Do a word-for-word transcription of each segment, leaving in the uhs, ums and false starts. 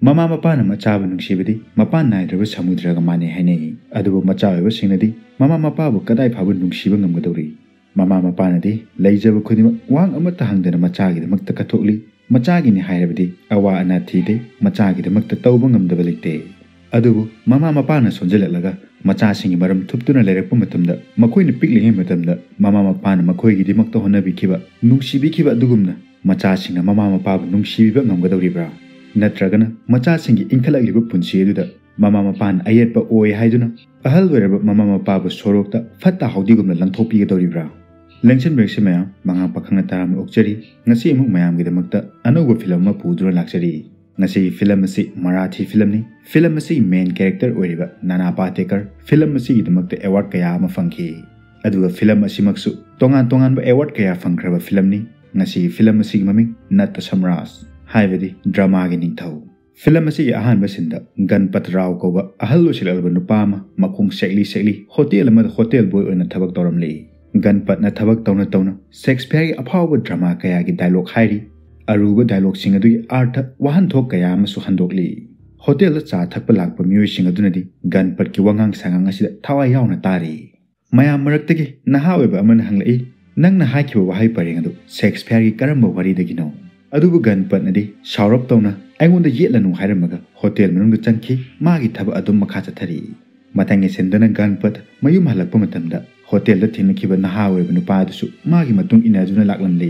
ꯃꯃꯥ ꯃꯄꯥꯅ ꯃꯆꯥꯕꯨ ꯅꯨꯡꯁꯤꯕꯗꯤ ꯃꯄꯥꯟ ꯅꯥꯏꯗ꯭ꯔꯕ ꯁꯃꯨꯗ꯭ꯔꯒ ꯃꯥꯟꯅꯩ ꯍꯥꯏꯅꯩ꯫ ꯑꯗꯨꯕꯨ ꯃꯆꯥ ꯑꯣꯏꯕꯁꯤꯡꯅꯗꯤ ꯃꯃꯥ ꯃꯄꯥꯕꯨ ꯀꯗꯥꯏ ꯐꯥꯎꯕ ꯅꯨꯡꯁꯤꯕ ꯉꯝꯒꯗꯧꯔꯤ? ꯃꯃꯥ ꯃꯄꯥꯅꯗꯤ ꯂꯩꯖꯕ ꯈꯨꯗꯤꯡꯃꯛ ꯋꯥꯍꯪ ꯑꯃꯠꯇ ꯍꯪꯗꯅ ꯃꯆꯥꯒꯤꯗꯃꯛꯇ ꯀꯠꯊꯣꯛꯂꯤ꯫ ꯃꯆꯥꯒꯤꯅꯤ ꯍꯥꯏꯔꯕꯗꯤ ꯑꯋꯥ ꯑꯅꯥ ꯊꯤꯗꯦ, ꯃꯆꯥꯒꯤꯗꯃꯛꯇ ꯇꯧꯕ ꯉꯝꯗꯕ ꯂꯩꯇꯦ꯫ ꯑꯗꯨꯕꯨ ꯃꯃꯥ ꯃꯄꯥꯅ ꯁꯣꯟꯖꯜꯂꯛꯂꯒ ꯃꯆꯥꯁꯤꯡꯒꯤ ꯃꯔꯝ ꯊꯨꯞꯇꯨꯅ ꯂꯩꯔꯛꯄ ꯃꯇꯝꯗ, ꯃꯈꯣꯏꯅ ꯄꯤꯛꯂꯤꯉꯩ ꯃꯇꯝꯗ ꯃꯃꯥ ꯃꯄꯥꯅ ꯃꯈꯣꯏꯒꯤꯗꯃꯛꯇ ꯍꯣꯠꯅꯕꯤꯈꯤꯕ, ꯅꯨꯡꯁꯤꯕꯤꯈꯤꯕ ꯑꯗꯨꯒꯨꯝꯅ ꯃꯆꯥꯁꯤꯡꯅ ꯃꯃꯥ ꯃꯄꯥꯕꯨ ꯅꯨꯡꯁꯤꯕꯤꯕ ꯉꯝꯒꯗꯧꯔꯤꯕ꯭ꯔꯥ? ꯅꯠꯇ꯭ꯔꯒꯅ ꯃꯆꯥꯁꯤꯡꯒꯤ ꯏꯟꯈꯠꯂꯛꯂꯤꯕ ꯄꯨꯟꯁꯤ ꯑꯗꯨꯗ ꯃꯃꯥ ꯃꯄꯥꯅ ꯑꯌꯦꯠꯄ ꯑꯣꯏ ꯍꯥꯏꯗꯨꯅ ꯑꯍꯜ ꯑꯣꯏꯔꯕ ꯃꯃꯥ ꯃꯄꯥꯕꯨ ꯁꯣꯔꯣꯛꯇ ꯐꯠꯇ ꯍꯥꯎꯗꯤꯒꯨꯝꯅ ꯂꯪꯊꯣꯛꯄꯤꯒꯗꯧꯔꯤꯕ꯭ꯔꯥ? ꯂꯦꯡꯁꯟꯕꯤꯔꯛꯁꯤ ꯃꯌꯥꯝ, ꯃꯉꯥꯡ ꯄꯥꯈꯪꯅ ꯇꯔꯥꯝꯅ ꯑꯣꯛꯆꯔꯤ꯫ ꯉꯁꯤ ꯑꯃꯨꯛ ꯃꯌꯥꯝꯒꯤꯗꯃꯛꯇ ꯑꯅꯧꯕ ꯐꯤꯂꯝ ꯑꯃ ꯄꯨꯗꯨꯅ ꯂꯥꯛꯆꯔꯤ꯫ ꯉꯁꯤꯒꯤ ꯐꯤꯂꯝ ꯑꯁꯤ ꯃꯔꯥꯊꯤ ꯐꯤꯂꯝꯅꯤ꯫ ꯐꯤꯂꯝ ꯑꯁꯤꯒꯤ ꯃꯦꯟ ꯀꯦꯔꯦꯛꯇꯔ ꯑꯣꯏꯔꯤꯕ ꯅꯥꯅꯥ ꯄꯥꯇꯦꯀꯔ ꯐꯤꯂꯝ ꯑꯁꯤꯒꯤꯗꯃꯛꯇ ꯑꯦꯋꯥꯔꯗ ꯀꯌꯥ ꯑꯃ ꯐꯪꯈꯤ꯫ ꯑꯗꯨꯒ ꯐꯤꯂꯝ ꯑꯁꯤꯃꯛꯁꯨ ꯇꯣꯉꯥꯟ ꯇꯣꯉꯥꯟꯕ ꯑꯦꯋꯥꯔꯗ ꯀꯌꯥ ꯐꯪꯈ꯭ꯔꯕ ꯐꯤꯂꯝꯅꯤ꯫ ꯉꯁꯤꯒꯤ ꯐꯤꯂꯝ ꯑꯁꯤꯒꯤ ꯃꯃꯤꯡ ꯅꯠꯇ ꯁꯝꯔꯥꯖ, ꯍꯥꯏꯕꯗꯤ ꯗ꯭ꯔꯃꯥꯒꯤ ꯅꯤꯡꯊꯧ꯫ ꯐꯤꯂꯝ ꯑꯁꯤꯒꯤ ꯑꯍꯥꯟꯕ ꯁꯤꯟꯗ ꯒꯟꯄꯠ ꯔꯥꯎ ꯀꯧꯕ ꯑꯍꯜ ꯑꯣꯏꯁꯤꯜꯂꯛꯂꯕ ꯅꯨꯄꯥ ꯑꯃ ꯃꯈꯣꯡ ꯁꯦꯛꯂꯤ ꯁꯦꯛꯂꯤ ꯍꯣꯇꯦꯜ ꯑꯃꯗ ꯍꯣꯇꯦꯜ ꯕꯣꯏ ꯑꯣꯏꯅ ꯊꯕꯛ ꯇꯧꯔꯝꯂꯤ꯫ ꯒꯟꯄꯠꯅ ꯊꯕꯛ ꯇꯧꯅ ꯇꯧꯅ ꯁꯦꯛꯁꯄꯤꯌꯔꯒꯤ ꯑꯐꯥꯎꯕ ꯗ꯭ꯔꯃꯥ ꯀꯌꯥꯒꯤ ꯗꯥꯏꯂꯣꯛ ꯍꯥꯏꯔꯤ꯫ ꯑꯔꯨꯕ ꯗꯥꯏꯂꯣꯛꯁꯤꯡ ꯑꯗꯨꯒꯤ ꯑꯥꯔꯊ ꯋꯥꯍꯟꯊꯣꯛ ꯀꯌꯥ ꯑꯃꯁꯨ ꯍꯟꯗꯣꯛꯂꯤ꯫ ꯍꯣꯇꯦꯜꯗ ꯆꯥ ꯊꯛꯄ ꯂꯥꯛꯄ ꯃꯤꯑꯣꯏꯁꯤꯡ ꯑꯗꯨꯅꯗꯤ ꯒꯟꯄꯠꯀꯤ ꯋꯥꯉꯥꯡ ꯁꯉꯥꯡ ꯑꯁꯤꯗ ꯊꯋꯥꯏ ꯌꯥꯎꯅ ꯇꯥꯔꯤ꯫ ꯃꯌꯥꯝ ꯃꯔꯛꯇꯒꯤ ꯅꯍꯥ ꯑꯣꯏꯕ ꯑꯃꯅ ꯍꯪꯂꯛꯏ, "ꯅꯪꯅ ꯍꯥꯏꯈꯤꯕ ꯋꯥꯍꯩ ꯄꯔꯦꯡ ꯑꯗꯨ ꯁꯦꯛꯁꯄꯤꯌꯔꯒꯤ ꯀꯔꯝꯕ ꯋꯥꯔꯤꯗꯒꯤꯅꯣ?" ꯑꯗꯨꯕꯨ ꯒꯟꯄꯠꯅꯗꯤ ꯁꯥꯎꯔꯞ ꯇꯧꯅ, "ꯑꯩꯉꯣꯟꯗ ꯌꯦꯠꯂꯅꯨ" ꯍꯥꯏꯔꯝꯃꯒ ꯍꯣꯇꯦꯜ ꯃꯅꯨꯡꯗ ꯆꯪꯈꯤ꯫ ꯃꯥꯒꯤ ꯊꯕꯛ ꯑꯗꯨꯝ ꯃꯈꯥ ꯆꯠꯊꯔꯤ꯫ ꯃꯊꯪꯒꯤ ꯁꯤꯟꯗꯅ ꯒꯟꯄꯠ ꯃꯌꯨꯝ ꯍꯜꯂꯛꯄ ꯃꯇꯝꯗ ꯍꯣꯇꯦꯜꯗ ꯊꯦꯡꯅꯈꯤꯕ ꯅꯍꯥ ꯑꯣꯏꯔꯕ ꯅꯨꯄꯥ ꯑꯗꯨꯁꯨ ꯃꯥꯒꯤ ꯃꯇꯨꯡ ꯏꯟꯅꯗꯨꯅ ꯂꯥꯛꯂꯝꯂꯤ꯫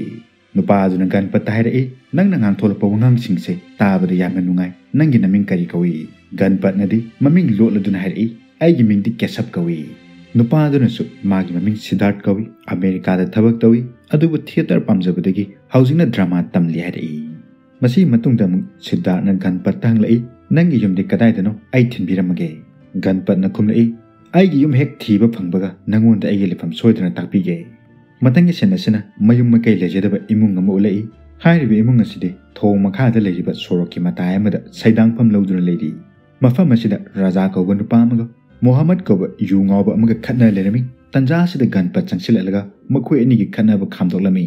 ꯅꯨꯄꯥ ꯑꯗꯨꯅ ꯒꯟꯄꯠꯇ ꯍꯥꯏꯔꯛꯏ, "ꯅꯪꯅ ꯉꯥꯡꯊꯣꯛꯂꯛꯄ ꯋꯥꯉꯥꯡꯁꯤꯡꯁꯦ ꯇꯥꯕꯗ ꯌꯥꯝꯅ ꯅꯨꯡꯉꯥꯏ꯫ ꯅꯪꯒꯤ ꯅꯃꯤꯡ ꯀꯔꯤ ꯀꯧꯏ?" ꯒꯟꯄꯠꯅꯗꯤ ꯃꯃꯤꯡ ꯂꯣꯠꯂꯗꯨꯅ ꯍꯥꯏꯔꯛꯏ, "ꯑꯩꯒꯤ ꯃꯤꯡꯗꯤ ꯀꯦꯁꯞ ꯀꯧꯏ꯫" ꯅꯨꯄꯥ ꯑꯗꯨꯅꯁꯨ ꯃꯥꯒꯤ ꯃꯃꯤꯡ ꯁꯤꯗꯥꯔꯠ ꯀꯧꯏ, ꯑꯃꯦꯔꯤꯀꯥꯗ ꯊꯕꯛ ꯇꯧꯏ, ꯑꯗꯨꯕꯨ ꯊꯤꯌꯦꯇꯔ ꯄꯥꯝꯖꯕꯗꯒꯤ ꯍꯧꯖꯤꯛꯅ ꯗ꯭ꯔꯃꯥ ꯇꯝꯂꯤ ꯍꯥꯏꯔꯛꯏ꯫ ꯃꯁꯤꯒꯤ ꯃꯇꯨꯡꯗ ꯑꯃꯨꯛ ꯁꯤꯗꯥꯔꯠꯅ ꯒꯟꯄꯠꯇ ꯍꯪꯂꯛꯏ, "ꯅꯪꯒꯤ ꯌꯨꯝꯗꯤ ꯀꯗꯥꯏꯗꯅꯣ? ꯑꯩ ꯊꯤꯟꯕꯤꯔꯝꯃꯒꯦ꯫" ꯒꯟꯄꯠꯅ ꯈꯨꯝꯂꯛꯏ, "ꯑꯩꯒꯤ ꯌꯨꯝ ꯍꯦꯛ ꯊꯤꯕ ꯐꯪꯕꯒ ꯅꯪꯉꯣꯟꯗ ꯑꯩꯒꯤ ꯂꯩꯐꯝ ꯁꯣꯏꯗꯅ ꯇꯥꯛꯄꯤꯒꯦ꯫" ꯃꯊꯪꯒꯤ ꯁꯤꯟ ꯑꯁꯤꯅ ꯃꯌꯨꯝ ꯃꯀꯩ ꯂꯩꯖꯗꯕ ꯏꯃꯨꯡ ꯑꯃ ꯎꯠꯂꯛꯏ꯫ ꯍꯥꯏꯔꯤꯕ ꯏꯃꯨꯡ ꯑꯁꯤꯗꯤ ꯊꯣꯡ ꯃꯈꯥꯗ ꯂꯩꯔꯤꯕ ꯁꯣꯔꯣꯛꯀꯤ ꯃꯇꯥꯏ ꯑꯃꯗ ꯁꯩꯗꯥꯡꯐꯝ ꯂꯧꯗꯨꯅ ꯂꯩꯔꯤ꯫ ꯃꯐꯝ ꯑꯁꯤꯗ ꯔꯥꯖꯥ ꯀꯧꯕ ꯅꯨꯄꯥ ꯑꯃꯒ ꯃꯣꯍꯥꯃꯗ ꯀꯧꯕ ꯌꯨ ꯉꯥꯎꯕ ꯑꯃꯒ ꯈꯠꯅ ꯂꯩꯔꯝꯃꯤ꯫ ꯇꯟꯖꯥ ꯑꯁꯤꯗ ꯒꯟꯄꯠ ꯆꯪꯁꯤꯜꯂꯛꯂꯒ ꯃꯈꯣꯏ ꯑꯅꯤꯒꯤ ꯈꯠꯅꯕ ꯈꯥꯝꯗꯣꯛꯂꯝꯃꯤ꯫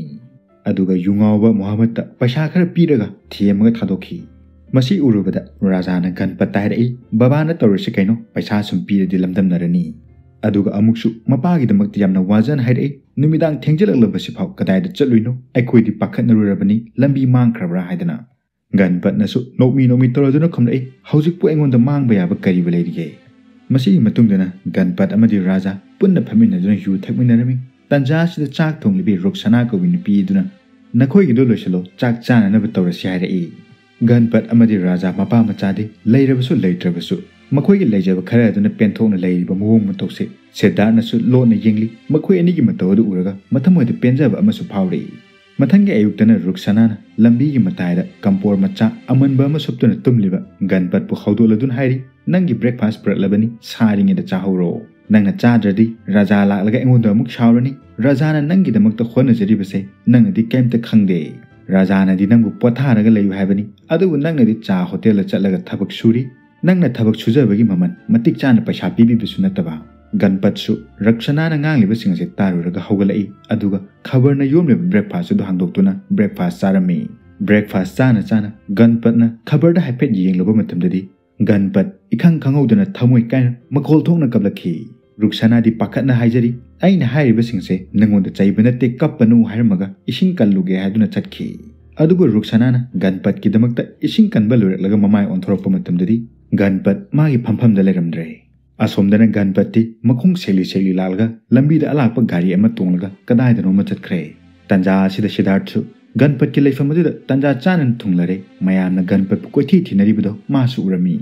ꯑꯗꯨꯒ ꯌꯨ ꯉꯥꯎꯕ ꯃꯣꯍꯥꯃꯗꯇ ꯄꯩꯁꯥ ꯈꯔ ꯄꯤꯔꯒ ꯊꯦꯝꯃꯒ ꯊꯥꯗꯣꯛꯈꯤ꯫ ꯃꯁꯤ ꯎꯔꯨꯕꯗ ꯔꯥꯖꯥꯅ ꯒꯟꯄꯠꯇ ꯍꯥꯏꯔꯛꯏ, "ꯕꯕꯥꯅ ꯇꯧꯔꯤꯁꯤ ꯀꯩꯅꯣ? ꯄꯩꯁꯥ ꯁꯨꯝ ꯄꯤꯔꯗꯤ ꯂꯝꯗꯝꯅꯔꯅꯤ꯫ ꯑꯗꯨꯒ ꯑꯃꯨꯛꯁꯨ ꯃꯄꯥꯒꯤꯗꯃꯛꯇ ꯌꯥꯝꯅ ꯋꯥꯖꯅ ꯍꯥꯏꯔꯛꯏ, ꯅꯨꯃꯤꯗꯥꯡ ꯊꯦꯡꯖꯤꯜꯂꯛꯂꯕꯁꯤꯐꯥꯎ ꯀꯗꯥꯏꯗ ꯆꯠꯂꯨꯏꯅꯣ? ꯑꯩꯈꯣꯏꯗꯤ ꯄꯥꯈꯠꯅꯔꯨꯔꯕꯅꯤ, ꯂꯝꯕꯤ ꯃꯥꯡꯈ꯭ꯔꯕ꯭ꯔꯥ ꯍꯥꯏꯗꯅ"꯫ ꯒꯟꯄꯠꯅꯁꯨ ꯅꯣꯛꯃꯤ ꯅꯣꯛꯃꯤ ꯇꯧꯔꯗꯨꯅ ꯈꯨꯝꯂꯛꯏ, "ꯍꯧꯖꯤꯛꯄꯨ ꯑꯩꯉꯣꯟꯗ ꯃꯥꯡꯕ ꯌꯥꯕ ꯀꯔꯤꯕꯨ ꯂꯩꯔꯤꯒꯦ?" ꯃꯁꯤꯒꯤ ꯃꯇꯨꯡꯗꯅ ꯒꯟꯄꯠ ꯑꯃꯗꯤ ꯔꯥꯖꯥ ꯄꯨꯟꯅ ꯐꯝꯃꯤꯟꯅꯗꯨꯅ ꯌꯨ ꯊꯛꯃꯤꯟꯅꯔꯝꯃꯤ꯫ ꯇꯟꯖꯥ ꯑꯁꯤꯗ ꯆꯥꯛ ꯊꯣꯡꯂꯤꯕꯤ ꯔꯨꯛꯁꯅꯥ ꯀꯧꯕꯤ ꯅꯨꯄꯤ ꯑꯗꯨꯅ, "ꯅꯈꯣꯏꯒꯤꯗꯣ ꯂꯣꯏꯁꯤꯜꯂꯣ, ꯆꯥꯛ ꯆꯥꯅꯅꯕ ꯇꯧꯔꯁꯤ" ꯍꯥꯏꯔꯛꯏ꯫ ꯒꯟꯄꯠ ꯑꯃꯗꯤ ꯔꯥꯖꯥ ꯃꯄꯥ ꯃꯆꯥꯗꯤ ꯂꯩꯔꯕꯁꯨ ꯂꯩꯇ꯭ꯔꯕꯁꯨ ꯃꯈꯣꯏꯒꯤ ꯂꯩꯖꯕ ꯈꯔ ꯑꯗꯨꯅ ꯄꯦꯟꯊꯣꯛꯅ ꯂꯩꯔꯤꯕ ꯃꯑꯣꯡ ꯃꯇꯧꯁꯦ ꯁꯤꯗꯥꯔꯠꯅꯁꯨ ꯂꯣꯟꯅ ꯌꯦꯡꯂꯤ꯫ ꯃꯈꯣꯏ ꯑꯅꯤꯒꯤ ꯃꯇꯧ ꯑꯗꯨ ꯎꯔꯒ ꯃꯊꯃꯣꯏꯗ ꯄꯦꯟꯖꯕ ꯑꯃꯁꯨ ꯐꯥꯎꯔꯛꯏ꯫ ꯃꯊꯪꯒꯤ ꯑꯌꯨꯛꯇꯅ ꯔꯨꯛꯁꯅꯥꯅ ꯂꯝꯕꯤꯒꯤ ꯃꯇꯥꯏꯗ ꯀꯝꯄꯣꯔ ꯃꯆꯥ ꯑꯃꯟꯕ ꯑꯃ ꯁꯨꯞꯇꯨꯅ ꯇꯨꯝꯂꯤꯕ ꯒꯟꯄꯠꯄꯨ ꯍꯧꯗꯣꯛꯂꯗꯨꯅ ꯍꯥꯏꯔꯤ, "ꯅꯪꯒꯤ ꯕ꯭ꯔꯦꯛꯐꯥꯁ ꯄꯨꯔꯛꯂꯕꯅꯤ, ꯁꯥꯔꯤꯉꯩꯗ ꯆꯥꯍꯧꯔꯣ꯫ ꯅꯪꯅ ꯆꯥꯗ꯭ꯔꯗꯤ ꯔꯥꯖꯥ ꯂꯥꯛꯂꯒ ꯑꯩꯉꯣꯟꯗ ꯑꯃꯨꯛ ꯁꯥꯎꯔꯅꯤ꯫ ꯔꯥꯖꯥꯅ ꯅꯪꯒꯤꯗꯃꯛꯇ ꯍꯣꯠꯅꯖꯔꯤꯕꯁꯦ ꯅꯪꯅꯗꯤ ꯀꯩꯝꯇ ꯈꯪꯗꯦ꯫ ꯔꯥꯖꯥꯅꯗꯤ ꯅꯪꯕꯨ ꯄꯣꯊꯥꯔꯒ ꯂꯩꯌꯨ ꯍꯥꯏꯕꯅꯤ, ꯑꯗꯨꯕꯨ ꯅꯪꯅꯗꯤ ꯆꯥ ꯍꯣꯇꯦꯜꯗ ꯆꯠꯂꯒ ꯊꯕꯛ ꯁꯨꯔꯤ꯫ ꯅꯪꯅ ꯊꯕꯛ ꯁꯨꯖꯕꯒꯤ ꯃꯃꯜ ꯃꯇꯤꯛ ꯆꯥꯅ ꯄꯩꯁꯥ ꯄꯤꯕꯤꯕꯁꯨ ꯅꯠꯇꯕ"꯫ ꯒꯟꯄꯠꯁꯨ ꯔꯛꯁꯅꯥꯅ ꯉꯥꯡꯂꯤꯕꯁꯤꯡ ꯑꯁꯤ ꯇꯥꯔꯨꯔꯒ ꯍꯧꯒꯠꯂꯛꯏ, ꯑꯗꯨꯒ ꯈꯕꯔꯅ ꯌꯣꯝꯂꯤꯕ ꯕ꯭ꯔꯦꯛꯐꯥꯁ ꯑꯗꯨ ꯍꯥꯡꯗꯣꯛꯇꯨꯅ ꯕ꯭ꯔꯦꯛꯐꯥꯁ ꯆꯥꯔꯝꯃꯤ꯫ ꯕ꯭ꯔꯦꯛꯐꯥꯁ ꯆꯥꯅ ꯆꯥꯅ ꯒꯟꯄꯠꯅ ꯈꯕꯔꯗ ꯍꯥꯏꯐꯦꯠ ꯌꯦꯡꯂꯨꯕ ꯃꯇꯝꯗꯗꯤ ꯒꯟꯄꯠ ꯏꯈꯪ ꯈꯪꯍꯧꯗꯅ ꯊꯃꯣꯏ ꯀꯥꯏꯅ ꯃꯈꯣꯜ ꯊꯣꯛꯅ ꯀꯞꯂꯛꯈꯤ꯫ ꯔꯨꯛꯁꯅꯥꯗꯤ ꯄꯥꯈꯠꯅ ꯍꯥꯏꯖꯔꯤ, "ꯑꯩꯅ ꯍꯥꯏꯔꯤꯕꯁꯤꯡꯁꯦ ꯅꯪꯉꯣꯟꯗ ꯆꯩꯕ ꯅꯠꯇꯦ, ꯀꯞꯄꯅꯨ" ꯍꯥꯏꯔꯝꯃꯒ ꯏꯁꯤꯡ ꯀꯜꯂꯨꯒꯦ ꯍꯥꯏꯗꯨꯅ ꯆꯠꯈꯤ꯫ ꯑꯗꯨꯕꯨ ꯔꯨꯛꯁꯅꯥꯅ ꯒꯟꯄꯠꯀꯤꯗꯃꯛꯇ ꯏꯁꯤꯡ ꯀꯟꯕ ꯂꯣꯏꯔꯛꯂꯒ ꯃꯃꯥꯏ ꯑꯣꯟꯊꯣꯔꯛꯄ ꯃꯇꯝꯗꯗꯤ ꯒꯟꯄꯠ ꯃꯥꯒꯤ ꯐꯝꯐꯝꯗ ꯂꯩꯔꯝꯗ꯭ꯔꯦ꯫ ꯑꯁꯣꯝꯗꯅ ꯒꯟꯄꯠꯇꯤ ꯃꯈꯣꯡ ꯁꯦꯛꯂꯤ ꯁꯦꯛꯂꯤ ꯂꯥꯛꯂꯒ ꯂꯝꯕꯤꯗ ꯑꯂꯥꯛꯄ ꯒꯥꯔꯤ ꯑꯃ ꯇꯣꯡꯂꯒ ꯀꯗꯥꯏꯗꯅꯣꯃ ꯆꯠꯈ꯭ꯔꯦ꯫ ꯇꯟꯖꯥ ꯑꯁꯤꯗ ꯁꯤꯗꯥꯔꯠꯁꯨ ꯒꯟꯄꯠꯀꯤ ꯂꯩꯐꯝ ꯑꯗꯨꯗ ꯇꯟꯖꯥ ꯆꯥꯅ ꯊꯨꯡꯂꯔꯦ꯫ ꯃꯌꯥꯝꯅ ꯒꯟꯄꯠꯄꯨ ꯀꯣꯏꯊꯤ ꯊꯤꯅꯔꯤꯕꯗꯣ ꯃꯥꯁꯨ ꯎꯔꯝꯃꯤ꯫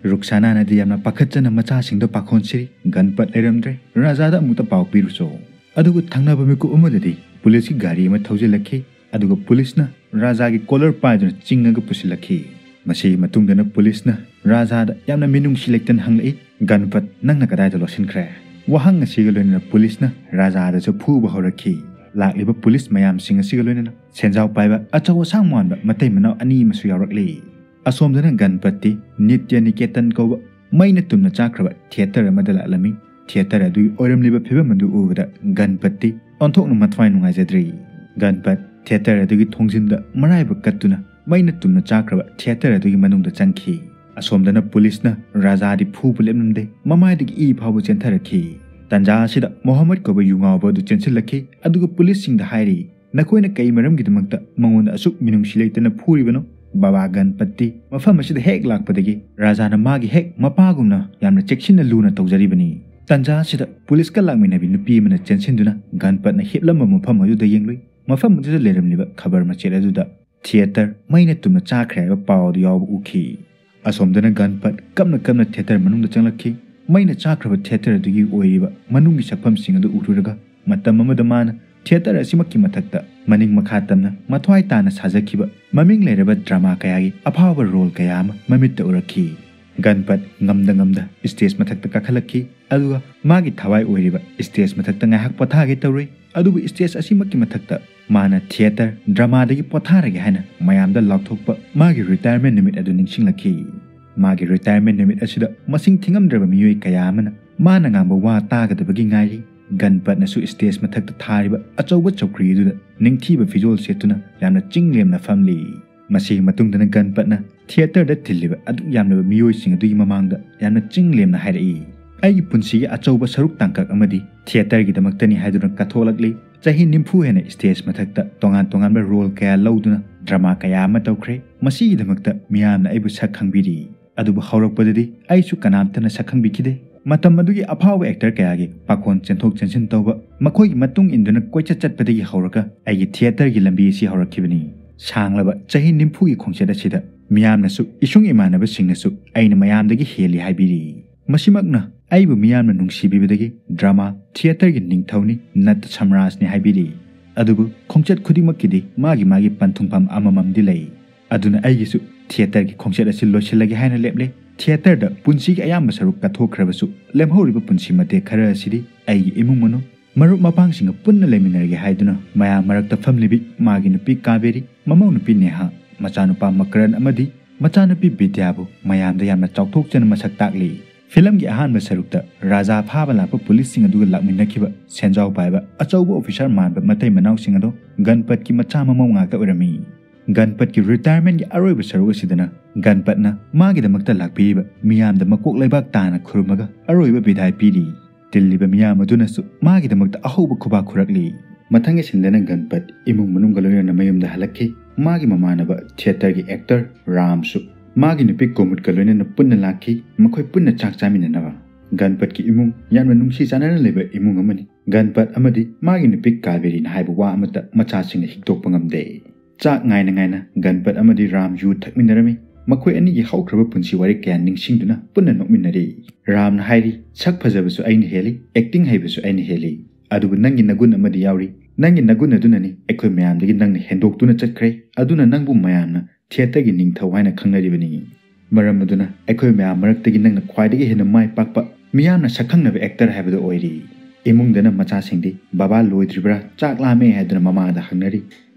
ꯔꯨꯛꯁꯥꯅꯥꯅꯗꯤ ꯌꯥꯝꯅ ꯄꯥꯈꯠꯆꯅ ꯃꯆꯥꯁꯤꯡꯗꯣ ꯄꯥꯈꯣꯟ ꯁꯤꯔꯤ, ꯒꯟꯄꯠ ꯂꯩꯔꯝꯗ꯭ꯔꯦ, ꯔꯥꯖꯥꯗ ꯑꯃꯨꯛꯇ ꯄꯥꯎ ꯄꯤꯔꯨꯆꯣ꯫ ꯑꯗꯨꯕꯨ ꯊꯪꯅꯕ ꯃꯤꯀꯨꯞ ꯑꯃꯗꯗꯤ ꯄꯨꯂꯤꯁꯀꯤ ꯒꯥꯔꯤ ꯑꯃ ꯊꯧꯖꯤꯜꯂꯛꯈꯤ, ꯑꯗꯨꯒ ꯄꯨꯂꯤꯁꯅ ꯔꯥꯖꯥꯒꯤ ꯀꯣꯂꯔ ꯄꯥꯏꯗꯨꯅ ꯆꯤꯡꯉꯒ ꯄꯨꯁꯤꯜꯂꯛꯈꯤ꯫ ꯃꯁꯤꯒꯤ ꯃꯇꯨꯡꯗꯅ ꯄꯨꯂꯤꯁꯅ ꯔꯥꯖꯥꯗ ꯌꯥꯝꯅ ꯃꯤꯅꯨꯡꯁꯤ ꯂꯩꯇꯅ ꯍꯪꯂꯛꯏ, "ꯒꯟꯄꯠ, ꯅꯪꯅ ꯀꯗꯥꯏꯗ ꯂꯣꯠꯁꯤꯟꯈ꯭ꯔꯦ?" ꯋꯥꯍꯪ ꯑꯁꯤꯒ ꯂꯣꯏꯅꯅ ꯄꯨꯂꯤꯁꯅ ꯔꯥꯖꯥꯗꯁꯨ ꯐꯨꯕ ꯍꯧꯔꯛꯈꯤ꯫ ꯂꯥꯛꯂꯤꯕ ꯄꯨꯂꯤꯁ ꯃꯌꯥꯝꯁꯤꯡ ꯑꯁꯤꯒ ꯂꯣꯏꯅꯅ ꯁꯦꯟꯖꯥꯎ ꯄꯥꯏꯕ ꯑꯆꯧ ꯑꯁꯥꯡ ꯃꯥꯟꯕ ꯃꯇꯩ ꯃꯅꯥꯎ ꯑꯅꯤ ꯑꯃꯁꯨ ꯌꯥꯎꯔꯛꯂꯤ꯫ ꯑꯁꯣꯝꯗꯅ ꯒꯟꯄꯠꯇꯤ ꯅꯤꯇ꯭ꯌ ꯅꯤꯀꯦꯇꯟ ꯀꯧꯕ ꯃꯩꯅ ꯇꯨꯝꯅ ꯆꯥꯛꯈ꯭ꯔꯕ ꯊꯤꯌꯦꯇꯔ ꯑꯃꯗ ꯂꯥꯛꯂꯝꯃꯤ꯫ ꯊꯤꯌꯦꯇꯔ ꯑꯗꯨꯒꯤ ꯑꯣꯏꯔꯝꯂꯤꯕ ꯐꯤꯕꯝ ꯑꯗꯨ ꯎꯕꯗ ꯒꯟꯄꯠꯇꯤ ꯑꯣꯟꯊꯣꯛꯅ ꯃꯊ꯭ꯋꯥꯏ ꯅꯨꯡꯉꯥꯏꯖꯗ꯭ꯔꯤ꯫ ꯒꯟꯄꯠ ꯊꯤꯌꯦꯇꯔ ꯑꯗꯨꯒꯤ ꯊꯣꯡꯖꯤꯟꯗ ꯃꯔꯥꯏꯕꯛ ꯀꯠꯇꯨꯅ ꯃꯩꯅ ꯇꯨꯝꯅ ꯆꯥꯈ꯭ꯔꯕ ꯊꯤꯌꯦꯇꯔ ꯑꯗꯨꯒꯤ ꯃꯅꯨꯡꯗ ꯆꯪꯈꯤ꯫ ꯑꯁꯣꯝꯗꯅ ꯄꯨꯂꯤꯁꯅ ꯔꯥꯖꯥꯗꯤ ꯐꯨꯕ ꯂꯦꯞꯂꯝꯗꯦ, ꯃꯃꯥꯏꯗꯒꯤ ꯏ ꯐꯥꯎꯕ ꯆꯦꯟꯊꯔꯛꯈꯤ꯫ ꯇꯟꯖꯥ ꯑꯁꯤꯗ ꯃꯣꯍꯝꯃꯗ ꯀꯧꯕ ꯌꯨ ꯉꯥꯎꯕ ꯑꯗꯨ ꯆꯦꯟꯁꯤꯜꯂꯛꯈꯤ, ꯑꯗꯨꯒ ꯄꯨꯂꯤꯁꯁꯤꯡꯗ ꯍꯥꯏꯔꯤ, "ꯅꯈꯣꯏꯅ ꯀꯩ ꯃꯔꯝꯒꯤꯗꯃꯛꯇ ꯃꯉꯣꯟꯗ ꯑꯁꯨꯛ ꯃꯤꯅꯨꯡꯁꯤ ꯂꯩꯇꯅ ꯐꯨꯔꯤꯕꯅꯣ?" ꯕꯥꯕꯥ ꯒꯟꯄꯠꯇꯤ ꯃꯐꯝ ꯑꯁꯤꯗ ꯍꯦꯛ ꯂꯥꯛꯄꯗꯒꯤ ꯔꯥꯖꯥꯅ ꯃꯥꯒꯤ ꯍꯦꯛ ꯃꯄꯥꯒꯨꯝꯅ ꯌꯥꯝꯅ ꯆꯦꯛꯁꯤꯟꯅ ꯂꯨꯅ ꯇꯧꯖꯔꯤꯕꯅꯤ꯫ ꯇꯟꯖꯥ ꯑꯁꯤꯗ ꯄꯨꯂꯤꯁꯀ ꯂꯥꯛꯃꯤꯟꯅꯕꯤ ꯅꯨꯄꯤ ꯑꯃꯅ ꯆꯦꯟꯁꯤꯟꯗꯨꯅ ꯒꯟꯄꯠꯅ ꯍꯤꯞꯂꯝꯕ ꯃꯐꯝ ꯑꯗꯨꯗ ꯌꯦꯡꯂꯨꯏ꯫ ꯃꯐꯝ ꯑꯗꯨꯗ ꯂꯩꯔꯝꯂꯤꯕ ꯈꯕꯔ ꯃꯆꯦꯠ ꯑꯗꯨꯗ ꯊꯤꯌꯦꯇꯔ ꯃꯩꯅ ꯇꯨꯝꯅ ꯆꯥꯈ꯭ꯔꯦ ꯍꯥꯏꯕ ꯄꯥꯎ ꯑꯗꯨ ꯌꯥꯎꯕ ꯎꯈꯤ꯫ ꯑꯁꯣꯝꯗꯅ ꯒꯟꯄꯠ ꯀꯞꯅ ꯀꯞꯅ ꯊꯤꯌꯦꯇꯔ ꯃꯅꯨꯡꯗ ꯆꯪꯂꯛꯈꯤ꯫ ꯃꯩꯅ ꯆꯥꯈ꯭ꯔꯕ ꯊꯤꯌꯦꯇꯔ ꯑꯗꯨꯒꯤ ꯑꯣꯏꯔꯤꯕ ꯃꯅꯨꯡꯒꯤ ꯁꯛꯐꯝꯁꯤꯡ ꯑꯗꯨ ꯎꯔꯨꯔꯒ ꯃꯇꯝ ꯑꯃꯗ ꯃꯥꯅ ꯊꯤꯌꯦꯇꯔ ꯑꯁꯤꯃꯛꯀꯤ ꯃꯊꯛꯇ ꯃꯅꯤꯡ ꯃꯈꯥ ꯇꯝꯅ ꯃꯊ꯭ꯋꯥꯏ ꯇꯥꯅ ꯁꯥꯖꯈꯤꯕ ꯃꯃꯤꯡ ꯂꯩꯔꯕ ꯗ꯭ꯔꯃꯥ ꯀꯌꯥꯒꯤ ꯑꯐꯥꯎꯕ ꯔꯣꯜ ꯀꯌꯥ ꯑꯃ ꯃꯃꯤꯠꯇ ꯎꯔꯛꯈꯤ꯫ ꯒꯟꯄꯠ ꯉꯝꯗ ꯉꯝꯗ ꯁ꯭ꯇꯦꯖ ꯃꯊꯛꯇ ꯀꯥꯈꯠꯂꯛꯈꯤ, ꯑꯗꯨꯒ ꯃꯥꯒꯤ ꯊꯋꯥꯏ ꯑꯣꯏꯔꯤꯕ ꯁ꯭ꯇꯦꯖ ꯃꯊꯛꯇ ꯉꯥꯏꯍꯥꯛ ꯄꯣꯊꯥꯒꯦ ꯇꯧꯔꯨꯏ꯫ ꯑꯗꯨꯕꯨ ꯁ꯭ꯇꯦꯖ ꯑꯁꯤꯃꯛꯀꯤ ꯃꯊꯛꯇ ꯃꯥꯅ ꯊꯤꯌꯦꯇꯔ ꯗ꯭ꯔꯃꯥꯗꯒꯤ ꯄꯣꯊꯥꯔꯒꯦ ꯍꯥꯏꯅ ꯃꯌꯥꯝꯗ ꯂꯥꯎꯊꯣꯛꯄ ꯃꯥꯒꯤ ꯔꯤꯇꯥꯌꯔꯃꯦꯟ ꯅꯨꯃꯤꯠ ꯑꯗꯨ ꯅꯤꯡꯁꯤꯡꯂꯛꯈꯤ꯫ ꯃꯥꯒꯤ ꯔꯤꯇꯥꯌꯔꯃꯦꯟ ꯅꯨꯃꯤꯠ ꯑꯁꯤꯗ ꯃꯁꯤꯡ ꯊꯤꯉꯝꯗ꯭ꯔꯕ ꯃꯤꯑꯣꯏ ꯀꯌꯥ ꯑꯃꯅ ꯃꯥꯅ ꯉꯥꯡꯕ ꯋꯥ ꯇꯥꯒꯗꯕꯒꯤ ꯉꯥꯏꯔꯤ꯫ ꯒꯟꯄꯠꯅꯁꯨ ꯁ꯭ꯇꯦꯖ ꯃꯊꯛꯇ ꯊꯥꯔꯤꯕ ꯑꯆꯧꯕ ꯆꯧꯀ꯭ꯔꯤ ꯑꯗꯨꯗ ꯅꯤꯡꯊꯤꯕ ꯐꯤꯖꯣꯜ ꯁꯦꯠꯇꯨꯅ ꯌꯥꯝꯅ ꯆꯤꯡꯂꯦꯝꯅ ꯐꯝꯂꯤ꯫ ꯃꯁꯤꯒꯤ ꯃꯇꯨꯡꯗꯅ ꯒꯟꯄꯠꯅ ꯊꯤꯌꯦꯇꯔꯗ ꯇꯤꯜꯂꯤꯕ ꯑꯗꯨꯛ ꯌꯥꯝꯂꯕ ꯃꯤꯑꯣꯏꯁꯤꯡ ꯑꯗꯨꯒꯤ ꯃꯃꯥꯡꯗ ꯌꯥꯝꯅ ꯆꯤꯡꯂꯦꯝꯅ ꯍꯥꯏꯔꯛꯏ, "ꯑꯩꯒꯤ ꯄꯨꯟꯁꯤꯒꯤ ꯑꯆꯧꯕ ꯁꯔꯨꯛ ꯇꯥꯡꯀꯛ ꯑꯃꯗꯤ ꯊꯤꯌꯦꯇꯔꯒꯤꯗꯃꯛꯇꯅꯤ" ꯍꯥꯏꯗꯨꯅ ꯀꯠꯊꯣꯛꯂꯛꯂꯤ꯫ ꯆꯍꯤ ꯅꯤꯐꯨ ꯍꯦꯟꯅ ꯁ꯭ꯇꯦꯖ ꯃꯊꯛꯇ ꯇꯣꯉꯥꯟ ꯇꯣꯉꯥꯟꯕ ꯔꯣꯜ ꯀꯌꯥ ꯂꯧꯗꯨꯅ ꯗ꯭ꯔꯃꯥ ꯀꯌꯥ ꯑꯃ ꯇꯧꯈ꯭ꯔꯦ꯫ ꯃꯁꯤꯒꯤꯗꯃꯛꯇ ꯃꯤꯌꯥꯝꯅ ꯑꯩꯕꯨ ꯁꯛ ꯈꯪꯕꯤꯔꯤ꯫ ꯑꯗꯨꯕꯨ ꯍꯧꯔꯛꯄꯗꯗꯤ ꯑꯩꯁꯨ ꯀꯅꯥꯝꯇꯅ ꯁꯛ ꯈꯪꯕꯤꯈꯤꯗꯦ꯫ ꯃꯇꯝ ꯑꯗꯨꯒꯤ ꯑꯐꯥꯎꯕ ꯑꯦꯛꯇꯔ ꯀꯌꯥꯒꯤ ꯄꯥꯈꯣꯟ ꯆꯦꯟꯊꯣꯛ ꯆꯦꯟꯁꯤꯟ ꯇꯧꯕ, ꯃꯈꯣꯏꯒꯤ ꯃꯇꯨꯡ ꯏꯟꯗꯨꯅ ꯀꯣꯏꯆꯠ ꯆꯠꯄꯗꯒꯤ ꯍꯧꯔꯒ ꯑꯩꯒꯤ ꯊꯤꯌꯦꯇꯔꯒꯤ ꯂꯝꯕꯤ ꯑꯁꯤ ꯍꯧꯔꯛꯈꯤꯕꯅꯤ꯫ ꯁꯥꯡꯂꯕ ꯆꯍꯤ ꯅꯤꯐꯨꯒꯤ ꯈꯣꯡꯆꯠ ꯑꯁꯤꯗ ꯃꯤꯌꯥꯝꯅꯁꯨ, ꯏꯁꯨꯡ ꯏꯃꯥꯟꯅꯕꯁꯤꯡꯅꯁꯨ ꯑꯩꯅ ꯃꯌꯥꯝꯗꯒꯤ ꯍꯦꯜꯂꯤ ꯍꯥꯏꯕꯤꯔꯤ꯫ ꯃꯁꯤꯃꯛꯅ ꯑꯩꯕꯨ ꯃꯤꯌꯥꯝꯅ ꯅꯨꯡꯁꯤꯕꯤꯕꯗꯒꯤ ꯗ꯭ꯔꯃꯥ ꯊꯤꯌꯦꯇꯔꯒꯤ ꯅꯤꯡꯊꯧꯅꯤ, ꯅꯠ ꯁꯝꯔꯥꯖꯅꯤ ꯍꯥꯏꯕꯤꯔꯤ꯫ ꯑꯗꯨꯕꯨ ꯈꯣꯡꯆꯠ ꯈꯨꯗꯤꯡꯃꯛꯀꯤꯗꯤ ꯃꯥꯒꯤ ꯃꯥꯒꯤ ꯄꯟꯊꯨꯡꯐꯝ ꯑꯃꯃꯝꯗꯤ ꯂꯩ꯫ ꯑꯗꯨꯅ ꯑꯩꯒꯤꯁꯨ ꯊꯤꯌꯦꯇꯔꯒꯤ ꯈꯣꯡꯆꯠ ꯑꯁꯤ ꯂꯣꯏꯁꯤꯜꯂꯒꯦ ꯍꯥꯏꯅ ꯂꯦꯞꯂꯦ꯫ ꯊꯤꯌꯦꯇꯔꯗ ꯄꯨꯟꯁꯤꯒꯤ ꯑꯌꯥꯝꯕ ꯁꯔꯨꯛ ꯀꯠꯊꯣꯛꯈ꯭ꯔꯕꯁꯨ, ꯂꯦꯝꯍꯧꯔꯤꯕ ꯄꯨꯟꯁꯤ ꯃꯇꯦꯛ ꯈꯔ ꯑꯁꯤꯗꯤ ꯑꯩꯒꯤ ꯏꯃꯨꯡ ꯃꯅꯨꯡ, ꯃꯔꯨꯞ ꯃꯄꯥꯡꯁꯤꯡꯒ ꯄꯨꯟꯅ ꯂꯩꯃꯤꯟꯅꯔꯒꯦ ꯍꯥꯏꯗꯨꯅ ꯃꯌꯥꯝ ꯃꯔꯛꯇ ꯐꯝꯂꯤꯕꯤ ꯃꯥꯒꯤ ꯅꯨꯄꯤ ꯀꯥꯕꯦꯔꯤ, ꯃꯃꯧ ꯅꯨꯄꯤ ꯅꯦꯍꯥ, ꯃꯆꯥꯅꯨꯄꯥ ꯃꯀꯔꯟ ꯑꯃꯗꯤ ꯃꯆꯥꯅꯨꯄꯤ ꯕꯤꯗ꯭ꯌꯥꯕꯨ ꯃꯌꯥꯝꯗ ꯌꯥꯝꯅ ꯆꯥꯎꯊꯣꯛꯆꯅ ꯃꯁꯛ ꯇꯥꯛꯂꯤ꯫ ꯐꯤꯂꯝꯒꯤ ꯑꯍꯥꯟꯕ ꯁꯔꯨꯛꯇ ꯔꯥꯖꯥ ꯐꯥꯕ ꯂꯥꯛꯄ ꯄꯨꯂꯤꯁꯁꯤꯡ ꯑꯗꯨꯒ ꯂꯥꯛꯃꯤꯟꯅꯈꯤꯕ ꯁꯦꯟꯖꯥꯎ ꯄꯥꯏꯕ ꯑꯆꯧꯕ ꯑꯣꯐꯤꯁꯥꯔ ꯃꯥꯟꯕ ꯃꯇꯩ ꯃꯅꯥꯎꯁꯤꯡ ꯑꯗꯨ ꯒꯟꯄꯠꯀꯤ ꯃꯆꯥ ꯃꯃꯧ ꯉꯥꯛꯇ ꯑꯣꯏꯔꯝꯃꯤ꯫ ꯒꯟꯄꯠꯀꯤ ꯔꯤꯇꯥꯌꯔꯃꯦꯟꯒꯤ ꯑꯔꯣꯏꯕ ꯁꯔꯨꯛ ꯑꯁꯤꯗꯅ ꯒꯟꯄꯠꯅ ꯃꯥꯒꯤꯗꯃꯛꯇ ꯂꯥꯛꯄꯤꯔꯤꯕ ꯃꯤꯌꯥꯝꯗ ꯃꯀꯣꯛ ꯂꯩꯕꯥꯛ ꯇꯥꯅ ꯈꯨꯔꯨꯝꯃꯒ ꯑꯔꯣꯏꯕ ꯕꯤꯗꯥꯏ ꯄꯤꯔꯤ꯫ ꯇꯤꯜꯂꯤꯕ ꯃꯤꯌꯥꯝ ꯑꯗꯨꯅꯁꯨ ꯃꯥꯒꯤꯗꯃꯛꯇ ꯑꯍꯧꯕ ꯈꯨꯕꯥꯛ ꯈꯨꯔꯛꯂꯤ꯫ ꯃꯊꯪꯒꯤ ꯁꯤꯟꯗꯅ ꯒꯟꯄꯠ ꯏꯃꯨꯡ ꯃꯅꯨꯡꯒ ꯂꯣꯏꯅꯅ ꯃꯌꯨꯝꯗ ꯍꯜꯂꯛꯈꯤ꯫ ꯃꯥꯒꯤ ꯃꯃꯥꯟꯅꯕ ꯊꯤꯌꯦꯇꯔꯒꯤ ꯑꯦꯛꯇꯔ ꯔꯥꯝꯁꯨ ꯃꯥꯒꯤ ꯅꯨꯄꯤ ꯀꯨꯃꯨꯗꯀ ꯂꯣꯏꯅꯅ ꯄꯨꯟꯅ ꯂꯥꯛꯈꯤ, ꯃꯈꯣꯏ ꯄꯨꯟꯅ ꯆꯥꯛ ꯆꯥꯃꯤꯟꯅꯅꯕ꯫ ꯒꯟꯄꯠꯀꯤ ꯏꯃꯨꯡ ꯌꯥꯝꯅ ꯅꯨꯡꯁꯤ ꯆꯥꯟꯅꯅ ꯂꯩꯕ ꯏꯃꯨꯡ ꯑꯃꯅꯤ꯫ ꯒꯟꯄꯠ ꯑꯃꯗꯤ ꯃꯥꯒꯤ ꯅꯨꯄꯤ ꯀꯥꯕꯦꯔꯤꯅ ꯍꯥꯏꯕ ꯋꯥ ꯑꯃꯠꯇ ꯃꯆꯥꯁꯤꯡꯅ ꯍꯤꯛꯇꯣꯛꯄ ꯉꯝꯗꯦ꯫ ꯆꯥꯛ ꯉꯥꯏꯅ ꯉꯥꯏꯅ ꯒꯟꯄꯠ ꯑꯃꯗꯤ ꯔꯥꯝ ꯌꯨ ꯊꯛꯃꯤꯟꯅꯔꯝꯃꯤ꯫ ꯃꯈꯣꯏ ꯑꯅꯤꯒꯤ ꯍꯧꯈ꯭ꯔꯕ ꯄꯨꯟꯁꯤ ꯋꯥꯔꯤ ꯀꯌꯥ ꯅꯤꯡꯁꯤꯡꯗꯨꯅ ꯄꯨꯟꯅ ꯅꯣꯛꯃꯤꯟꯅꯔꯤ꯫ ꯔꯥꯝꯅ ꯍꯥꯏꯔꯤ, "ꯁꯛ ꯐꯖꯕꯁꯨ ꯑꯩꯅ ꯍꯦꯜꯂꯤ, ꯑꯦꯛꯇꯤꯡ ꯍꯩꯕꯁꯨ ꯑꯩꯅ ꯍꯦꯜꯂꯤ꯫ ꯑꯗꯨꯕꯨ ꯅꯪꯒꯤ ꯅꯒꯨꯟ ꯑꯃꯗꯤ ꯌꯥꯎꯔꯤ꯫ ꯅꯪꯒꯤ ꯅꯒꯨꯟ ꯑꯗꯨꯅꯅꯤ ꯑꯩꯈꯣꯏ ꯃꯌꯥꯝꯗꯒꯤ ꯅꯪꯅ ꯍꯦꯟꯗꯣꯛꯇꯨꯅ ꯆꯠꯈ꯭ꯔꯦ꯫ ꯑꯗꯨꯅ ꯅꯪꯕꯨ ꯃꯌꯥꯝꯅ ꯊꯤꯌꯦꯇꯔꯒꯤ ꯅꯤꯡꯊꯧ ꯍꯥꯏꯅ ꯈꯪꯅꯔꯤꯕꯅꯤ꯫ ꯃꯔꯝ ꯑꯗꯨꯅ ꯑꯩꯈꯣꯏ ꯃꯌꯥꯝ ꯃꯔꯛꯇꯒꯤ ꯅꯪꯅ ꯈ꯭ꯋꯥꯏꯗꯒꯤ ꯍꯦꯟꯅ ꯃꯥꯏ ꯄꯥꯛꯄ, ꯃꯤꯌꯥꯝꯅ ꯁꯛꯈꯪꯅꯕ ꯑꯦꯛꯇꯔ ꯍꯥꯏꯕꯗꯨ ꯑꯣꯏꯔꯤ꯫" ꯏꯃꯨꯡꯗꯅ ꯃꯆꯥꯁꯤꯡꯗꯤ, "ꯕꯕꯥ ꯂꯣꯏꯗ꯭ꯔꯤꯕ꯭ꯔꯥ? ꯆꯥꯛ ꯂꯥꯝꯃꯦ" ꯍꯥꯏꯗꯨꯅ ꯃꯃꯥꯗ ꯍꯪꯅꯔꯤ꯫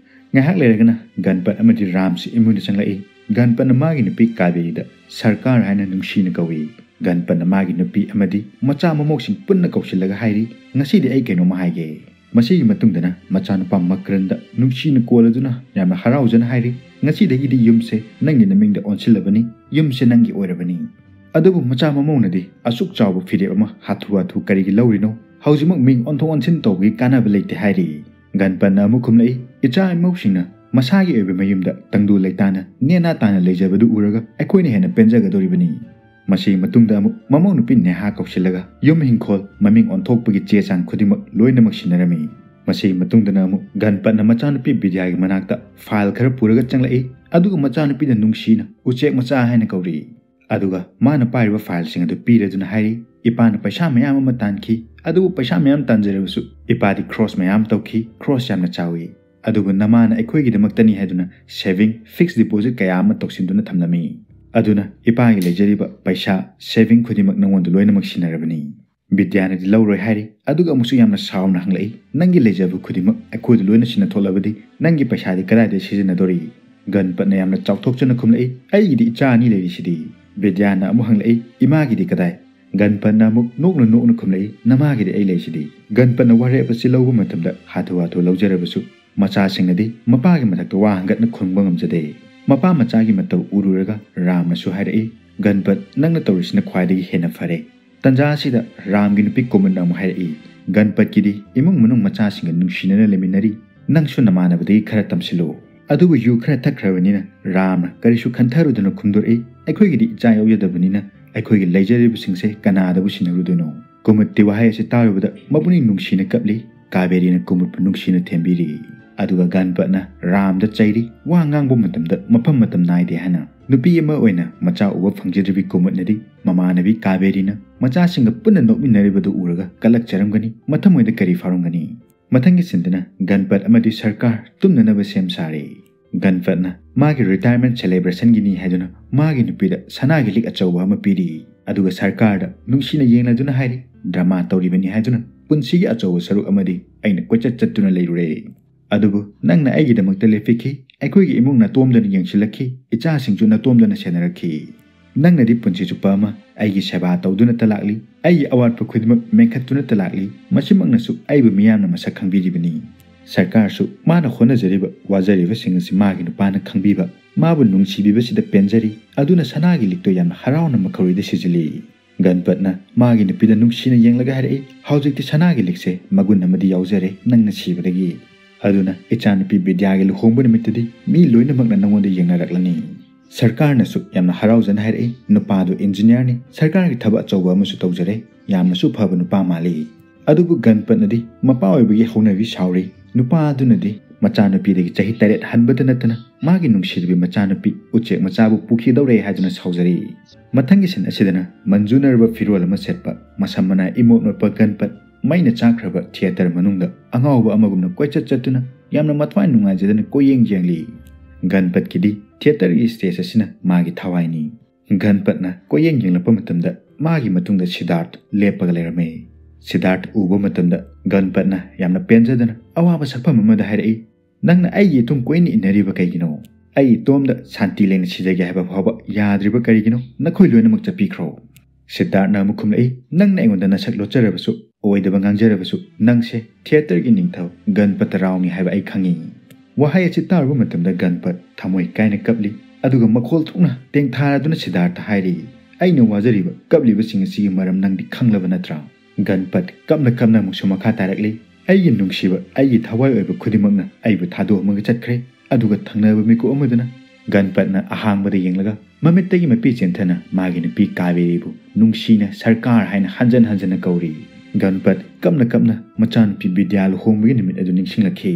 ꯉꯥꯏꯍꯥꯛ ꯂꯩꯔꯒꯅ ꯒꯟꯄꯠ ꯑꯃꯗꯤ ꯔꯥꯝꯁꯤ ꯏꯃꯨꯡꯗ ꯆꯪꯂꯛꯏ꯫ ꯒꯟꯄꯠꯅ ꯃꯥꯒꯤ ꯅꯨꯄꯤ ꯀꯥꯕꯦꯔꯤꯗ ꯁꯔꯀꯥꯔ ꯍꯥꯏꯅ ꯅꯨꯡꯁꯤꯅ ꯀꯧꯏ꯫ ꯒꯟꯄꯠꯅ ꯃꯥꯒꯤ ꯅꯨꯄꯤ ꯑꯃꯗꯤ ꯃꯆꯥ ꯃꯃꯧꯁꯤꯡ ꯄꯨꯟꯅ ꯀꯧꯁꯤꯜꯂꯒ ꯍꯥꯏꯔꯤ, "ꯉꯁꯤꯗꯤ ꯑꯩ ꯀꯩꯅꯣꯝꯃ ꯍꯥꯏꯒꯦ꯫" ꯃꯁꯤꯒꯤ ꯃꯇꯨꯡꯗꯅ ꯃꯆꯥꯅꯨꯄꯥ ꯃꯀ꯭ꯔꯟꯗ ꯅꯨꯡꯁꯤꯅ ꯀꯣꯜꯂꯗꯨꯅ ꯌꯥꯝꯅ ꯍꯔꯥꯎꯖꯅ ꯍꯥꯏꯔꯤ, "ꯉꯁꯤꯗꯒꯤꯗꯤ ꯌꯨꯝꯁꯦ ꯅꯪꯒꯤ ꯅꯃꯤꯡꯗ ꯑꯣꯟꯁꯤꯜꯂꯕꯅꯤ, ꯌꯨꯝꯁꯦ ꯅꯪꯒꯤ ꯑꯣꯏꯔꯕꯅꯤ꯫ ꯑꯗꯨꯕꯨ ꯃꯆꯥ ꯃꯃꯧꯅꯗꯤ ꯑꯁꯨꯛ ꯆꯥꯎꯕ ꯐꯤꯔꯦꯞ ꯑꯃ ꯍꯥꯊꯨ ꯍꯥꯊꯨ ꯀꯔꯤꯒꯤ ꯂꯧꯔꯤꯅꯣ? ꯍꯧꯖꯤꯛꯃꯛ ꯃꯤꯡ ꯑꯣꯟꯊꯣꯛ ꯑꯣꯟꯁꯤꯟ ꯇꯧꯕꯒꯤ ꯀꯥꯟꯅꯕ ꯂꯩꯇꯦ" ꯍꯥꯏꯔꯤ꯫ ꯒꯟꯄꯠꯅ ꯑꯃꯨꯛ ꯈꯨꯝꯂꯛꯏ, "ꯏꯆꯥ ꯏꯃꯧꯁꯤꯡꯅ ꯃꯁꯥꯒꯤ ꯑꯣꯏꯕ ꯃꯌꯨꯝꯗ ꯇꯪꯗꯨ ꯂꯩꯇꯥꯅ ꯅꯦꯅꯥ ꯇꯥꯅ ꯂꯩꯖꯕꯗꯨ ꯎꯔꯒ ꯑꯩꯈꯣꯏꯅ ꯍꯦꯟꯅ ꯄꯦꯟꯖꯒꯗꯧꯔꯤꯕꯅꯤ꯫" ꯃꯁꯤꯒꯤ ꯃꯇꯨꯡꯗ ꯑꯃꯨꯛ ꯃꯃꯧ ꯅꯨꯄꯤ ꯅꯦꯍꯥ ꯀꯧꯁꯤꯜꯂꯒ ꯌꯨꯝ ꯏꯪꯈꯣꯜ, ꯃꯃꯤꯡ ꯑꯣꯟꯊꯣꯛꯄꯒꯤ ꯆꯦ ꯆꯥꯡ ꯈꯨꯗꯤꯡꯃꯛ ꯂꯣꯏꯅꯃꯛ ꯁꯤꯟꯅꯔꯝꯃꯤ꯫ ꯃꯁꯤꯒꯤ ꯃꯇꯨꯡꯗꯅ ꯑꯃꯨꯛ ꯒꯟꯄꯠꯅ ꯃꯆꯥꯅꯨꯄꯤ ꯕꯤꯗ꯭ꯌꯥꯒꯤ ꯃꯅꯥꯛꯇ ꯐꯥꯏꯜ ꯈꯔ ꯄꯨꯔꯒ ꯆꯪꯂꯛꯏ, ꯑꯗꯨꯒ ꯃꯆꯥꯅꯨꯄꯤꯗ ꯅꯨꯡꯁꯤꯅ "ꯎꯆꯦꯛ ꯃꯆꯥ" ꯍꯥꯏꯅ ꯀꯧꯔꯤ꯫ ꯑꯗꯨꯒ ꯃꯥꯅ ꯄꯥꯏꯔꯤꯕ ꯐꯥꯏꯜꯁꯤꯡ ꯑꯗꯨ ꯄꯤꯔꯗꯨꯅ ꯍꯥꯏꯔꯤ, "ꯏꯄꯥꯅ ꯄꯩꯁꯥ ꯃꯌꯥꯝ ꯑꯃ ꯇꯥꯟꯈꯤ, ꯑꯗꯨꯕꯨ ꯄꯩꯁꯥ ꯃꯌꯥꯝ ꯇꯥꯟꯖꯔꯕꯁꯨ ꯏꯄꯥꯗꯤ ꯈ꯭ꯔꯣꯁ ꯃꯌꯥꯝ ꯇꯧꯈꯤ, ꯈ꯭ꯔꯣꯁ ꯌꯥꯝꯅ ꯆꯥꯎꯏ꯫ ꯑꯗꯨꯕꯨ ꯅꯃꯥꯅ ꯑꯩꯈꯣꯏꯒꯤꯗꯃꯛꯇꯅꯤ ꯍꯥꯏꯗꯨꯅ ꯁꯦꯚꯤꯡ, ꯐꯤꯛꯁ ꯗꯤꯄꯣꯖꯤꯠ ꯀꯌꯥ ꯑꯃ ꯇꯧꯁꯤꯟꯗꯨꯅ ꯊꯝꯂꯝꯃꯤ꯫ ꯑꯗꯨꯅ ꯏꯄꯥꯒꯤ ꯂꯩꯖꯔꯤꯕ ꯄꯩꯁꯥ, ꯁꯦꯚꯤꯡ ꯈꯨꯗꯤꯡꯃꯛ ꯅꯉꯣꯟꯗ ꯂꯣꯏꯅꯃꯛ ꯁꯤꯟꯅꯔꯕꯅꯤ꯫" ꯕꯤꯗ꯭ꯌꯥꯅꯗꯤ ꯂꯧꯔꯣꯏ ꯍꯥꯏꯔꯤ, ꯑꯗꯨꯒ ꯑꯃꯨꯛꯁꯨ ꯌꯥꯝꯅ ꯁꯥꯎꯅ ꯍꯪꯂꯛꯏ, "ꯅꯪꯒꯤ ꯂꯩꯖꯕ ꯈꯨꯗꯤꯡꯃꯛ ꯑꯩꯈꯣꯏꯗ ꯂꯣꯏꯅ ꯁꯤꯟꯅꯊꯣꯛꯂꯕꯗꯤ ꯅꯪꯒꯤ ꯄꯩꯁꯥꯗꯤ ꯀꯗꯥꯏꯗ ꯁꯤꯖꯤꯟꯅꯗꯣꯔꯤ?" ꯒꯟꯄꯠꯅ ꯌꯥꯝꯅ ꯆꯥꯎꯊꯣꯛꯆꯅ ꯈꯨꯝꯂꯛꯏ, "ꯑꯩꯒꯤꯗꯤ ꯏꯆꯥ ꯑꯅꯤ ꯂꯩꯔꯤꯁꯤꯗꯤ꯫" ꯕꯤꯗ꯭ꯌꯥꯅ ꯑꯃꯨꯛ ꯍꯪꯂꯛꯏ, "ꯏꯃꯥꯒꯤꯗꯤ ꯀꯗꯥꯏ?" ꯒꯟꯄꯠꯅ ꯑꯃꯨꯛ ꯅꯣꯛꯅ ꯅꯣꯛꯅ ꯈꯨꯝꯂꯛꯏ, "ꯅꯃꯥꯒꯤꯗꯤ ꯑꯩ ꯂꯩꯁꯤꯗꯤ꯫" ꯒꯟꯄꯠꯅ ꯋꯥꯔꯦꯞ ꯑꯁꯤ ꯂꯧꯕ ꯃꯇꯝꯗ ꯍꯥꯊꯨ ꯍꯥꯊꯨ ꯂꯧꯖꯔꯕꯁꯨ ꯃꯆꯥꯁꯤꯡꯅꯗꯤ ꯃꯄꯥꯒꯤ ꯃꯊꯛꯇ ꯋꯥ ꯍꯪꯒꯠꯅ ꯈꯨꯝꯕ ꯉꯝꯖꯗꯦ꯫ ꯃꯄꯥ ꯃꯆꯥꯒꯤ ꯃꯇꯧ ꯎꯔꯨꯔꯒ ꯔꯥꯝꯅꯁꯨ ꯍꯥꯏꯔꯛꯏ, "ꯒꯟꯄꯠ, ꯅꯪꯅ ꯇꯧꯔꯤꯁꯤꯅ ꯈ꯭ꯋꯥꯏꯗꯒꯤ ꯍꯦꯟꯅ ꯐꯔꯦ꯫" ꯇꯟꯖꯥ ꯑꯁꯤꯗ ꯔꯥꯝꯒꯤ ꯅꯨꯄꯤ ꯀꯨꯃꯨꯠꯅ ꯑꯃꯨꯛ ꯍꯥꯏꯔꯛꯏ, "ꯒꯟꯄꯠꯀꯤꯗꯤ ꯏꯃꯨꯡ ꯃꯅꯨꯡ ꯃꯆꯥꯁꯤꯡꯒ ꯅꯨꯡꯁꯤꯅꯅ ꯂꯩꯃꯤꯟꯅꯔꯤ, ꯅꯪꯁꯨ ꯅꯃꯥꯟꯅꯕꯗꯒꯤ ꯈꯔ ꯇꯝꯁꯤꯜꯂꯨ꯫" ꯑꯗꯨꯕꯨ ꯌꯨ ꯈꯔ ꯊꯛꯈ꯭ꯔꯕꯅꯤꯅ ꯔꯥꯝꯅ ꯀꯔꯤꯁꯨ ꯈꯟꯊꯔꯨꯗꯅ ꯈꯨꯝꯗꯣꯔꯛꯏ, "ꯑꯩꯈꯣꯏꯒꯤꯗꯤ ꯏꯆꯥ ꯌꯥꯎꯖꯗꯕꯅꯤꯅ ꯑꯩꯈꯣꯏꯒꯤ ꯂꯩꯖꯔꯤꯕꯁꯤꯡꯁꯦ ꯀꯅꯥꯗꯕꯨ ꯁꯤꯟꯅꯔꯨꯗꯣꯏꯅꯣ?" ꯀꯨꯃꯨꯠꯇꯤ ꯋꯥꯍꯩ ꯑꯁꯤ ꯇꯥꯔꯨꯕꯗ ꯃꯄꯨꯛꯅꯤꯡ ꯅꯨꯡꯁꯤꯅ ꯀꯞꯂꯤ꯫ ꯀꯥꯕꯦꯔꯤꯅ ꯀꯨꯃꯨꯠꯄꯨ ꯅꯨꯡꯁꯤꯅ ꯊꯦꯝꯕꯤꯔꯤ꯫ ꯑꯗꯨꯒ ꯒꯟꯄꯠꯅ ꯔꯥꯝꯗ ꯆꯩꯔꯤ, ꯋꯥ ꯉꯥꯡꯕ ꯃꯇꯝꯗ ꯃꯐꯝ ꯃꯇꯝ ꯅꯥꯏꯗꯦ ꯍꯥꯏꯅ꯫ ꯅꯨꯄꯤ ꯑꯃ ꯑꯣꯏꯅ ꯃꯆꯥ ꯎꯕ ꯐꯪꯖꯗ꯭ꯔꯤꯕꯤ ꯀꯨꯃꯨꯠꯅꯗꯤ ꯃꯃꯥꯟꯅꯕꯤ ꯀꯥꯕꯦꯔꯤꯅ ꯃꯆꯥꯁꯤꯡꯒ ꯄꯨꯟꯅ ꯅꯣꯛꯃꯤꯟꯅꯔꯤꯕꯗꯨ ꯎꯔꯒ ꯀꯂꯛꯆꯔꯝꯒꯅꯤ, ꯃꯊꯃꯣꯏꯗ ꯀꯔꯤ ꯐꯥꯎꯔꯝꯒꯅꯤ? ꯃꯊꯪꯒꯤ ꯁꯤꯟꯗꯅ ꯒꯟꯄꯠ ꯑꯃꯗꯤ ꯁꯔꯀꯥꯔ ꯇꯨꯝꯅꯅꯕ ꯁꯦꯝ ꯁꯥꯔꯦ꯫ ꯒꯟꯄꯠꯅ ꯃꯥꯒꯤ retirement celebrationꯒꯤꯅꯤ ꯍꯥꯏꯗꯨꯅ ꯃꯥꯒꯤ ꯅꯨꯄꯤꯗ ꯁꯅꯥꯒꯤ ꯂꯤꯛ ꯑꯆꯧꯕ ꯑꯃ ꯄꯤꯔꯤ꯫ ꯑꯗꯨꯒ ꯁꯔꯀꯥꯔꯗ ꯅꯨꯡꯁꯤꯅ ꯌꯦꯡꯂꯗꯨꯅ ꯍꯥꯏꯔꯤ, "ꯗ꯭ꯔꯃꯥ ꯇꯧꯔꯤꯕꯅꯤ ꯍꯥꯏꯗꯨꯅ ꯄꯨꯟꯁꯤꯒꯤ ꯑꯆꯧꯕ ꯁꯔꯨꯛ ꯑꯃꯗꯤ ꯑꯩꯅ ꯀꯣꯏꯆꯠ ꯆꯠꯇꯨꯅ ꯂꯩꯔꯨꯔꯦ꯫ ꯑꯗꯨꯕꯨ ꯅꯪꯅ ꯑꯩꯒꯤꯗꯃꯛꯇ ꯂꯦꯞꯄꯤꯈꯤ, ꯑꯩꯈꯣꯏꯒꯤ ꯏꯃꯨꯡ ꯅꯇꯣꯝꯗꯅ ꯌꯦꯡꯁꯤꯜꯂꯛꯈꯤ, ꯏꯆꯥꯁꯤꯡꯁꯨ ꯅꯇꯣꯝꯗꯅ ꯁꯦꯟꯅꯔꯛꯈꯤ꯫ ꯅꯪꯅꯗꯤ ꯄꯨꯟꯁꯤ ꯆꯨꯞꯄ ꯑꯃ ꯑꯩꯒꯤ ꯁꯦꯕꯥ ꯇꯧꯗꯨꯅꯇ ꯂꯥꯛꯂꯤ, ꯑꯩꯒꯤ ꯑꯋꯥꯠꯄ ꯈꯨꯗꯤꯡꯃꯛ ꯃꯦꯟꯈꯠꯇꯨꯅꯇ ꯂꯥꯛꯂꯤ, ꯃꯁꯤꯃꯛꯅꯁꯨ ꯑꯩꯕꯨ ꯃꯤꯌꯥꯝꯅ ꯃꯁꯛ ꯈꯪꯕꯤꯔꯤꯕꯅꯤ꯫" ꯁꯔꯀꯥꯔꯁꯨ ꯃꯥꯅ ꯍꯣꯠꯅꯖꯔꯤꯕ, ꯋꯥꯖꯔꯤꯕꯁꯤꯡ ꯑꯁꯤ ꯃꯥꯒꯤ ꯅꯨꯄꯥꯅ ꯈꯪꯕꯤꯕ, ꯃꯥꯕꯨ ꯅꯨꯡꯁꯤꯕꯤꯕꯁꯤꯗ ꯄꯦꯟꯖꯔꯤ꯫ ꯑꯗꯨꯅ ꯁꯅꯥꯒꯤ ꯂꯤꯛꯇꯣ ꯌꯥꯝꯅ ꯍꯔꯥꯎꯅ ꯃꯈꯧꯔꯤꯗ ꯁꯤꯖꯤꯜꯂꯤ꯫ ꯒꯟꯄꯠꯅ ꯃꯥꯒꯤ ꯅꯨꯄꯤꯗ ꯅꯨꯡꯁꯤꯅ ꯌꯦꯡꯂꯒ ꯍꯥꯏꯔꯛꯏ, "ꯍꯧꯖꯤꯛꯇꯤ ꯁꯅꯥꯒꯤ ꯂꯤꯛꯁꯦ ꯃꯒꯨꯟ ꯑꯃꯗꯤ ꯌꯥꯎꯖꯔꯦ ꯅꯪꯅ ꯁꯤꯕꯗꯒꯤ꯫ ꯑꯗꯨꯅ ꯏꯆꯥꯅꯨꯄꯤ ꯕꯤꯗ꯭ꯌꯥꯒꯤ ꯂꯨꯍꯣꯡꯕ ꯅꯨꯃꯤꯠꯇꯗꯤ ꯃꯤ ꯂꯣꯏꯅꯃꯛꯅ ꯅꯉꯣꯟꯗ ꯌꯦꯡꯅꯔꯛꯂꯅꯤ꯫" ꯁꯔꯀꯥꯔꯅꯁꯨ ꯌꯥꯝꯅ ꯍꯔꯥꯎꯖꯅ ꯍꯥꯏꯔꯛꯏ, "ꯅꯨꯄꯥꯗꯨ engineerꯅꯤ, ꯁꯔꯀꯥꯔꯒꯤ ꯊꯕꯛ ꯑꯆꯧꯕ ꯑꯃꯁꯨ ꯇꯧꯖꯔꯦ, ꯌꯥꯝꯅꯁꯨ ꯐꯕ ꯅꯨꯄꯥ ꯃꯥꯜꯂꯤ꯫" ꯑꯗꯨꯕꯨ ꯒꯟꯄꯠꯅꯗꯤ ꯃꯄꯥ ꯑꯣꯏꯕꯒꯤ ꯍꯧꯅꯕꯤ ꯁꯥꯎꯔꯤ꯫ ꯅꯨꯄꯥ ꯑꯗꯨꯅꯗꯤ ꯃꯆꯥꯅꯨꯄꯤꯗꯒꯤ ꯆꯍꯤ ꯇꯔꯦꯠ ꯍꯟꯕꯇ ꯅꯠꯇꯅ ꯃꯥꯒꯤ ꯅꯨꯡꯁꯤꯔꯕꯤ ꯃꯆꯥꯅꯨꯄꯤ ꯎꯆꯦꯛ ꯃꯆꯥꯕꯨ ꯄꯨꯈꯤꯗꯧꯔꯦ ꯍꯥꯏꯗꯨꯅ ꯁꯥꯎꯖꯔꯤ꯫ ꯃꯊꯪꯒꯤ ꯁꯤꯟ ꯑꯁꯤꯗꯅ ꯃꯟꯖꯨꯅꯔꯕ ꯐꯤꯔꯣꯜ ꯑꯃ ꯁꯦꯠꯄ, ꯃꯁꯝ ꯃꯅꯥ ꯏꯃꯣꯠ ꯃꯣꯠꯄ ꯒꯟꯄꯠ ꯃꯩꯅ ꯆꯥꯛꯈ꯭ꯔꯕ theatre ꯃꯅꯨꯡꯗ ꯑꯉꯥꯎꯕ ꯑꯃꯒꯨꯝꯅ ꯀꯣꯏꯆꯠ ꯆꯠꯇꯨꯅ ꯌꯥꯝꯅ ꯃꯊ꯭ꯋꯥꯏ ꯅꯨꯡꯉꯥꯏꯖꯗꯅ ꯀꯣꯏꯌꯦꯡ ꯌꯦꯡꯂꯤ꯫ ꯒꯟꯄꯠꯀꯤꯗꯤ theatreꯒꯤ stage ꯑꯁꯤꯅ ꯃꯥꯒꯤ ꯊꯋꯥꯏꯅꯤ꯫ ꯒꯟꯄꯠꯅ ꯀꯣꯏꯌꯦꯡ ꯌꯦꯡꯂꯛꯄ ꯃꯇꯝꯗ ꯃꯥꯒꯤ ꯃꯇꯨꯡꯗ ꯁꯤꯗꯥꯔꯊ ꯂꯦꯞꯄꯒ ꯂꯩꯔꯝꯃꯤ꯫ ꯁꯤꯗꯥꯔꯊ ꯎꯕ ꯃꯇꯝꯗ ꯒꯟꯄꯠꯅ ꯌꯥꯝꯅ ꯄꯦꯟꯖꯗꯅ ꯑꯋꯥꯕ ꯁꯛꯐꯝ ꯑꯃꯗ ꯍꯥꯏꯔꯛꯏ, "ꯅꯪꯅ ꯑꯩꯒꯤ ꯏꯇꯨꯡ ꯀꯣꯏꯅ ꯏꯟꯅꯔꯤꯕ ꯀꯩꯒꯤꯅꯣ? ꯑꯩ ꯏꯇꯣꯝꯗ ꯁꯥꯟꯇꯤ ꯂꯩꯅ ꯁꯤꯖꯒꯦ ꯍꯥꯏꯕ ꯐꯥꯎꯕ ꯌꯥꯗ꯭ꯔꯤꯕ ꯀꯔꯤꯒꯤꯅꯣ? ꯅꯈꯣꯏ ꯂꯣꯏꯅꯃꯛ ꯆꯠꯄꯤꯈ꯭ꯔꯣ꯫" ꯁꯤꯗꯥꯔꯊꯅ ꯑꯃꯨꯛ ꯈꯨꯝꯂꯛꯏ, "ꯅꯪꯅ ꯑꯩꯉꯣꯟꯗ ꯅꯁꯛ ꯂꯣꯠꯆꯔꯕꯁꯨ ꯑꯣꯏꯗꯕ ꯉꯥꯡꯖꯔꯕꯁꯨ ꯅꯪꯁꯦ ꯊꯤꯌꯦꯇꯔꯒꯤ ꯅꯤꯡꯊꯧ ꯒꯟꯄꯇ ꯔꯥꯎꯅꯤ ꯍꯥꯏꯕ ꯑꯩ ꯈꯪꯉꯤ꯫ ꯋꯥꯍꯩ ꯑꯁꯤ ꯇꯥꯔꯨꯕ ꯃꯇꯝꯗ ꯒꯟꯄꯠ ꯊꯃꯣꯏ ꯀꯥꯏꯅ ꯀꯞꯂꯤ, ꯑꯗꯨꯒ ꯃꯈꯣꯜ ꯊꯣꯛꯅ ꯇꯦꯡꯊꯥꯔꯗꯨꯅ ꯁꯤꯗꯥꯔꯊ ꯍꯥꯏꯔꯤ, "ꯑꯩꯅ ꯋꯥꯖꯔꯤꯕ ꯀꯞꯂꯤꯕꯁꯤꯡ ꯑꯁꯤꯒꯤ ꯃꯔꯝ ꯅꯪꯗꯤ ꯈꯪꯂꯕ ꯅꯠꯇ꯭ꯔꯥ?" ꯒꯟꯄꯠ ꯀꯞꯅ ꯀꯞꯅ ꯑꯃꯨꯛꯁꯨ ꯃꯈꯥ ꯇꯥꯔꯛꯂꯤ, "ꯑꯩꯒꯤ ꯅꯨꯡꯁꯤꯕ, ꯑꯩꯒꯤ ꯊꯋꯥꯏ ꯑꯣꯏꯕ ꯈꯨꯗꯤꯡꯃꯛꯅ ꯑꯩꯕꯨ ꯊꯥꯗꯣꯛꯑꯝꯃꯒ ꯆꯠꯈ꯭ꯔꯦ꯫ ꯑꯗꯨꯒ ꯊꯪꯅꯕ ꯃꯤꯀꯨꯞ ꯑꯃꯗꯨꯅ ꯒꯟꯄꯠꯅ ꯑꯍꯥꯡꯕꯗ ꯌꯦꯡꯂꯒ ꯃꯃꯤꯠꯇꯒꯤ ꯃꯄꯤ ꯆꯦꯟꯊꯅ ꯃꯥꯒꯤ ꯅꯨꯄꯤ ꯀꯥꯕꯦꯔꯤꯕꯨ ꯅꯨꯡꯁꯤꯅ ꯁꯔꯀꯥꯔ ꯍꯥꯏꯅ ꯍꯟꯖꯟ ꯍꯟꯖꯟꯅ ꯀꯧꯔꯤ꯫ ꯒꯟꯄꯠ ꯀꯞꯅ ꯀꯞꯅ ꯃꯆꯥꯅꯨꯄꯤ ꯕꯤꯗ꯭ꯌꯥ ꯂꯨꯍꯣꯡꯕꯒꯤ ꯅꯨꯃꯤꯠ ꯑꯗꯨ ꯅꯤꯡꯁꯤꯡꯂꯛꯈꯤ꯫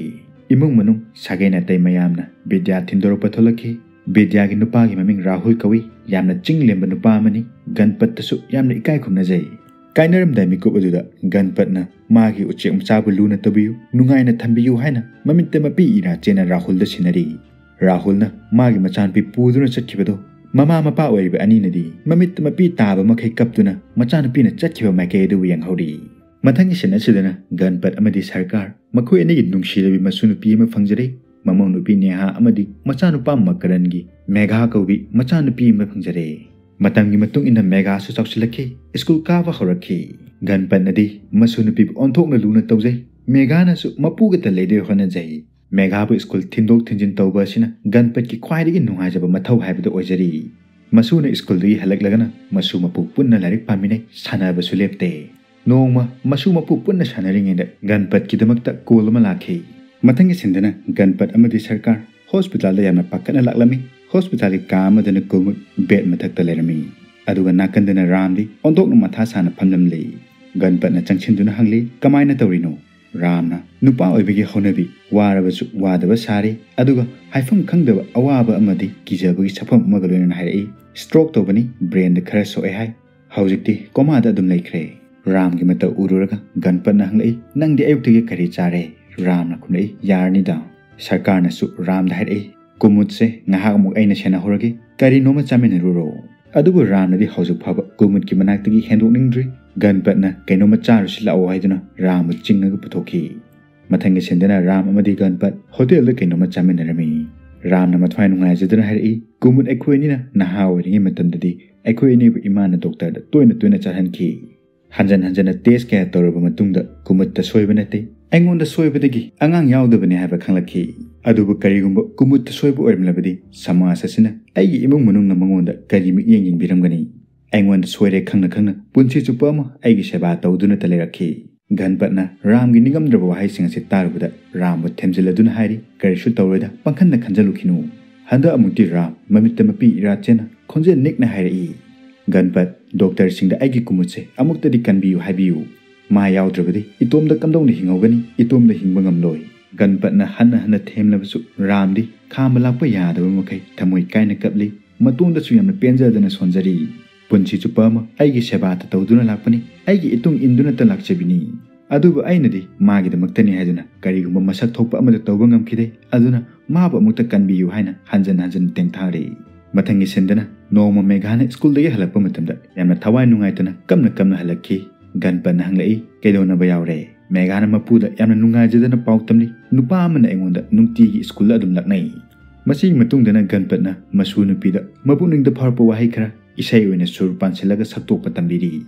ꯏꯃꯨꯡ ꯃꯅꯨꯡ ꯁꯥꯒꯩ ꯅꯥꯇꯩ ꯃꯌꯥꯝꯅ ꯕꯤꯗ꯭ꯌꯥ ꯊꯤꯟꯗꯣꯔꯛꯄ ꯊꯣꯛꯂꯛꯈꯤ꯫ ꯕꯤꯗ꯭ꯌꯥꯒꯤ ꯅꯨꯄꯥꯒꯤ ꯃꯃꯤꯡ ꯔꯥꯍꯨꯜ ꯀꯧꯏ꯫ ꯌꯥꯝꯅ ꯆꯤꯡ ꯂꯦꯝꯕ ꯅꯨꯄꯥ ꯑꯃꯅꯤ꯫ ꯒꯟꯄꯠꯇꯁꯨ ꯌꯥꯝꯅ ꯏꯀꯥꯏ ꯈꯨꯝꯅꯖꯩ꯫ ꯀꯥꯏꯅꯔꯝꯗꯥꯏ ꯃꯤꯀꯨꯞ ꯑꯗꯨꯗ ꯒꯟꯄꯠꯅ ꯃꯥꯒꯤ ꯎꯆꯦꯛ ꯃꯆꯥꯕꯨ ꯂꯨꯅ ꯇꯧꯕꯤꯌꯨ, ꯅꯨꯡꯉꯥꯏꯅ ꯊꯝꯕꯤꯌꯨ ꯍꯥꯏꯅ ꯃꯃꯤꯠꯇ ꯃꯄꯤ ꯏꯔꯥ ꯆꯦꯅ ꯔꯥꯍꯨꯜꯗ ꯁꯤꯟꯅꯔꯤ꯫ ꯔꯥꯍꯨꯜꯅ ꯃꯥꯒꯤ ꯃꯆꯥꯅꯨꯄꯤ ꯄꯨꯗꯨꯅ ꯆꯠꯈꯤꯕꯗꯨ ꯃꯃꯥ ꯃꯄꯥ ꯑꯣꯏꯔꯤꯕ ꯑꯅꯤꯅꯗꯤ ꯃꯃꯤꯠꯇ ꯃꯄꯤ ꯇꯥꯕ ꯃꯈꯩ ꯀꯞꯇꯨꯅ ꯃꯆꯥꯅꯨꯄꯤꯅ ꯆꯠꯈꯤꯕ ꯃꯥꯏꯀꯩ ꯑꯗꯨꯕꯨ ꯌꯦꯡꯍꯧꯔꯤ꯫ ꯃꯊꯪꯒꯤ ꯁꯤꯟ ꯑꯁꯤꯗꯅ ꯒꯟꯄꯠ ꯑꯃꯗꯤ ꯁꯔꯀꯥꯔ ꯃꯈꯣꯏ ꯑꯅꯤꯒꯤ ꯅꯨꯡꯁꯤꯔꯕꯤ ꯃꯁꯨ ꯅꯨꯄꯤ ꯑꯃ ꯐꯪꯖꯔꯦ꯫ ꯃꯃꯧ ꯅꯨꯄꯤ ꯅꯦꯍꯥ ꯑꯃꯗꯤ ꯃꯆꯥꯅꯨꯄꯥ ꯃꯀꯔꯟꯒꯤ ꯃꯦꯘꯥ ꯀꯧꯕꯤ ꯃꯆꯥꯅꯨꯄꯤ ꯑꯃ ꯐꯪꯖꯔꯦ꯫ ꯃꯇꯝꯒꯤ ꯃꯇꯨꯡ ꯏꯟꯅ ꯃꯦꯘꯥꯁꯨ ꯆꯥꯎꯁꯤꯜꯂꯛꯈꯤ, ꯁ꯭ꯀꯨꯜ ꯀꯥꯕ ꯍꯧꯔꯛꯈꯤ꯫ ꯒꯟꯄꯠꯅꯗꯤ ꯃꯁꯨ ꯅꯨꯄꯤꯕꯨ ꯑꯣꯟꯊꯣꯛꯅ ꯂꯨꯅ ꯇꯧꯖꯩ꯫ ꯃꯦꯘꯥꯅꯁꯨ ꯃꯄꯨꯒꯇ ꯂꯩꯗꯣꯏ ꯍꯣꯠꯅꯖꯩ꯫ ꯃꯦꯘꯥꯕꯨ ꯁ꯭ꯀꯨꯜ ꯊꯤꯟꯗꯣꯛ ꯊꯤꯟꯖꯤꯟ ꯇꯧꯕ ꯑꯁꯤꯅ ꯒꯟꯄꯠꯀꯤ ꯈ꯭ꯋꯥꯏꯗꯒꯤ ꯅꯨꯡꯉꯥꯏꯖꯕ ꯃꯊꯧ ꯍꯥꯏꯕꯗꯨ ꯑꯣꯏꯖꯔꯤ꯫ ꯃꯁꯨꯅ ꯁ꯭ꯀꯨꯜꯗꯒꯤ ꯍꯜꯂꯛꯂꯒꯅ ꯃꯁꯨ ꯃꯄꯨ ꯄꯨꯟꯅ ꯂꯥꯏꯔꯤꯛ ꯄꯥꯃꯤꯟꯅꯩ, ꯁꯥꯟꯅꯕꯁꯨ ꯂꯦꯞꯇꯦ꯫ ꯅꯣꯡꯃ ꯃꯁꯨ ꯃꯄꯨ ꯄꯨꯟꯅ ꯁꯥꯟꯅꯔꯤꯉꯩꯗ ꯒꯟꯄꯠꯀꯤꯗꯃꯛꯇ ꯀꯣꯜ ꯑꯃ ꯂꯥꯛꯈꯤ꯫ ꯃꯊꯪꯒꯤ ꯁꯤꯟꯗꯅ ꯒꯟꯄꯠ ꯑꯃꯗꯤ ꯁꯔꯀꯥꯔ ꯍꯣꯁꯄꯤꯇꯥꯜꯗ ꯌꯥꯝꯅ ꯄꯥꯈꯠꯅ ꯂꯥꯛꯂꯝꯃꯤ꯫ ꯍꯣꯁꯄꯤꯇꯥꯜꯒꯤ ꯀꯥ ꯑꯃꯗꯅ ꯀꯨꯃꯨꯗ ꯕꯦꯗ ꯃꯊꯛꯇ ꯂꯩꯔꯝꯃꯤ꯫ ꯑꯗꯨꯒ ꯅꯥꯀꯟꯗꯅ ꯔꯥꯝꯗꯤ ꯑꯣꯟꯊꯣꯛꯅ ꯃꯊꯥ ꯁꯥꯅ ꯐꯝꯂꯝꯂꯤ꯫ ꯒꯟꯄꯠꯅ ꯆꯪꯁꯤꯟꯗꯨꯅ ꯍꯪꯂꯤ, "ꯀꯃꯥꯏꯅ ꯇꯧꯔꯤꯅꯣ?" ꯔꯥꯝꯅ, "ꯅꯨꯄꯥ ꯑꯣꯏꯕꯒꯤ ꯍꯧꯅꯕꯤ, ꯋꯥꯔꯕꯁꯨ ꯋꯥꯗꯕ ꯁꯥꯔꯤ, ꯑꯗꯨꯒ ꯍꯥꯏꯐꯝ ꯈꯪꯗꯕ ꯑꯋꯥꯕ ꯑꯃꯗꯤ ꯀꯤꯖꯕꯒꯤ ꯁꯛꯐꯝ ꯑꯃꯒ ꯂꯣꯏꯅꯅ ꯍꯥꯏꯔꯛꯏ꯫ ꯁ꯭ꯇ꯭ꯔꯣꯛ ꯇꯧꯕꯅꯤ, ꯕ꯭ꯔꯦꯟꯗ ꯈꯔ ꯁꯣꯛꯑꯦ ꯍꯥꯏ꯫ ꯍꯧꯖꯤꯛꯇꯤ ꯀꯣꯃꯥꯗ ꯑꯗꯨꯝ ꯂꯩꯈ꯭ꯔꯦ꯫" ꯔꯥꯝꯒꯤ ꯃꯇꯧ ꯎꯔꯨꯔꯒ ꯒꯟꯄꯠꯅ ꯍꯪꯂꯛꯏ, "ꯅꯪꯗꯤ ꯑꯌꯨꯛꯇꯒꯤ ꯀꯔꯤ ꯆꯥꯔꯦ?" ꯔꯥꯝꯅ ꯈꯨꯝꯂꯛꯏ, "ꯌꯥꯔꯅꯤꯗ꯫" ꯁꯔꯀꯥꯔꯅꯁꯨ ꯔꯥꯝꯗ ꯍꯥꯏꯔꯛꯏ, "ꯀꯨꯃꯨꯗꯁꯦ ꯉꯥꯏꯍꯥꯛ ꯑꯃꯨꯛ ꯑꯩꯅ ꯁꯦꯟꯅꯍꯧꯔꯒꯦ, ꯀꯔꯤꯅꯣꯃ ꯆꯥꯃꯤꯟꯅꯔꯨꯔꯣ꯫" ꯑꯗꯨꯕꯨ ꯔꯥꯝꯅꯗꯤ ꯍꯧꯖꯤꯛ ꯐꯥꯎꯕ ꯀꯨꯃꯨꯗꯀꯤ ꯃꯅꯥꯛꯇꯒꯤ ꯍꯦꯟꯗꯣꯛꯅꯤꯡꯗ꯭ꯔꯤ꯫ ꯒꯟꯄꯠꯅ ꯀꯩꯅꯣꯃ ꯆꯥꯔꯨꯁꯤ ꯂꯥꯛꯑꯣ ꯍꯥꯏꯗꯨꯅ ꯔꯥꯝꯕꯨ ꯆꯤꯡꯉꯒ ꯄꯨꯊꯣꯛꯈꯤ꯫ ꯃꯊꯪꯒꯤ ꯁꯤꯟꯗꯅ ꯔꯥꯝ ꯑꯃꯗꯤ ꯒꯟꯄꯠ ꯍꯣꯇꯦꯜꯗ ꯀꯩꯅꯣꯃ ꯆꯥꯃꯤꯟꯅꯔꯝꯃꯤ꯫ ꯔꯥꯝꯅ ꯃꯊ꯭ꯋꯥꯏ ꯅꯨꯡꯉꯥꯏꯖꯗꯨꯅ ꯍꯥꯏꯔꯛꯏ, "ꯀꯨꯃꯨꯗ, ꯑꯩꯈꯣꯏ ꯑꯅꯤꯅ ꯅꯍꯥ ꯑꯣꯏꯔꯤꯉꯩ ꯃꯇꯝꯗꯗꯤ ꯑꯩꯈꯣꯏ ꯑꯅꯤꯕꯨ ꯏꯃꯥꯅ ꯗꯣꯛꯇꯔꯗ ꯇꯣꯏꯅ ꯇꯣꯏꯅ ꯆꯠꯍꯟꯈꯤ꯫ ꯍꯟꯖꯟ ꯍꯟꯖꯟꯅ ꯇꯦꯁ ꯀꯌꯥ ꯇꯧꯔꯕ ꯃꯇꯨꯡꯗ ꯀꯨꯃꯨꯗꯇ ꯁꯣꯏꯕ ꯅꯠꯇꯦ, ꯑꯩꯉꯣꯟꯗ ꯁꯣꯏꯕꯗꯒꯤ ꯑꯉꯥꯡ ꯌꯥꯎꯗꯕꯅꯤ ꯍꯥꯏꯕ ꯈꯪꯂꯛꯈꯤ꯫ ꯑꯗꯨꯕꯨ ꯀꯔꯤꯒꯨꯝꯕ ꯀꯨꯃꯨꯗꯇ ꯁꯣꯏꯕ ꯑꯣꯏꯔꯝꯂꯕꯗꯤ ꯁꯃꯥꯖ ꯑꯁꯤꯅ ꯑꯩꯒꯤ ꯏꯃꯨꯡ ꯃꯅꯨꯡꯅ ꯃꯉꯣꯟꯗ ꯀꯔꯤ ꯃꯤꯠꯌꯦꯡ ꯌꯦꯡꯕꯤꯔꯝꯒꯅꯤ? ꯑꯩꯉꯣꯟꯗ ꯁꯣꯏꯔꯦ ꯈꯪꯅ ꯈꯪꯅ ꯄꯨꯟꯁꯤ ꯆꯨꯞꯄ ꯑꯃ ꯑꯩꯒꯤ ꯁꯦꯕꯥ ꯇꯧꯗꯨꯅꯇ ꯂꯩꯔꯛꯈꯤ꯫ ꯘꯟꯄꯠꯅ ꯔꯥꯝꯒꯤ ꯅꯤꯡꯉꯝꯗ꯭ꯔꯕ ꯋꯥꯍꯩꯁꯤꯡ ꯑꯁꯤ ꯇꯥꯔꯨꯕꯗ ꯔꯥꯝꯕꯨ ꯊꯦꯝꯖꯤꯜꯂꯗꯨꯅ ꯍꯥꯏꯔꯤ, "ꯀꯔꯤꯁꯨ ꯇꯧꯔꯣꯏꯗ, ꯄꯥꯡꯈꯟꯗ ꯈꯟꯖꯜꯂꯨꯈꯤꯅꯨ"꯫ ꯍꯟꯗꯛ ꯑꯃꯨꯛꯇꯤ ꯔꯥꯝ ꯃꯃꯤꯠꯇ ꯃꯄꯤ ꯏꯔꯥ ꯆꯦꯟꯅ ꯈꯣꯟꯖꯦꯜ ꯅꯦꯛꯅ ꯍꯥꯏꯔꯛꯏ, "ꯘꯟꯄꯠ, ꯗꯣꯛꯇꯔꯁꯤꯡꯗ ꯑꯩꯒꯤ ꯀꯨꯃꯨꯠꯁꯦ ꯑꯃꯨꯛꯇꯗꯤ ꯀꯟꯕꯤꯌꯨ ꯍꯥꯏꯕꯤꯌꯨ꯫ ꯃꯥ ꯌꯥꯎꯗ꯭ꯔꯕꯗꯤ ꯏꯇꯣꯝꯗ ꯀꯝꯗꯧꯅ ꯍꯤꯡꯍꯧꯒꯅꯤ? ꯏꯇꯣꯝꯗ ꯍꯤꯡꯕ ꯉꯝꯂꯣꯏ"꯫ ꯘꯟꯄꯠꯅ ꯍꯟꯅ ꯍꯟꯅ ꯊꯦꯝꯂꯕꯁꯨ ꯔꯥꯝꯗꯤ ꯈꯥꯝꯕ ꯂꯥꯛꯄ ꯌꯥꯗꯕ ꯃꯈꯩ ꯊꯃꯣꯏ ꯀꯥꯏꯅ ꯀꯞꯂꯤ꯫ ꯃꯇꯣꯟꯗꯁꯨ ꯌꯥꯝꯅ ꯄꯦꯟꯖꯗꯅ ꯁꯣꯟꯖꯔꯤ꯫ "ꯄꯨꯟꯁꯤ ꯆꯨꯞꯄ ꯑꯃ ꯑꯩꯒꯤ ꯁꯦꯕꯥꯇ ꯇꯧꯗꯨꯅ ꯂꯥꯛꯄꯅꯤ, ꯑꯩꯒꯤ ꯏꯇꯨꯡ ꯏꯟꯗꯨꯅꯇ ꯂꯥꯛꯆꯕꯤꯅꯤ꯫ ꯑꯗꯨꯕꯨ ꯑꯩꯅꯗꯤ ꯃꯥꯒꯤꯗꯃꯛꯇꯅꯤ ꯍꯥꯏꯗꯨꯅ ꯀꯔꯤꯒꯨꯝꯕ ꯃꯁꯛ ꯊꯣꯛꯄ ꯑꯃꯠꯇ ꯇꯧꯕ ꯉꯝꯈꯤꯗꯦ꯫ ꯑꯗꯨꯅ ꯃꯥꯕꯨ ꯑꯃꯨꯛꯇ ꯀꯟꯕꯤꯌꯨ" ꯍꯥꯏꯅ ꯍꯟꯖꯟ ꯍꯟꯖꯟ ꯇꯦꯡꯊꯥꯔꯦ꯫ ꯃꯊꯪꯒꯤ ꯁꯤꯟꯗꯅ ꯅꯣꯡꯃ ꯃꯦꯘꯥꯅ ꯁ꯭ꯀꯨꯜꯗꯒꯤ ꯍꯜꯂꯛꯄ ꯃꯇꯝꯗ ꯌꯥꯝꯅ ꯊꯋꯥꯏ ꯅꯨꯡꯉꯥꯏꯇꯅ ꯀꯞꯅ ꯀꯞꯅ ꯍꯜꯂꯛꯈꯤ꯫ ꯘꯟꯄꯠꯅ ꯍꯪꯂꯛꯏ, "ꯀꯩꯗꯧꯅꯕ ꯌꯥꯎꯔꯦ?" ꯃꯦꯘꯥꯅ ꯃꯄꯨꯗ ꯌꯥꯝꯅ ꯅꯨꯡꯉꯥꯏꯖꯗꯅ ꯄꯥꯎ ꯇꯝꯂꯤ, "ꯅꯨꯄꯥ ꯑꯃꯅ ꯑꯩꯉꯣꯟꯗ ꯅꯨꯡꯇꯤꯒꯤ ꯁ꯭ꯀꯨꯜꯗ ꯑꯗꯨꯝ ꯂꯥꯛꯅꯩ"꯫ ꯃꯁꯤꯒꯤ ꯃꯇꯨꯡꯗꯅ ꯘꯟꯄꯠꯅ ꯃꯁꯨ ꯅꯨꯄꯤꯗ ꯃꯄꯨꯛꯅꯤꯡꯗ ꯐꯥꯎꯔꯛꯄ ꯋꯥꯍꯩ ꯈꯔ ꯏꯁꯩ ꯑꯣꯏꯅ ꯁꯨꯔ ꯄꯥꯟꯁꯤꯜꯂꯒ ꯁꯛꯇꯣꯛꯄ ꯇꯝꯕꯤꯔꯤ꯫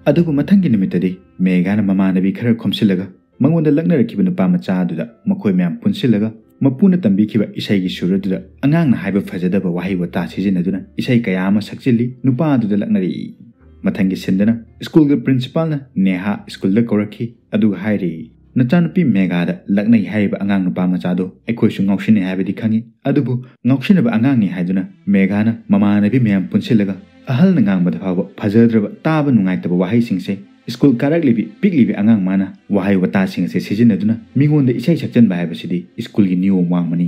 ꯑꯗꯨꯕꯨ ꯃꯊꯪꯒꯤ ꯅꯨꯃꯤꯠꯇꯗꯤ ꯃꯦꯘꯥꯅ ꯃꯃꯥꯟꯅꯕꯤ ꯈꯔ ꯈꯣꯝꯁꯤꯜꯂꯒ ꯃꯉꯣꯟꯗ ꯂꯛꯅꯔꯛꯈꯤꯕ ꯅꯨꯄꯥ ꯃꯆꯥ ꯑꯗꯨꯗ ꯃꯈꯣꯏ ꯃꯌꯥꯝ ꯄꯨꯟꯁꯤꯜꯂꯒ ꯃꯄꯨꯅ ꯇꯝꯕꯤꯈꯤꯕ ꯏꯁꯩꯒꯤ ꯁꯨꯔ ꯑꯗꯨꯗ ꯑꯉꯥꯡꯅ ꯍꯥꯏꯕ ꯐꯖꯗꯕ ꯋꯥꯍꯩ ꯋꯥꯇꯥ ꯁꯤꯖꯤꯟꯅꯗꯨꯅ ꯏꯁꯩ ꯀꯌꯥ ꯑꯃ ꯁꯛꯆꯤꯜꯂꯤ꯫ ꯅꯨꯄꯥ ꯑꯗꯨꯗ ꯂꯛꯅꯔꯛꯏ꯫ ꯃꯊꯪꯒꯤ ꯁꯤꯟꯗꯅ ꯁ꯭ꯀꯨꯜꯒꯤ ꯄ꯭ꯔꯤꯟꯁꯤꯄꯥꯜꯅ ꯅꯦꯍꯥ ꯁ꯭ꯀꯨꯜꯗ ꯀꯧꯔꯛꯈꯤ, ꯑꯗꯨꯒ ꯍꯥꯏꯔꯤ, "ꯅꯆꯥꯅꯨꯄꯤ ꯃꯦꯘꯥꯗ ꯂꯛꯅꯩ ꯍꯥꯏꯔꯤꯕ ꯑꯉꯥꯡ ꯅꯨꯄꯥ ꯃꯆꯥꯗꯣ ꯑꯩꯈꯣꯏꯁꯨ ꯉꯥꯎꯁꯤꯟꯅꯩ ꯍꯥꯏꯕꯗꯤ ꯈꯪꯉꯤ, ꯑꯗꯨꯕꯨ ꯉꯥꯎꯁꯤꯟꯅꯕ ꯑꯉꯥꯡꯅꯤ ꯍꯥꯏꯗꯨꯅ ꯃꯦꯘꯥꯅ ꯃꯃꯥꯟꯅꯕꯤ ꯃꯌꯥꯝ ꯄꯨꯟꯁꯤꯜꯂꯒ ꯑꯍꯜꯅ ꯉꯥꯡꯕꯗ ꯐꯥꯎꯕ ꯐꯖꯗ꯭ꯔꯕ, ꯇꯥꯕ ꯅꯨꯡꯉꯥꯏꯇꯕ ꯋꯥꯍꯩꯁꯤꯡꯁꯦ ꯁ꯭ꯀꯨꯜ ꯀꯥꯔꯛꯂꯤꯕꯤ ꯄꯤꯛꯂꯤꯕꯤ ꯑꯉꯥꯡ ꯃꯥꯅ ꯋꯥꯍꯩ ꯋꯥꯇꯥꯁꯤꯡ ꯑꯁꯦ ꯁꯤꯖꯤꯟꯅꯗꯨꯅ ꯃꯤꯉꯣꯟꯗ ꯏꯁꯩ ꯁꯛꯆꯟꯕ ꯍꯥꯏꯕꯁꯤꯗꯤ ꯁ꯭ꯀꯨꯜꯒꯤ ꯅꯤꯌꯣꯝ ꯋꯥꯡꯃꯅꯤ"꯫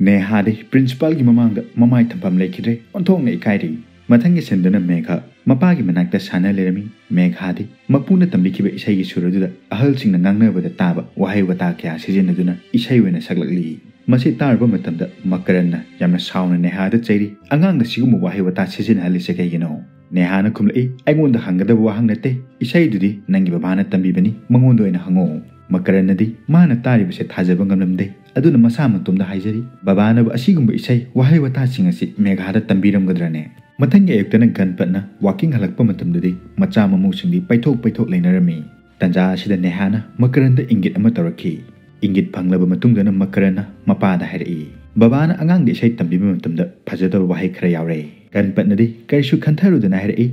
ꯅꯦꯍꯥꯗꯤ ꯄ꯭ꯔꯤꯟꯁꯤꯄꯥꯜꯒꯤ ꯃꯃꯥꯡꯗ ꯃꯃꯥꯏ ꯊꯝꯐꯝ ꯂꯩꯈꯤꯗ꯭ꯔꯦ, ꯑꯣꯟꯊꯣꯛꯅ ꯏꯀꯥꯏꯔꯤ꯫ ꯃꯊꯪꯒꯤ ꯁꯤꯟꯗꯅ ꯃꯦꯘꯥ ꯃꯄꯥꯒꯤ ꯃꯅꯥꯛꯇ ꯁꯥꯟꯅ ꯂꯩꯔꯝꯃꯤ꯫ ꯃꯦꯘꯥꯗꯤ ꯃꯄꯨꯅ ꯇꯝꯕꯤꯈꯤꯕ ꯏꯁꯩꯒꯤ ꯁꯨꯔ ꯑꯗꯨꯗ ꯑꯍꯜꯁꯤꯡꯅ ꯉꯥꯡꯅꯕꯗ ꯇꯥꯕ ꯋꯥꯍꯩ ꯋꯥꯇꯥ ꯀꯌꯥ ꯁꯤꯖꯤꯟꯅꯗꯨꯅ ꯏꯁꯩ ꯑꯣꯏꯅ ꯁꯛꯂꯛꯂꯤ꯫ ꯃꯁꯤ ꯇꯥꯔꯨꯕ ꯃꯇꯝꯗ ꯃꯀꯔꯟꯅ ꯌꯥꯝꯅ ꯁꯥꯎꯅ ꯅꯦꯍꯥꯗ ꯆꯩꯔꯤ, "ꯑꯉꯥꯡꯗ ꯁꯤꯒꯨꯝꯕ ꯋꯥꯍꯩ ꯋꯥꯇꯥ ꯁꯤꯖꯤꯟꯅꯍꯜꯂꯤꯁꯦ ꯀꯩꯒꯤꯅꯣ?" ꯅꯦꯍꯥꯅ ꯈꯨꯝꯂꯛꯏ, "ꯑꯩꯉꯣꯟꯗ ꯍꯪꯒꯗꯕ ꯋꯥꯍꯪ ꯅꯠꯇꯦ, ꯏꯁꯩꯗꯨꯗꯤ ꯅꯪꯒꯤ ꯕꯕꯥꯅ ꯇꯝꯕꯤꯕꯅꯤ, ꯃꯉꯣꯟꯗ ꯑꯣꯏꯅ ꯍꯪꯉꯣ"꯫ ꯃꯀꯔꯟꯅꯗꯤ ꯃꯥꯅ ꯇꯥꯔꯤꯕꯁꯦ ꯊꯥꯖꯕ ꯉꯝꯂꯝꯗꯦ, ꯑꯗꯨꯅ ꯃꯁꯥ ꯃꯇꯣꯝꯗ ꯍꯥꯏꯖꯔꯤ, "ꯕꯕꯥꯅꯕꯨ ꯑꯁꯤꯒꯨꯝꯕ ꯏꯁꯩ ꯋꯥꯍꯩ ꯋꯥꯇꯥꯁꯤꯡ ꯑꯁꯤ ꯃꯦꯘꯥꯗ ꯇꯝꯕꯤꯔꯝꯒꯗ꯭ꯔꯅꯦ?" ꯃꯊꯪꯒꯤ ꯑꯌꯨꯛꯇꯅ ꯒꯟꯄꯠꯅ ꯋꯥꯀꯤꯡ ꯍꯜꯂꯛꯄ ꯃꯇꯝꯗꯗꯤ ꯃꯆꯥ ꯃꯃꯧꯁꯤꯡꯗꯤ ꯄꯩꯊꯣꯛ ꯄꯩꯊꯣꯛ ꯂꯩꯅꯔꯝꯃꯤ꯫ ꯇꯟꯖꯥ ꯑꯁꯤꯗ ꯅꯦꯍꯥꯅ ꯃꯀꯔꯟꯗ ꯏꯪꯒꯤꯠ ꯑꯃ ꯇꯧꯔꯛꯈꯤ꯫ ꯏꯪꯒꯤꯠ ꯐꯪꯂꯕ ꯃꯇꯨꯡꯗꯅ ꯃꯀꯔꯟꯅ ꯃꯄꯥꯗ ꯍꯥꯏꯔꯛꯏ, "ꯕꯕꯥꯅ ꯑꯉꯥꯡꯗ ꯏꯁꯩ ꯇꯝꯕꯤꯕ ꯃꯇꯝꯗ ꯐꯖꯗꯕ ꯋꯥꯍꯩ ꯈꯔ ꯌꯥꯎꯔꯦ꯫" ꯒꯟꯄꯠꯅꯗꯤ ꯀꯔꯤꯁꯨ ꯈꯟꯊꯔꯨꯗꯅ ꯍꯥꯏꯔꯛꯏ,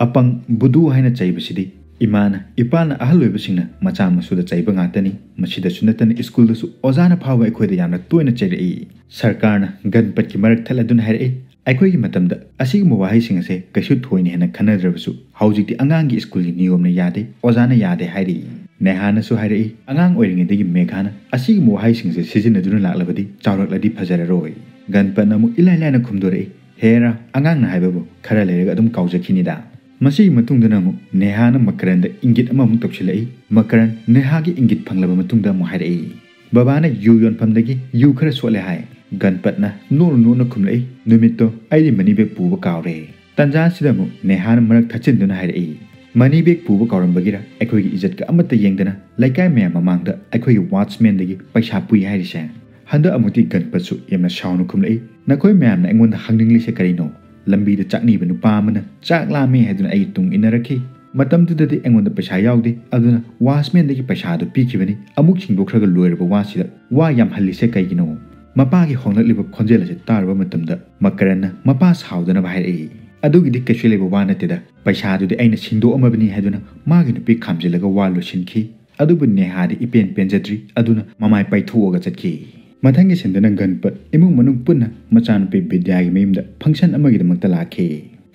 "ꯑꯄꯪ ꯕꯨꯗꯨ ꯍꯥꯏꯅ ꯆꯩꯕꯁꯤꯗꯤ ꯏꯃꯥꯅ, ꯏꯄꯥꯅ ꯑꯍꯜ ꯑꯣꯏꯕꯁꯤꯡꯅ ꯃꯆꯥ ꯃꯁꯨꯗ ꯆꯩꯕ ꯉꯥꯛꯇꯅꯤ꯫ ꯃꯁꯤꯗꯁꯨ ꯅꯠꯇꯅ ꯁ꯭ꯀꯨꯜꯗꯁꯨ ꯑꯣꯖꯥꯅ ꯐꯥꯎꯕ ꯑꯩꯈꯣꯏꯗ ꯌꯥꯝꯅ ꯇꯣꯏꯅ ꯆꯩꯔꯛꯏ꯫" ꯁꯔꯀꯥꯔꯅ ꯒꯟꯄꯠꯀꯤ ꯃꯔꯛ ꯊꯠꯂꯗꯨꯅ ꯍꯥꯏꯔꯛꯏ, "ꯑꯩꯈꯣꯏꯒꯤ ꯃꯇꯝꯗ ꯑꯁꯤꯒꯨꯝꯕ ꯋꯥꯍꯩꯁꯤꯡ ꯑꯁꯦ ꯀꯩꯁꯨ ꯊꯣꯏꯅ ꯍꯦꯟꯅ ꯈꯟꯅꯗ꯭ꯔꯕꯁꯨ ꯍꯧꯖꯤꯛꯇꯤ ꯑꯉꯥꯡꯒꯤ ꯁ꯭ꯀꯨꯜꯒꯤ ꯅꯤꯌꯣꯝꯅ ꯌꯥꯗꯦ, ꯑꯣꯖꯥꯅ ꯌꯥꯗꯦ ꯍꯥꯏꯔꯤ꯫" ꯅꯦꯍꯥꯅꯁꯨ ꯍꯥꯏꯔꯛꯏ, "ꯑꯉꯥꯡ ꯑꯣꯏꯔꯤꯉꯩꯗꯒꯤ ꯃꯦꯘꯥꯅ ꯑꯁꯤꯒꯨꯝꯕ ꯋꯥꯍꯩꯁꯤꯡꯁꯦ ꯁꯤꯖꯤꯟꯅꯗꯨꯅ ꯂꯥꯛꯂꯕꯗꯤ ꯆꯥꯎꯔꯛꯂꯗꯤ ꯐꯖꯔꯔꯣꯏ꯫" ꯒꯟꯄꯠꯅ ꯑꯃꯨꯛ ꯏꯂꯥꯏ ꯂꯥꯏꯅ ꯈꯨꯝꯗꯣꯔꯛꯏ, "ꯍꯦꯔꯥ, ꯑꯉꯥꯡꯅ ꯍꯥꯏꯕꯕꯨ ꯈꯔ ꯂꯩꯔꯒ ꯑꯗꯨꯝ ꯀꯥꯎꯖꯈꯤꯅꯤꯗ꯫" ꯃꯁꯤꯒꯤ ꯃꯇꯨꯡꯗꯅ ꯑꯃꯨꯛ ꯅꯦꯍꯥꯅ ꯃꯀꯔꯟꯗ ꯏꯪꯒꯤꯠ ꯑꯃꯃꯨꯛ ꯇꯧꯁꯤꯜꯂꯛꯏ꯫ ꯃꯀꯔꯟ ꯅꯦꯍꯥꯒꯤ ꯏꯪꯒꯤꯠ ꯐꯪꯂꯕ ꯃꯇꯨꯡꯗ ꯑꯃꯨꯛ ꯍꯥꯏꯔꯛꯏ, "ꯕꯕꯥꯅ ꯌꯨ ꯌꯣꯟꯐꯝꯗꯒꯤ ꯌꯨ ꯈꯔ ꯁꯣꯠꯂꯦ ꯍꯥꯏ꯫" ꯒꯟꯄꯠꯅ ꯅꯣꯛꯅ ꯅꯣꯛꯅ ꯈꯨꯝꯂꯛꯏ, "ꯅꯨꯃꯤꯠꯇꯣ ꯑꯩꯗꯤ ꯃꯅꯤ ꯕꯦꯒ ꯄꯨꯕ ꯀꯥꯎꯔꯦ꯫" ꯇꯟꯖꯥ ꯑꯁꯤꯗ ꯑꯃꯨꯛ ꯅꯦꯍꯥꯅ ꯃꯔꯛ ꯊꯠꯆꯤꯟꯗꯨꯅ ꯍꯥꯏꯔꯛꯏ, "ꯃꯅꯤ ꯕꯦꯒ ꯄꯨꯕ ꯀꯥꯎꯔꯝꯕꯒꯤꯔ ꯑꯩꯈꯣꯏꯒꯤ ꯏꯖꯠꯀ ꯑꯃꯠꯇ ꯌꯦꯡꯗꯅ ꯂꯩꯀꯥꯏ ꯃꯌꯥꯝ ꯃꯃꯥꯡꯗ ꯑꯩꯈꯣꯏꯒꯤ ꯋꯥꯆꯃꯦꯟꯗꯒꯤ ꯄꯩꯁꯥ ꯄꯨꯏ ꯍꯥꯏꯔꯤꯁꯦ? ꯍꯟꯗꯛ ꯑꯃꯨꯛꯇꯤ ꯒꯟꯄꯠꯁꯨ ꯌꯥꯝꯅ ꯁꯥꯎꯅ ꯈꯨꯝꯂꯛꯏ, ꯅꯈꯣꯏ ꯃꯌꯥꯝꯅ ꯑꯩꯉꯣꯟꯗ ꯍꯪꯅꯤꯡꯂꯤꯁꯦ ꯀꯔꯤꯅꯣ? ꯂꯝꯕꯤꯗ ꯆꯥꯛꯅꯤꯕ ꯅꯨꯄꯥ ꯑꯃꯅ ꯆꯥꯛ ꯂꯥꯝꯃꯤ ꯍꯥꯏꯗꯨꯅ ꯑꯩꯒꯤ ꯇꯨꯡ ꯏꯟꯅꯔꯛꯈꯤ꯫ ꯃꯇꯝꯗꯨꯗꯗꯤ ꯑꯩꯉꯣꯟꯗ ꯄꯩꯁꯥ ꯌꯥꯎꯗꯦ, ꯑꯗꯨꯅ ꯋꯥꯆꯃꯦꯟꯗꯒꯤ ꯄꯩꯁꯥꯗꯨ ꯄꯤꯈꯤꯕꯅꯤ꯫ ꯑꯃꯨꯛ ꯁꯤꯡꯗꯣꯛꯈ꯭ꯔꯒ ꯂꯣꯏꯔꯕ ꯋꯥꯁꯤꯗ ꯋꯥ ꯌꯥꯝ ꯍꯜꯂꯤꯁꯦ ꯀꯩꯒꯤꯅꯣ?" ꯃꯄꯥꯒꯤ ꯍꯣꯡꯂꯛꯂꯤꯕ ꯈꯣꯟꯖꯦꯜ ꯑꯁꯤ ꯇꯥꯔꯨꯕ ꯃꯇꯝꯗ ꯃꯀꯔꯟꯅ ꯃꯄꯥ ꯁꯥꯎꯗꯅꯕ ꯍꯥꯏꯔꯛꯏ, "ꯑꯗꯨꯒꯤꯗꯤ ꯀꯩꯁꯨ ꯂꯩꯕ ꯋꯥ ꯅꯠꯇꯦꯗ, ꯄꯩꯁꯥꯗꯨꯗꯤ ꯑꯩꯅ ꯁꯤꯡꯗꯣꯛꯑꯝꯃꯕꯅꯤ" ꯍꯥꯏꯗꯨꯅ ꯃꯥꯒꯤ ꯅꯨꯄꯤ ꯈꯥꯝꯖꯤꯜꯂꯒ ꯋꯥ ꯂꯣꯏꯁꯤꯟꯈꯤ꯫ ꯑꯗꯨꯕꯨ ꯅꯦꯍꯥꯗꯤ ꯏꯄꯦꯟ ꯄꯦꯟꯖꯗ꯭ꯔꯤ, ꯑꯗꯨꯅ ꯃꯃꯥꯏ ꯄꯩꯊꯣꯛꯑꯒ ꯆꯠꯈꯤ꯫ ꯃꯊꯪꯒꯤ ꯁꯤꯟꯗꯅ ꯒꯟꯄꯠ ꯏꯃꯨꯡ ꯃꯅꯨꯡ ꯄꯨꯟꯅ ꯃꯆꯥꯅꯨꯄꯤ ꯕꯤꯗ꯭ꯌꯥꯒꯤ ꯃꯌꯨꯝꯗ ꯐꯪꯁꯟ ꯑꯃꯒꯤꯗꯃꯛꯇ ꯂꯥꯛꯈꯤ꯫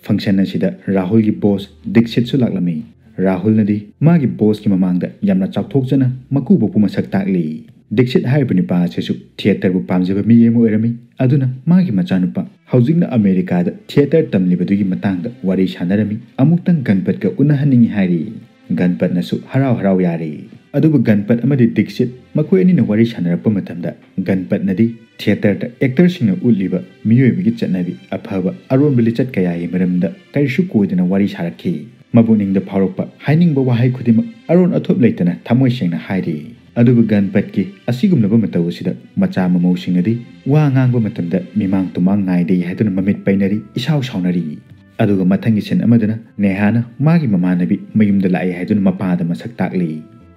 ꯐꯪꯁꯟ ꯑꯁꯤꯗ ꯔꯥꯍꯨꯜꯒꯤ ꯕꯣꯁ ꯗꯤꯛꯁꯤꯠꯁꯨ ꯂꯥꯛꯂꯝꯃꯤ꯫ ꯔꯥꯍꯨꯜꯅꯗꯤ ꯃꯥꯒꯤ ꯕꯣꯁꯀꯤ ꯃꯃꯥꯡꯗ ꯌꯥꯝꯅ ꯆꯥꯎꯊꯣꯛꯆꯅ ꯃꯀꯨꯕꯣꯛꯄꯨ ꯃꯁꯛ ꯇꯥꯛꯂꯤ꯫ ꯗꯤꯛꯁꯤꯠ ꯍꯥꯏꯔꯤꯕ ꯅꯨꯄꯥ ꯑꯁꯤꯁꯨ ꯊꯤꯌꯦꯇꯔꯕꯨ ꯄꯥꯝꯖꯕ ꯃꯤ ꯑꯃ ꯑꯣꯏꯔꯝꯃꯤ꯫ ꯑꯗꯨꯅ ꯃꯥꯒꯤ ꯃꯆꯥꯅꯨꯄꯥ ꯍꯧꯖꯤꯛꯅ ꯑꯃꯦꯔꯤꯀꯥꯗ ꯊꯤꯌꯦꯇꯔ ꯇꯝꯂꯤꯕꯗꯨꯒꯤ ꯃꯇꯥꯡꯗ ꯋꯥꯔꯤ ꯁꯥꯟꯅꯔꯝꯃꯤ꯫ "ꯑꯃꯨꯛꯇꯪ ꯒꯟꯄꯠꯀ ꯎꯅꯍꯟꯅꯤꯡꯏ" ꯍꯥꯏꯔꯤ꯫ ꯒꯟꯄꯠꯅꯁꯨ ꯍꯔꯥꯎ ꯍꯔꯥꯎ ꯌꯥꯔꯤ꯫ ꯑꯗꯨꯕꯨ ꯒꯟꯄꯠ ꯑꯃꯗꯤ ꯗꯤꯛꯁꯤꯠ ꯃꯈꯣꯏ ꯑꯅꯤꯅ ꯋꯥꯔꯤ ꯁꯥꯟꯅꯔꯛꯄ ꯃꯇꯝꯗ ꯒꯟꯄꯠꯅꯗꯤ ꯊꯤꯌꯦꯇꯔꯗ ꯑꯦꯛꯇꯔꯁꯤꯡꯅ ꯎꯠꯂꯤꯕ ꯃꯤꯑꯣꯏꯕꯒꯤ ꯆꯠꯅꯕꯤ, ꯑꯐꯕ ꯑꯔꯣꯟꯕ ꯂꯤꯆꯠ ꯀꯌꯥꯒꯤ ꯃꯔꯝꯗ ꯀꯔꯤꯁꯨ ꯀꯣꯏꯗꯅ ꯋꯥꯔꯤ ꯁꯥꯔꯛꯈꯤ꯫ ꯃꯄꯨꯛꯅꯤꯡꯗ ꯐꯥꯎꯔꯛꯄ ꯍꯥꯏꯅꯤꯡꯕ ꯋꯥꯍꯩ ꯈꯨꯗꯤꯡꯃꯛ ꯑꯔꯣꯟ ꯑꯊꯨꯞ ꯂꯩꯇꯅ ꯊꯃꯣꯏ ꯁꯦꯡꯅ ꯍꯥꯏꯔꯤ꯫ ꯑꯗꯨꯕꯨ ꯒꯟꯄꯠꯀꯤ ꯑꯁꯤꯒꯨꯝꯂꯕ ꯃꯇꯧ ꯑꯁꯤꯗ ꯃꯆꯥ ꯃꯃꯧꯁꯤꯡꯅꯗꯤ ꯋꯥ ꯉꯥꯡꯕ ꯃꯇꯝꯗ ꯃꯤꯃꯥꯡ ꯇꯨꯃꯥꯡ ꯅꯥꯏꯗꯦ ꯍꯥꯏꯗꯨꯅ ꯃꯃꯤꯠ ꯄꯩꯅꯔꯤ, ꯏꯁꯥꯎ ꯁꯥꯎꯅꯔꯤ꯫ ꯑꯗꯨꯒ ꯃꯊꯪꯒꯤ ꯁꯤꯟ ꯑꯃꯗꯅ ꯅꯦꯍꯥꯅ ꯃꯥꯒꯤ ꯃꯃꯥꯟꯅꯕꯤ ꯃꯌꯨꯝꯗ ꯂꯥꯛꯏ ꯍꯥꯏꯗꯨꯅ ꯃꯄꯥꯗ ꯃꯁꯛ ꯇꯥꯛꯂꯤ꯫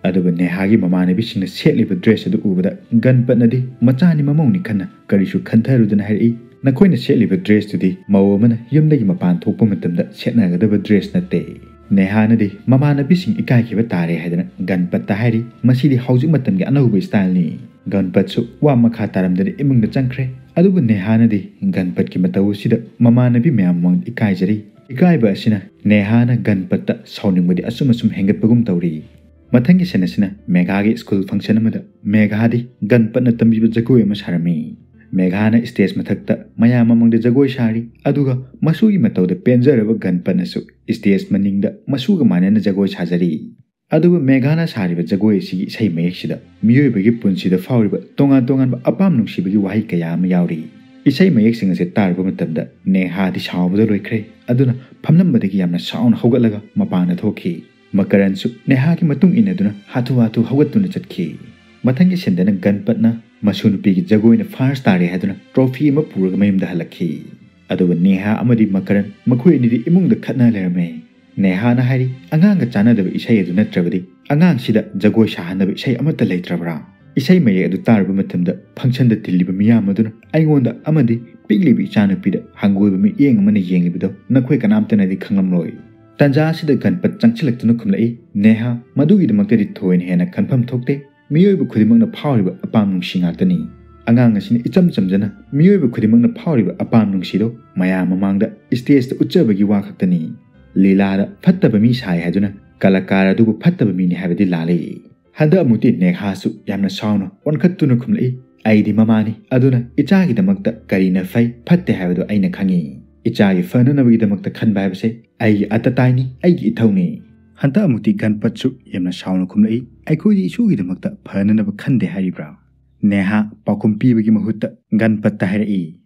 ꯑꯗꯨꯒ ꯅꯦꯍꯥꯒꯤ ꯃꯃꯥꯟꯅꯕꯤꯁꯤꯡꯅ ꯁꯦꯠꯂꯤꯕ ꯗ꯭ꯔꯦꯁ ꯑꯗꯨ ꯎꯕꯗ ꯒꯟꯄꯠꯅꯗꯤ ꯃꯆꯥꯅꯤ ꯃꯃꯧꯅꯤ ꯈꯟꯅ ꯀꯔꯤꯁꯨ ꯈꯟꯊꯔꯨꯗꯅ ꯍꯥꯏꯔꯛꯏ, "ꯅꯈꯣꯏꯅ ꯁꯦꯠꯂꯤꯕ ꯗ꯭ꯔꯦꯁꯇꯨꯗꯤ ꯃꯧ ꯑꯃꯅ ꯌꯨꯝꯗꯒꯤ ꯃꯄꯥꯟ ꯊꯣꯛꯄ ꯃꯇꯝꯗ ꯁꯦꯠꯅꯒꯗꯕ ꯗ꯭ꯔꯦꯁ ꯅꯠꯇꯦ꯫" ꯅꯦꯍꯥꯅꯗꯤ ꯃꯃꯥꯟꯅꯕꯤꯁꯤꯡ ꯏꯀꯥꯏꯈꯤꯕ ꯇꯥꯔꯦ ꯍꯥꯏꯗꯅ ꯒꯟꯄꯠꯇ ꯍꯥꯏꯔꯤ, "ꯃꯁꯤꯗꯤ ꯍꯧꯖꯤꯛ ꯃꯇꯝꯒꯤ ꯑꯅꯧꯕ ꯁ꯭ꯇꯥꯏꯜꯅꯤ꯫" ꯒꯟꯄꯠꯁꯨ ꯋꯥ ꯃꯈꯥ ꯇꯥꯔꯝꯗꯅ ꯏꯃꯨꯡꯗ ꯆꯪꯈ꯭ꯔꯦ꯫ ꯑꯗꯨꯕꯨ ꯅꯦꯍꯥꯅꯗꯤ ꯒꯟꯄꯠꯀꯤ ꯃꯇꯧ ꯑꯁꯤꯗ ꯃꯃꯥꯟꯅꯕꯤ ꯃꯌꯥꯝ ꯃꯃꯥꯡꯗ ꯏꯀꯥꯏꯖꯔꯤ꯫ ꯏꯀꯥꯏꯕ ꯑꯁꯤꯅ ꯅꯦꯍꯥꯅ ꯒꯟꯄꯠꯇ ꯁꯥꯎꯅꯤꯡꯕꯗꯤ ꯑꯁꯨꯝ ꯑꯁꯨꯝ ꯍꯦꯟꯒꯠꯄꯒꯨꯝ ꯇꯧꯔꯤ꯫ ꯃꯊꯪꯒꯤ ꯁꯤꯟ ꯑꯁꯤꯅ ꯃꯦꯘꯥꯒꯤ ꯁ꯭ꯀꯨꯜ ꯐꯪꯁꯟ ꯑꯃꯗ ꯃꯦꯘꯥꯗꯤ ꯒꯟꯄꯠꯅ ꯇꯝꯕꯤꯕ ꯖꯒꯣꯏ ꯑꯃ ꯁꯥꯔꯝꯃꯤ꯫ ꯃꯦꯘꯥꯅ ꯁ꯭ꯇꯦꯖ ꯃꯊꯛꯇ ꯃꯌꯥꯝ ꯃꯃꯥꯡꯗ ꯖꯒꯣꯏ ꯁꯥꯔꯤ, ꯑꯗꯨꯒ ꯃꯁꯨꯒꯤ ꯃꯇꯧꯗ ꯄꯦꯟꯖꯔꯕ ꯒꯟꯄꯠꯅꯁꯨ ꯁ꯭ꯇꯦꯖ ꯃꯅꯤꯡꯗ ꯃꯁꯨꯒ ꯃꯥꯟꯅꯅ ꯖꯒꯣꯏ ꯁꯥꯖꯔꯤ꯫ ꯑꯗꯨꯕꯨ ꯃꯦꯘꯥꯅ ꯁꯥꯔꯤꯕ ꯖꯒꯣꯏ ꯑꯁꯤꯒꯤ ꯏꯁꯩ ꯃꯌꯦꯛꯁꯤꯗ ꯃꯤꯑꯣꯏꯕꯒꯤ ꯄꯨꯟꯁꯤꯗ ꯐꯥꯎꯔꯤꯕ ꯇꯣꯉꯥꯟ ꯇꯣꯉꯥꯟꯕ ꯑꯄꯥꯝ ꯅꯨꯡꯁꯤꯕꯒꯤ ꯋꯥꯍꯩ ꯀꯌꯥ ꯑꯃ ꯌꯥꯎꯔꯤ꯫ ꯏꯁꯩ ꯃꯌꯦꯛꯁꯤꯡ ꯑꯁꯤ ꯇꯥꯔꯨꯕ ꯃꯇꯝꯗ ꯅꯦꯍꯥꯗꯤ ꯁꯥꯎꯕꯗ ꯂꯣꯏꯈ꯭ꯔꯦ꯫ ꯑꯗꯨꯅ ꯐꯝꯂꯝꯕꯗꯒꯤ ꯌꯥꯝꯅ ꯁꯥꯎꯅ ꯍꯧꯒꯠꯂꯒ ꯃꯄꯥꯟꯗ ꯊꯣꯛꯈꯤ꯫ ꯃꯀꯔꯟꯁꯨ ꯅꯦꯍꯥꯒꯤ ꯃꯇꯨꯡ ꯏꯟꯅꯗꯨꯅ ꯍꯥꯊꯨ ꯍꯥꯊꯨ ꯍꯧꯒꯠꯇꯨꯅ ꯆꯠꯈꯤ꯫ ꯃꯊꯪꯒꯤ ꯁꯤꯟꯗꯅ ꯒꯟꯄꯠꯅ ꯃꯁꯨ ꯅꯨꯄꯤꯒꯤ ꯖꯒꯣꯏꯅ ꯐꯥꯔꯁ ꯇꯥꯔꯦ ꯍꯥꯏꯗꯨꯅ ꯇ꯭ꯔꯣꯐꯤ ꯑꯃ ꯄꯨꯔꯒ ꯃꯌꯨꯝꯗ ꯍꯜꯂꯛꯈꯤ꯫ ꯑꯗꯨꯒ ꯅꯦꯍꯥ ꯑꯃꯗꯤ ꯃꯀꯔꯟ ꯃꯈꯣꯏ ꯑꯅꯤꯗꯤ ꯏꯃꯨꯡꯗ ꯈꯠꯅ ꯂꯩꯔꯝꯃꯦ꯫ ꯅꯦꯍꯥꯅ ꯍꯥꯏꯔꯤ, "ꯑꯉꯥꯡꯒ ꯆꯥꯟꯅꯗꯕ ꯏꯁꯩ ꯑꯗꯨ ꯅꯠꯇ꯭ꯔꯕꯗꯤ ꯑꯉꯥꯡꯁꯤꯗ ꯖꯒꯣꯏ ꯁꯥꯍꯟꯅꯕ ꯏꯁꯩ ꯑꯃꯠꯇ ꯂꯩꯇ꯭ꯔꯕ꯭ꯔꯥ? ꯏꯁꯩ ꯃꯌꯦꯛ ꯑꯗꯨ ꯇꯥꯔꯨꯕ ꯃꯇꯝꯗ ꯐꯪꯁꯟꯗ ꯇꯤꯜꯂꯤꯕ ꯃꯤꯌꯥꯝ ꯑꯗꯨꯅ ꯑꯩꯉꯣꯟꯗ ꯑꯃꯗꯤ ꯄꯤꯛꯂꯤꯕ ꯏꯆꯥꯅꯨꯄꯤꯗ ꯍꯪꯒꯣꯏꯕ ꯃꯤꯠꯌꯦꯡ ꯑꯃꯅ ꯌꯦꯡꯂꯤꯕꯗꯣ ꯅꯈꯣꯏ ꯀꯅꯥꯝꯇꯅꯗꯤ ꯈꯪꯂꯝꯂꯣꯏ꯫" ꯇꯥꯟꯖꯥ ꯑꯁꯤꯗ ꯒꯟꯄꯠ ꯆꯪꯁꯤꯜꯂꯛꯇꯨꯅ ꯈꯨꯝꯂꯛꯏ, "ꯅꯦꯍꯥ, ꯃꯗꯨꯒꯤꯗꯃꯛꯇꯗꯤ ꯊꯣꯏꯅ ꯍꯦꯟꯅ ꯈꯟꯐꯝ ꯊꯣꯛꯇꯦ꯫ ꯃꯤꯑꯣꯏꯕ ꯈꯨꯗꯤꯡꯃꯛꯅ ꯐꯥꯎꯔꯤꯕ ꯑꯄꯥꯝ ꯅꯨꯡꯁꯤ ꯉꯥꯛꯇꯅꯤ꯫ ꯑꯉꯥꯡ ꯑꯁꯤꯅ ꯏꯆꯝ ꯆꯝꯖꯅ ꯃꯤꯑꯣꯏꯕ ꯈꯨꯗꯤꯡꯃꯛꯅ ꯐꯥꯎꯔꯤꯕ ꯑꯄꯥꯝ ꯅꯨꯡꯁꯤꯗꯣ ꯃꯌꯥꯝ ꯃꯃꯥꯡꯗ ꯁ꯭ꯇꯦꯖꯇ ꯎꯠꯆꯕꯒꯤ ꯋꯥ ꯈꯛꯇꯅꯤ꯫ ꯂꯤꯂꯥꯗ ꯐꯠꯇꯕ ꯃꯤ ꯁꯥꯏ ꯍꯥꯏꯗꯨꯅ ꯀꯂꯥꯀꯥꯔ ꯑꯗꯨꯕꯨ ꯐꯠꯇꯕ ꯃꯤꯅꯤ ꯍꯥꯏꯕꯗꯤ ꯂꯥꯜꯂꯤ꯫" ꯍꯟꯗꯛ ꯑꯃꯨꯛꯇꯤ ꯅꯦꯍꯥꯁꯨ ꯌꯥꯝꯅ ꯁꯥꯎꯅ ꯑꯣꯟꯈꯠꯇꯨꯅ ꯈꯨꯝꯂꯛꯏ, "ꯑꯩꯗꯤ ꯃꯃꯥꯅꯤ, ꯑꯗꯨꯅ ꯏꯆꯥꯒꯤꯗꯃꯛꯇ ꯀꯔꯤꯅ ꯐꯩ ꯐꯠꯇꯦ ꯍꯥꯏꯕꯗꯨ ꯑꯩꯅ ꯈꯪꯏ꯫ ꯏꯆꯥꯒꯤ ꯐꯅꯅꯕꯒꯤꯗꯃꯛꯇ ꯈꯟꯕ ꯍꯥꯏꯕꯁꯦ ꯑꯩꯒꯤ ꯑꯇꯇꯥꯏꯅꯤ, ꯑꯩꯒꯤ ꯏꯊꯧꯅꯤ꯫" ꯍꯟꯗꯛ ꯑꯃꯨꯛꯇꯤ ꯒꯟꯄꯠꯁꯨ ꯌꯥꯝꯅ ꯁꯥꯎꯅ ꯈꯨꯝꯂꯛꯏ, "ꯑꯩꯈꯣꯏꯗꯤ ꯏꯁꯨꯒꯤꯗꯃꯛꯇ ꯐꯅꯅꯕ ꯈꯟꯗꯦ ꯍꯥꯏꯔꯤꯕ꯭ꯔꯥ?" ꯅꯦꯍꯥ ꯄꯥꯎꯈꯨꯝ ꯄꯤꯕꯒꯤ ꯃꯍꯨꯠꯇ ꯒꯟꯄꯠꯇ ꯍꯥꯏꯔꯛꯏ,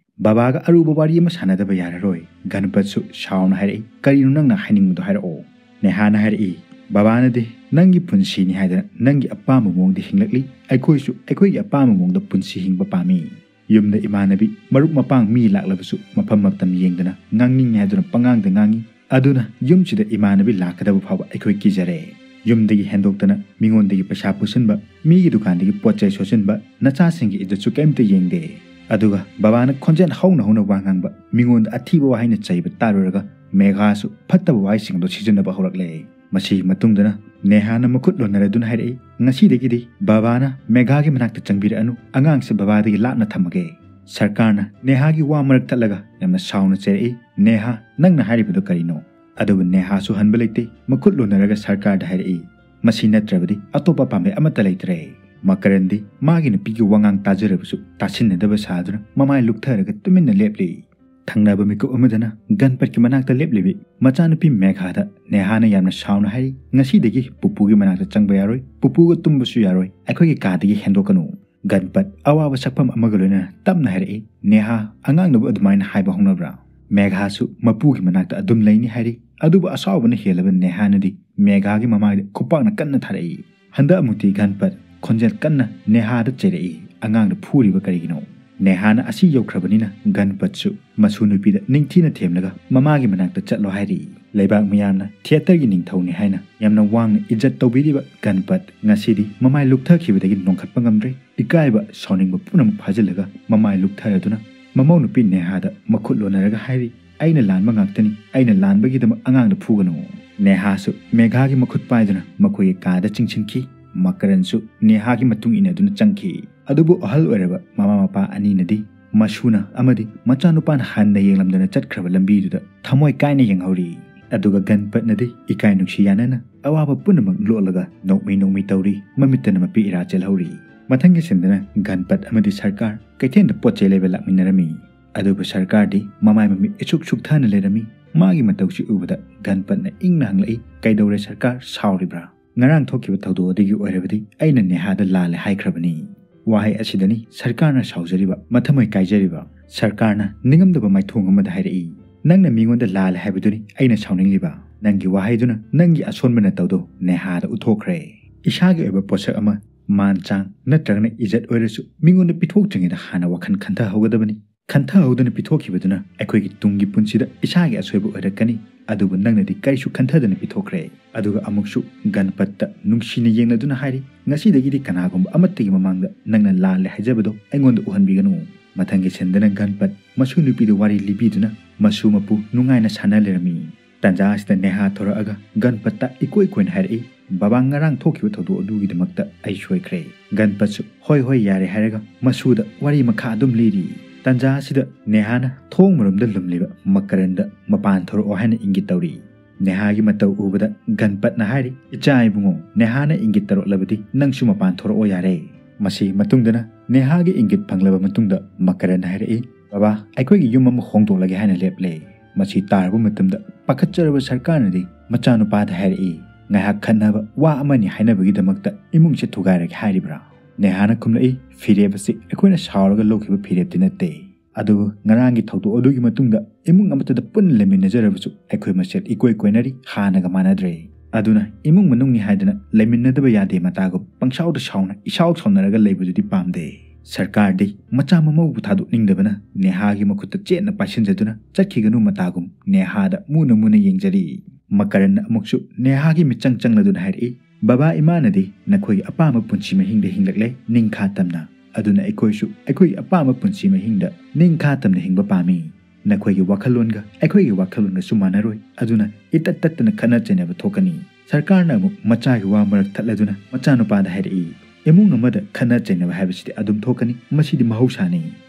"ꯕꯕꯥꯒ ꯑꯔꯨꯕ ꯋꯥꯔꯤ ꯑꯃ ꯁꯥꯟꯅꯗꯕ ꯌꯥꯔꯔꯣꯏ꯫" ꯒꯟꯄꯠꯁꯨ ꯁꯥꯎꯅ ꯍꯥꯏꯔꯛꯏ, "ꯀꯔꯤꯅꯣ ꯅꯪꯅ ꯍꯥꯏꯅꯤꯡꯕꯗꯣ ꯍꯥꯏꯔꯛꯑꯣ꯫" ꯅꯦꯍꯥꯅ ꯍꯥꯏꯔꯛꯏ, ꯕꯕꯥꯅꯗꯤ ꯅꯪꯒꯤ ꯄꯨꯟꯁꯤꯅꯤ ꯍꯥꯏꯗꯅ ꯅꯪꯒꯤ ꯑꯄꯥꯝꯕ ꯃꯑꯣꯡꯗ ꯍꯤꯡꯂꯛꯂꯤ꯫ ꯑꯩꯈꯣꯏꯁꯨ ꯑꯩꯈꯣꯏꯒꯤ ꯑꯄꯥꯝꯕ ꯃꯑꯣꯡꯗ ꯄꯨꯟꯁꯤ ꯍꯤꯡꯕ ꯄꯥꯝꯃꯤ꯫ ꯌꯨꯝꯗ ꯏꯃꯥꯟꯅꯕꯤ, ꯃꯔꯨꯞ ꯃꯄꯥꯡ, ꯃꯤ ꯂꯥꯛꯂꯕꯁꯨ ꯃꯐꯝ ꯃꯇꯝ ꯌꯦꯡꯗꯅ ꯉꯥꯡꯅꯤꯡꯉꯤ ꯍꯥꯏꯗꯨꯅ ꯄꯉꯥꯡꯗ ꯉꯥꯡꯉꯤ꯫ ꯑꯗꯨꯅ ꯌꯨꯝꯁꯤꯗ ꯏꯃꯥꯟꯅꯕꯤ ꯂꯥꯛꯀꯗꯕ ꯐꯥꯎꯕ ꯑꯩꯈꯣꯏ ꯀꯤꯖꯔꯦ꯫ ꯌꯨꯝꯗꯒꯤ ꯍꯦꯟꯗꯣꯛꯇꯅ ꯃꯤꯉꯣꯟꯗꯒꯤ ꯄꯩꯁꯥ ꯄꯨꯁꯤꯟꯕ, ꯃꯤꯒꯤ ꯗꯨꯀꯥꯟꯗꯒꯤ ꯄꯣꯠ ꯆꯩ ꯁꯣꯠꯆꯤꯟꯕ, ꯅꯆꯥꯁꯤꯡꯒꯤ ꯏꯖꯠꯁꯨ ꯀꯔꯤꯝꯇ ꯌꯦꯡꯗꯦ꯫ ꯑꯗꯨꯒ ꯕꯕꯥꯅ ꯈꯣꯟꯖꯦꯜ ꯍꯧꯅ ꯍꯧꯅ ꯋꯥ ꯉꯥꯡꯕ, ꯃꯤꯉꯣꯟꯗ ꯑꯊꯤꯕ ꯋꯥꯍꯩꯅ ꯆꯩꯕ ꯇꯥꯔꯨꯔꯒ ꯃꯦꯘꯥꯁꯨ ꯐꯠꯇꯕ ꯋꯥꯍꯩꯁꯤꯡꯗꯣ ꯁꯤꯖꯤꯟꯅꯕ ꯍꯧꯔꯛꯂꯦ꯫ ꯃꯁꯤꯒꯤ ꯃꯇꯨꯡꯗꯅ ꯅꯦꯍꯥꯅ ꯃꯈꯨꯠ ꯂꯣꯟꯅꯔꯗꯨꯅ ꯍꯥꯏꯔꯛꯏ, "ꯉꯁꯤꯗꯒꯤꯗꯤ ꯕꯕꯥꯅ ꯃꯦꯘꯥꯒꯤ ꯃꯅꯥꯛꯇ ꯆꯪꯕꯤꯔꯛꯑꯅꯨ, ꯑꯉꯥꯡꯁꯦ ꯕꯕꯥꯗꯒꯤ ꯂꯥꯞꯅ ꯊꯝꯃꯒꯦ꯫" ꯁꯔꯀꯥꯔꯅ ꯅꯦꯍꯥꯒꯤ ꯋꯥ ꯃꯔꯛ ꯊꯠꯂꯒ ꯌꯥꯝꯅ ꯁꯥꯎꯅ ꯆꯩꯔꯛꯏ, "ꯅꯦꯍꯥ, ꯅꯪꯅ ꯍꯥꯏꯔꯤꯕꯗꯨ ꯀꯔꯤꯅꯣ?" ꯑꯗꯨꯕꯨ ꯅꯦꯍꯥꯁꯨ ꯍꯟꯕ ꯂꯩꯇꯦ, ꯃꯈꯨꯠ ꯂꯣꯟꯅꯔꯒ ꯁꯔꯀꯥꯔꯗ ꯍꯥꯏꯔꯛꯏ, "ꯃꯁꯤ ꯅꯠꯇ꯭ꯔꯕꯗꯤ ꯑꯇꯣꯞꯄ ꯄꯥꯝꯕꯩ ꯑꯃꯠꯇ ꯂꯩꯇ꯭ꯔꯦ꯫" ꯃꯀꯔꯟꯗꯤ ꯃꯥꯒꯤ ꯅꯨꯄꯤꯒꯤ ꯋꯥꯉꯥꯡ ꯇꯥꯖꯔꯕꯁꯨ ꯇꯥꯁꯤꯟꯅꯗꯕ ꯁꯥꯗꯨꯅ ꯃꯃꯥꯏ ꯂꯨꯛꯊꯔꯒ ꯇꯨꯃꯤꯟꯅ ꯂꯦꯞꯂꯤ꯫ ꯊꯪꯅꯕ ꯃꯤꯀꯨꯞ ꯑꯃꯗꯅ ꯒꯟꯄꯠꯀꯤ ꯃꯅꯥꯛꯇ ꯂꯦꯞꯂꯤꯕꯤ ꯃꯆꯥꯅꯨꯄꯤ ꯃꯦꯘꯥꯗ ꯅꯦꯍꯥꯅ ꯌꯥꯝꯅ ꯁꯥꯎꯅ ꯍꯥꯏꯔꯤ, "ꯉꯁꯤꯗꯒꯤ ꯄꯨꯄꯨꯒꯤ ꯃꯅꯥꯛꯇ ꯆꯪꯕ ꯌꯥꯔꯣꯏ, ꯄꯨꯄꯨꯒ ꯇꯨꯝꯕꯁꯨ ꯌꯥꯔꯣꯏ, ꯑꯩꯈꯣꯏꯒꯤ ꯀꯥꯗꯒꯤ ꯍꯦꯟꯗꯣꯛꯀꯅꯨ꯫" ꯒꯟꯄꯠ ꯑꯋꯥꯕ ꯁꯛꯐꯝ ꯑꯃꯒ ꯂꯣꯏꯅꯅ ꯇꯞꯅ ꯍꯥꯏꯔꯛꯏ, "ꯅꯦꯍꯥ, ꯑꯉꯥꯡꯅꯕꯨ ꯑꯗꯨꯃꯥꯏꯅ ꯍꯥꯏꯕ ꯍꯧꯅꯕ꯭ꯔꯥ?" ꯃꯦꯘꯥꯁꯨ ꯃꯄꯨꯒꯤ ꯃꯅꯥꯛꯇ ꯑꯗꯨꯝ ꯂꯩꯅꯤ ꯍꯥꯏꯔꯤ꯫ ꯑꯗꯨꯕꯨ ꯑꯁꯥꯎꯕꯅ ꯍꯦꯜꯂꯕ ꯅꯦꯍꯥꯅꯗꯤ ꯃꯦꯘꯥꯒꯤ ꯃꯃꯥꯏꯗ ꯈꯨꯄꯥꯛꯅ ꯀꯟꯅ ꯊꯥꯔꯛꯏ꯫ ꯍꯟꯗꯛ ꯑꯃꯨꯛꯇꯤ ꯒꯟꯄꯠ ꯈꯣꯟꯖꯦꯜ ꯀꯟꯅ ꯅꯦꯍꯥꯗ ꯆꯩꯔꯛꯏ, "ꯑꯉꯥꯡꯗ ꯐꯨꯔꯤꯕ ꯀꯔꯤꯒꯤꯅꯣ?" ꯅꯦꯍꯥꯅ ꯑꯁꯤ ꯌꯧꯈ꯭ꯔꯕꯅꯤꯅ ꯒꯟꯄꯠꯁꯨ ꯃꯁꯨ ꯅꯨꯄꯤꯗ ꯅꯤꯡꯊꯤꯅ ꯊꯦꯝꯂꯒ ꯃꯃꯥꯒꯤ ꯃꯅꯥꯛꯇ ꯆꯠꯂꯣ ꯍꯥꯏꯔꯤ꯫ ꯂꯩꯕꯥꯛ ꯃꯤꯌꯥꯝꯅ ꯊꯤꯌꯦꯇꯔꯒꯤ ꯅꯤꯡꯊꯧꯅꯤ ꯍꯥꯏꯅ ꯌꯥꯝꯅ ꯋꯥꯡꯅ ꯏꯖꯠ ꯇꯧꯕꯤꯔꯤꯕ ꯒꯟꯄꯠ ꯉꯁꯤꯗꯤ ꯃꯃꯥꯏ ꯂꯨꯛꯊꯈꯤꯕꯗꯒꯤ ꯅꯣꯡꯈꯠꯄ ꯉꯝꯗ꯭ꯔꯦ꯫ ꯏꯀꯥꯏꯕ, ꯁꯥꯎꯅꯤꯡꯕ ꯄꯨꯝꯅꯃꯛ ꯐꯥꯖꯤꯜꯂꯒ ꯃꯃꯥꯏ ꯂꯨꯛꯊꯔꯗꯨꯅ ꯃꯃꯧ ꯅꯨꯄꯤ ꯅꯦꯍꯥꯗ ꯃꯈꯨꯠ ꯂꯣꯟꯅꯔꯒ ꯍꯥꯏꯔꯤ, "ꯑꯩꯅ ꯂꯥꯟꯕ ꯉꯥꯛꯇꯅꯤ, ꯑꯩꯅ ꯂꯥꯟꯕꯒꯤꯗꯃꯛ ꯑꯉꯥꯡꯗ ꯐꯨꯒꯅꯨ꯫" ꯅꯦꯍꯥꯁꯨ ꯃꯦꯘꯥꯒꯤ ꯃꯈꯨꯠ ꯄꯥꯏꯗꯨꯅ ꯃꯈꯣꯏꯒꯤ ꯀꯥꯗ ꯆꯤꯡꯁꯤꯟꯈꯤ꯫ ꯃꯀꯔꯟꯁꯨ ꯅꯦꯍꯥꯒꯤ ꯃꯇꯨꯡ ꯏꯟꯅꯗꯨꯅ ꯆꯪꯈꯤ꯫ ꯑꯗꯨꯕꯨ ꯑꯍꯜ ꯑꯣꯏꯔꯕ ꯃꯃꯥ ꯃꯄꯥ ꯑꯅꯤꯅꯗꯤ ꯃꯁꯨꯅ ꯑꯃꯗꯤ ꯃꯆꯥꯅꯨꯄꯥꯅ ꯍꯟꯅ ꯌꯦꯡꯂꯝꯗꯅ ꯆꯠꯈ꯭ꯔꯕ ꯂꯝꯕꯤꯗꯨꯗ ꯊꯃꯣꯏ ꯀꯥꯏꯅ ꯌꯦꯡꯍꯧꯔꯤ꯫ ꯑꯗꯨꯒ ꯒꯟꯄꯠꯅꯗꯤ ꯏꯀꯥꯏ ꯅꯨꯡꯁꯤ ꯌꯥꯅꯅ ꯑꯋꯥꯕ ꯄꯨꯝꯅꯃꯛ ꯂꯣꯠꯂꯒ ꯅꯣꯛꯃꯤ ꯅꯣꯛꯃꯤ ꯇꯧꯔꯤ, ꯃꯃꯤꯠꯇꯅ ꯃꯄꯤ ꯏꯔꯥ ꯆꯦꯜꯍꯧꯔꯤ꯫ ꯃꯊꯪꯒꯤ ꯁꯤꯟꯗꯅ ꯒꯟꯄꯠ ꯑꯃꯗꯤ ꯁꯔꯀꯥꯔ ꯀꯩꯊꯦꯜꯗ ꯄꯣꯠ ꯆꯩ ꯂꯩꯕ ꯂꯥꯛꯃꯤꯟꯅꯔꯝꯃꯤ꯫ ꯑꯗꯨꯕꯨ ꯁꯔꯀꯥꯔꯗꯤ ꯃꯃꯥꯏ ꯃꯃꯤꯠ ꯏꯁꯨꯛ ꯁꯨꯛꯊꯅ ꯂꯩꯔꯝꯃꯤ꯫ ꯃꯥꯒꯤ ꯃꯇꯧꯁꯤ ꯎꯕꯗ ꯒꯟꯄꯠꯅ ꯏꯪꯅ ꯍꯪꯂꯛꯏ, "ꯀꯩꯗꯧꯔꯦ ꯁꯔꯀꯥꯔ, ꯁꯥꯎꯔꯤꯕ꯭ꯔꯥ?" "ꯉꯔꯥꯡ ꯊꯣꯛꯈꯤꯕ ꯊꯧꯗꯣꯛ ꯑꯗꯨꯒꯤ ꯑꯣꯏꯔꯕꯗꯤ ꯑꯩꯅ ꯅꯦꯍꯥꯗ ꯂꯥꯜꯂꯦ ꯍꯥꯏꯈ꯭ꯔꯕꯅꯤ꯫" ꯋꯥꯍꯩ ꯑꯁꯤꯗꯅꯤ ꯁꯔꯀꯥꯔꯅ ꯁꯥꯎꯖꯔꯤꯕ, ꯃꯊꯃꯣꯏ ꯀꯥꯏꯖꯔꯤꯕ꯫ ꯁꯔꯀꯥꯔꯅ ꯅꯤꯡꯉꯝꯗꯕ ꯃꯥꯏꯊꯣꯡ ꯑꯃꯗ ꯍꯥꯏꯔꯛꯏ, "ꯅꯪꯅ ꯃꯤꯉꯣꯟꯗ ꯂꯥꯜꯂꯦ ꯍꯥꯏꯕꯗꯨꯅꯤ ꯑꯩꯅ ꯁꯥꯎꯅꯤꯡꯂꯤꯕ꯫ ꯅꯪꯒꯤ ꯋꯥꯍꯩꯗꯨꯅ ꯅꯪꯒꯤ ꯑꯁꯣꯟꯕ ꯅꯇꯧꯗꯣ ꯅꯦꯍꯥꯗ ꯎꯠꯊꯣꯛꯈ꯭ꯔꯦ꯫ ꯏꯁꯥꯒꯤ ꯑꯣꯏꯕ ꯄꯣꯠꯁꯛ ꯑꯃ, ꯃꯥꯟ ꯆꯥꯡ ꯅꯠꯇ꯭ꯔꯒꯅ ꯏꯖꯠ ꯑꯣꯏꯔꯁꯨ ꯃꯤꯉꯣꯟꯗ ꯄꯤꯊꯣꯛꯇ꯭ꯔꯤꯉꯩꯗ ꯍꯥꯟꯅ ꯋꯥꯈꯜ ꯈꯟꯊꯍꯧꯒꯗꯕꯅꯤ꯫ ꯈꯟꯊꯍꯧꯗꯅ ꯄꯤꯊꯣꯛꯈꯤꯕꯗꯨꯅ ꯑꯩꯈꯣꯏꯒꯤ ꯇꯨꯡꯒꯤ ꯄꯨꯟꯁꯤꯗ ꯏꯁꯥꯒꯤ ꯑꯁꯣꯏꯕ ꯑꯣꯏꯔꯛꯀꯅꯤ꯫ ꯑꯗꯨꯕꯨ ꯅꯪꯅꯗꯤ ꯀꯔꯤꯁꯨ ꯈꯟꯊꯗꯅ ꯄꯤꯊꯣꯛꯈ꯭ꯔꯦ꯫ ꯑꯗꯨꯒ ꯑꯃꯨꯛꯁꯨ ꯒꯟꯄꯠꯇ ꯅꯨꯡꯁꯤꯅ ꯌꯦꯡꯂꯗꯨꯅ ꯍꯥꯏꯔꯤ, "ꯉꯁꯤꯗꯒꯤꯗꯤ ꯀꯅꯥꯒꯨꯝꯕ ꯑꯃꯠꯇꯒꯤ ꯃꯃꯥꯡꯗ ꯅꯪꯅ ꯂꯥꯜꯂꯦ ꯍꯥꯏꯖꯕꯗꯣ ꯑꯩꯉꯣꯟꯗ ꯎꯍꯟꯕꯤꯒꯅꯨ"꯫ ꯃꯊꯪꯒꯤ ꯁꯤꯟꯗꯅ ꯒꯟꯄꯠ ꯃꯁꯨ ꯅꯨꯄꯤꯗ ꯋꯥꯔꯤ ꯂꯤꯕꯤꯗꯨꯅ ꯃꯁꯨ ꯃꯄꯨ ꯅꯨꯡꯉꯥꯏꯅ ꯁꯥꯟꯅ ꯂꯩꯔꯝꯃꯤ꯫ ꯇꯟꯖꯥ ꯑꯁꯤꯗ ꯅꯦꯍꯥ ꯊꯣꯔꯛꯑꯒ ꯒꯟꯄꯠꯇ ꯏꯀꯣꯏ ꯀꯣꯏꯅ ꯍꯥꯏꯔꯛꯏ, "ꯕꯕꯥ, ꯉꯔꯥꯡ ꯊꯣꯛꯈꯤꯕ ꯊꯧꯗꯣꯛ ꯑꯗꯨꯒꯤꯗꯃꯛꯇ ꯑꯩ ꯁꯣꯏꯈ꯭ꯔꯦ"꯫ ꯒꯟꯄꯠꯁꯨ "ꯍꯣꯏ, ꯍꯣꯏ, ꯌꯥꯔꯦ" ꯍꯥꯏꯔꯒ ꯃꯁꯨꯗ ꯋꯥꯔꯤ ꯃꯈꯥ ꯑꯗꯨꯝ ꯂꯤꯔꯤ꯫ ꯇꯟꯖꯥ ꯑꯁꯤꯗ ꯅꯦꯍꯥꯅ ꯊꯣꯡ ꯃꯔꯨꯝꯗ ꯂꯨꯝꯂꯤꯕ ꯃꯀꯔꯟꯗ ꯃꯄꯥꯟ ꯊꯣꯔꯛꯑꯣ ꯍꯥꯏꯅ ꯏꯪꯒꯤꯠ ꯇꯧꯔꯤ꯫ ꯅꯦꯍꯥꯒꯤ ꯃꯇꯧ ꯎꯕꯗ ꯒꯟꯄꯠꯅ ꯍꯥꯏꯔꯤ, "ꯏꯆꯥ ꯏꯕꯨꯡꯉꯣ, ꯅꯦꯍꯥꯅ ꯏꯪꯒꯤꯠ ꯇꯧꯔꯛꯂꯕꯗꯤ ꯅꯪꯁꯨ ꯃꯄꯥꯟ ꯊꯣꯔꯛꯑꯣ ꯌꯥꯔꯦ"꯫ ꯃꯁꯤ ꯃꯇꯨꯡꯗꯅ ꯅꯦꯍꯥꯒꯤ ꯏꯪꯒꯤꯠ ꯐꯪꯂꯕ ꯃꯇꯨꯡꯗ ꯃꯀꯔꯟ ꯍꯥꯏꯔꯛꯏ, "ꯕꯕꯥ, ꯑꯩꯈꯣꯏꯒꯤ ꯌꯨꯝ ꯑꯃ ꯍꯣꯡꯗꯣꯛꯂꯒꯦ" ꯍꯥꯏꯅ ꯂꯦꯞꯂꯦ꯫ ꯃꯁꯤ ꯇꯥꯔꯕ ꯃꯇꯝꯗ ꯄꯥꯈꯠꯆꯔꯕ ꯁꯔꯀꯥꯔꯅꯗꯤ ꯃꯆꯥꯅꯨꯄꯥꯗ ꯍꯥꯏꯔꯛꯏ, "ꯉꯥꯏꯍꯥꯛ ꯈꯠꯅꯕ ꯋꯥ ꯑꯃꯅꯤ ꯍꯥꯏꯅꯕꯒꯤꯗꯃꯛꯇ ꯏꯃꯨꯡꯁꯦ ꯊꯨꯒꯥꯏꯔꯒꯦ ꯍꯥꯏꯔꯤꯕ꯭ꯔꯥ?" ꯅꯦꯍꯥꯅ ꯈꯨꯝꯂꯛꯏ, "ꯐꯤꯔꯦꯞ ꯑꯁꯤ ꯑꯩꯈꯣꯏꯅ ꯁꯥꯎꯔꯒ ꯂꯧꯈꯤꯕ ꯐꯤꯔꯦꯞꯇꯤ ꯅꯠꯇꯦ"꯫ ꯑꯗꯨꯕꯨ ꯉꯔꯥꯡꯒꯤ ꯊꯧꯗꯣꯛ ꯑꯗꯨꯒꯤ ꯃꯇꯨꯡꯗ ꯏꯃꯨꯡ ꯑꯃꯠꯇꯗ ꯄꯨꯟꯅ ꯂꯩꯃꯤꯟꯅꯖꯔꯕꯁꯨ ꯑꯩꯈꯣꯏ ꯃꯁꯦꯜ ꯏꯀꯣꯏ ꯀꯣꯏꯅꯔꯤ, ꯍꯥꯟꯅꯒ ꯃꯥꯟꯅꯗ꯭ꯔꯦ꯫ ꯑꯗꯨꯅ ꯏꯃꯨꯡ ꯃꯅꯨꯡꯅꯤ ꯍꯥꯏꯗꯅ ꯂꯩꯃꯤꯟꯅꯗꯕ ꯌꯥꯗꯦ ꯃꯇꯥꯒꯨꯝ ꯄꯪꯁꯥꯎꯗ ꯁꯥꯎꯅ ꯏꯁꯥꯎ ꯁꯥꯎꯅꯔꯒ ꯂꯩꯕꯗꯨꯗꯤ ꯄꯥꯝꯗꯦ꯫ ꯁꯔꯀꯥꯔꯗꯤ ꯃꯆꯥ ꯃꯃꯧꯕꯨ ꯊꯥꯗꯣꯛꯅꯤꯡꯗꯕꯅ ꯅꯦꯍꯥꯒꯤ ꯃꯈꯨꯠꯇ ꯆꯦꯠꯅ ꯄꯥꯏꯁꯤꯟꯖꯗꯨꯅ ꯆꯠꯈꯤꯒꯅꯨ ꯃꯇꯥꯒꯨꯝ ꯅꯦꯍꯥꯗ ꯃꯨꯅ ꯃꯨꯅ ꯌꯦꯡꯖꯔꯤ꯫ ꯃꯀꯔꯟꯅ ꯑꯃꯨꯛꯁꯨ ꯅꯦꯍꯥꯒꯤ ꯃꯤꯠꯆꯪ ꯆꯪꯂꯗꯨꯅ ꯍꯥꯏꯔꯛꯏ, "ꯕꯕꯥ ꯏꯃꯥꯅꯗꯤ ꯅꯈꯣꯏꯒꯤ ꯑꯄꯥꯝꯕ ꯄꯨꯟꯁꯤ ꯃꯍꯤꯡꯗ ꯍꯤꯡꯂꯛꯂꯦ, ꯅꯤꯡꯈꯥ ꯇꯝꯅ꯫ ꯑꯗꯨꯅ ꯑꯩꯈꯣꯏꯁꯨ ꯑꯩꯈꯣꯏꯒꯤ ꯑꯄꯥꯝꯕ ꯄꯨꯟꯁꯤ ꯃꯍꯤꯡꯗ ꯅꯤꯡꯈꯥ ꯇꯝꯅ ꯍꯤꯡꯕ ꯄꯥꯝꯃꯤ꯫ ꯅꯈꯣꯏꯒꯤ ꯋꯥꯈꯜꯂꯣꯟꯒ ꯑꯩꯈꯣꯏꯒꯤ ꯋꯥꯈꯜꯂꯣꯟꯒꯁꯨ ꯃꯥꯟꯅꯔꯣꯏ꯫ ꯑꯗꯨꯅ ꯏꯇꯠ ꯇꯠꯇꯅ ꯈꯠꯅ ꯆꯩꯅꯕ ꯊꯣꯛꯀꯅꯤ"꯫ ꯁꯔꯀꯥꯔꯅ ꯑꯃꯨꯛ ꯃꯆꯥꯒꯤ ꯋꯥ ꯃꯔꯛ ꯊꯠꯂꯗꯨꯅ ꯃꯆꯥꯅꯨꯄꯥꯗ ꯍꯥꯏꯔꯛꯏ, "ꯏꯃꯨꯡ ꯑꯃꯗ ꯈꯠꯅ ꯆꯩꯅꯕ ꯍꯥꯏꯕꯁꯤꯗꯤ ꯑꯗꯨꯝ ꯊꯣꯛꯀꯅꯤ, ꯃꯁꯤꯗꯤ ꯃꯍꯧꯁꯥꯅꯤ"꯫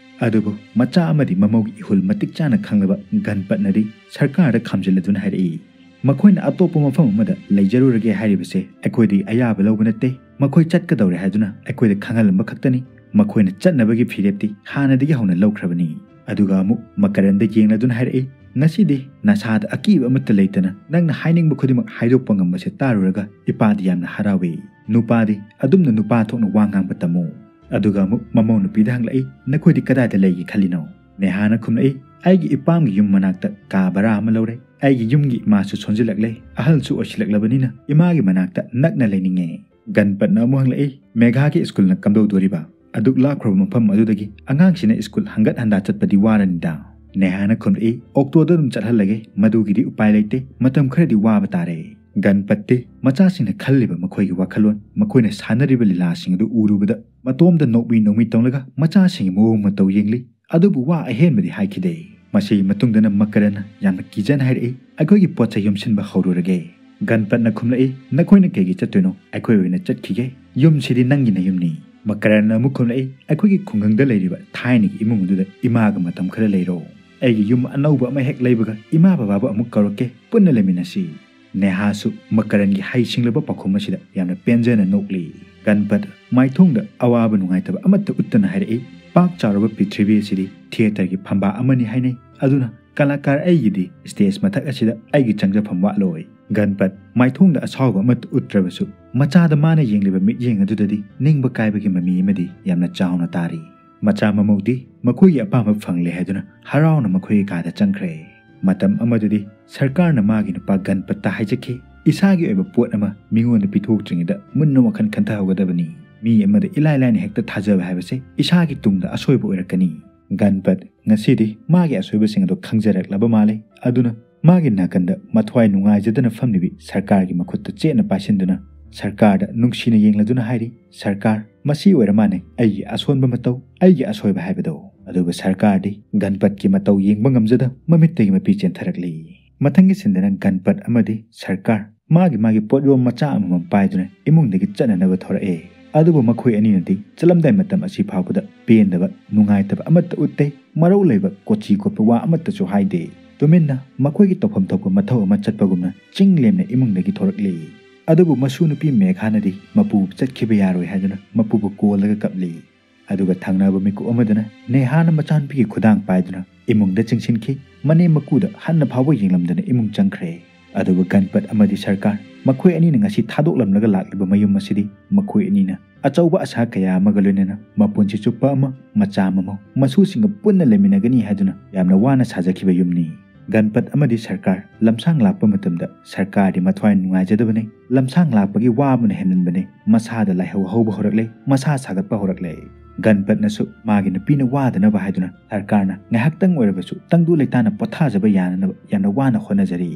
ꯑꯗꯨꯕꯨ ꯃꯆꯥ ꯑꯃꯗꯤ ꯃꯃꯧꯒꯤ ꯏꯍꯨꯜ ꯃꯇꯤꯛ ꯆꯥꯅ ꯈꯪꯂꯕ ꯒꯟꯄꯠꯅꯗꯤ ꯁꯔꯀꯥꯔꯗ ꯈꯥꯝꯖꯤꯜꯂꯗꯨꯅ ꯍꯥꯏꯔꯛꯏ, "ꯃꯈꯣꯏꯅ ꯑꯇꯣꯞꯄ ꯃꯐꯝ ꯑꯃꯗ ꯂꯩꯖꯔꯨꯔꯒꯦ ꯍꯥꯏꯔꯤꯕꯁꯦ ꯑꯩꯈꯣꯏꯗꯒꯤ ꯑꯌꯥꯕ ꯂꯧꯕ ꯅꯠꯇꯦ꯫ ꯃꯈꯣꯏ ꯆꯠꯀꯗꯧꯔꯦ ꯍꯥꯏꯗꯨꯅ ꯑꯩꯈꯣꯏꯗ ꯈꯪꯍꯜꯂꯝꯕ ꯈꯛꯇꯅꯤ꯫ ꯃꯈꯣꯏꯅ ꯆꯠꯅꯕꯒꯤ ꯐꯤꯔꯦꯞꯇꯤ ꯍꯥꯟꯅꯗꯒꯤ ꯍꯧꯅ ꯂꯧꯈ꯭ꯔꯕꯅꯤ"꯫ ꯑꯗꯨꯒ ꯑꯃꯨꯛ ꯃꯀꯔꯟꯗ ꯌꯦꯡꯂꯗꯨꯅ ꯍꯥꯏꯔꯛꯏ, "ꯉꯁꯤꯗꯤ ꯅꯁꯥꯗ ꯑꯀꯤꯕ ꯑꯃꯠꯇ ꯂꯩꯇꯅ ꯅꯪꯅ ꯍꯥꯏꯅꯤꯡꯕ ꯈꯨꯗꯤꯡꯃꯛ ꯍꯥꯏꯗꯣꯛꯄ ꯉꯝꯕꯁꯦ ꯇꯥꯔꯨꯔꯒ ꯏꯄꯥꯗꯤ ꯌꯥꯝꯅ ꯍꯔꯥꯎꯏ꯫ ꯅꯨꯄꯥꯗꯤ ꯑꯗꯨꯝꯅ ꯅꯨꯄꯥ ꯊꯣꯛꯅ ꯋꯥ ꯉꯥꯡꯕ ꯇꯝꯃꯨ"꯫ ꯑꯗꯨꯒ ꯑꯃꯨꯛ ꯃꯃꯧ ꯅꯨꯄꯤꯗ ꯍꯪꯂꯛꯏ, "ꯅꯈꯣꯏꯗꯤ ꯀꯗꯥꯏꯗ ꯂꯩꯒꯦ ꯈꯜꯂꯤꯅꯣ?" ꯅꯦꯍꯥꯅ ꯈꯨꯝꯂꯛꯏ, "ꯑꯩꯒꯤ ꯏꯄꯥꯝꯒꯤ ꯌꯨꯝ ꯃꯅꯥꯛꯇ ꯀꯥ ꯚꯔꯥ ꯑꯃ ꯂꯧꯔꯦ꯫ ꯑꯩꯒꯤ ꯌꯨꯝꯒꯤ ꯏꯃꯥꯁꯨ ꯁꯣꯟꯖꯤꯜꯂꯛꯂꯦ, ꯑꯍꯜꯁꯨ ꯑꯣꯏꯁꯤꯜꯂꯛꯂꯕꯅꯤꯅ ꯏꯃꯥꯒꯤ ꯃꯅꯥꯛꯇ ꯅꯛꯅ ꯂꯩꯅꯤꯡꯉꯦ꯫ ꯒꯟꯄꯠꯅ ꯑꯃꯨꯛ ꯍꯪꯂꯛꯏ, "ꯃꯦꯘꯥꯒꯤ ꯁ꯭ꯀꯨꯜꯅ ꯀꯝꯗꯧꯗꯣꯔꯤꯕ?" ꯑꯗꯨꯛ ꯂꯥꯞꯈ꯭ꯔꯕ ꯃꯐꯝ ꯑꯗꯨꯗꯒꯤ ꯑꯉꯥꯡꯁꯤꯅ ꯁ꯭ꯀꯨꯜ ꯍꯪꯒꯠ ꯍꯟꯗꯥ ꯆꯠꯄꯗꯤ ꯋꯥꯔꯅꯤꯗ꯫ ꯅꯦꯍꯥꯅ ꯈꯨꯝꯂꯛꯏ, "ꯑꯣꯛꯇꯣꯗ ꯑꯗꯨꯝ ꯆꯠꯍꯜꯂꯒꯦ, ꯃꯗꯨꯒꯤꯗꯤ ꯎꯄꯥꯏ ꯂꯩꯇꯦ, ꯃꯇꯝ ꯈꯔꯗꯤ ꯋꯥꯕ ꯇꯥꯔꯦ"꯫ ꯒꯟꯄꯠꯇꯤ ꯃꯆꯥꯁꯤꯡꯅ ꯈꯜꯂꯤꯕ ꯃꯈꯣꯏꯒꯤ ꯋꯥꯈꯜꯂꯣꯟ, ꯃꯈꯣꯏꯅ ꯁꯥꯟꯅꯔꯤꯕ ꯂꯤꯂꯥꯁꯤꯡ ꯑꯗꯨ ꯎꯔꯨꯕꯗ ꯃꯇꯣꯝꯗ ꯅꯣꯛꯃꯤ ꯅꯣꯛꯃꯤ ꯇꯧꯂꯒ ꯃꯆꯥꯁꯤꯡꯒꯤ ꯃꯑꯣꯡ ꯃꯇꯧ ꯌꯦꯡꯂꯤ꯫ ꯑꯗꯨꯕꯨ ꯋꯥ ꯑꯍꯦꯟꯕꯗꯤ ꯍꯥꯏꯈꯤꯗꯦ꯫ ꯃꯁꯤꯒꯤ ꯃꯇꯨꯡꯗꯅ ꯃꯀꯔꯟꯅ ꯌꯥꯝꯅ ꯀꯤꯖꯅ ꯍꯥꯏꯔꯛꯏ, "ꯑꯩꯈꯣꯏꯒꯤ ꯄꯣꯠ ꯆꯩ ꯌꯣꯝꯁꯤꯟꯕ ꯍꯧꯔꯨꯔꯒꯦ"꯫ ꯒꯟꯄꯠꯅ ꯈꯨꯝꯂꯛꯏ, "ꯅꯈꯣꯏꯅ ꯀꯩꯒꯤ ꯆꯠꯇꯣꯏꯅꯣ? ꯑꯩꯈꯣꯏ ꯑꯣꯏꯅ ꯆꯠꯈꯤꯒꯦ꯫ ꯌꯨꯝꯁꯤꯗꯤ ꯅꯪꯒꯤ ꯅꯌꯨꯝꯅꯤ"꯫ ꯃꯀꯔꯟꯅ ꯑꯃꯨꯛ ꯈꯨꯝꯂꯛꯏ, "ꯑꯩꯈꯣꯏꯒꯤ ꯈꯨꯡꯒꯪꯗ ꯂꯩꯔꯤꯕ ꯊꯥꯏꯅꯒꯤ ꯏꯃꯨꯡ ꯑꯗꯨꯗ ꯏꯃꯥꯒ ꯃꯇꯝ ꯈꯔ ꯂꯩꯔꯣ꯫ ꯑꯩꯒꯤ ꯌꯨꯝ ꯑꯅꯧꯕ ꯑꯃ ꯍꯦꯛ ꯂꯩꯕꯒ ꯏꯃꯥ ꯕꯕꯥꯕꯨ ꯑꯃꯨꯛ ꯀꯧꯔꯛꯀꯦ, ꯄꯨꯟꯅ ꯂꯩꯃꯤꯟꯅꯁꯤ"꯫ ꯅꯦꯍꯥꯁꯨ ꯃꯀꯔꯟꯒꯤ ꯍꯩꯁꯤꯡꯂꯕ ꯄꯥꯎꯈꯨꯝ ꯑꯁꯤꯗ ꯌꯥꯝꯅ ꯄꯦꯟꯖꯅ ꯅꯣꯛꯂꯤ꯫ ꯒꯟꯄꯠ ꯃꯥꯏꯊꯣꯡꯗ ꯑꯋꯥꯕ ꯅꯨꯡꯉꯥꯏꯇꯕ ꯑꯃꯠꯇ ꯎꯠꯇꯅ ꯍꯥꯏꯔꯛꯏ, "ꯄꯥꯛ ꯆꯥꯎꯔꯕ ꯄ꯭ꯔꯤꯊꯤꯕꯤ ꯑꯁꯤꯗꯤ ꯊꯤꯌꯦꯇꯔꯒꯤ ꯐꯝꯕꯥꯛ ꯑꯃꯅꯤ ꯍꯥꯏꯅꯩ꯫ ꯑꯗꯨꯅ ꯀꯂꯥꯀꯥꯔ ꯑꯩꯒꯤꯗꯤ ꯁ꯭ꯇꯦꯖ ꯃꯊꯛ ꯑꯁꯤꯗ ꯑꯩꯒꯤ ꯆꯪꯖꯐꯝ ꯋꯥꯠꯂꯣꯏ"꯫ ꯒꯟꯄꯠ ꯃꯥꯏꯊꯣꯡꯗ ꯑꯁꯥꯎꯕ ꯑꯃꯠꯇ ꯎꯠꯇ꯭ꯔꯕꯁꯨ ꯃꯆꯥꯗ ꯃꯥꯅ ꯌꯦꯡꯂꯤꯕ ꯃꯤꯠꯌꯦꯡ ꯑꯗꯨꯗꯗꯤ ꯅꯤꯡꯕ ꯀꯥꯏꯕꯒꯤ ꯃꯃꯤ ꯑꯃꯗꯤ ꯌꯥꯝꯅ ꯆꯥꯎꯅ ꯇꯥꯔꯤ꯫ ꯃꯆꯥ ꯃꯃꯧꯗꯤ ꯃꯈꯣꯏꯒꯤ ꯑꯄꯥꯝꯕ ꯐꯪꯂꯦ ꯍꯥꯏꯗꯨꯅ ꯍꯔꯥꯎꯅ ꯃꯈꯣꯏꯒꯤ ꯀꯥꯗ ꯆꯪꯈ꯭ꯔꯦ꯫ ꯃꯇꯝ ꯑꯃꯗꯨꯗꯤ ꯁꯔꯀꯥꯔꯅ ꯃꯥꯒꯤ ꯅꯨꯄꯥ ꯒꯟꯄꯠꯇ ꯍꯥꯏꯖꯈꯤ, ꯏꯁꯥꯒꯤ ꯑꯣꯏꯕ ꯄꯣꯠ ꯑꯃ ꯃꯤꯉꯣꯟꯗ ꯄꯤꯊꯣꯛꯇ꯭ꯔꯤꯉꯩꯗ ꯃꯨꯟꯅ ꯋꯥꯈꯜ ꯈꯟꯊꯍꯧꯒꯗꯕꯅꯤ꯫ ꯃꯤ ꯑꯃꯗ ꯏꯂꯥꯏ ꯂꯥꯏꯅ ꯍꯦꯛꯇ ꯊꯥꯖꯕ ꯍꯥꯏꯕꯁꯦ ꯏꯁꯥꯒꯤ ꯇꯨꯡꯗ ꯑꯁꯣꯏꯕ ꯑꯣꯏꯔꯛꯀꯅꯤ꯫ ꯒꯟꯄꯠ ꯉꯁꯤꯗꯤ ꯃꯥꯒꯤ ꯑꯁꯣꯏꯕꯁꯤꯡ ꯑꯗꯨ ꯈꯪꯖꯔꯛꯂꯕ ꯃꯥꯜꯂꯦ꯫ ꯑꯗꯨꯅ ꯃꯥꯒꯤ ꯅꯥꯀꯟꯗ ꯃꯊ꯭ꯋꯥꯏ ꯅꯨꯡꯉꯥꯏꯖꯗꯅ ꯐꯝꯂꯤꯕꯤ ꯁꯔꯀꯥꯔꯒꯤ ꯃꯈꯨꯠꯇ ꯆꯦꯠꯅ ꯄꯥꯏꯁꯤꯟꯗꯨꯅ ꯁꯔꯀꯥꯔꯗ ꯅꯨꯡꯁꯤꯅ ꯌꯦꯡꯂꯗꯨꯅ ꯍꯥꯏꯔꯤ, "ꯁꯔꯀꯥꯔ, ꯃꯁꯤ ꯑꯣꯏꯔ ꯃꯥꯟꯅꯦ ꯑꯩꯒꯤ ꯑꯁꯣꯟꯕ ꯃꯇꯧ, ꯑꯩꯒꯤ ꯑꯁꯣꯏꯕ ꯍꯥꯏꯕꯗꯣ"꯫ ꯑꯗꯨꯕꯨ ꯁꯔꯀꯥꯔꯗꯤ ꯒꯟꯄꯠꯀꯤ ꯃꯇꯧ ꯌꯦꯡꯕ ꯉꯝꯖꯗ ꯃꯃꯤꯠꯇꯒꯤ ꯃꯄꯤ ꯆꯦꯟꯊꯔꯛꯂꯤ꯫ ꯃꯊꯪꯒꯤ ꯁꯤꯟꯗꯅ ꯒꯟꯄꯠ ꯑꯃꯗꯤ ꯁꯔꯀꯥꯔ ꯃꯥꯒꯤ ꯃꯥꯒꯤ ꯄꯣꯠꯌꯣꯝ ꯃꯆꯥ ꯑꯃꯃꯝ ꯄꯥꯏꯗꯨꯅ ꯏꯃꯨꯡꯗꯒꯤ ꯆꯠꯅꯅꯕ ꯊꯣꯔꯛꯑꯦ꯫ ꯑꯗꯨꯕꯨ ꯃꯈꯣꯏ ꯑꯅꯤꯅꯗꯤ ꯆꯠꯂꯝꯗꯥꯏ ꯃꯇꯝ ꯑꯁꯤ ꯐꯥꯎꯕꯗ ꯄꯦꯟꯗꯕ, ꯅꯨꯡꯉꯥꯏꯇꯕ ꯑꯃꯠꯇ ꯎꯠꯇꯦ, ꯃꯔꯧ ꯂꯩꯕ, ꯀꯣꯆꯤ ꯀꯣꯠꯄ ꯋꯥ ꯑꯃꯠꯇꯁꯨ ꯍꯥꯏꯗꯦ꯫ ꯇꯨꯃꯤꯟꯅ ꯃꯈꯣꯏꯒꯤ ꯇꯧꯐꯝ ꯊꯣꯛꯄ ꯃꯊꯧ ꯑꯃ ꯆꯠꯄꯒꯨꯝꯅ ꯆꯤꯡ ꯂꯦꯝꯅ ꯏꯃꯨꯡꯗꯒꯤ ꯊꯣꯔꯛꯂꯤ꯫ ꯑꯗꯨꯕꯨ ꯃꯁꯨ ꯅꯨꯄꯤ ꯃꯦꯘꯥꯅꯗꯤ ꯃꯄꯨ ꯆꯠꯈꯤꯕ ꯌꯥꯔꯣꯏ ꯍꯥꯏꯗꯨꯅ ꯃꯄꯨꯕꯨ ꯀꯣꯜꯂꯒ ꯀꯞꯂꯤ꯫ ꯑꯗꯨꯒ ꯊꯪꯅꯕ ꯃꯤꯀꯨꯞ ꯑꯃꯗꯅ ꯅꯦꯍꯥꯅ ꯃꯆꯥꯅꯨꯄꯤꯒꯤ ꯈꯨꯗꯥꯡ ꯄꯥꯏꯗꯨꯅ ꯏꯃꯨꯡꯗ ꯆꯤꯡꯁꯤꯟꯈꯤ꯫ ꯃꯅꯦꯝ ꯃꯀꯨꯗ ꯍꯟꯅ ꯐꯥꯎꯕ ꯌꯦꯡꯂꯝꯗꯅ ꯏꯃꯨꯡ ꯆꯪꯈ꯭ꯔꯦ꯫ ꯑꯗꯨꯒ ꯒꯟꯄꯠ ꯑꯃꯗꯤ ꯁꯔꯀꯥꯔ ꯃꯈꯣꯏ ꯑꯅꯤꯅ ꯉꯁꯤ ꯊꯥꯗꯣꯛꯂꯝꯂꯒ ꯂꯥꯛꯂꯤꯕ ꯃꯌꯨꯝ ꯑꯁꯤꯗꯤ ꯃꯈꯣꯏ ꯑꯅꯤꯅ ꯑꯆꯧꯕ ꯑꯁꯥ ꯀꯌꯥ ꯑꯃꯒ ꯂꯣꯏꯅꯅ ꯃꯄꯨꯟꯁꯤ ꯆꯨꯞꯄ ꯑꯃ ꯃꯆꯥ ꯃꯃꯧ ꯃꯁꯨꯁꯤꯡꯒ ꯄꯨꯟꯅ ꯂꯩꯃꯤꯟꯅꯒꯅꯤ ꯍꯥꯏꯗꯨꯅ ꯌꯥꯝꯅ ꯋꯥꯅ ꯁꯥꯖꯈꯤꯕ ꯌꯨꯝꯅꯤ꯫ ꯒꯟꯄꯠ ꯑꯃꯗꯤ ꯁꯔꯀꯥꯔ ꯂꯝꯁꯥꯡ ꯂꯥꯛꯄ ꯃꯇꯝꯗ ꯁꯔꯀꯥꯔꯗꯤ ꯃꯊ꯭ꯋꯥꯏ ꯅꯨꯡꯉꯥꯏꯖꯗꯕꯅꯤ꯫ ꯂꯝꯁꯥꯡ ꯂꯥꯛꯄꯒꯤ ꯋꯥꯕꯅ ꯍꯦꯟꯃꯟꯕꯅꯤ꯫ ꯃꯁꯥꯗ ꯂꯥꯏꯍꯧ ꯍꯧꯕ ꯍꯧꯔꯛꯂꯦ꯫ ꯃꯁꯥ ꯁꯥꯒꯠꯄ ꯍꯧꯔꯛꯂꯦ꯫ ꯒꯟꯄꯠꯅꯁꯨ ꯃꯥꯒꯤ ꯅꯨꯄꯤꯅ ꯋꯥꯗꯅꯕ ꯍꯥꯏꯗꯨꯅ ꯁꯔꯀꯥꯔꯅ ꯉꯥꯏꯍꯥꯛꯇꯪ ꯑꯣꯏꯔꯕꯁꯨ ꯇꯪꯗꯨ ꯂꯩꯇꯥꯅ ꯄꯣꯊꯥꯖꯕ ꯌꯥꯅꯅꯕ ꯌꯥꯝꯅ ꯋꯥꯅ ꯍꯣꯠꯅꯖꯔꯤ꯫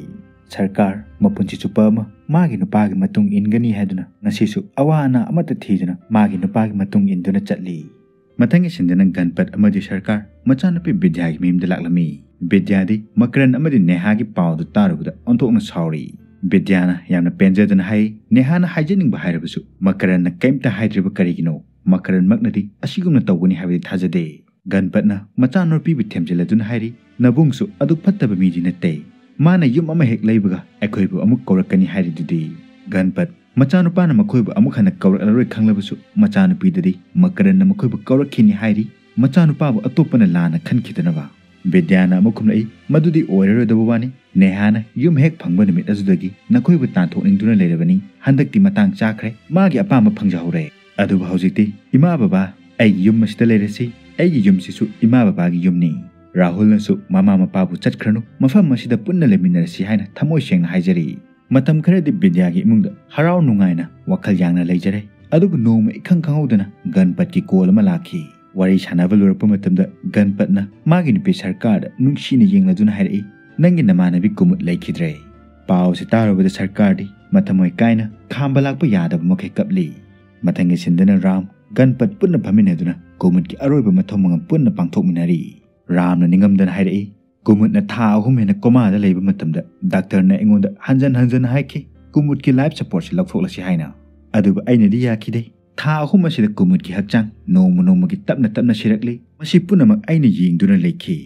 ꯁꯔꯀꯥꯔ ꯃꯄꯨꯟꯁꯤ ꯆꯨꯞꯄ ꯑꯃ ꯃꯥꯒꯤ ꯅꯨꯄꯥꯒꯤ ꯃꯇꯨꯡ ꯏꯟꯒꯅꯤ ꯍꯥꯏꯗꯨꯅ ꯉꯁꯤꯁꯨ ꯑꯋꯥ ꯑꯅꯥ ꯑꯃꯠꯇ ꯊꯤꯗꯅ ꯃꯥꯒꯤ ꯅꯨꯄꯥꯒꯤ ꯃꯇꯨꯡ ꯏꯟꯗꯨꯅ ꯆꯠꯂꯤ꯫ ꯃꯊꯪꯒꯤ ꯁꯤꯟꯗꯅ ꯒꯟꯄꯠ ꯑꯃꯗꯤ ꯁꯔꯀꯥꯔ ꯃꯆꯥꯅꯨꯄꯤ ꯕꯤꯗ꯭ꯌꯥꯒꯤ ꯃꯌꯨꯝꯗ ꯂꯥꯛꯂꯝꯃꯤ꯫ ꯕꯤꯗ꯭ꯌꯥꯗꯤ ꯃꯀꯔꯟ ꯑꯃꯗꯤ ꯅꯦꯍꯥꯒꯤ ꯄꯥꯎꯗꯨ ꯇꯥꯔꯨꯕꯗ ꯑꯣꯟꯊꯣꯛꯅ ꯁꯥꯎꯔꯤ꯫ ꯕꯤꯗ꯭ꯌꯥꯅ ꯌꯥꯝꯅ ꯄꯦꯟꯖꯗꯅ ꯍꯥꯏ, "ꯅꯦꯍꯥꯅ ꯍꯥꯏꯖꯅꯤꯡꯕ ꯍꯥꯏꯔꯕꯁꯨ ꯃꯀꯔꯟꯅ ꯀꯩꯝꯇ ꯍꯥꯏꯗ꯭ꯔꯤꯕ ꯀꯔꯤꯒꯤꯅꯣ? ꯃꯀꯔꯟꯃꯛꯅꯗꯤ ꯑꯁꯤꯒꯨꯝꯅ ꯇꯧꯒꯅꯤ ꯍꯥꯏꯕꯗꯤ ꯊꯥꯖꯗꯦ"꯫ ꯒꯟꯄꯠꯅ ꯃꯆꯥꯅꯨꯄꯤꯕꯨ ꯊꯦꯝꯖꯤꯜꯂꯗꯨꯅ ꯍꯥꯏꯔꯤ, "ꯅꯕꯨꯡꯁꯨ ꯑꯗꯨꯛ ꯐꯠꯇꯕ ꯃꯤꯗꯤ ꯅꯠꯇꯦ꯫ ꯃꯥꯅ ꯌꯨꯝ ꯑꯃ ꯍꯦꯛ ꯂꯩꯕꯒ ꯑꯩꯈꯣꯏꯕꯨ ꯑꯃꯨꯛ ꯀꯧꯔꯛꯀꯅꯤ ꯍꯥꯏꯔꯤꯗꯨꯗꯤ"꯫ ꯒꯟꯄꯠ ꯃꯆꯥꯅꯨꯄꯥꯅ ꯃꯈꯣꯏꯕꯨ ꯑꯃꯨꯛ ꯍꯟꯅ ꯀꯧꯔꯛꯂꯔꯣꯏ ꯈꯪꯂꯕꯁꯨ ꯃꯆꯥꯅꯨꯄꯤꯗꯗꯤ ꯃꯀꯔꯟꯅ ꯃꯈꯣꯏꯕꯨ ꯀꯧꯔꯛꯈꯤꯅꯤ ꯍꯥꯏꯔꯤ, ꯃꯆꯥꯅꯨꯄꯥꯕꯨ ꯑꯇꯣꯞꯄꯅ ꯂꯥꯟꯅ ꯈꯟꯈꯤꯗꯅꯕ꯫ ꯕꯤꯗ꯭ꯌꯥꯅ ꯑꯃꯨꯛ ꯈꯨꯝꯂꯛꯏ, "ꯃꯗꯨꯗꯤ ꯑꯣꯏꯔꯔꯣꯏꯗꯕ ꯋꯥꯅꯤ꯫ ꯅꯦꯍꯥꯅ ꯌꯨꯝ ꯍꯦꯛ ꯐꯪꯕ ꯅꯨꯃꯤꯠ ꯑꯗꯨꯗꯒꯤ ꯅꯈꯣꯏꯕꯨ ꯇꯥꯟꯊꯣꯛꯅꯤꯡꯗꯨꯅ ꯂꯩꯔꯕꯅꯤ꯫ ꯍꯟꯗꯛꯇꯤ ꯃꯇꯥꯡ ꯆꯥꯈ꯭ꯔꯦ꯫ ꯃꯥꯒꯤ ꯑꯄꯥꯝꯕ ꯐꯪꯖꯍꯧꯔꯦ꯫ ꯑꯗꯨꯕꯨ ꯍꯧꯖꯤꯛꯇꯤ ꯏꯃꯥ ꯕꯕꯥ ꯑꯩꯒꯤ ꯌꯨꯝ ꯑꯁꯤꯗ ꯂꯩꯔꯁꯤ꯫ ꯑꯩꯒꯤ ꯌꯨꯝꯁꯤꯁꯨ ꯏꯃꯥ ꯕꯕꯥꯒꯤ ꯌꯨꯝꯅꯤ꯫ ꯔꯥꯍꯨꯜꯅꯁꯨ ꯃꯃꯥ ꯃꯄꯥꯕꯨ ꯆꯠꯈ꯭ꯔꯅꯨ, ꯃꯐꯝ ꯑꯁꯤꯗ ꯄꯨꯟꯅ ꯂꯩꯃꯤꯟꯅꯔꯁꯤ" ꯍꯥꯏꯅ ꯊꯃꯣꯏ ꯁꯦꯡꯅ ꯍꯥꯏꯖꯔꯤ꯫ ꯃꯇꯝ ꯈꯔꯗꯤ ꯕꯤꯗ꯭ꯌꯥꯒꯤ ꯏꯃꯨꯡꯗ ꯍꯔꯥꯎ ꯅꯨꯡꯉꯥꯏꯅ ꯋꯥꯈꯜ ꯌꯥꯡꯅ ꯂꯩꯖꯔꯦ꯫ ꯑꯗꯨꯕꯨ ꯅꯣꯡꯃ ꯏꯈꯪ ꯈꯪꯍꯧꯗꯅ ꯒꯟꯄꯠꯀꯤ ꯀꯣꯜ ꯑꯃ ꯂꯥꯛꯈꯤ꯫ ꯋꯥꯔꯤ ꯁꯥꯟꯅꯕ ꯂꯣꯏꯔꯛꯄ ꯃꯇꯝꯗ ꯒꯟꯄꯠꯅ ꯃꯥꯒꯤ ꯅꯨꯄꯤ ꯁꯔꯀꯥꯔꯗ ꯅꯨꯡꯁꯤꯅ ꯌꯦꯡꯂꯗꯨꯅ ꯍꯥꯏꯔꯛꯏ, "ꯅꯪꯒꯤ ꯅꯃꯥꯟꯅꯕꯤ ꯀꯨꯃꯨꯠ ꯂꯩꯈꯤꯗ꯭ꯔꯦ"꯫ ꯄꯥꯎꯁꯤ ꯇꯥꯔꯨꯕꯗ ꯁꯔꯀꯥꯔꯗꯤ ꯃꯊꯃꯣꯏ ꯀꯥꯏꯅ ꯈꯥꯝꯕ ꯂꯥꯛꯄ ꯌꯥꯗꯕ ꯃꯈꯩ ꯀꯞꯂꯤ꯫ ꯃꯊꯪꯒꯤ ꯁꯤꯟꯗꯅ ꯔꯥꯝ ꯒꯟꯄꯠ ꯄꯨꯟꯅ ꯐꯝꯃꯤꯟꯅꯗꯨꯅ ꯀꯨꯃꯨꯠꯀꯤ ꯑꯔꯣꯏꯕ ꯃꯊꯧ ꯃꯉꯝ ꯄꯨꯟꯅ ꯄꯥꯡꯊꯣꯛꯃꯤꯟꯅꯔꯤ꯫ ꯔꯥꯝꯅ ꯅꯤꯡꯉꯝꯗꯅ ꯍꯥꯏꯔꯛꯏ, "ꯀꯨꯃꯨꯠꯅ ꯊꯥ ꯑꯍꯨꯝ ꯍꯦꯟꯅ ꯀꯣꯃꯥꯗ ꯂꯩꯕ ꯃꯇꯝꯗ ꯗꯥꯛꯇꯔꯅ ꯑꯩꯉꯣꯟꯗ ꯍꯟꯖꯟ ꯍꯟꯖꯟ ꯍꯥꯏꯈꯤ, ꯀꯨꯃꯨꯠꯀꯤ ꯂꯥꯏꯐ ꯁꯄꯣꯔꯠꯁꯤ ꯂꯧꯊꯣꯛꯂꯁꯤ ꯍꯥꯏꯅ꯫ ꯑꯗꯨꯕꯨ ꯑꯩꯅꯗꯤ ꯌꯥꯈꯤꯗꯦ꯫ ꯊꯥ ꯑꯍꯨꯝ ꯑꯁꯤꯗ ꯀꯨꯃꯨꯠꯀꯤ ꯍꯛꯆꯥꯡ ꯅꯣꯡꯃ ꯅꯣꯡꯃꯒꯤ ꯇꯞꯅ ꯇꯞꯅ ꯁꯤꯔꯛꯂꯤ꯫ ꯃꯁꯤ ꯄꯨꯝꯅꯃꯛ ꯑꯩꯅ ꯌꯦꯡꯗꯨꯅ ꯂꯩꯈꯤ꯫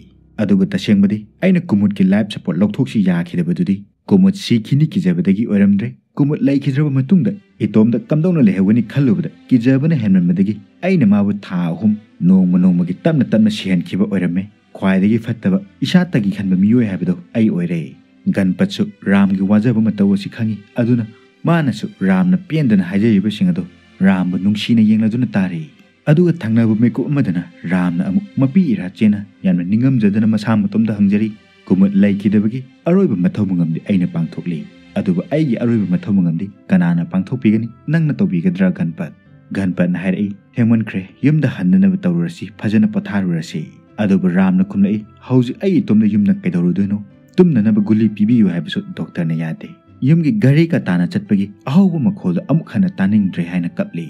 ꯑꯗꯨꯕꯨ ꯇꯁꯦꯡꯕꯗꯤ ꯑꯩꯅ ꯀꯨꯃꯨꯠꯀꯤ ꯂꯥꯏꯐ ꯁꯄꯣꯔꯠ ꯂꯧꯊꯣꯛꯁꯤ ꯌꯥꯈꯤꯗꯕꯗꯨꯗꯤ ꯀꯨꯃꯨꯠ ꯁꯤꯈꯤꯅꯤ ꯀꯤꯖꯕꯗꯒꯤ ꯑꯣꯏꯔꯝꯗ꯭ꯔꯦ꯫ ꯀꯨꯃꯨꯠ ꯂꯩꯈꯤꯗ꯭ꯔꯕ ꯃꯇꯨꯡꯗ ꯏꯇꯣꯝꯇ ꯀꯝꯗꯧꯅ ꯂꯩꯍꯧꯒꯅꯤ ꯈꯜꯂꯨꯕꯗ ꯀꯤꯖꯕꯅ ꯍꯦꯟꯃꯟꯕꯗꯒꯤ ꯑꯩꯅ ꯃꯥꯕꯨ ꯊꯥ ꯑꯍꯨꯝ ꯅꯣꯡꯃ ꯅꯣꯡꯃꯒꯤ ꯇꯞꯅ ꯇꯞꯅ ꯁꯤꯍꯟꯈꯤꯕ ꯑꯣꯏꯔꯝꯃꯦ꯫ ꯈ꯭ꯋꯥꯏꯗꯒꯤ ꯐꯠꯇꯕ, ꯏꯁꯥ ꯇꯒꯤ ꯈꯟꯕ ꯃꯤꯑꯣꯏ ꯍꯥꯏꯕꯗꯣ ꯑꯩ ꯑꯣꯏꯔꯦ"꯫ ꯒꯟꯄꯠꯁꯨ ꯔꯥꯝꯒꯤ ꯋꯥꯖꯕ ꯃꯇꯧ ꯑꯁꯤ ꯈꯪꯏ꯫ ꯑꯗꯨꯅ ꯃꯥꯅꯁꯨ ꯔꯥꯝꯅ ꯄꯦꯟꯗꯅ ꯍꯥꯏꯖꯔꯤꯕꯁꯤꯡ ꯑꯗꯨ ꯔꯥꯝꯕꯨ ꯅꯨꯡꯁꯤꯅ ꯌꯦꯡꯂꯗꯨꯅ ꯇꯥꯔꯤ꯫ ꯑꯗꯨꯒ ꯊꯪꯅꯕ ꯃꯤꯀꯨꯞ ꯑꯃꯗꯅ ꯔꯥꯝꯅ ꯑꯃꯨꯛ ꯃꯄꯤ ꯏꯔꯥ ꯆꯦꯅ ꯌꯥꯝꯅ ꯅꯤꯡꯉꯝꯖꯗꯅ ꯃꯁꯥ ꯃꯇꯣꯝꯗ ꯍꯪꯖꯔꯤ, ꯀꯨꯃꯨꯗ ꯂꯩꯈꯤꯗꯕꯒꯤ ꯑꯔꯣꯏꯕ ꯃꯊꯧ ꯃꯉꯝꯗꯤ ꯑꯩꯅ ꯄꯥꯡꯊꯣꯛꯂꯤ꯫ ꯑꯗꯨꯕꯨ ꯑꯩꯒꯤ ꯑꯔꯣꯏꯕ ꯃꯊꯧ ꯃꯉꯝꯗꯤ ꯀꯅꯥꯅ ꯄꯥꯡꯊꯣꯛꯄꯤꯒꯅꯤ? ꯅꯪꯅ ꯇꯧꯕꯤꯒꯗ꯭ꯔꯥ, ꯒꯟꯄꯠ?" ꯒꯟꯄꯠꯅ ꯍꯥꯏꯔꯛꯏ, "ꯊꯦꯡꯃꯟꯈ꯭ꯔꯦ, ꯌꯨꯝꯗ ꯍꯟꯅꯅꯕ ꯇꯧꯔꯨꯔꯁꯤ, ꯐꯖꯅ ꯄꯣꯊꯥꯔꯨꯔꯁꯤ꯫" ꯑꯗꯨꯕꯨ ꯔꯥꯝꯅ ꯈꯨꯝꯂꯛꯏ, "ꯍꯧꯖꯤꯛ ꯑꯩ ꯏꯇꯣꯝꯗ ꯌꯨꯝꯗ ꯀꯩꯗꯧꯔꯨꯗꯣꯏꯅꯣ? ꯇꯨꯝꯅꯅꯕ ꯒꯨꯂꯤ ꯄꯤꯕꯤꯌꯨ ꯍꯥꯏꯕꯁꯨ ꯗꯣꯛꯇꯔꯅ ꯌꯥꯗꯦ꯫ ꯌꯨꯝꯒꯤ ꯘꯔꯤ ꯀꯇꯥꯅ ꯆꯠꯄꯒꯤ ꯑꯍꯧꯕ ꯃꯈꯣꯜꯗꯣ ꯑꯃꯨꯛ ꯍꯟꯅ ꯇꯥꯅꯤꯡꯗ꯭ꯔꯦ" ꯍꯥꯏꯅ ꯀꯞꯂꯤ꯫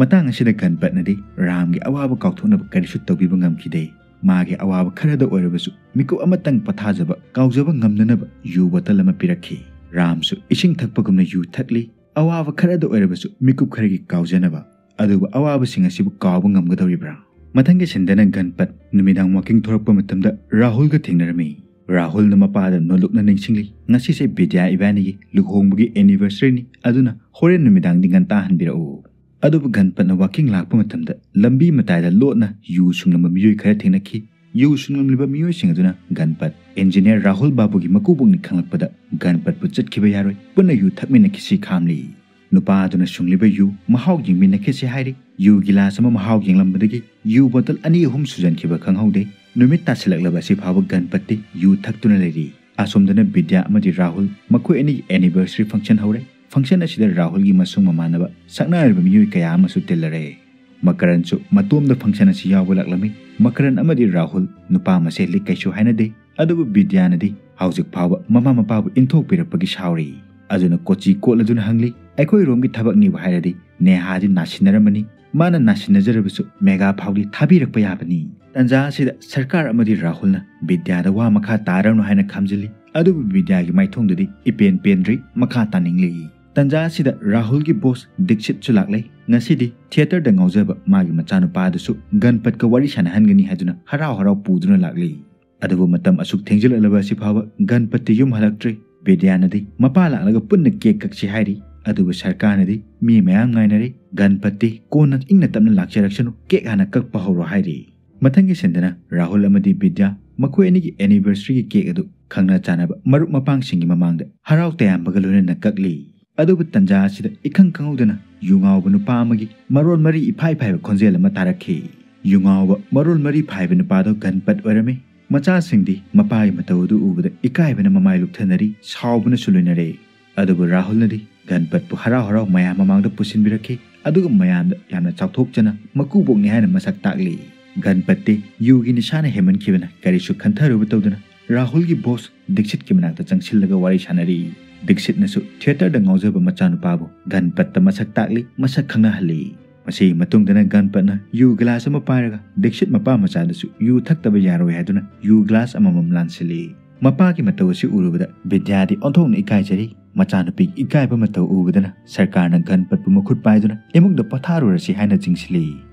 ꯃꯇꯥꯡ ꯑꯁꯤꯗ ꯒꯟꯄꯠꯅꯗꯤ ꯔꯥꯝꯒꯤ ꯑꯋꯥꯕ ꯀꯥꯎꯊꯣꯛꯅꯕ ꯀꯔꯤꯁꯨ ꯇꯧꯕꯤꯕ ꯉꯝꯈꯤꯗꯦ꯫ ꯃꯥꯒꯤ ꯑꯋꯥꯕ ꯈꯔꯗ ꯑꯣꯏꯔꯕꯁꯨ ꯃꯤꯀꯨꯞ ꯑꯃꯇꯪ ꯄꯣꯊꯥꯖꯕ, ꯀꯥꯎꯖꯕ ꯉꯝꯅꯅꯕ ꯌꯨ ꯕꯣꯇꯜ ꯑꯃ ꯄꯤꯔꯛꯈꯤ꯫ ꯔꯥꯝꯁꯨ ꯏꯁꯤꯡ ꯊꯛꯄꯒꯨꯝꯅ ꯌꯨ ꯊꯛꯂꯤ꯫ ꯑꯋꯥꯕ ꯈꯔꯗ ꯑꯣꯏꯔꯕꯁꯨ ꯃꯤꯀꯨꯞ ꯈꯔꯒꯤ ꯀꯥꯎꯖꯅꯕ꯫ ꯑꯗꯨꯕꯨ ꯑꯋꯥꯕꯁꯤꯡ ꯑꯁꯤꯕꯨ ꯀꯥꯎꯕ ꯉꯝꯒꯗꯧꯔꯤꯕ꯭ꯔꯥ? ꯃꯊꯪꯒꯤ ꯁꯤꯟꯗꯅ ꯒꯟꯄꯠ ꯅꯨꯃꯤꯗꯥꯡ ꯋꯥꯀꯤꯡ ꯊꯣꯔꯛꯄ ꯃꯇꯝꯗ ꯔꯥꯍꯨꯜꯒ ꯊꯦꯡꯅꯔꯝꯃꯤ꯫ ꯔꯥꯍꯨꯜꯅ ꯃꯄꯥꯗ ꯅꯣꯜꯂꯨꯛꯅ ꯅꯤꯡꯁꯤꯡꯂꯤ, "ꯉꯁꯤꯁꯦ ꯕꯤꯗ꯭ꯌꯥ ꯏꯕꯥꯅꯤꯒꯤ ꯂꯨꯍꯣꯡꯕꯒꯤ anniversary ꯅꯤ, ꯑꯗꯨꯅ ꯍꯣꯔꯦꯟ ꯅꯨꯃꯤꯗꯥꯡꯗꯤ ꯉꯟꯇꯥ ꯍꯟꯕꯤꯔꯛꯎ꯫" ꯑꯗꯨꯕꯨ ꯒꯟꯄꯠꯅ ꯋꯥꯀꯤꯡ ꯂꯥꯛꯄ ꯃꯇꯝꯗ ꯂꯝꯕꯤ ꯃꯇꯥꯏꯗ ꯂꯣꯠꯅ ꯌꯨ ꯁꯨꯡꯂꯝꯕ ꯃꯤꯑꯣꯏ ꯈꯔ ꯊꯦꯡꯅꯈꯤ꯫ ꯌꯨ ꯁꯨꯡꯂꯝꯂꯤꯕ ꯃꯤꯑꯣꯏꯁꯤꯡ ꯑꯗꯨꯅ ꯒꯟꯄꯠ, ꯏꯟꯖꯤꯅꯤꯌꯔ ꯔꯥꯍꯨꯜ ꯕꯥꯕꯨꯒꯤ ꯃꯀꯨꯕꯣꯛꯅꯤ ꯈꯪꯂꯛꯄꯗ ꯒꯟꯄꯠꯄꯨ ꯆꯠꯈꯤꯕ ꯌꯥꯔꯣꯏ, ꯄꯨꯟꯅ ꯌꯨ ꯊꯛꯃꯤꯟꯅꯈꯤꯁꯤ ꯈꯥꯝꯂꯤ꯫ ꯅꯨꯄꯥ ꯑꯗꯨꯅ ꯁꯨꯡꯂꯤꯕ ꯌꯨ ꯃꯍꯥꯎ ꯌꯦꯡꯃꯤꯟꯅꯈꯤꯁꯤ ꯍꯥꯏꯔꯤ꯫ ꯌꯨ ꯒꯤꯂꯥꯁ ꯑꯃ ꯃꯍꯥꯎ ꯌꯦꯡꯂꯝꯕꯗꯒꯤ ꯌꯨ ꯕꯣꯇꯜ ꯑꯅꯤ ꯑꯍꯨꯝ ꯁꯨꯖꯟꯈꯤꯕ ꯈꯪꯍꯧꯗꯦ꯫ ꯅꯨꯃꯤꯠ ꯇꯥꯁꯤꯜꯂꯛꯂꯕ ꯑꯁꯤ ꯐꯥꯎꯕ ꯒꯟꯄꯠꯇꯤ ꯌꯨ ꯊꯛꯇꯨꯅ ꯂꯩꯔꯤ꯫ ꯑꯁꯣꯝꯗꯅ ꯕꯤꯗ꯭ꯌꯥ ꯑꯃꯗꯤ ꯔꯥꯍꯨꯜ ꯃꯈꯣꯏ ꯑꯅꯤꯒꯤ anniversary function ꯍꯧꯔꯦ꯫ Function ꯑꯁꯤꯗ ꯔꯥꯍꯨꯜꯒꯤ ꯃꯁꯨꯡ ꯃꯃꯥꯟꯅꯕ ꯁꯛꯅꯥꯏꯔꯕ ꯃꯤꯑꯣꯏ ꯀꯌꯥ ꯑꯃꯁꯨ ꯇꯤꯜꯂꯔꯦ꯫ ꯃꯀꯔꯟꯁꯨ ꯃꯇꯣꯝꯗ function ꯑꯁꯤ ꯌꯥꯎꯕ ꯂꯥꯛꯂꯝꯃꯤ꯫ ꯃꯀꯔꯟ ꯑꯃꯗꯤ ꯔꯥꯍꯨꯜ ꯅꯨꯄꯥ ꯃꯁꯦꯜꯗꯤ ꯀꯩꯁꯨ ꯍꯥꯏꯅꯗꯦ꯫ ꯑꯗꯨꯕꯨ ꯕꯤꯗ꯭ꯌꯥꯅꯗꯤ ꯍꯧꯖꯤꯛ ꯐꯥꯎꯕ ꯃꯃꯥ ꯃꯄꯥꯕꯨ ꯏꯟꯊꯣꯛꯄꯤꯔꯛꯄꯒꯤ ꯁꯥꯎꯔꯤ꯫ ꯑꯗꯨꯅ ꯀꯣꯆꯤ ꯀꯣꯠꯂꯗꯨꯅ ꯍꯪꯂꯤ, "ꯑꯩꯈꯣꯏꯔꯣꯝꯒꯤ ꯊꯕꯛꯅꯤꯕꯨ ꯍꯥꯏꯔꯗꯤ ꯅꯦꯍꯥꯗꯤ ꯅꯥꯁꯤꯟꯅꯔꯝꯃꯅꯤ꯫ ꯃꯥꯅ ꯅꯥꯁꯤꯟꯅꯖꯔꯕꯁꯨ ꯃꯦꯒꯥ ꯐꯥꯎꯗꯤ ꯊꯥꯕꯤꯔꯛꯄ ꯌꯥꯕꯅꯤ꯫" ꯇꯟꯖꯥ ꯑꯁꯤꯗ ꯁꯔꯀꯥꯔ ꯑꯃꯗꯤ ꯔꯥꯍꯨꯜꯅ ꯕꯤꯗ꯭ꯌꯥꯗ ꯋꯥ ꯃꯈꯥ ꯇꯥꯔꯅꯨ ꯍꯥꯏꯅ ꯈꯥꯝꯖꯤꯜꯂꯤ꯫ ꯑꯗꯨꯕꯨ ꯕꯤꯗ꯭ꯌꯥꯒꯤ ꯃꯥꯏꯊꯣꯡꯗꯗꯤ ꯏꯄꯦꯟ ꯄꯦꯟꯗ꯭ꯔꯤ, ꯃꯈꯥ ꯇꯥꯅꯤꯡꯂꯤ꯫ ꯇꯟꯖꯥ ꯑꯁꯤꯗ ꯔꯥꯍꯨꯜꯒꯤ ꯕꯣꯁ ꯗꯤꯛꯁꯤꯠꯁꯨ ꯂꯥꯛꯂꯦ꯫ ꯉꯁꯤꯗꯤ ꯊꯤꯌꯦꯇꯔꯗ ꯉꯥꯎꯖꯕ ꯃꯥꯒꯤ ꯃꯆꯥꯅꯨꯄꯥ ꯑꯗꯨꯁꯨ ꯒꯟꯄꯠꯀ ꯋꯥꯔꯤ ꯁꯥꯟꯅꯍꯟꯒꯅꯤ ꯍꯥꯏꯗꯨꯅ ꯍꯔꯥꯎ ꯍꯔꯥꯎ ꯄꯨꯗꯨꯅ ꯂꯥꯛꯂꯤ꯫ ꯑꯗꯨꯕꯨ ꯃꯇꯝ ꯑꯁꯨꯛ ꯊꯦꯡꯖꯤꯜꯂꯛꯂꯕ ꯑꯁꯤ ꯐꯥꯎꯕ ꯒꯟꯄꯠꯇꯤ ꯌꯨꯝ ꯍꯜꯂꯛꯇ꯭ꯔꯤ꯫ ꯕꯤꯗ꯭ꯌꯥꯅꯗꯤ ꯃꯄꯥ ꯂꯥꯛꯂꯒ ꯄꯨꯟꯅ ꯀꯦꯛ ꯀꯛꯁꯤ ꯍꯥꯏꯔꯤ꯫ ꯑꯗꯨꯕꯨ ꯁꯔꯀꯥꯔꯅꯗꯤ ꯃꯤ ꯃꯌꯥꯝ ꯉꯥꯏꯅꯔꯤ꯫ ꯒꯟꯄꯠꯇꯤ ꯀꯣꯟꯅ ꯏꯪꯅ ꯇꯞꯅ ꯂꯥꯛꯆꯔꯛꯁꯅꯨ, ꯀꯦꯛ ꯍꯥꯟꯅ ꯀꯛꯄ ꯍꯧꯔꯣ ꯍꯥꯏꯔꯤ꯫ ꯃꯊꯪꯒꯤ ꯁꯤꯟꯗꯅ ꯔꯥꯍꯨꯜ ꯑꯃꯗꯤ ꯕꯤꯗ꯭ꯌꯥ ꯃꯈꯣꯏ ꯑꯅꯤꯒꯤ anniversary ꯒꯤ ꯀꯦꯛ ꯑꯗꯨ ꯈꯪꯅ ꯆꯥꯟꯅꯕ ꯃꯔꯨꯞ ꯃꯄꯥꯡꯁꯤꯡꯒꯤ ꯃꯃꯥꯡꯗ ꯍꯔꯥꯎ ꯇꯌꯥꯝꯕꯒ ꯂꯣꯏꯅꯅ ꯀꯛꯂꯤ꯫ ꯑꯗꯨꯕꯨ ꯇꯟꯖꯥ ꯑꯁꯤꯗ ꯏꯈꯪ ꯈꯪꯍꯧꯗꯅ ꯌꯨ ꯉꯥꯎꯕ ꯅꯨꯄꯥ ꯑꯃꯒꯤ ꯃꯔꯣꯜ ꯃꯔꯤ ꯏꯐꯥꯏ ꯐꯥꯏꯕ ꯈꯣꯟꯖꯦꯜ ꯑꯃ ꯇꯥꯔꯛꯈꯤ꯫ ꯌꯨ ꯉꯥꯎꯕ ꯃꯔꯣꯜ ꯃꯔꯤ ꯐꯥꯏꯕ ꯅꯨꯄꯥꯗꯣ ꯒꯟꯄꯠ ꯑꯣꯏꯔꯝꯃꯤ꯫ ꯃꯆꯥꯁꯤꯡꯗꯤ ꯃꯄꯥꯒꯤ ꯃꯇꯧ ꯑꯗꯨ ꯎꯕꯗ ꯏꯀꯥꯏꯕꯅ ꯃꯃꯥꯏ ꯂꯨꯞꯊꯅꯔꯤ, ꯁꯥꯎꯕꯅꯁꯨ ꯂꯣꯏꯅꯔꯦ꯫ ꯑꯗꯨꯕꯨ ꯔꯥꯍꯨꯜꯅꯗꯤ ꯒꯟꯄꯠꯄꯨ ꯍꯔꯥꯎ ꯍꯔꯥꯎ ꯃꯌꯥꯝ ꯃꯃꯥꯡꯗ ꯄꯨꯁꯤꯟꯕꯤꯔꯛꯈꯤ꯫ ꯑꯗꯨꯒ ꯃꯌꯥꯝꯗ ꯌꯥꯝꯅ ꯆꯥꯎꯊꯣꯛꯆꯅ ꯃꯀꯨꯕꯣꯛꯅꯤ ꯍꯥꯏꯅ ꯃꯁꯛ ꯇꯥꯛꯂꯤ꯫ ꯒꯟꯄꯠꯇꯤ ꯌꯨꯒꯤ ꯅꯤꯁꯥꯅ ꯍꯦꯟꯃꯟꯈꯤꯕꯅ ꯀꯔꯤꯁꯨ ꯈꯟꯊꯔꯨꯕ ꯇꯧꯗꯅ ꯔꯥꯍꯨꯜꯒꯤ ꯕꯣꯁ ꯗꯤꯛꯁꯤꯠꯀꯤ ꯃꯅꯥꯛꯇ ꯆꯪꯁꯤꯜꯂꯒ ꯋꯥꯔꯤ ꯁꯥꯟꯅꯔꯤ꯫ ꯗꯤꯛꯁꯤꯠꯅꯁꯨ ꯊꯤꯌꯦꯇꯔꯗ ꯉꯥꯎꯖꯕ ꯃꯆꯥꯅꯨꯄꯥꯕꯨ ꯒꯟꯄꯠꯇ ꯃꯁꯛ ꯇꯥꯛꯂꯤ, ꯃꯁꯛ ꯈꯪꯅꯍꯜꯂꯤ꯫ ꯃꯁꯤꯒꯤ ꯃꯇꯨꯡꯗꯅ ꯒꯟꯄꯠꯅ ꯌꯨ ꯒ꯭ꯂꯥꯁ ꯑꯃ ꯄꯥꯏꯔꯒ ꯗꯤꯛꯁꯤꯠ ꯃꯄꯥ ꯃꯆꯥꯗꯁꯨ ꯌꯨ ꯊꯛꯇꯕ ꯌꯥꯔꯣꯏ ꯍꯥꯏꯗꯨꯅ ꯌꯨ ꯒ꯭ꯂꯥꯁ ꯑꯃꯃꯝ ꯂꯥꯟꯁꯤꯜꯂꯤ꯫ ꯃꯄꯥꯒꯤ ꯃꯇꯧ ꯑꯁꯤ ꯎꯔꯨꯕꯗ ꯕꯤꯗ꯭ꯌꯥꯗꯤ ꯑꯣꯟꯊꯣꯛꯅ ꯏꯀꯥꯏꯖꯔꯤ꯫ ꯃꯆꯥꯅꯨꯄꯤꯒꯤ ꯏꯀꯥꯏꯕ ꯃꯇꯧ ꯎꯕꯗꯅ ꯁꯔꯀꯥꯔꯅ ꯒꯟꯄꯠꯄꯨ ꯃꯈꯨꯠ ꯄꯥꯏꯗꯨꯅ ꯏꯃꯨꯡꯗ ꯄꯣꯊꯥꯔꯨꯔꯁꯤ ꯍꯥꯏꯅ ꯆꯤꯡꯁꯤꯜꯂꯤ꯫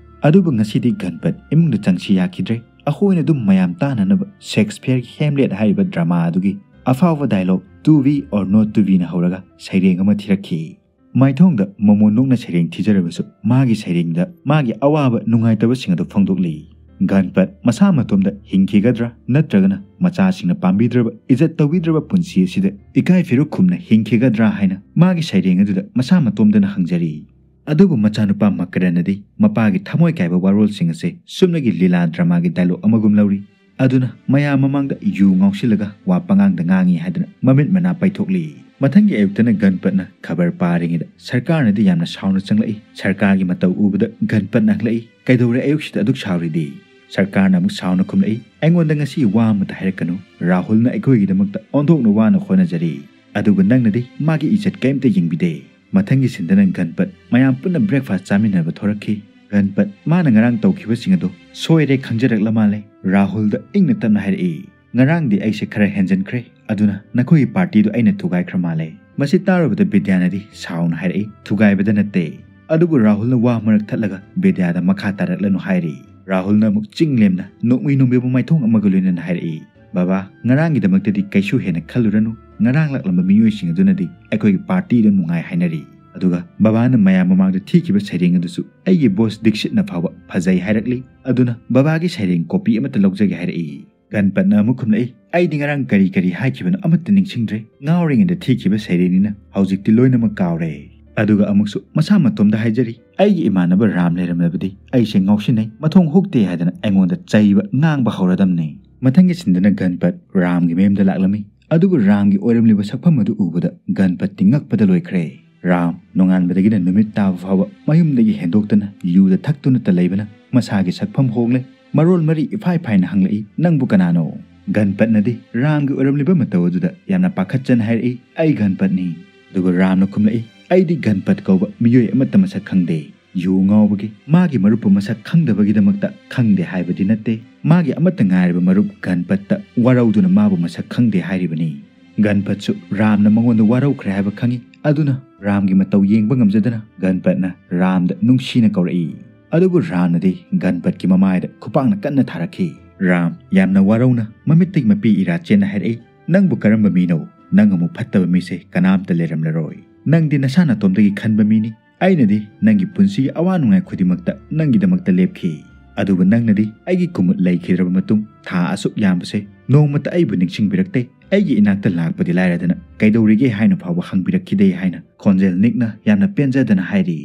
ꯑꯗꯨꯕꯨ ꯉꯁꯤꯗꯤ ꯒꯟꯄꯠ ꯏꯃꯨꯡꯗ ꯆꯪꯁꯤ ꯌꯥꯈꯤꯗ꯭ꯔꯦ꯫ ꯑꯩꯈꯣꯏꯅ ꯑꯗꯨꯝ ꯃꯌꯥꯝ ꯇꯥꯅꯅꯕ ꯁꯦꯛꯁꯄꯤꯌꯔꯒꯤ ꯍꯦꯝꯂꯦꯠ ꯍꯥꯏꯔꯤꯕ ꯗ꯭ꯔꯃꯥ ꯑꯗꯨꯒꯤ ꯑꯐꯥꯎꯕ dialogue "To be or not to be"ꯅ ꯍꯧꯔꯒ ꯁꯩꯔꯦꯡ ꯑꯃ ꯊꯤꯔꯛꯈꯤ꯫ ꯃꯥꯏꯊꯣꯡꯗ ꯃꯃꯣꯟ ꯅꯣꯛꯅ ꯁꯩꯔꯦꯡ ꯊꯤꯖꯔꯕꯁꯨ ꯃꯥꯒꯤ ꯁꯩꯔꯦꯡꯗ ꯃꯥꯒꯤ ꯑꯋꯥꯕ ꯅꯨꯡꯉꯥꯏꯇꯕꯁꯤꯡ ꯑꯗꯨ ꯐꯣꯡꯗꯣꯛꯂꯤ꯫ ꯒꯟꯄꯠ ꯃꯁꯥ ꯃꯇꯣꯝꯗ ꯍꯤꯡꯈꯤꯒꯗ꯭ꯔꯥ ꯅꯠꯇ꯭ꯔꯒꯅ ꯃꯆꯥꯁꯤꯡꯅ ꯄꯥꯝꯕꯤꯗ꯭ꯔꯕ, ꯏꯖꯠ ꯇꯧꯕꯤꯗ꯭ꯔꯕ ꯄꯨꯟꯁꯤ ꯑꯁꯤꯗ ꯏꯀꯥꯏ ꯐꯤꯔꯨꯛ ꯈꯨꯝꯅ ꯍꯤꯡꯈꯤꯒꯗ꯭ꯔꯥ ꯍꯥꯏꯅ ꯃꯥꯒꯤ ꯁꯩꯔꯦꯡ ꯑꯗꯨꯗ ꯃꯁꯥ ꯃꯇꯣꯝꯗꯅ ꯍꯪꯖꯔꯤ꯫ ꯑꯗꯨꯕꯨ ꯃꯆꯥꯅꯨꯄꯥ ꯃꯀꯔꯟꯅꯗꯤ ꯃꯄꯥꯒꯤ ꯊꯃꯣꯏ ꯀꯥꯏꯕ ꯋꯥꯔꯣꯜꯁꯤꯡ ꯑꯁꯦ ꯁꯨꯞꯅꯒꯤ ꯂꯤꯂꯥ ꯗ꯭ꯔꯃꯥꯒꯤ ꯗꯥꯏꯂꯣꯛ ꯑꯃꯒꯨꯝ ꯂꯧꯔꯤ꯫ ꯑꯗꯨꯅ ꯃꯌꯥꯝ ꯃꯃꯥꯡꯗ ꯌꯨ ꯉꯥꯎꯁꯤꯜꯂꯒ ꯋꯥ ꯄꯉꯥꯡꯗ ꯉꯥꯡꯉꯤ ꯍꯥꯏꯗꯨꯅ ꯃꯃꯤꯠ ꯃꯅꯥ ꯄꯩꯊꯣꯛꯂꯤ꯫ ꯃꯊꯪꯒꯤ ꯑꯌꯨꯛꯇꯅ ꯒꯟꯄꯠꯅ ꯈꯕꯔ ꯄꯥꯔꯤꯉꯩꯗ ꯁꯔꯀꯥꯔꯅꯗꯤ ꯌꯥꯝꯅ ꯁꯥꯎꯅ ꯆꯪꯂꯛꯏ꯫ ꯁꯔꯀꯥꯔꯒꯤ ꯃꯇꯧ ꯎꯕꯗ ꯒꯟꯄꯠꯅ ꯍꯪꯂꯛꯏ, "ꯀꯩꯗꯧꯔꯦ ꯑꯌꯨꯛꯁꯤꯗ ꯑꯗꯨꯛ ꯁꯥꯎꯔꯤꯗꯤ?" ꯁꯔꯀꯥꯔꯅ ꯑꯃꯨꯛ ꯁꯥꯎꯅ ꯈꯨꯝꯂꯛꯏ, "ꯑꯩꯉꯣꯟꯗ ꯉꯁꯤ ꯋꯥ ꯑꯃꯇ ꯍꯥꯏꯔꯛꯀꯅꯨ꯫ ꯔꯥꯍꯨꯜꯅ ꯑꯩꯈꯣꯏꯒꯤꯗꯃꯛꯇ ꯑꯣꯟꯊꯣꯛꯅ ꯋꯥꯅ ꯍꯣꯠꯅꯖꯔꯤ, ꯑꯗꯨꯕꯨ ꯅꯪꯅꯗꯤ ꯃꯥꯒꯤ ꯏꯖꯠ ꯀꯔꯤꯝꯇ ꯌꯦꯡꯕꯤꯗꯦ"꯫ ꯃꯊꯪꯒꯤ ꯁꯤꯟꯗꯅ ꯒꯟꯄꯠ ꯃꯌꯥꯝ ꯄꯨꯟꯅ ꯕ꯭ꯔꯦꯛꯐꯥꯁ ꯆꯥꯃꯤꯟꯅꯕ ꯊꯣꯔꯛꯈꯤ꯫ ꯒꯟꯄꯠ ꯃꯥꯅ ꯉꯔꯥꯡ ꯇꯧꯈꯤꯕꯁꯤꯡ ꯑꯗꯨ ꯁꯣꯏꯔꯦ ꯈꯪꯖꯔꯛꯂ ꯃꯥꯜꯂꯦ꯫ ꯔꯥꯍꯨꯜꯗ ꯏꯪꯅ ꯇꯞꯅ ꯍꯥꯏꯔꯛꯏ, "ꯉꯔꯥꯡꯗꯤ ꯑꯩꯁꯦ ꯈꯔ ꯍꯦꯟꯖꯟꯈ꯭ꯔꯦ, ꯑꯗꯨꯅ ꯅꯈꯣꯏꯒꯤ ꯄꯥꯔꯇꯤꯗꯨ ꯑꯩꯅ ꯊꯨꯒꯥꯏꯈ꯭ꯔ ꯃꯥꯜꯂꯦ"꯫ ꯃꯁꯤ ꯇꯥꯔꯨꯕꯗ ꯕꯤꯗ꯭ꯌꯥꯅꯗꯤ ꯁꯥꯎꯅ ꯍꯥꯏꯔꯛꯏ, "ꯊꯨꯒꯥꯏꯕꯗ ꯅꯠꯇꯦ"꯫ ꯑꯗꯨꯕꯨ ꯔꯥꯍꯨꯜꯅ ꯋꯥ ꯃꯔꯛ ꯊꯠꯂꯒ ꯕꯤꯗ꯭ꯌꯥꯗ ꯃꯈꯥ ꯇꯥꯔꯛꯂꯅꯨ ꯍꯥꯏꯔꯤ꯫ ꯔꯥꯍꯨꯜꯅ ꯑꯃꯨꯛ ꯆꯤꯡ ꯂꯦꯝꯅ ꯅꯣꯛꯃꯤ ꯅꯣꯡꯕꯤꯕ ꯃꯥꯏꯊꯣꯡ ꯑꯃꯒ ꯂꯣꯏꯅꯅ ꯍꯥꯏꯔꯛꯏ, "ꯕꯕꯥ, ꯉꯔꯥꯡꯒꯤꯗꯃꯛꯇꯗꯤ ꯀꯩꯁꯨ ꯍꯦꯟꯅ ꯈꯜꯂꯨꯔꯅꯨ꯫ ꯉꯔꯥꯡ ꯂꯥꯛꯂꯝꯕ ꯃꯤꯑꯣꯏꯁꯤꯡ ꯑꯗꯨꯅꯗꯤ ꯑꯩꯈꯣꯏꯒꯤ ꯄꯥꯔꯇꯤꯗꯨ ꯅꯨꯡꯉꯥꯏ ꯍꯥꯏꯅꯔꯤ꯫ ꯑꯗꯨꯒ ꯕꯕꯥꯅ ꯃꯌꯥꯝ ꯃꯃꯥꯡꯗ ꯊꯤꯈꯤꯕ ꯁꯩꯔꯦꯡ ꯑꯗꯨꯁꯨ ꯑꯩꯒꯤ ꯕꯣꯁ ꯗꯤꯛꯁꯤꯠꯅ ꯐꯥꯎꯕ ꯐꯖꯩ ꯍꯥꯏꯔꯛꯂꯤ꯫ ꯑꯗꯨꯅ ꯕꯕꯥꯒꯤ ꯁꯩꯔꯦꯡ ꯀꯣꯄꯤ ꯑꯃꯠꯇ ꯂꯧꯖꯒꯦ" ꯍꯥꯏꯔꯛꯏ꯫ ꯒꯟꯄꯠꯅ ꯑꯃꯨꯛ ꯈꯨꯝꯂꯛꯏ, "ꯑꯩꯗꯤ ꯉꯔꯥꯡ ꯀꯔꯤ ꯀꯔꯤ ꯍꯥꯏꯈꯤꯕꯅꯣ ꯑꯃꯠꯇ ꯅꯤꯡꯁꯤꯡꯗ꯭ꯔꯦ꯫ ꯉꯥꯎꯔꯤꯉꯩꯗ ꯊꯤꯈꯤꯕ ꯁꯩꯔꯦꯡꯅꯤꯅ ꯍꯧꯖꯤꯛꯇꯤ ꯂꯣꯏꯅꯃꯛ ꯀꯥꯎꯔꯦ"꯫ ꯑꯗꯨꯒ ꯑꯃꯨꯛꯁꯨ ꯃꯁꯥ ꯃꯇꯣꯝꯗ ꯍꯥꯏꯖꯔꯤ, "ꯑꯩꯒꯤ ꯏꯃꯥꯟꯅꯕ ꯔꯥꯝ ꯂꯩꯔꯝꯂꯕꯗꯤ ꯑꯩꯁꯦ ꯉꯥꯎꯁꯤꯟꯅꯩ, ꯃꯊꯣꯡ ꯍꯨꯛꯇꯦ" ꯍꯥꯏꯗꯅ ꯑꯩꯉꯣꯟꯗ ꯆꯩꯕ ꯉꯥꯡꯕ ꯍꯧꯔꯗꯝꯅꯤ꯫ ꯃꯊꯪꯒꯤ ꯁꯤꯟꯗꯅ ꯒꯟꯄꯠ ꯔꯥꯝꯒꯤ ꯃꯌꯨꯝꯗ ꯂꯥꯛꯂꯝꯃꯤ꯫ ꯑꯗꯨꯕꯨ ꯔꯥꯝꯒꯤ ꯑꯣꯏꯔꯝꯂꯤꯕ ꯁꯛꯐꯝ ꯑꯗꯨ ꯎꯕꯗ ꯒꯟꯄꯠꯇꯤ ꯉꯛꯄꯗ ꯂꯣꯏꯈ꯭ꯔꯦ꯫ ꯔꯥꯝ ꯅꯣꯡꯉꯥꯟꯕꯗꯒꯤꯅ ꯅꯨꯃꯤꯠ ꯇꯥꯕ ꯐꯥꯎꯕ ꯃꯌꯨꯝꯗꯒꯤ ꯍꯦꯟꯗꯣꯛꯇꯅ ꯌꯨꯗ ꯊꯛꯇꯨꯅꯇ ꯂꯩꯕꯅ ꯃꯁꯥꯒꯤ ꯁꯛꯐꯝ ꯍꯣꯡꯂꯦ꯫ ꯃꯔꯣꯜ ꯃꯔꯤ ꯏꯐꯥꯏ ꯐꯥꯏꯅ ꯍꯪꯂꯛꯏ, "ꯅꯪꯕꯨ ꯀꯅꯥꯅꯣ?" ꯒꯟꯄꯠꯅꯗꯤ ꯔꯥꯝꯒꯤ ꯑꯣꯏꯔꯝꯂꯤꯕ ꯃꯇꯧ ꯑꯗꯨꯗ ꯌꯥꯝꯅ ꯄꯥꯈꯠꯆꯅ ꯍꯥꯏꯔꯛꯏ, "ꯑꯩ ꯒꯟꯄꯠꯅꯤ"꯫ ꯑꯗꯨꯒ ꯔꯥꯝꯅ ꯈꯨꯝꯂꯛꯏ, "ꯑꯩꯗꯤ ꯒꯟꯄꯠ ꯀꯧꯕ ꯃꯤꯑꯣꯏ ꯑꯃꯠꯇ ꯃꯁꯛ ꯈꯪꯗꯦ꯫ ꯌꯨ ꯉꯥꯎꯕꯒꯤ ꯃꯥꯒꯤ ꯃꯔꯨꯞꯄꯨ ꯃꯁꯛ ꯈꯪꯗꯕꯒꯤꯗꯃꯛꯇ ꯈꯪꯗꯦ ꯍꯥꯏꯕꯗꯤ ꯅꯠꯇꯦ꯫ ꯃꯥꯒꯤ ꯑꯃꯠꯇ ꯉꯥꯏꯔꯕ ꯃꯔꯨꯞ ꯒꯟꯄꯠꯇ ꯋꯥꯔꯧꯗꯨꯅ ꯃꯥꯕꯨ ꯃꯁꯛ ꯈꯪꯗꯦ ꯍꯥꯏꯔꯤꯕꯅꯤ"꯫ ꯒꯟꯄꯠꯁꯨ ꯔꯥꯝꯅ ꯃꯉꯣꯟꯗ ꯋꯥꯔꯧꯈ꯭ꯔꯦ ꯍꯥꯏꯕ ꯈꯪꯏ꯫ ꯑꯗꯨꯅ ꯔꯥꯝꯒꯤ ꯃꯇꯧ ꯌꯦꯡꯕ ꯉꯝꯖꯗꯅ ꯒꯟꯄꯠꯅ ꯔꯥꯝꯗ ꯅꯨꯡꯁꯤꯅ ꯀꯧꯔꯛꯏ꯫ ꯑꯗꯨꯕꯨ ꯔꯥꯝꯅꯗꯤ ꯒꯟꯄꯠꯀꯤ ꯃꯃꯥꯏꯗ ꯈꯨꯄꯥꯛꯅ ꯀꯟꯅ ꯊꯥꯔꯛꯈꯤ꯫ ꯔꯥꯝ ꯌꯥꯝꯅ ꯋꯥꯔꯧꯅ ꯃꯃꯤꯠꯇꯒꯤ ꯃꯄꯤ ꯏꯔꯥ ꯆꯦꯟꯅ ꯍꯥꯏꯔꯛꯏ, "ꯅꯪꯕꯨ ꯀꯔꯝꯕ ꯃꯤꯅꯣ? ꯅꯪ ꯑꯃꯨꯛ ꯐꯠꯇꯕ ꯃꯤꯁꯦ ꯀꯅꯥꯝꯇ ꯂꯩꯔꯝꯂꯔꯣꯏ꯫ ꯅꯪꯗꯤ ꯅꯁꯥ ꯅꯇꯣꯝꯗꯒꯤ ꯈꯟꯕ ꯃꯤꯅꯤ꯫ ꯑꯩꯅꯗꯤ ꯅꯪꯒꯤ ꯄꯨꯟꯁꯤꯒꯤ ꯑꯋꯥ ꯅꯨꯡꯉꯥꯏ ꯈꯨꯗꯤꯡꯃꯛꯇ ꯅꯪꯒꯤꯗꯃꯛꯇ ꯂꯦꯞꯈꯤ꯫ ꯑꯗꯨꯕꯨ ꯅꯪꯅꯗꯤ ꯑꯩꯒꯤ ꯀꯨꯃꯨꯠ ꯂꯩꯈꯤꯗ꯭ꯔꯕ ꯃꯇꯨꯡ ꯊꯥ ꯑꯁꯨꯛ ꯌꯥꯝꯕꯁꯦ ꯅꯣꯡꯃꯇ ꯑꯩꯕꯨ ꯅꯤꯡꯁꯤꯡꯕꯤꯔꯛꯇꯦ꯫ ꯑꯩꯒꯤ ꯏꯅꯥꯛꯇ ꯂꯥꯛꯄꯗꯤ ꯂꯥꯏꯔꯗꯅ ꯀꯩꯗꯧꯔꯤꯒꯦ ꯍꯥꯏꯅ ꯐꯥꯎꯕ ꯍꯪꯕꯤꯔꯛꯈꯤꯗꯦ" ꯍꯥꯏꯅ ꯈꯣꯟꯖꯦꯜ ꯅꯤꯛꯅ ꯌꯥꯝꯅ ꯄꯦꯟꯖꯗꯅ ꯍꯥꯏꯔꯤ꯫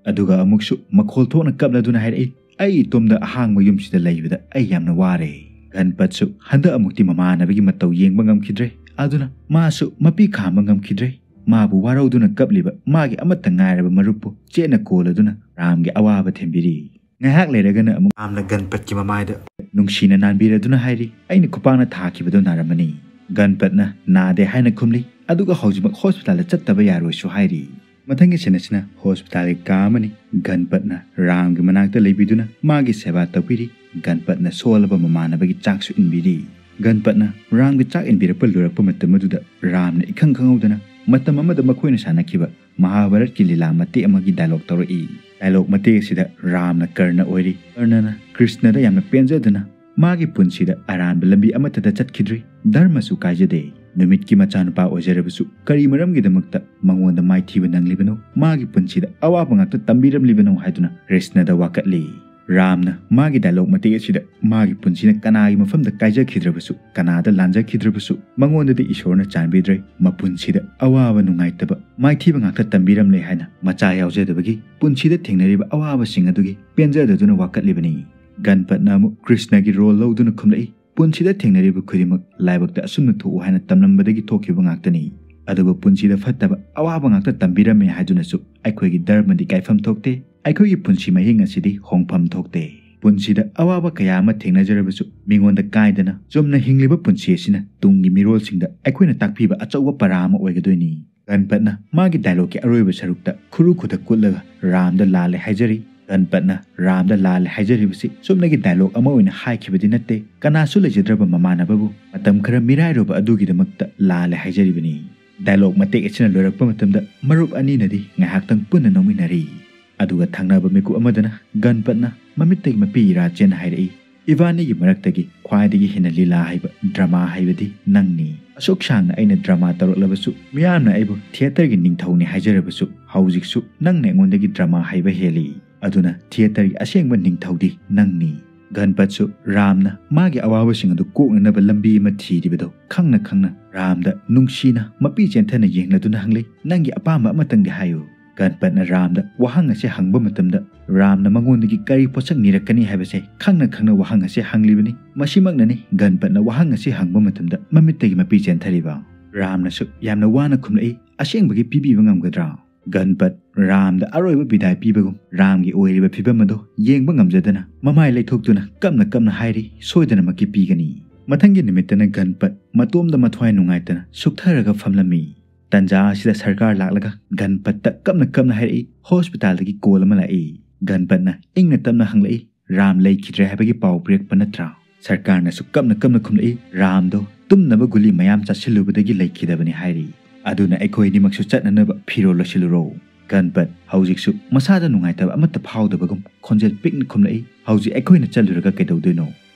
ꯑꯗꯨꯒ ꯑꯃꯨꯛꯁꯨ ꯃꯈꯣꯜ ꯊꯣꯛꯅ ꯀꯞꯂꯗꯨꯅ ꯍꯥꯏꯔꯛꯏ, "ꯑꯩ ꯏꯇꯣꯝꯗ ꯑꯍꯥꯡꯕ ꯌꯨꯝꯁꯤꯗ ꯂꯩꯕꯗ ꯑꯩ ꯌꯥꯝꯅ ꯋꯥꯔꯦ"꯫ ꯒꯟꯄꯠꯁꯨ ꯍꯟꯗꯛ ꯑꯃꯨꯛꯇꯤ ꯃꯃꯥꯟꯅꯕꯒꯤ ꯃꯇꯧ ꯌꯦꯡꯕ ꯉꯝꯈꯤꯗ꯭ꯔꯦ꯫ ꯑꯗꯨꯅ ꯃꯥꯁꯨ ꯃꯄꯤ ꯈꯥꯝꯕ ꯉꯝꯈꯤꯗ꯭ꯔꯦ꯫ ꯃꯥꯕꯨ ꯋꯥꯔꯧꯗꯨꯅ ꯀꯞꯂꯤꯕ ꯃꯥꯒꯤ ꯑꯃꯠꯇ ꯉꯥꯏꯔꯕ ꯃꯔꯨꯞꯄꯨ ꯆꯦꯠꯅ ꯀꯣꯜꯂꯗꯨꯅ ꯔꯥꯝꯒꯤ ꯑꯋꯥꯕ ꯊꯦꯝꯕꯤꯔꯤ꯫ ꯉꯥꯏꯍꯥꯛ ꯂꯩꯔꯒꯅ ꯑꯃꯨꯛ ꯔꯥꯝꯅ ꯒꯟꯄꯠꯀꯤ ꯃꯃꯥꯏꯗ ꯅꯨꯡꯁꯤꯅ ꯅꯥꯟꯕꯤꯔꯗꯨꯅ ꯍꯥꯏꯔꯤ, "ꯑꯩꯅ ꯈꯨꯄꯥꯛꯅ ꯊꯥꯈꯤꯕꯗꯨ ꯅꯥꯔꯝꯃꯅꯤ"꯫ ꯒꯟꯄꯠꯅ ꯅꯥꯗꯦ ꯍꯥꯏꯅ ꯈꯨꯝꯂꯤ꯫ ꯑꯗꯨꯒ ꯍꯧꯖꯤꯛꯃꯛ ꯍꯣꯁꯄꯤꯇꯥꯜꯗ ꯆꯠꯇꯕ ꯌꯥꯔꯣꯏꯁꯨ ꯍꯥꯏꯔꯤ꯫ ꯃꯊꯪꯒꯤ ꯁꯤꯟ ꯑꯁꯤꯅ ꯍꯣꯁꯄꯤꯇꯥꯜꯒꯤ ꯀꯥ ꯑꯃꯅꯤ꯫ ꯒꯟꯄꯠꯅ ꯔꯥꯝꯒꯤ ꯃꯅꯥꯛꯇ ꯂꯩꯕꯤꯗꯨꯅ ꯃꯥꯒꯤ ꯁꯦꯕꯥ ꯇꯧꯕꯤꯔꯤ꯫ ꯒꯟꯄꯠꯅ ꯁꯣꯜꯂꯕ ꯃꯃꯥꯟꯅꯕꯒꯤ ꯆꯥꯛꯁꯨ ꯏꯟꯕꯤꯔꯤ꯫ ꯒꯟꯄꯠꯅ ꯔꯥꯝꯒꯤ ꯆꯥꯛ ꯏꯟꯕꯤꯔꯛꯄ ꯂꯣꯏꯔꯛꯄ ꯃꯇꯝ ꯑꯗꯨꯗ ꯔꯥꯝꯅ ꯏꯈꯪ ꯈꯪꯍꯧꯗꯅ ꯃꯇꯝ ꯑꯃꯗ ꯃꯈꯣꯏꯅ ꯁꯥꯟꯅꯈꯤꯕ ꯃꯍꯥꯚꯥꯔꯠꯀꯤ ꯂꯤꯂꯥ ꯃꯇꯦꯛ ꯑꯃꯒꯤ ꯗꯥꯏꯂꯣꯛ ꯇꯧꯔꯛꯏ꯫ ꯗꯥꯏꯂꯣꯛ ꯃꯇꯦꯛ ꯑꯁꯤꯗ ꯔꯥꯝꯅ ꯀꯔꯅ ꯑꯣꯏꯔꯤ꯫ ꯀꯔꯅꯅ ꯀ꯭ꯔꯤꯁꯅꯗ ꯌꯥꯝꯅ ꯄꯦꯟꯖꯗꯨꯅ ꯃꯥꯒꯤ ꯄꯨꯟꯁꯤꯗ ꯑꯔꯥꯟꯕ ꯂꯝꯕꯤ ꯑꯃꯠꯇꯗ ꯆꯠꯈꯤꯗ꯭ꯔꯤ, ꯙꯔꯃꯁꯨ ꯀꯥꯏꯖꯗꯦ꯫ ꯅꯨꯃꯤꯠꯀꯤ ꯃꯆꯥꯅꯨꯄꯥ ꯑꯣꯏꯖꯔꯕꯁꯨ ꯀꯔꯤ ꯃꯔꯝꯒꯤꯗꯃꯛꯇ ꯃꯉꯣꯟꯗ ꯃꯥꯏꯊꯤꯕ ꯅꯪꯂꯤꯕꯅꯣ? ꯃꯥꯒꯤ ꯄꯨꯟꯁꯤꯗ ꯑꯋꯥꯕ ꯉꯥꯛꯇ ꯇꯝꯕꯤꯔꯝꯂꯤꯕꯅꯣ ꯍꯥꯏꯗꯨꯅ ꯀ꯭ꯔꯤꯁꯅꯗ ꯋꯥꯀꯠꯂꯤ꯫ ꯔꯥꯝꯅ ꯃꯥꯒꯤ ꯗꯥꯏꯂꯣꯛ ꯃꯇꯦꯛ ꯑꯁꯤꯗ ꯃꯥꯒꯤ ꯄꯨꯟꯁꯤꯅ ꯀꯅꯥꯒꯤ ꯃꯐꯝꯗ ꯀꯥꯏꯖꯈꯤꯗ꯭ꯔꯕꯁꯨ, ꯀꯅꯥꯗ ꯂꯥꯟꯖꯈꯤꯗ꯭ꯔꯕꯁꯨ, ꯃꯉꯣꯟꯗꯗꯤ ꯏꯁꯣꯔꯅ ꯆꯥꯟꯕꯤꯗ꯭ꯔꯦ꯫ ꯃꯄꯨꯟꯁꯤꯗ ꯑꯋꯥꯕ, ꯅꯨꯡꯉꯥꯏꯇꯕ, ꯃꯥꯏꯊꯤꯕ ꯉꯥꯛꯇ ꯇꯝꯕꯤꯔꯝꯂꯦ ꯍꯥꯏꯅ ꯃꯆꯥ ꯌꯥꯎꯖꯗꯕꯒꯤ ꯄꯨꯟꯁꯤꯗ ꯊꯦꯡꯅꯔꯤꯕ ꯑꯋꯥꯕꯁꯤꯡ ꯑꯗꯨꯒꯤ ꯄꯦꯟꯖꯗꯗꯨꯅ ꯋꯥꯀꯠꯂꯤꯕꯅꯤ꯫ ꯒꯟꯄꯠꯅ ꯑꯃꯨꯛ ꯀ꯭ꯔꯤꯁꯅꯒꯤ ꯔꯣꯜ ꯂꯧꯗꯨꯅ ꯈꯨꯝꯂꯛꯏ, ꯄꯨꯟꯁꯤꯗ ꯊꯦꯡꯅꯔꯤꯕ ꯈꯨꯗꯤꯡꯃꯛ ꯂꯥꯏꯕꯛꯇ ꯑꯁꯨꯝꯅ ꯊꯣꯛꯎ ꯍꯥꯏꯅ ꯇꯝꯂꯝꯕꯗꯒꯤ ꯊꯣꯛꯈꯤꯕ ꯉꯥꯛꯇꯅꯤ꯫ ꯑꯗꯨꯕꯨ ꯄꯨꯟꯁꯤꯗ ꯐꯠꯇꯕ, ꯑꯋꯥꯕ ꯉꯥꯛꯇ ꯇꯝꯕꯤꯔꯝꯃꯦ ꯍꯥꯏꯗꯨꯅꯁꯨ ꯑꯩꯈꯣꯏꯒꯤ ꯙꯔꯃꯗꯤ ꯀꯥꯏꯐꯝ ꯊꯣꯛꯇꯦ, ꯑꯩꯈꯣꯏꯒꯤ ꯄꯨꯟꯁꯤ ꯃꯍꯤꯡ ꯑꯁꯤꯗꯤ ꯍꯣꯡꯐꯝ ꯊꯣꯛꯇꯦ꯫ ꯄꯨꯟꯁꯤꯗ ꯑꯋꯥꯕ ꯀꯌꯥ ꯑꯃ ꯊꯦꯡꯅꯖꯔꯕꯁꯨ, ꯃꯤꯉꯣꯟꯗ ꯀꯥꯏꯗꯅ ꯆꯨꯝꯅ ꯍꯤꯡꯂꯤꯕ ꯄꯨꯟꯁꯤ ꯑꯁꯤꯅ ꯇꯨꯡꯒꯤ ꯃꯤꯔꯣꯜꯁꯤꯡꯗ ꯑꯩꯈꯣꯏꯅ ꯇꯥꯛꯄꯤꯕ ꯑꯆꯧꯕ ꯄꯔꯥ ꯑꯃ ꯑꯣꯏꯒꯗꯣꯏꯅꯤ꯫ ꯒꯟꯄꯠꯅ ꯃꯥꯒꯤ ꯗꯥꯏꯂꯣꯛꯀꯤ ꯑꯔꯣꯏꯕ ꯁꯔꯨꯛꯇ ꯈꯨꯔꯨ ꯈꯨꯗꯛ ꯀꯨꯠꯂꯒ ꯔꯥꯝꯗ ꯂꯥꯜꯂꯦ ꯍꯥꯏꯖꯔꯤ꯫ ꯒꯟꯄꯠꯅ ꯔꯥꯝꯗ ꯂꯥꯜꯂꯦ ꯍꯥꯏꯖꯔꯤꯕꯁꯤ ꯆꯨꯝꯅꯒꯤ ꯗꯥꯏꯂꯣꯛ ꯑꯃ ꯑꯣꯏꯅ ꯍꯥꯏꯈꯤꯕꯗꯤ ꯅꯠꯇꯦ꯫ ꯀꯅꯥꯁꯨ ꯂꯩꯖꯗ꯭ꯔꯕ ꯃꯃꯥꯟꯅꯕꯕꯨ ꯃꯇꯝ ꯈꯔ ꯃꯤꯔꯥꯏꯔꯨꯕ ꯑꯗꯨꯒꯤꯗꯃꯛꯇ ꯂꯥꯜꯂꯦ ꯍꯥꯏꯖꯔꯤꯕꯅꯤ꯫ ꯗꯥꯏꯂꯣꯛ ꯃꯇꯦꯛ ꯑꯁꯤꯅ ꯂꯣꯏꯔꯛꯄ ꯃꯇꯝꯗ ꯃꯔꯨꯞ ꯑꯅꯤꯅꯗꯤ ꯉꯥꯏꯍꯥꯛꯇꯪ ꯄꯨꯟꯅ ꯅꯣꯛꯃꯤꯟꯅꯔꯤ꯫ ꯑꯗꯨꯒ ꯊꯪꯅꯕ ꯃꯤꯀꯨꯞ ꯑꯃꯗꯅ ꯒꯟꯄꯠꯅ ꯃꯃꯤꯠꯇꯒꯤ ꯃꯄꯤ ꯏꯔꯥ ꯆꯦꯟꯅ ꯍꯥꯏꯔꯛꯏ, "ꯏꯕꯥꯅꯤꯒꯤ ꯃꯔꯛꯇꯒꯤ ꯈ꯭ꯋꯥꯏꯗꯒꯤ ꯍꯦꯟꯅ ꯂꯤꯂꯥ ꯍꯩꯕ, ꯗ꯭ꯔꯃꯥ ꯍꯩꯕꯗꯤ ꯅꯪꯅꯤ꯫ ꯑꯁꯨꯛ ꯁꯥꯡꯅ ꯑꯩꯅ ꯗ꯭ꯔꯃꯥ ꯇꯧꯔꯛꯂꯕꯁꯨ ꯃꯤꯌꯥꯝꯅ ꯑꯩꯕꯨ ꯊꯤꯌꯦꯇꯔꯒꯤ ꯅꯤꯡꯊꯧꯅꯤ ꯍꯥꯏꯖꯔꯕꯁꯨ ꯍꯧꯖꯤꯛꯁꯨ ꯅꯪꯅ ꯑꯩꯉꯣꯟꯗꯒꯤ ꯗ꯭ꯔꯃꯥ ꯍꯩꯕ ꯍꯦꯜꯂꯤ꯫ ꯑꯗꯨꯅ ꯊꯤꯌꯦꯇꯔꯒꯤ ꯑꯁꯦꯡꯕ ꯅꯤꯡꯊꯧꯗꯤ ꯅꯪꯅꯤ꯫" ꯒꯟꯄꯠꯁꯨ ꯔꯥꯝꯅ ꯃꯥꯒꯤ ꯑꯋꯥꯕꯁꯤꯡ ꯑꯗꯨ ꯀꯣꯛꯅꯅꯕ ꯂꯝꯕꯤ ꯑꯃ ꯊꯤꯔꯤꯕꯗꯨ ꯈꯪꯅ ꯈꯪꯅ ꯔꯥꯝꯗ ꯅꯨꯡꯁꯤꯅ ꯃꯄꯤ ꯆꯦꯟꯊꯅ ꯌꯦꯡꯂꯗꯨꯅ ꯍꯪꯂꯤ, "ꯅꯪꯒꯤ ꯑꯄꯥꯝꯕ ꯑꯃꯇꯪꯗꯤ ꯍꯥꯏꯌꯨ꯫" ꯒꯟꯄꯠꯅ ꯔꯥꯝꯗ ꯋꯥꯍꯪ ꯑꯁꯤ ꯍꯪꯕ ꯃꯇꯝꯗ ꯔꯥꯝꯅ ꯃꯉꯣꯟꯗꯒꯤ ꯀꯔꯤ ꯄꯣꯠꯁꯛ ꯅꯤꯔꯛꯀꯅꯤ ꯍꯥꯏꯕꯁꯦ ꯈꯪꯅ ꯈꯪꯅ ꯋꯥꯍꯪ ꯑꯁꯤ ꯍꯪꯂꯤꯕꯅꯤ꯫ ꯃꯁꯤꯃꯛꯅꯅꯤ ꯒꯟꯄꯠꯅ ꯋꯥꯍꯪ ꯑꯁꯤ ꯍꯪꯕ ꯃꯇꯝꯗ ꯃꯃꯤꯠꯇꯒꯤ ꯃꯄꯤ ꯆꯦꯟꯊꯔꯤꯕ꯫ ꯔꯥꯝꯅꯁꯨ ꯌꯥꯝꯅ ꯋꯥꯅ ꯈꯨꯝꯂꯛꯏ, "ꯑꯁꯦꯡꯕꯒꯤ ꯄꯤꯕꯤꯕ ꯉꯝꯒꯗ꯭ꯔꯥ?" ꯒꯟꯄꯠ ꯔꯥꯝꯗ ꯑꯔꯣꯏꯕ ꯕꯤꯗꯥꯏ ꯄꯤꯕꯒꯨꯝ ꯔꯥꯝꯒꯤ ꯑꯣꯏꯔꯤꯕ ꯐꯤꯕꯝ ꯑꯗꯨ ꯌꯦꯡꯕ ꯉꯝꯖꯗꯅ ꯃꯃꯥꯏ ꯂꯩꯊꯣꯛꯇꯨꯅ ꯀꯞꯅ ꯀꯞꯅ ꯍꯥꯏꯔꯤ, "ꯁꯣꯏꯗꯅꯃꯛꯀꯤ ꯄꯤꯒꯅꯤ꯫" ꯃꯊꯪꯒꯤ ꯅꯨꯃꯤꯠꯇꯅ ꯒꯟꯄꯠ ꯃꯇꯣꯝꯗ ꯃꯊ꯭ꯋꯥꯏ ꯅꯨꯡꯉꯥꯏꯇꯅ ꯁꯨꯛꯊꯔꯒ ꯐꯝꯂꯝꯃꯤ꯫ ꯇꯟꯖꯥ ꯑꯁꯤꯗ ꯁꯔꯀꯥꯔ ꯂꯥꯛꯂꯒ ꯒꯟꯄꯠꯇ ꯀꯞꯅ ꯀꯞꯅ ꯍꯥꯏꯔꯛꯏ, "ꯍꯣꯁꯄꯤꯇꯥꯜꯗꯒꯤ ꯀꯣꯜ ꯑꯃ ꯂꯥꯛꯏ꯫" ꯒꯟꯄꯠꯅ ꯏꯪꯅ ꯇꯞꯅ ꯍꯪꯂꯛꯏ, "ꯔꯥꯝ ꯂꯩꯈꯤꯗ꯭ꯔꯦ ꯍꯥꯏꯕꯒꯤ ꯄꯥꯎ ꯄꯤꯔꯛꯄ ꯅꯠꯇ꯭ꯔꯥ?" ꯁꯔꯀꯥꯔꯅꯁꯨ ꯀꯞꯅ ꯀꯞꯅ ꯈꯨꯝꯂꯛꯏ, "ꯔꯥꯝꯗꯣ ꯇꯨꯝꯅꯕ ꯒꯨꯂꯤ ꯃꯌꯥꯝ ꯆꯥꯁꯤꯜꯂꯨꯕꯗꯒꯤ ꯂꯩꯈꯤꯗꯕꯅꯤ" ꯍꯥꯏꯔꯤ꯫ ꯑꯗꯨꯅ ꯑꯩꯈꯣꯏ ꯑꯅꯤꯃꯛꯁꯨ ꯆꯠꯅꯅꯕ ꯐꯤꯔꯣꯜ ꯂꯣꯏꯁꯤꯜꯂꯨꯔꯣ꯫ ꯒꯟꯄꯠ ꯍꯧꯖꯤꯛꯁꯨ ꯃꯁꯥꯗ ꯅꯨꯡꯉꯥꯏꯇꯕ ꯑꯃꯠꯇ ꯐꯥꯎꯗꯕꯒꯨꯝ ꯈꯣꯟꯖꯦꯜ ꯄꯤꯛꯅ ꯈꯨꯝꯂꯛꯏ, "ꯍꯧꯖꯤꯛ ꯑꯩꯈꯣꯏꯅ ꯆꯠꯂꯨꯔꯒ ꯀꯩꯗꯧꯗꯣꯏꯅꯣ?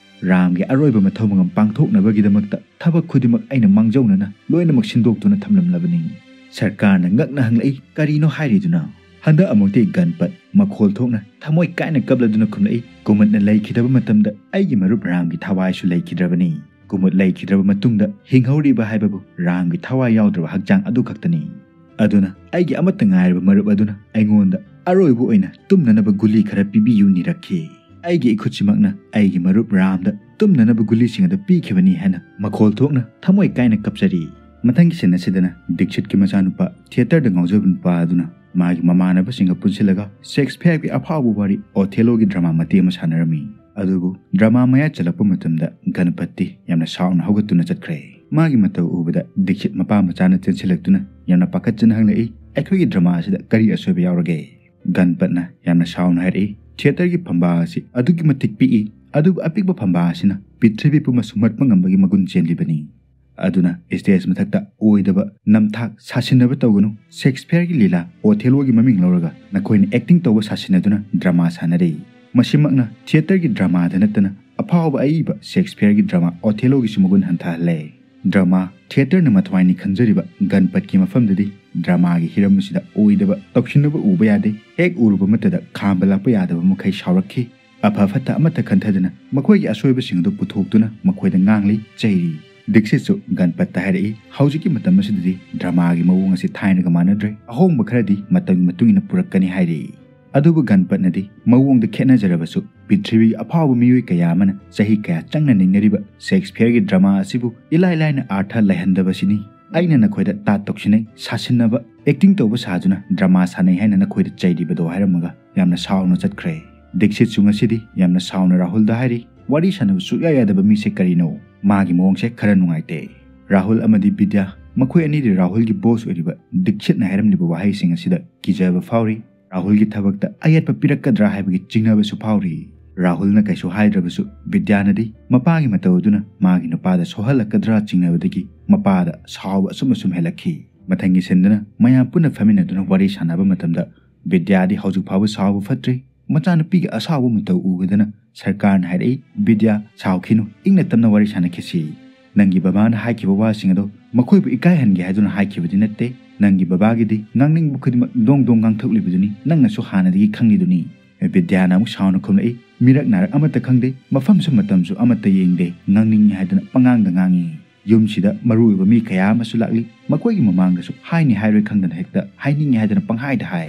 ꯔꯥꯝꯒꯤ ꯑꯔꯣꯏꯕ ꯃꯊꯧ ꯃꯉꯝ ꯄꯥꯡꯊꯣꯛꯅꯕꯒꯤꯗꯃꯛꯇ ꯊꯕꯛ ꯈꯨꯗꯤꯡꯃꯛ ꯑꯩꯅ ꯃꯥꯡꯖꯧꯅꯅ ꯂꯣꯏꯅꯃꯛ ꯁꯤꯟꯗꯣꯛꯇꯨꯅ ꯊꯝꯂꯝꯂꯕꯅꯤ꯫" ꯁꯔꯀꯥꯔꯅ ꯉꯛꯅ ꯍꯪꯂꯛꯏ, "ꯀꯔꯤꯅꯣ ꯍꯥꯏꯔꯤꯗꯨꯅ?" ꯍꯟꯗꯛ ꯑꯃꯨꯛꯇꯤ ꯒꯟꯄꯠ ꯃꯈꯣꯜ ꯊꯣꯛꯅ ꯊꯃꯣꯏ ꯀꯥꯏꯅ ꯀꯞꯂꯗꯨꯅ ꯈꯨꯝꯂꯛꯏ, "ꯀꯨꯃꯨꯠꯅ ꯂꯩꯈꯤꯗꯕ ꯃꯇꯝꯗ ꯑꯩꯒꯤ ꯃꯔꯨꯞ ꯔꯥꯝꯒꯤ ꯊꯋꯥꯏꯁꯨ ꯂꯩꯈꯤꯗ꯭ꯔꯕꯅꯤ꯫ ꯀꯨꯃꯨꯠ ꯂꯩꯈꯤꯗ꯭ꯔꯕ ꯃꯇꯨꯡꯗ ꯍꯤꯡꯍꯧꯔꯤꯕ ꯍꯥꯏꯕꯕꯨ ꯔꯥꯝꯒꯤ ꯊꯋꯥꯏ ꯌꯥꯎꯗ꯭ꯔꯕ ꯍꯛꯆꯥꯡ ꯑꯗꯨ ꯈꯛꯇꯅꯤ꯫ ꯑꯗꯨꯅ ꯑꯩꯒꯤ ꯑꯃꯠꯇ ꯉꯥꯏꯔꯕ ꯃꯔꯨꯞ ꯑꯗꯨꯅ ꯑꯩꯉꯣꯟꯗ ꯑꯔꯣꯏꯕ ꯑꯣꯏꯅ ꯇꯨꯝꯅꯅꯕ ꯒꯨꯂꯤ ꯈꯔ ꯄꯤꯕꯤꯌꯨ ꯅꯤꯔꯛꯈꯤ꯫ ꯑꯩꯒꯤ ꯏꯈꯨꯠꯁꯤꯃꯛꯅ ꯑꯩꯒꯤ ꯃꯔꯨꯞ ꯔꯥꯝꯗ ꯇꯨꯝꯅꯅꯕ ꯒꯨꯂꯤꯁꯤꯡ ꯑꯗꯨ ꯄꯤꯈꯤꯕꯅꯤ" ꯍꯥꯏꯅ ꯃꯈꯣꯜ ꯊꯣꯛꯅ ꯊꯃꯣꯏ ꯀꯥꯏꯅ ꯀꯞꯆꯔꯤ꯫ ꯃꯊꯪꯒꯤ ꯁꯤꯟ ꯑꯁꯤꯗꯅ ꯗꯤꯛꯁꯤꯠꯀꯤ ꯃꯆꯥꯅꯨꯄꯥ ꯊꯤꯌꯦꯇꯔꯗ ꯉꯥꯎꯖꯕ ꯅꯨꯄꯥ ꯑꯗꯨꯅ ꯃꯥꯒꯤ ꯃꯃꯥꯟꯅꯕꯁꯤꯡꯒ ꯄꯨꯟꯁꯤꯜꯂꯒ ꯁꯦꯛꯁꯄꯤꯌꯔꯒꯤ ꯑꯐꯥꯎꯕ ꯋꯥꯔꯤ ꯑꯣꯊꯦꯂꯣꯒꯤ ꯗ꯭ꯔꯃꯥ ꯃꯇꯦꯛ ꯑꯃ ꯁꯥꯟꯅꯔꯝꯃꯤ꯫ ꯑꯗꯨꯕꯨ ꯗ꯭ꯔꯃꯥ ꯃꯌꯥ ꯆꯜꯂꯛꯄ ꯃꯇꯝꯗ ꯒꯅꯄꯇꯤ ꯌꯥꯝꯅ ꯁꯥꯎꯅ ꯍꯧꯒꯠꯇꯨꯅ ꯆꯠꯈ꯭ꯔꯦ꯫ ꯃꯥꯒꯤ ꯃꯇꯧ ꯎꯕꯗ ꯗꯤꯛꯁꯤꯠ ꯃꯄꯥ ꯃꯆꯥꯅ ꯆꯦꯟꯁꯤꯜꯂꯛꯇꯨꯅ ꯌꯥꯝꯅ ꯄꯥꯈꯠꯆꯅ ꯍꯪꯂꯛꯏ, "ꯑꯩꯈꯣꯏꯒꯤ ꯗ꯭ꯔꯃꯥ ꯑꯁꯤꯗ ꯀꯔꯤ ꯑꯁꯣꯏꯕ ꯌꯥꯎꯔꯒꯦ?" ꯒꯟꯄꯠꯅ ꯌꯥꯝꯅ ꯁꯥꯎꯅ ꯍꯥꯏꯔꯛꯏ, "ꯊꯤꯌꯦꯇꯔꯒꯤ ꯐꯝꯕꯥꯛ ꯑꯁꯤ ꯑꯗꯨꯛꯀꯤ ꯃꯇꯤꯛ ꯄꯤꯛꯏ, ꯑꯗꯨꯕꯨ ꯑꯄꯤꯛꯄ ꯐꯝꯕꯥꯛ ꯑꯁꯤꯅ ꯄ꯭ꯔꯤꯊꯤꯕꯤ ꯄꯨꯝꯕ ꯁꯨꯝꯍꯠꯄ ꯉꯝꯕꯒꯤ ꯃꯒꯨꯟ ꯆꯦꯜꯂꯤꯕꯅꯤ꯫ ꯑꯗꯨꯅ ꯁ꯭ꯇꯦꯖ ꯃꯊꯛꯇ ꯑꯣꯏꯗꯕ ꯅꯝꯊꯥꯛ ꯁꯥꯁꯤꯟꯅꯕ ꯇꯧꯒꯅꯨ꯫ ꯁꯦꯛꯁꯄꯤꯌꯔꯒꯤ ꯂꯤꯂꯥ ꯑꯣꯊꯦꯂꯣꯒꯤ ꯃꯃꯤꯡ ꯂꯧꯔꯒ ꯅꯈꯣꯏꯅ ꯑꯦꯛꯇꯤꯡ ꯇꯧꯕ ꯁꯥꯁꯤꯟꯅꯗꯨꯅ ꯗ꯭ꯔꯃꯥ ꯁꯥꯟꯅꯔꯤ꯫ ꯃꯁꯤꯃꯛꯅ ꯊꯤꯌꯦꯇꯔꯒꯤ ꯗ꯭ꯔꯃꯥꯗ ꯅꯠꯇꯅ ꯑꯐꯥꯎꯕ ꯑꯏꯕ ꯁꯦꯛꯁꯄꯤꯌꯔꯒꯤ ꯗ꯭ꯔꯃꯥ ꯑꯣꯊꯦꯂꯣꯒꯤꯁꯨ ꯃꯒꯨꯟ ꯍꯟꯊꯍꯜꯂꯦ꯫ ꯗ꯭ꯔꯃꯥ ꯊꯤꯌꯦꯇꯔꯅ ꯃꯊ꯭ꯋꯥꯏꯅꯤ ꯈꯟꯖꯔꯤꯕ ꯒꯟꯄꯠꯀꯤ ꯃꯐꯝꯗꯗꯤ ꯗ꯭ꯔꯃꯥꯒꯤ ꯍꯤꯔꯝ ꯑꯁꯤꯗ ꯑꯣꯏꯗꯕ ꯇꯧꯁꯤꯟꯅꯕ ꯎꯕ ꯌꯥꯗꯦ꯫ ꯍꯦꯛ ꯎꯔꯨꯕ ꯃꯠꯇꯗ ꯈꯥꯝꯕ ꯂꯥꯛꯄ ꯌꯥꯗꯕ ꯃꯈꯩ ꯁꯥꯎꯔꯛꯈꯤ꯫ ꯑꯐ ꯐꯠꯇ ꯑꯃꯠꯇ ꯈꯟꯊꯗꯅ ꯃꯈꯣꯏꯒꯤ ꯑꯁꯣꯏꯕꯁꯤꯡ ꯑꯗꯨ ꯄꯨꯊꯣꯛꯇꯨꯅ ꯃꯈꯣꯏꯗ ꯉꯥꯡꯂꯤ, ꯆꯩꯔꯤ꯫ ꯗꯤꯛꯁꯤꯠꯁꯨ ꯒꯟꯄꯠꯇ ꯍꯥꯏꯔꯛꯏ, "ꯍꯧꯖꯤꯛꯀꯤ ꯃꯇꯝ ꯑꯁꯤꯗꯗꯤ ꯗ꯭ꯔꯃꯥꯒꯤ ꯃꯑꯣꯡ ꯑꯁꯤ ꯊꯥꯏꯅꯒ ꯃꯥꯟꯅꯗ꯭ꯔꯦ꯫ ꯑꯍꯣꯡꯕ ꯈꯔꯗꯤ ꯃꯇꯝꯒꯤ ꯃꯇꯨꯡ ꯏꯟꯅ ꯄꯨꯔꯛꯀꯅꯤ" ꯍꯥꯏꯔꯤ꯫ ꯑꯗꯨꯕꯨ ꯒꯟꯄꯠꯅꯗꯤ ꯃꯑꯣꯡꯗ ꯈꯦꯠꯅꯖꯔꯕꯁꯨ ꯄ꯭ꯔꯤꯊꯤꯕꯤꯒꯤ ꯑꯐꯥꯎꯕ ꯃꯤꯑꯣꯏ ꯀꯌꯥ ꯑꯃꯅ ꯆꯍꯤ ꯀꯌꯥ ꯆꯪꯅ ꯅꯩꯅꯔꯤꯕ ꯁꯦꯛꯁꯄꯤꯌꯔꯒꯤ ꯗ꯭ꯔꯃꯥ ꯑꯁꯤꯕꯨ ꯏꯂꯥꯏ ꯂꯥꯏꯅ ꯑꯥꯔꯊ ꯂꯩꯍꯟꯗꯕꯁꯤꯅꯤ꯫ ꯑꯩꯅ ꯅꯈꯣꯏꯗ ꯇꯥꯠ ꯇꯧꯁꯤꯟꯅꯩ, ꯁꯥꯁꯤꯟꯅꯕ, ꯑꯦꯛꯇꯤꯡ ꯇꯧꯕ ꯁꯥꯗꯨꯅ ꯗ꯭ꯔꯃꯥ ꯁꯥꯟꯅꯩ ꯍꯥꯏꯅ ꯅꯈꯣꯏꯗ ꯆꯩꯔꯤꯕꯗꯣ ꯍꯥꯏꯔꯝꯃꯒ ꯌꯥꯝꯅ ꯁꯥꯎꯅ ꯆꯠꯈ꯭ꯔꯦ꯫ ꯗꯤꯛꯁꯤꯠꯁꯨ ꯉꯁꯤꯗꯤ ꯌꯥꯝꯅ ꯁꯥꯎꯅ ꯔꯥꯍꯨꯜꯗ ꯍꯥꯏꯔꯤ, "ꯋꯥꯔꯤ ꯁꯥꯟꯅꯕ ꯁꯨꯛꯌꯥ ꯌꯥꯗꯕ ꯃꯤꯁꯦ ꯀꯔꯤꯅꯣ?" ꯃꯥꯒꯤ ꯃꯑꯣꯡꯁꯦ ꯈꯔ ꯅꯨꯡꯉꯥꯏꯇꯦ꯫ ꯔꯥꯍꯨꯜ ꯑꯃꯗꯤ ꯕꯤꯗ꯭ꯌꯥ, ꯃꯈꯣꯏ ꯑꯅꯤꯗꯤ ꯔꯥꯍꯨꯜꯒꯤ ꯕꯣꯁ ꯑꯣꯏꯔꯤꯕ ꯗꯤꯛꯁꯤꯠꯅ ꯍꯥꯏꯔꯝꯂꯤꯕ ꯋꯥꯍꯩꯁꯤꯡ ꯑꯁꯤꯗ ꯀꯤꯖꯕ ꯐꯥꯎꯔꯤ꯫ ꯔꯥꯍꯨꯜꯒꯤ ꯊꯕꯛꯇ ꯑꯌꯦꯠꯄ ꯄꯤꯔꯛꯀꯗ꯭ꯔꯥ ꯍꯥꯏꯕꯒꯤ ꯆꯤꯡꯅꯕꯁꯨ ꯐꯥꯎꯔꯤ꯫ ꯔꯥꯍꯨꯜꯅ ꯀꯩꯁꯨ ꯍꯥꯏꯗ꯭ꯔꯕꯁꯨ ꯕꯤꯗ꯭ꯌꯥꯅꯗꯤ ꯃꯄꯥꯒꯤ ꯃꯇꯧ ꯑꯗꯨꯅ ꯃꯥꯒꯤ ꯅꯨꯄꯥꯗ ꯁꯣꯛꯍꯜꯂꯛꯀꯗ꯭ꯔꯥ ꯆꯤꯡꯅꯕꯗꯒꯤ ꯃꯄꯥꯗ ꯁꯥꯎꯕ ꯑꯁꯨꯝ ꯑꯁꯨꯝ ꯍꯦꯜꯂꯛꯈꯤ꯫ ꯃꯊꯪꯒꯤ ꯁꯤꯟꯗꯅ ꯃꯌꯥꯝ ꯄꯨꯟꯅ ꯐꯝꯃꯤꯟꯅꯗꯨꯅ ꯋꯥꯔꯤ ꯁꯥꯟꯅꯕ ꯃꯇꯝꯗ ꯕꯤꯗ꯭ꯌꯥꯗꯤ ꯍꯧꯖꯤꯛ ꯐꯥꯎꯕ ꯁꯥꯎꯕ ꯐꯠꯇ꯭ꯔꯤ꯫ ꯃꯆꯥꯅꯨꯄꯤꯒꯤ ꯑꯁꯥꯎꯕ ꯃꯇꯧ ꯎꯕꯗꯅ ꯁꯔꯀꯥꯔꯅ ꯍꯥꯏꯔꯛꯏ, "ꯕꯤꯗ꯭ꯌꯥ, ꯁꯥꯎꯈꯤꯅꯨ, ꯏꯪꯅ ꯇꯞꯅ ꯋꯥꯔꯤ ꯁꯥꯟꯅꯈꯤꯁꯤ꯫ ꯅꯪꯒꯤ ꯕꯕꯥꯅ ꯍꯥꯏꯈꯤꯕ ꯋꯥꯁꯤꯡ ꯑꯗꯣ ꯃꯈꯣꯏꯕꯨ ꯏꯀꯥꯏꯍꯟꯒꯦ ꯍꯥꯏꯗꯨꯅ ꯍꯥꯏꯈꯤꯕꯗꯤ ꯅꯠꯇꯦ꯫ ꯅꯪꯒꯤ ꯕꯕꯥꯒꯤꯗꯤ ꯉꯥꯡꯅꯤꯡꯕ ꯈꯨꯗꯤꯡꯃꯛ ꯗꯣꯡ ꯗꯣꯡ ꯉꯥꯡꯊꯣꯛꯂꯤꯕꯗꯨꯅꯤ, ꯅꯪꯅꯁꯨ ꯍꯥꯟꯅꯗꯒꯤ ꯈꯪꯂꯤꯗꯨꯅꯤ꯫ ꯕꯤꯗ꯭ꯌꯥꯅ ꯑꯃꯨꯛ ꯁꯥꯎꯅ ꯈꯨꯝꯂꯛꯏ, "ꯃꯤꯔꯛ ꯅꯥꯔꯛ ꯑꯃꯠꯇ ꯈꯪꯗꯦ, ꯃꯐꯝꯁꯨ ꯃꯇꯝꯁꯨ ꯑꯃꯠꯇ ꯌꯦꯡꯗꯦ, ꯉꯥꯡꯅꯤꯡꯉꯤ ꯍꯥꯏꯗꯨꯅ ꯄꯉꯥꯡꯗ ꯉꯥꯡꯉꯤ꯫ ꯌꯨꯝꯁꯤꯗ ꯃꯔꯨ ꯑꯣꯏꯕ ꯃꯤ ꯀꯌꯥ ꯑꯃꯁꯨ ꯂꯥꯛꯂꯤ, ꯃꯈꯣꯏꯒꯤ ꯃꯃꯥꯡꯗꯁꯨ ꯍꯥꯏꯅꯤ ꯍꯥꯏꯔꯣꯏ ꯈꯪꯗꯅ ꯍꯦꯛꯇ ꯍꯥꯏꯅꯤꯡꯉꯤ ꯍꯥꯏꯗꯨꯅ ꯄꯪꯍꯥꯏꯗ ꯍꯥꯏ꯫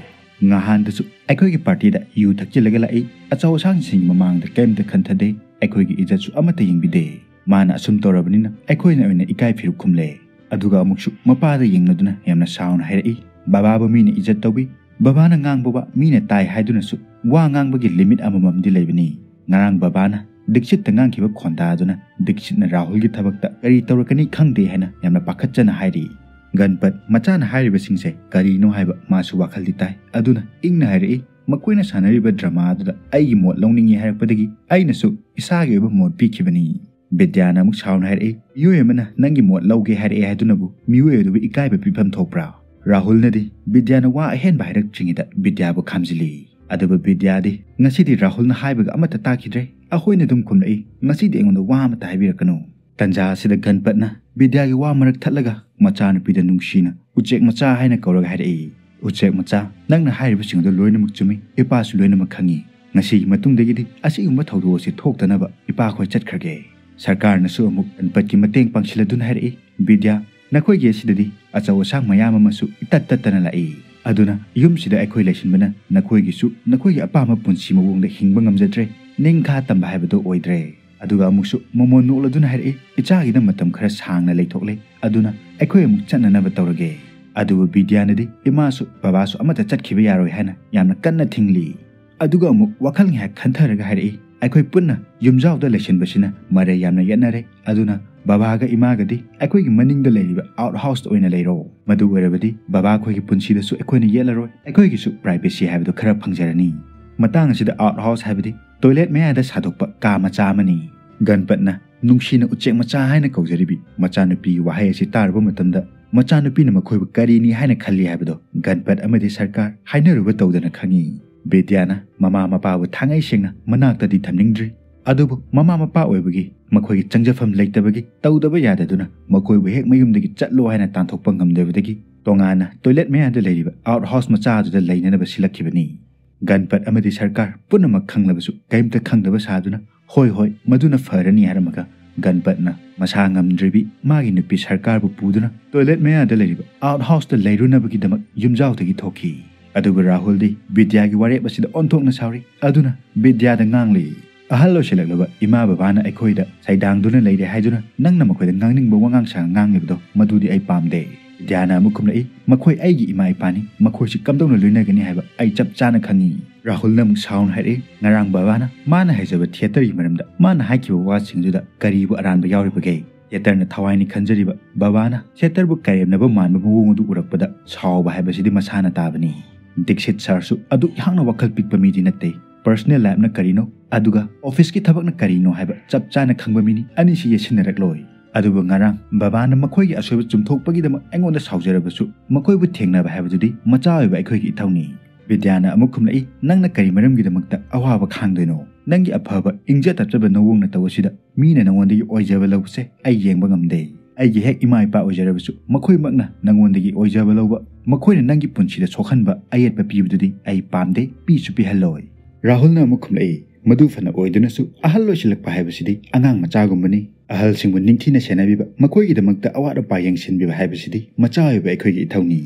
ꯉꯍꯥꯟꯗꯁꯨ ꯑꯩꯈꯣꯏꯒꯤ ꯄꯥꯔꯇꯤꯗ ꯌꯨ ꯊꯛꯆꯤꯜꯂꯒ ꯂꯥꯛꯏ, ꯑꯆꯧ ꯑꯁꯥꯡꯁꯤꯡꯒꯤ ꯃꯃꯥꯡꯗ ꯀꯔꯤꯝꯇ ꯈꯟꯊꯗꯦ, ꯑꯩꯈꯣꯏꯒꯤ ꯏꯖꯠꯁꯨ ꯑꯃꯠꯇ ꯌꯦꯡꯕꯤꯗꯦ꯫ ꯃꯥꯅ ꯑꯁꯨꯝ ꯇꯧꯔꯕꯅꯤꯅ ꯑꯩꯈꯣꯏꯅ ꯑꯣꯏꯅ ꯏꯀꯥꯏ ꯐꯤꯔꯨꯛ ꯈꯨꯝꯂꯦ꯫ ꯑꯗꯨꯒ ꯑꯃꯨꯛꯁꯨ ꯃꯄꯥꯗ ꯌꯦꯡꯂꯗꯨꯅ ꯌꯥꯝꯅ ꯁꯥꯎꯅ ꯍꯥꯏꯔꯛꯏ, "ꯕꯕꯥꯕꯨ ꯃꯤꯅ ꯏꯖꯠ ꯇꯧꯕꯤ, ꯕꯕꯥꯅ ꯉꯥꯡꯕꯕ ꯃꯤꯅ ꯇꯥꯏ ꯍꯥꯏꯗꯨꯅꯁꯨ ꯋꯥ ꯉꯥꯡꯕꯒꯤ ꯂꯤꯃꯤꯠ ꯑꯃꯃꯝꯗꯤ ꯂꯩꯕꯅꯤ꯫ ꯉꯔꯥꯡ ꯕꯕꯥꯅ ꯗꯤꯛꯁꯤꯠꯇ ꯉꯥꯡꯈꯤꯕ ꯈꯣꯟꯗꯥꯗꯨꯅ ꯗꯤꯛꯁꯤꯠꯅ ꯔꯥꯍꯨꯜꯒꯤ ꯊꯕꯛꯇ ꯀꯔꯤ ꯇꯧꯔꯛꯀꯅꯤ ꯈꯪꯗꯦ" ꯍꯥꯏꯅ ꯌꯥꯝꯅ ꯄꯥꯈꯠꯆꯅ ꯍꯥꯏꯔꯤ꯫ ꯒꯟꯄꯠ ꯃꯆꯥꯅ ꯍꯥꯏꯔꯤꯕꯁꯤꯡꯁꯦ ꯀꯔꯤꯅꯣ ꯍꯥꯏꯕ ꯃꯥꯁꯨ ꯋꯥꯈꯜꯗꯤ ꯇꯥꯏ, ꯑꯗꯨꯅ ꯏꯪꯅ ꯍꯥꯏꯔꯛꯏ, "ꯃꯈꯣꯏꯅ ꯁꯥꯟꯅꯔꯤꯕ ꯗ꯭ꯔꯃꯥ ꯑꯗꯨꯗ ꯑꯩꯒꯤ ꯃꯣꯠ ꯂꯧꯅꯤꯡꯏ ꯍꯥꯏꯔꯛꯄꯗꯒꯤ ꯑꯩꯅꯁꯨ ꯏꯁꯥꯒꯤ ꯑꯣꯏꯕ ꯃꯣꯠ ꯄꯤꯈꯤꯕꯅꯤ"꯫ ꯕꯤꯗ꯭ꯌꯥꯅ ꯑꯃꯨꯛ ꯁꯥꯎꯅ ꯍꯥꯏꯔꯛꯏ, "ꯃꯤꯑꯣꯏ ꯑꯃꯅ ꯅꯪꯒꯤ ꯃꯣꯠ ꯂꯧꯒꯦ ꯍꯥꯏꯔꯛꯑꯦ ꯍꯥꯏꯗꯨꯅꯕꯨ ꯃꯤꯑꯣꯏ ꯑꯗꯨꯕꯨ ꯏꯀꯥꯏꯕ ꯄꯤꯐꯝ ꯊꯣꯛꯄ꯭ꯔꯥ?" ꯔꯥꯍꯨꯜꯅꯗꯤ ꯕꯤꯗ꯭ꯌꯥꯅ ꯋꯥ ꯑꯍꯦꯟꯕ ꯍꯥꯏꯔꯛꯇ꯭ꯔꯤꯉꯩꯗ ꯕꯤꯗ꯭ꯌꯥꯕꯨ ꯈꯥꯝꯖꯤꯜꯂꯤ꯫ ꯑꯗꯨꯕꯨ ꯕꯤꯗ꯭ꯌꯥꯗꯤ ꯉꯁꯤꯗꯤ ꯔꯥꯍꯨꯜꯅ ꯍꯥꯏꯕꯒ ꯑꯃꯠꯇ ꯇꯥꯈꯤꯗ꯭ꯔꯦ꯫ ꯑꯩꯈꯣꯏꯅ ꯑꯗꯨꯝ ꯈꯨꯝꯂꯛꯏ, "ꯉꯁꯤꯗꯤ ꯑꯩꯉꯣꯟꯗ ꯋꯥ ꯑꯃꯠꯇ ꯍꯥꯏꯕꯤꯔꯛꯀꯅꯨ"꯫ ꯇꯟꯖꯥ ꯑꯁꯤꯗ ꯒꯟꯄꯠꯅ ꯕꯤꯗ꯭ꯌꯥꯒꯤ ꯋꯥ ꯃꯔꯛ ꯊꯠꯂꯒ ꯃꯆꯥꯅꯨꯄꯤꯗ ꯅꯨꯡꯁꯤꯅ ꯎꯆꯦꯛ ꯃꯆꯥ ꯍꯥꯏꯅ ꯀꯧꯔꯒ ꯍꯥꯏꯔꯛꯏ, "ꯎꯆꯦꯛ ꯃꯆꯥ, ꯅꯪꯅ ꯍꯥꯏꯔꯤꯕꯁꯤꯡ ꯑꯗꯨ ꯂꯣꯏꯅꯃꯛ ꯆꯨꯝꯃꯤ, ꯏꯄꯥꯁꯨ ꯂꯣꯏꯅꯃꯛ ꯈꯪꯉꯤ꯫ ꯉꯁꯤꯒꯤ ꯃꯇꯨꯡꯗꯒꯤꯗꯤ ꯑꯁꯤꯒꯨꯝꯕ ꯊꯧꯗꯣꯛ ꯑꯁꯤ ꯊꯣꯛꯇꯅꯕ ꯏꯄꯥꯈꯣꯏ ꯆꯠꯈ꯭ꯔꯒꯦ"꯫ ꯁꯔꯀꯥꯔꯅꯁꯨ ꯑꯃꯨꯛ ꯒꯟꯄꯠꯀꯤ ꯃꯇꯦꯡ ꯄꯥꯡꯁꯤꯜꯂꯗꯨꯅ ꯍꯥꯏꯔꯛꯏ, "ꯕꯤꯗ꯭ꯌꯥ, ꯅꯈꯣꯏꯒꯤ ꯑꯁꯤꯗꯗꯤ ꯑꯆꯧ ꯑꯁꯥꯡ ꯃꯌꯥꯝ ꯑꯃꯁꯨ ꯏꯇꯠ ꯇꯠꯇꯅ ꯂꯥꯛꯏ꯫ ꯑꯗꯨꯅ ꯌꯨꯝꯁꯤꯗ ꯑꯩꯈꯣꯏ ꯂꯩꯁꯤꯟꯕꯅ ꯅꯈꯣꯏꯒꯤꯁꯨ ꯅꯈꯣꯏꯒꯤ ꯑꯄꯥꯝꯕ ꯄꯨꯟꯁꯤ ꯃꯑꯣꯡꯗ ꯍꯤꯡꯕ ꯉꯝꯖꯗ꯭ꯔꯦ꯫ ꯅꯤꯡꯈꯥ ꯇꯝꯕ ꯍꯥꯏꯕꯗꯨ ꯑꯣꯏꯗ꯭ꯔꯦ"꯫ ꯑꯗꯨꯒ ꯑꯃꯨꯛꯁꯨ ꯃꯃꯣꯟ ꯅꯣꯛꯂꯗꯨꯅ ꯍꯥꯏꯔꯛꯏ, "ꯏꯆꯥꯒꯤꯗ ꯃꯇꯝ ꯈꯔ ꯁꯥꯡꯅ ꯂꯩꯊꯣꯛꯂꯦ, ꯑꯗꯨꯅ ꯑꯩꯈꯣꯏ ꯑꯃꯨꯛ ꯆꯠꯅꯅꯕ ꯇꯧꯔꯒꯦ"꯫ ꯑꯗꯨꯕꯨ ꯕꯤꯗ꯭ꯌꯥꯅꯗꯤ ꯏꯃꯥꯁꯨ ꯕꯕꯥꯁꯨ ꯑꯃꯠꯇ ꯆꯠꯈꯤꯕ ꯌꯥꯔꯣꯏ ꯍꯥꯏꯅ ꯌꯥꯝꯅ ꯀꯟꯅ ꯊꯤꯡꯂꯤ꯫ ꯑꯗꯨꯒ ꯑꯃꯨꯛ ꯋꯥꯈꯜ ꯉꯥꯏꯍꯥꯛ ꯈꯟꯊꯔꯒ ꯍꯥꯏꯔꯛꯏ, "ꯑꯩꯈꯣꯏ ꯄꯨꯟꯅ ꯌꯨꯝꯖꯥꯎꯗ ꯂꯩꯁꯤꯟꯕꯁꯤꯅ ꯃꯔꯩ ꯌꯥꯝꯅ ꯌꯦꯠꯅꯔꯦ, ꯑꯗꯨꯅ ꯕꯕꯥꯒ ꯏꯃꯥꯒꯗꯤ ꯑꯩꯈꯣꯏꯒꯤ ꯃꯅꯤꯡꯗ ꯂꯩꯔꯤꯕ ꯑꯥꯎꯠ ꯍꯥꯎꯁꯇ ꯑꯣꯏꯅ ꯂꯩꯔꯣ꯫ ꯃꯗꯨ ꯑꯣꯏꯔꯕꯗꯤ ꯕꯕꯥ ꯑꯩꯈꯣꯏꯒꯤ ꯄꯨꯟꯁꯤꯗꯁꯨ ꯑꯩꯈꯣꯏꯅ ꯌꯦꯠꯂꯔꯣꯏ, ꯑꯩꯈꯣꯏꯒꯤꯁꯨ ꯄ꯭ꯔꯥꯏꯚꯦꯁꯤ ꯍꯥꯏꯕꯗꯨ ꯈꯔ ꯐꯪꯖꯔꯅꯤ"꯫ ꯃꯇꯥꯡ ꯑꯁꯤꯗ ꯑꯥꯎꯠ ꯍꯥꯎꯁ ꯍꯥꯏꯕꯗꯤ ꯇꯣꯏꯂꯦꯠ ꯃꯌꯥꯗ ꯁꯥꯗꯣꯛꯄ ꯀꯥ ꯃꯆꯥ ꯑꯃꯅꯤ꯫ ꯒꯟꯄꯠꯅ ꯅꯨꯡꯁꯤꯅ ꯎꯆꯦꯛ ꯃꯆꯥ ꯍꯥꯏꯅ ꯀꯧꯖꯔꯤꯕꯤ ꯃꯆꯥꯅꯨꯄꯤꯒꯤ ꯋꯥꯍꯩ ꯑꯁꯤ ꯇꯥꯔꯨꯕ ꯃꯇꯝꯗ ꯃꯆꯥꯅꯨꯄꯤꯅ ꯃꯈꯣꯏꯕꯨ ꯀꯔꯤꯅꯤ ꯍꯥꯏꯅ ꯈꯜꯂꯤ ꯍꯥꯏꯕꯗꯣ ꯒꯟꯄꯠ ꯑꯃꯗꯤ ꯁꯔꯀꯥꯔ ꯍꯥꯏꯅꯔꯨꯕ ꯇꯧꯗꯅ ꯈꯪꯉꯤ꯫ ꯕꯤꯗ꯭ꯌꯥꯅ ꯃꯃꯥ ꯃꯄꯥꯕꯨ ꯊꯥꯡꯉꯩ ꯁꯦꯡꯅ ꯃꯅꯥꯛꯇꯗꯤ ꯊꯝꯅꯤꯡꯗ꯭ꯔꯤ꯫ ꯑꯗꯨꯕꯨ ꯃꯃꯥ ꯃꯄꯥ ꯑꯣꯏꯕꯒꯤ ꯃꯈꯣꯏꯒꯤ ꯆꯪꯖꯐꯝ ꯂꯩꯇꯕꯒꯤ ꯇꯧꯗꯕ ꯌꯥꯗꯗꯨꯅ ꯃꯈꯣꯏꯕꯨ ꯍꯦꯛ ꯃꯌꯨꯝꯗꯒꯤ ꯆꯠꯂꯣ ꯍꯥꯏꯅ ꯇꯥꯟꯊꯣꯛꯄ ꯉꯝꯗꯕꯗꯒꯤ ꯇꯣꯉꯥꯟꯅ ꯇꯣꯏꯂꯦꯠ ꯃꯌꯥꯗ ꯂꯩꯔꯤꯕ ꯑꯥꯎꯠ ꯍꯥꯎꯁ ꯃꯆꯥ ꯑꯗꯨꯗ ꯂꯩꯅꯅꯕ ꯁꯤꯜꯂꯛꯈꯤꯕꯅꯤ꯫ ꯒꯟꯄꯠ ꯑꯃꯗꯤ ꯁꯔꯀꯥꯔ ꯄꯨꯝꯅꯃꯛ ꯈꯪꯂꯕꯁꯨ ꯀꯔꯤꯝꯇ ꯈꯪꯗꯕ ꯁꯥꯗꯨꯅ "ꯍꯣꯏ ꯍꯣꯏ, ꯃꯗꯨꯅ ꯐꯔꯅꯤ" ꯍꯥꯏꯔꯝꯃꯒ ꯒꯟꯄꯠꯅ ꯃꯁꯥ ꯉꯝꯗ꯭ꯔꯤꯕꯤ ꯃꯥꯒꯤ ꯅꯨꯄꯤ ꯁꯔꯀꯥꯔꯕꯨ ꯄꯨꯗꯨꯅ ꯇꯣꯏꯂꯦꯠ ꯃꯌꯥꯗ ꯂꯩꯔꯤꯕ ꯑꯥꯎꯠ ꯍꯥꯎꯁꯇ ꯂꯩꯔꯨꯅꯕꯒꯤꯗꯃꯛ ꯌꯨꯝꯖꯥꯎꯗꯒꯤ ꯊꯣꯛꯈꯤ꯫ ꯑꯗꯨꯕꯨ ꯔꯥꯍꯨꯜꯗꯤ ꯕꯤꯗ꯭ꯌꯥꯒꯤ ꯋꯥꯔꯦꯞ ꯑꯁꯤꯗ ꯑꯣꯟꯊꯣꯛꯅ ꯁꯥꯎꯔꯤ꯫ ꯑꯗꯨꯅ ꯕꯤꯗ꯭ꯌꯥꯗ ꯉꯥꯡꯂꯤ, "ꯑꯍꯜ ꯑꯣꯏꯁꯤꯜꯂꯛꯂꯕ ꯏꯃꯥ ꯕꯕꯥꯅ ꯑꯩꯈꯣꯏꯗ ꯁꯩꯗꯥꯡꯗꯨꯅ ꯂꯩꯔꯦ ꯍꯥꯏꯗꯨꯅ ꯅꯪꯅ ꯃꯈꯣꯏꯗ ꯉꯥꯡꯅꯤꯡꯕ ꯋꯥꯉꯥꯡ ꯁꯉꯥꯡ ꯉꯥꯡꯂꯤꯕꯗꯣ ꯃꯗꯨꯗꯤ ꯑꯩ ꯄꯥꯝꯗꯦ"꯫ ꯕꯤꯗ꯭ꯌꯥꯅ ꯑꯃꯨꯛ ꯈꯨꯝꯂꯛꯏ, "ꯃꯈꯣꯏ ꯑꯩꯒꯤ ꯏꯃꯥ ꯏꯄꯥꯅꯤ, ꯃꯈꯣꯏꯁꯤ ꯀꯝꯗꯧꯅ ꯂꯣꯏꯅꯒꯅꯤ ꯍꯥꯏꯕ ꯑꯩ ꯆꯞ ꯆꯥꯅ ꯈꯪꯏ"꯫ ꯔꯥꯍꯨꯜꯅ ꯑꯃꯨꯛ ꯁꯥꯎꯅ ꯍꯥꯏꯔꯛꯏ, "ꯉꯔꯥꯡ ꯕꯕꯥꯅ ꯃꯥꯅ ꯍꯥꯏꯖꯕ ꯊꯤꯌꯦꯇꯔꯒꯤ ꯃꯔꯝꯗ ꯃꯥꯅ ꯍꯥꯏꯈꯤꯕ ꯋꯥꯁꯤꯡꯗꯨꯗ ꯀꯔꯤꯕꯨ ꯑꯔꯥꯟꯕ ꯌꯥꯎꯔꯤꯕꯒꯦ? ꯊꯤꯌꯦꯇꯔꯅ ꯊꯋꯥꯏꯅꯤ ꯈꯟꯖꯔꯤꯕ ꯕꯕꯥꯅ ꯊꯤꯌꯦꯇꯔꯕꯨ ꯀꯔꯦꯝꯅꯕ ꯃꯥꯟꯕ ꯃꯑꯣꯡ ꯑꯗꯨ ꯎꯔꯛꯄꯗ ꯁꯥꯎꯕ ꯍꯥꯏꯕꯁꯤꯗꯤ ꯃꯁꯥꯅ ꯇꯥꯕꯅꯤ꯫ ꯗꯤꯛꯁꯤꯠ ꯁꯥꯔꯁꯨ ꯑꯗꯨꯛ ꯌꯥꯝꯅ ꯋꯥꯈꯜ ꯄꯤꯛꯄ ꯃꯤꯗꯤ ꯅꯠꯇꯦ꯫ ꯄꯔꯁꯅꯦꯜ ꯂꯥꯏꯐꯅ ꯀꯔꯤꯅꯣ, ꯑꯗꯨꯒ ꯑꯣꯐꯤꯁꯀꯤ ꯊꯕꯛꯅ ꯀꯔꯤꯅꯣ ꯍꯥꯏꯕ ꯆꯞ ꯆꯥꯅ ꯈꯪꯕ ꯃꯤꯅꯤ꯫ ꯑꯅꯤꯁꯤ ꯌꯦꯠꯁꯤꯟꯅꯔꯛꯂꯣꯏ꯫ ꯑꯗꯨꯕꯨ ꯉꯔꯥꯡ ꯕꯕꯥꯅ ꯃꯈꯣꯏꯒꯤ ꯑꯁꯣꯏꯕ ꯆꯨꯝꯊꯣꯛꯄꯒꯤꯗꯃꯛ ꯑꯩꯉꯣꯟꯗ ꯁꯥꯎꯖꯔꯕꯁꯨ ꯃꯈꯣꯏꯕꯨ ꯊꯦꯡꯅꯕ ꯍꯥꯏꯕꯗꯨꯗꯤ ꯃꯆꯥ ꯑꯣꯏꯕ ꯑꯩꯈꯣꯏꯒꯤ ꯏꯊꯧꯅꯤ"꯫ ꯕꯤꯗ꯭ꯌꯥꯅ ꯑꯃꯨꯛ ꯈꯨꯝꯂꯛꯏ, "ꯅꯪꯅ ꯀꯔꯤ ꯃꯔꯝꯒꯤꯗꯃꯛꯇ ꯑꯋꯥꯕ ꯈꯥꯡꯗꯣꯏꯅꯣ? ꯅꯪꯒꯤ ꯑꯐꯕ ꯏꯪꯖ ꯇꯞꯆꯕ ꯅꯑꯣꯡ ꯅꯇꯧ ꯑꯁꯤꯗ ꯃꯤꯅ ꯅꯉꯣꯟꯗꯒꯤ ꯑꯣꯏꯖꯕ ꯂꯧꯕꯁꯦ ꯑꯩ ꯌꯦꯡꯕ ꯉꯝꯗꯦ꯫ ꯑꯩꯒꯤ ꯍꯦꯛ ꯏꯃꯥ ꯏꯄꯥ ꯑꯣꯏꯖꯔꯕꯁꯨ ꯃꯈꯣꯏꯃꯛꯅ ꯅꯉꯣꯟꯗꯒꯤ ꯑꯣꯏꯖꯕ ꯂꯧꯕ, ꯃꯈꯣꯏꯅ ꯅꯪꯒꯤ ꯄꯨꯟꯁꯤꯗ ꯁꯣꯛꯍꯟꯕ ꯑꯌꯦꯠꯄ ꯄꯤꯕꯗꯨꯗꯤ ꯑꯩ ꯄꯥꯝꯗꯦ, ꯄꯤꯁꯨ ꯄꯤꯍꯜꯂꯣꯏ"꯫ ꯔꯥꯍꯨꯜꯅ ꯑꯃꯨꯛ ꯈꯨꯝꯂꯛꯏ, "ꯃꯗꯨ ꯐꯅ ꯑꯣꯏꯗꯨꯅꯁꯨ ꯑꯍꯜ ꯑꯣꯏꯁꯤꯜꯂꯛꯄ ꯍꯥꯏꯕꯁꯤꯗꯤ ꯑꯉꯥꯡ ꯃꯆꯥꯒꯨꯝꯕꯅꯤ꯫ ꯑꯍꯜꯁꯤꯡꯕꯨ ꯅꯤꯡꯊꯤꯅ ꯁꯦꯟꯅꯕꯤꯕ, ꯃꯈꯣꯏꯒꯤꯗꯃꯛꯇ ꯑꯋꯥꯠ ꯑꯄꯥ ꯌꯦꯡꯁꯤꯟꯕꯤꯕ ꯍꯥꯏꯕꯁꯤꯗꯤ ꯃꯆꯥ ꯑꯣꯏꯕ ꯑꯩꯈꯣꯏꯒꯤ ꯏꯊꯧꯅꯤ"꯫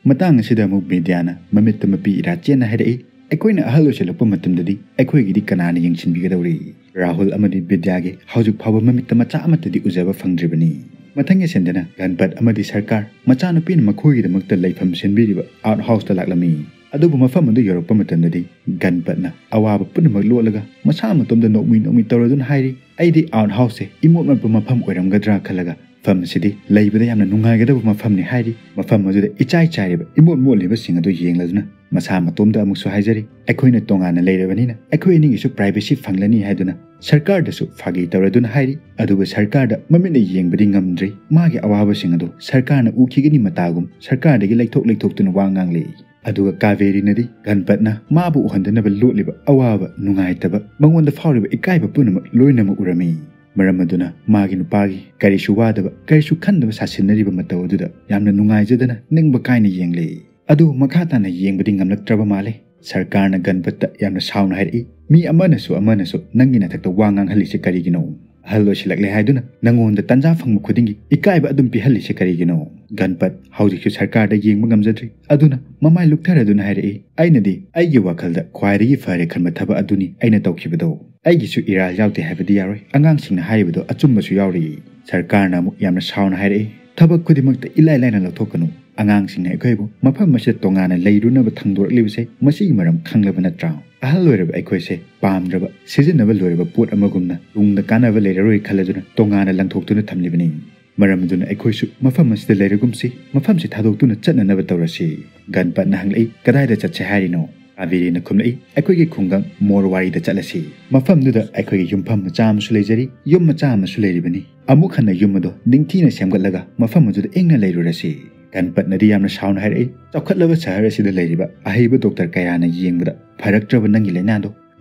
ꯃꯇꯥꯡ ꯑꯁꯤꯗ ꯑꯃꯨꯛ ꯕꯤꯗ꯭ꯌꯥꯅ ꯃꯃꯤꯠꯇ ꯃꯄꯤ ꯏꯔꯥ ꯆꯦꯟꯅ ꯍꯥꯏꯔꯛꯏ, "ꯑꯩꯈꯣꯏꯅ ꯑꯍꯜ ꯑꯣꯏꯁꯤꯜꯂꯛꯄ ꯃꯇꯝꯗꯗꯤ ꯑꯩꯈꯣꯏꯒꯤꯗꯤ ꯀꯅꯥꯅ ꯌꯦꯡꯁꯤꯟꯕꯤꯒꯗꯧꯔꯤ?" ꯔꯥꯍꯨꯜ ꯑꯃꯗꯤ ꯕꯤꯗ꯭ꯌꯥꯒꯤ ꯍꯧꯖꯤꯛ ꯐꯥꯎꯕ ꯃꯃꯤꯠꯇ ꯃꯆꯥ ꯑꯃꯠꯇꯗꯤ ꯎꯖꯕ ꯐꯪꯗ꯭ꯔꯤꯕꯅꯤ꯫ ꯃꯊꯪꯒꯤ ꯁꯤꯟꯗꯅ ꯒꯟꯄꯠ ꯑꯃꯗꯤ ꯁꯔꯀꯥꯔ ꯃꯆꯥꯅꯨꯄꯤꯅ ꯃꯈꯣꯏꯒꯤꯗꯃꯛꯇ ꯂꯩꯐꯝ ꯁꯤꯟꯕꯤꯔꯤꯕ ꯑꯥꯎꯠ ꯍꯥꯎꯁꯇ ꯂꯥꯛꯂꯝꯃꯤ꯫ ꯑꯗꯨꯕꯨ ꯃꯐꯝ ꯑꯗꯨ ꯌꯧꯔꯛꯄ ꯃꯇꯝꯗꯗꯤ ꯒꯟꯄꯠꯅ ꯑꯋꯥꯕ ꯄꯨꯝꯅꯃꯛ ꯂꯣꯠꯂꯒ ꯃꯁꯥ ꯃꯇꯣꯝꯗ ꯅꯣꯛꯃꯤ ꯅꯣꯛꯃꯤ ꯇꯧꯔꯗꯨꯅ ꯍꯥꯏꯔꯤ, "ꯑꯩꯗꯤ ꯑꯥꯎꯠ ꯍꯥꯎꯁꯁꯦ ꯏꯃꯣꯠ ꯃꯣꯠꯄ ꯃꯐꯝ ꯑꯣꯏꯔꯝꯒꯗ꯭ꯔꯥ ꯈꯜꯂꯒ ꯃꯐꯝ ꯑꯁꯤꯗꯤ ꯂꯩꯕꯗ ꯌꯥꯝꯅ ꯅꯨꯡꯉꯥꯏꯒꯗꯕ ꯃꯐꯝꯅꯤ" ꯍꯥꯏꯔꯤ꯫ ꯃꯐꯝ ꯑꯗꯨꯗ ꯏꯆꯥꯏ ꯆꯥꯏꯔꯤꯕ ꯏꯃꯣꯠ ꯃꯣꯠꯂꯤꯕꯁꯤꯡ ꯑꯗꯨ ꯌꯦꯡꯂꯗꯨꯅ ꯃꯁꯥ ꯃꯇꯣꯝꯗ ꯑꯃꯨꯛꯁꯨ ꯍꯥꯏꯖꯔꯤ, "ꯑꯩꯈꯣꯏꯅ ꯇꯣꯉꯥꯟꯅ ꯂꯩꯔꯕꯅꯤꯅ ꯑꯩꯈꯣꯏ ꯑꯅꯤꯒꯤꯁꯨ ꯄ꯭ꯔꯥꯏꯚꯦꯁꯤ ꯐꯪꯂꯅꯤ" ꯍꯥꯏꯗꯨꯅ ꯁꯔꯀꯥꯔꯗꯁꯨ ꯐꯥꯒꯤ ꯇꯧꯔꯗꯨꯅ ꯍꯥꯏꯔꯤ꯫ ꯑꯗꯨꯕꯨ ꯁꯔꯀꯥꯔꯗ ꯃꯃꯤꯠꯅ ꯌꯦꯡꯕꯗꯤ ꯉꯝꯗ꯭ꯔꯤ꯫ ꯃꯥꯒꯤ ꯑꯋꯥꯕꯁꯤꯡ ꯑꯗꯨ ꯁꯔꯀꯥꯔꯅ ꯎꯈꯤꯒꯅꯤ ꯃꯇꯥꯒꯨꯝ ꯁꯔꯀꯥꯔꯗꯒꯤ ꯂꯩꯊꯣꯛ ꯂꯩꯊꯣꯛꯇꯨꯅ ꯋꯥ ꯉꯥꯡꯂꯤ꯫ ꯑꯗꯨꯒ ꯀꯥꯕꯦꯔꯤꯅꯗꯤ ꯒꯟꯄꯠꯅ ꯃꯥꯕꯨ ꯎꯍꯟꯗꯅꯕ ꯂꯣꯠꯂꯤꯕ ꯑꯋꯥꯕ, ꯅꯨꯡꯉꯥꯏꯇꯕ, ꯃꯉꯣꯟꯗ ꯐꯥꯎꯔꯤꯕ ꯏꯀꯥꯏꯕ ꯄꯨꯝꯅꯃꯛ ꯂꯣꯏꯅꯃꯛ ꯎꯔꯝꯃꯤ꯫ ꯃꯔꯝ ꯑꯗꯨꯅ ꯃꯥꯒꯤ ꯅꯨꯄꯥꯒꯤ ꯀꯔꯤꯁꯨ ꯋꯥꯗꯕ, ꯀꯔꯤꯁꯨ ꯈꯟꯗꯕ ꯁꯥꯁꯤꯟꯅꯔꯤꯕ ꯃꯇꯧ ꯑꯗꯨꯗ ꯌꯥꯝꯅ ꯅꯨꯡꯉꯥꯏꯖꯗꯅ ꯅꯤꯡꯕ ꯀꯥꯏꯅ ꯌꯦꯡꯂꯤ꯫ ꯑꯗꯨꯕꯨ ꯃꯈꯥ ꯇꯥꯅ ꯌꯦꯡꯕꯗꯤ ꯉꯝꯂꯛꯇ꯭ꯔꯕ ꯃꯥꯜꯂꯦ꯫ ꯁꯔꯀꯥꯔꯅ ꯒꯟꯄꯠꯇ ꯌꯥꯝꯅ ꯁꯥꯎꯅ ꯍꯥꯏꯔꯛꯏ, "ꯃꯤ ꯑꯃꯅꯁꯨ ꯑꯃꯅꯁꯨ ꯅꯪꯒꯤ ꯅꯊꯛꯇ ꯋꯥ ꯉꯥꯡꯍꯜꯂꯤꯁꯦ ꯀꯔꯤꯒꯤꯅꯣ? ꯑꯍꯜ ꯑꯣꯏꯁꯤꯜꯂꯛꯂꯦ ꯍꯥꯏꯗꯨꯅ ꯅꯪꯉꯣꯟꯗ ꯇꯥꯟꯖꯥ ꯐꯪꯕ ꯈꯨꯗꯤꯡꯒꯤ ꯏꯀꯥꯏꯕ ꯑꯗꯨꯝ ꯄꯤꯍꯜꯂꯤꯁꯦ ꯀꯔꯤꯒꯤꯅꯣ?" ꯒꯟꯄꯠ ꯍꯧꯖꯤꯛꯁꯨ ꯁꯔꯀꯥꯔꯗ ꯌꯦꯡꯕ ꯉꯝꯖꯗ꯭ꯔꯤ, ꯑꯗꯨꯅ ꯃꯃꯥꯏ ꯂꯨꯛꯊꯔꯗꯨꯅ ꯍꯥꯏꯔꯛꯏ, "ꯑꯩꯅꯗꯤ ꯑꯩꯒꯤ ꯋꯥꯈꯜꯗ ꯈ꯭ꯋꯥꯏꯗꯒꯤ ꯐꯔꯦ ꯈꯟꯕ ꯊꯕꯛ ꯑꯗꯨꯅꯤ ꯑꯩꯅ ꯇꯧꯈꯤꯕꯗꯣ꯫ ꯑꯩꯒꯤꯁꯨ ꯏꯔꯥꯜ ꯌꯥꯎꯗꯦ ꯍꯥꯏꯕꯗꯤ ꯌꯥꯔꯣꯏ, ꯑꯉꯥꯡꯁꯤꯡꯅ ꯍꯥꯏꯔꯤꯕꯗꯣ ꯑꯆꯨꯝꯕꯁꯨ ꯌꯥꯎꯔꯤ꯫" ꯁꯔꯀꯥꯔꯅ ꯑꯃꯨꯛ ꯌꯥꯝꯅ ꯁꯥꯎꯅ ꯍꯥꯏꯔꯛꯏ, "ꯊꯕꯛ ꯈꯨꯗꯤꯡꯃꯛꯇ ꯏꯂꯥꯏ ꯂꯥꯏꯅ ꯂꯧꯊꯣꯛꯀꯅꯨ꯫ ꯑꯉꯥꯡꯁꯤꯡꯅ ꯑꯩꯈꯣꯏꯕꯨ ꯃꯐꯝ ꯑꯁꯤꯗ ꯇꯣꯉꯥꯟꯅ ꯂꯩꯔꯨꯅꯕ ꯊꯥꯡꯗꯣꯔꯛꯂꯤꯕꯁꯦ ꯃꯁꯤꯒꯤ ꯃꯔꯝ ꯈꯪꯂꯕ ꯅꯠꯇ꯭ꯔꯥ? ꯑꯍꯜ ꯑꯣꯏꯔꯕ ꯑꯩꯈꯣꯏꯁꯦ ꯄꯥꯝꯗ꯭ꯔꯕ, ꯁꯤꯖꯤꯟꯅꯕ ꯂꯣꯏꯔꯕ ꯄꯣꯠ ꯑꯃꯒꯨꯝꯅ ꯇꯨꯡꯗ ꯀꯥꯟꯅꯕ ꯂꯩꯔꯔꯣꯏ ꯈꯜꯂꯗꯨꯅ ꯇꯣꯉꯥꯟꯅ ꯂꯪꯊꯣꯛꯇꯨꯅ ꯊꯝꯂꯤꯕꯅꯤ꯫ ꯃꯔꯝ ꯑꯗꯨꯅ ꯑꯩꯈꯣꯏꯁꯨ ꯃꯐꯝ ꯑꯁꯤꯗ ꯂꯩꯔꯒꯨꯝꯁꯤ, ꯃꯐꯝꯁꯤ ꯊꯥꯗꯣꯛꯇꯨꯅ ꯆꯠꯅꯅꯕ ꯇꯧꯔꯁꯤ꯫" ꯒꯟꯄꯠꯅ ꯍꯪꯂꯛꯏ, "ꯀꯗꯥꯏꯗ ꯆꯠꯁꯦ ꯍꯥꯏꯔꯤꯅꯣ?" ꯀꯥꯕꯦꯔꯤꯅ ꯈꯨꯝꯂꯛꯏ, "ꯑꯩꯈꯣꯏꯒꯤ ꯈꯨꯡꯒꯪ ꯃꯣꯔꯋꯥꯔꯤꯗ ꯆꯠꯂꯁꯤ꯫ ꯃꯐꯝꯗꯨꯗ ꯑꯩꯈꯣꯏꯒꯤ ꯌꯨꯝꯐꯝ ꯃꯆꯥ ꯑꯃꯁꯨ ꯂꯩꯖꯔꯤ, ꯌꯨꯝ ꯃꯆꯥ ꯑꯃꯁꯨ ꯂꯩꯔꯤꯕꯅꯤ꯫ ꯑꯃꯨꯛ ꯍꯟꯅ ꯌꯨꯝ ꯑꯗꯣ ꯅꯤꯡꯊꯤꯅ ꯁꯦꯝꯒꯠꯂꯒ ꯃꯐꯝ ꯑꯗꯨꯗ ꯏꯪꯅ ꯂꯩꯔꯨꯔꯁꯤ꯫" ꯒꯟꯄꯠꯅꯗꯤ ꯌꯥꯝꯅ ꯁꯥꯎꯅ ꯍꯥꯏꯔꯛꯏ, "ꯆꯥꯎꯈꯠꯂꯕ ꯁꯍꯔ ꯑꯁꯤꯗ ꯂꯩꯔꯤꯕ ꯑꯍꯩꯕ ꯗꯣꯛꯇꯔ ꯀꯌꯥꯅ ꯌꯦꯡꯕꯗ ꯐꯔꯛꯇ꯭ꯔꯕ ꯅꯪꯒꯤ ꯂꯥꯏꯅꯥꯗꯣ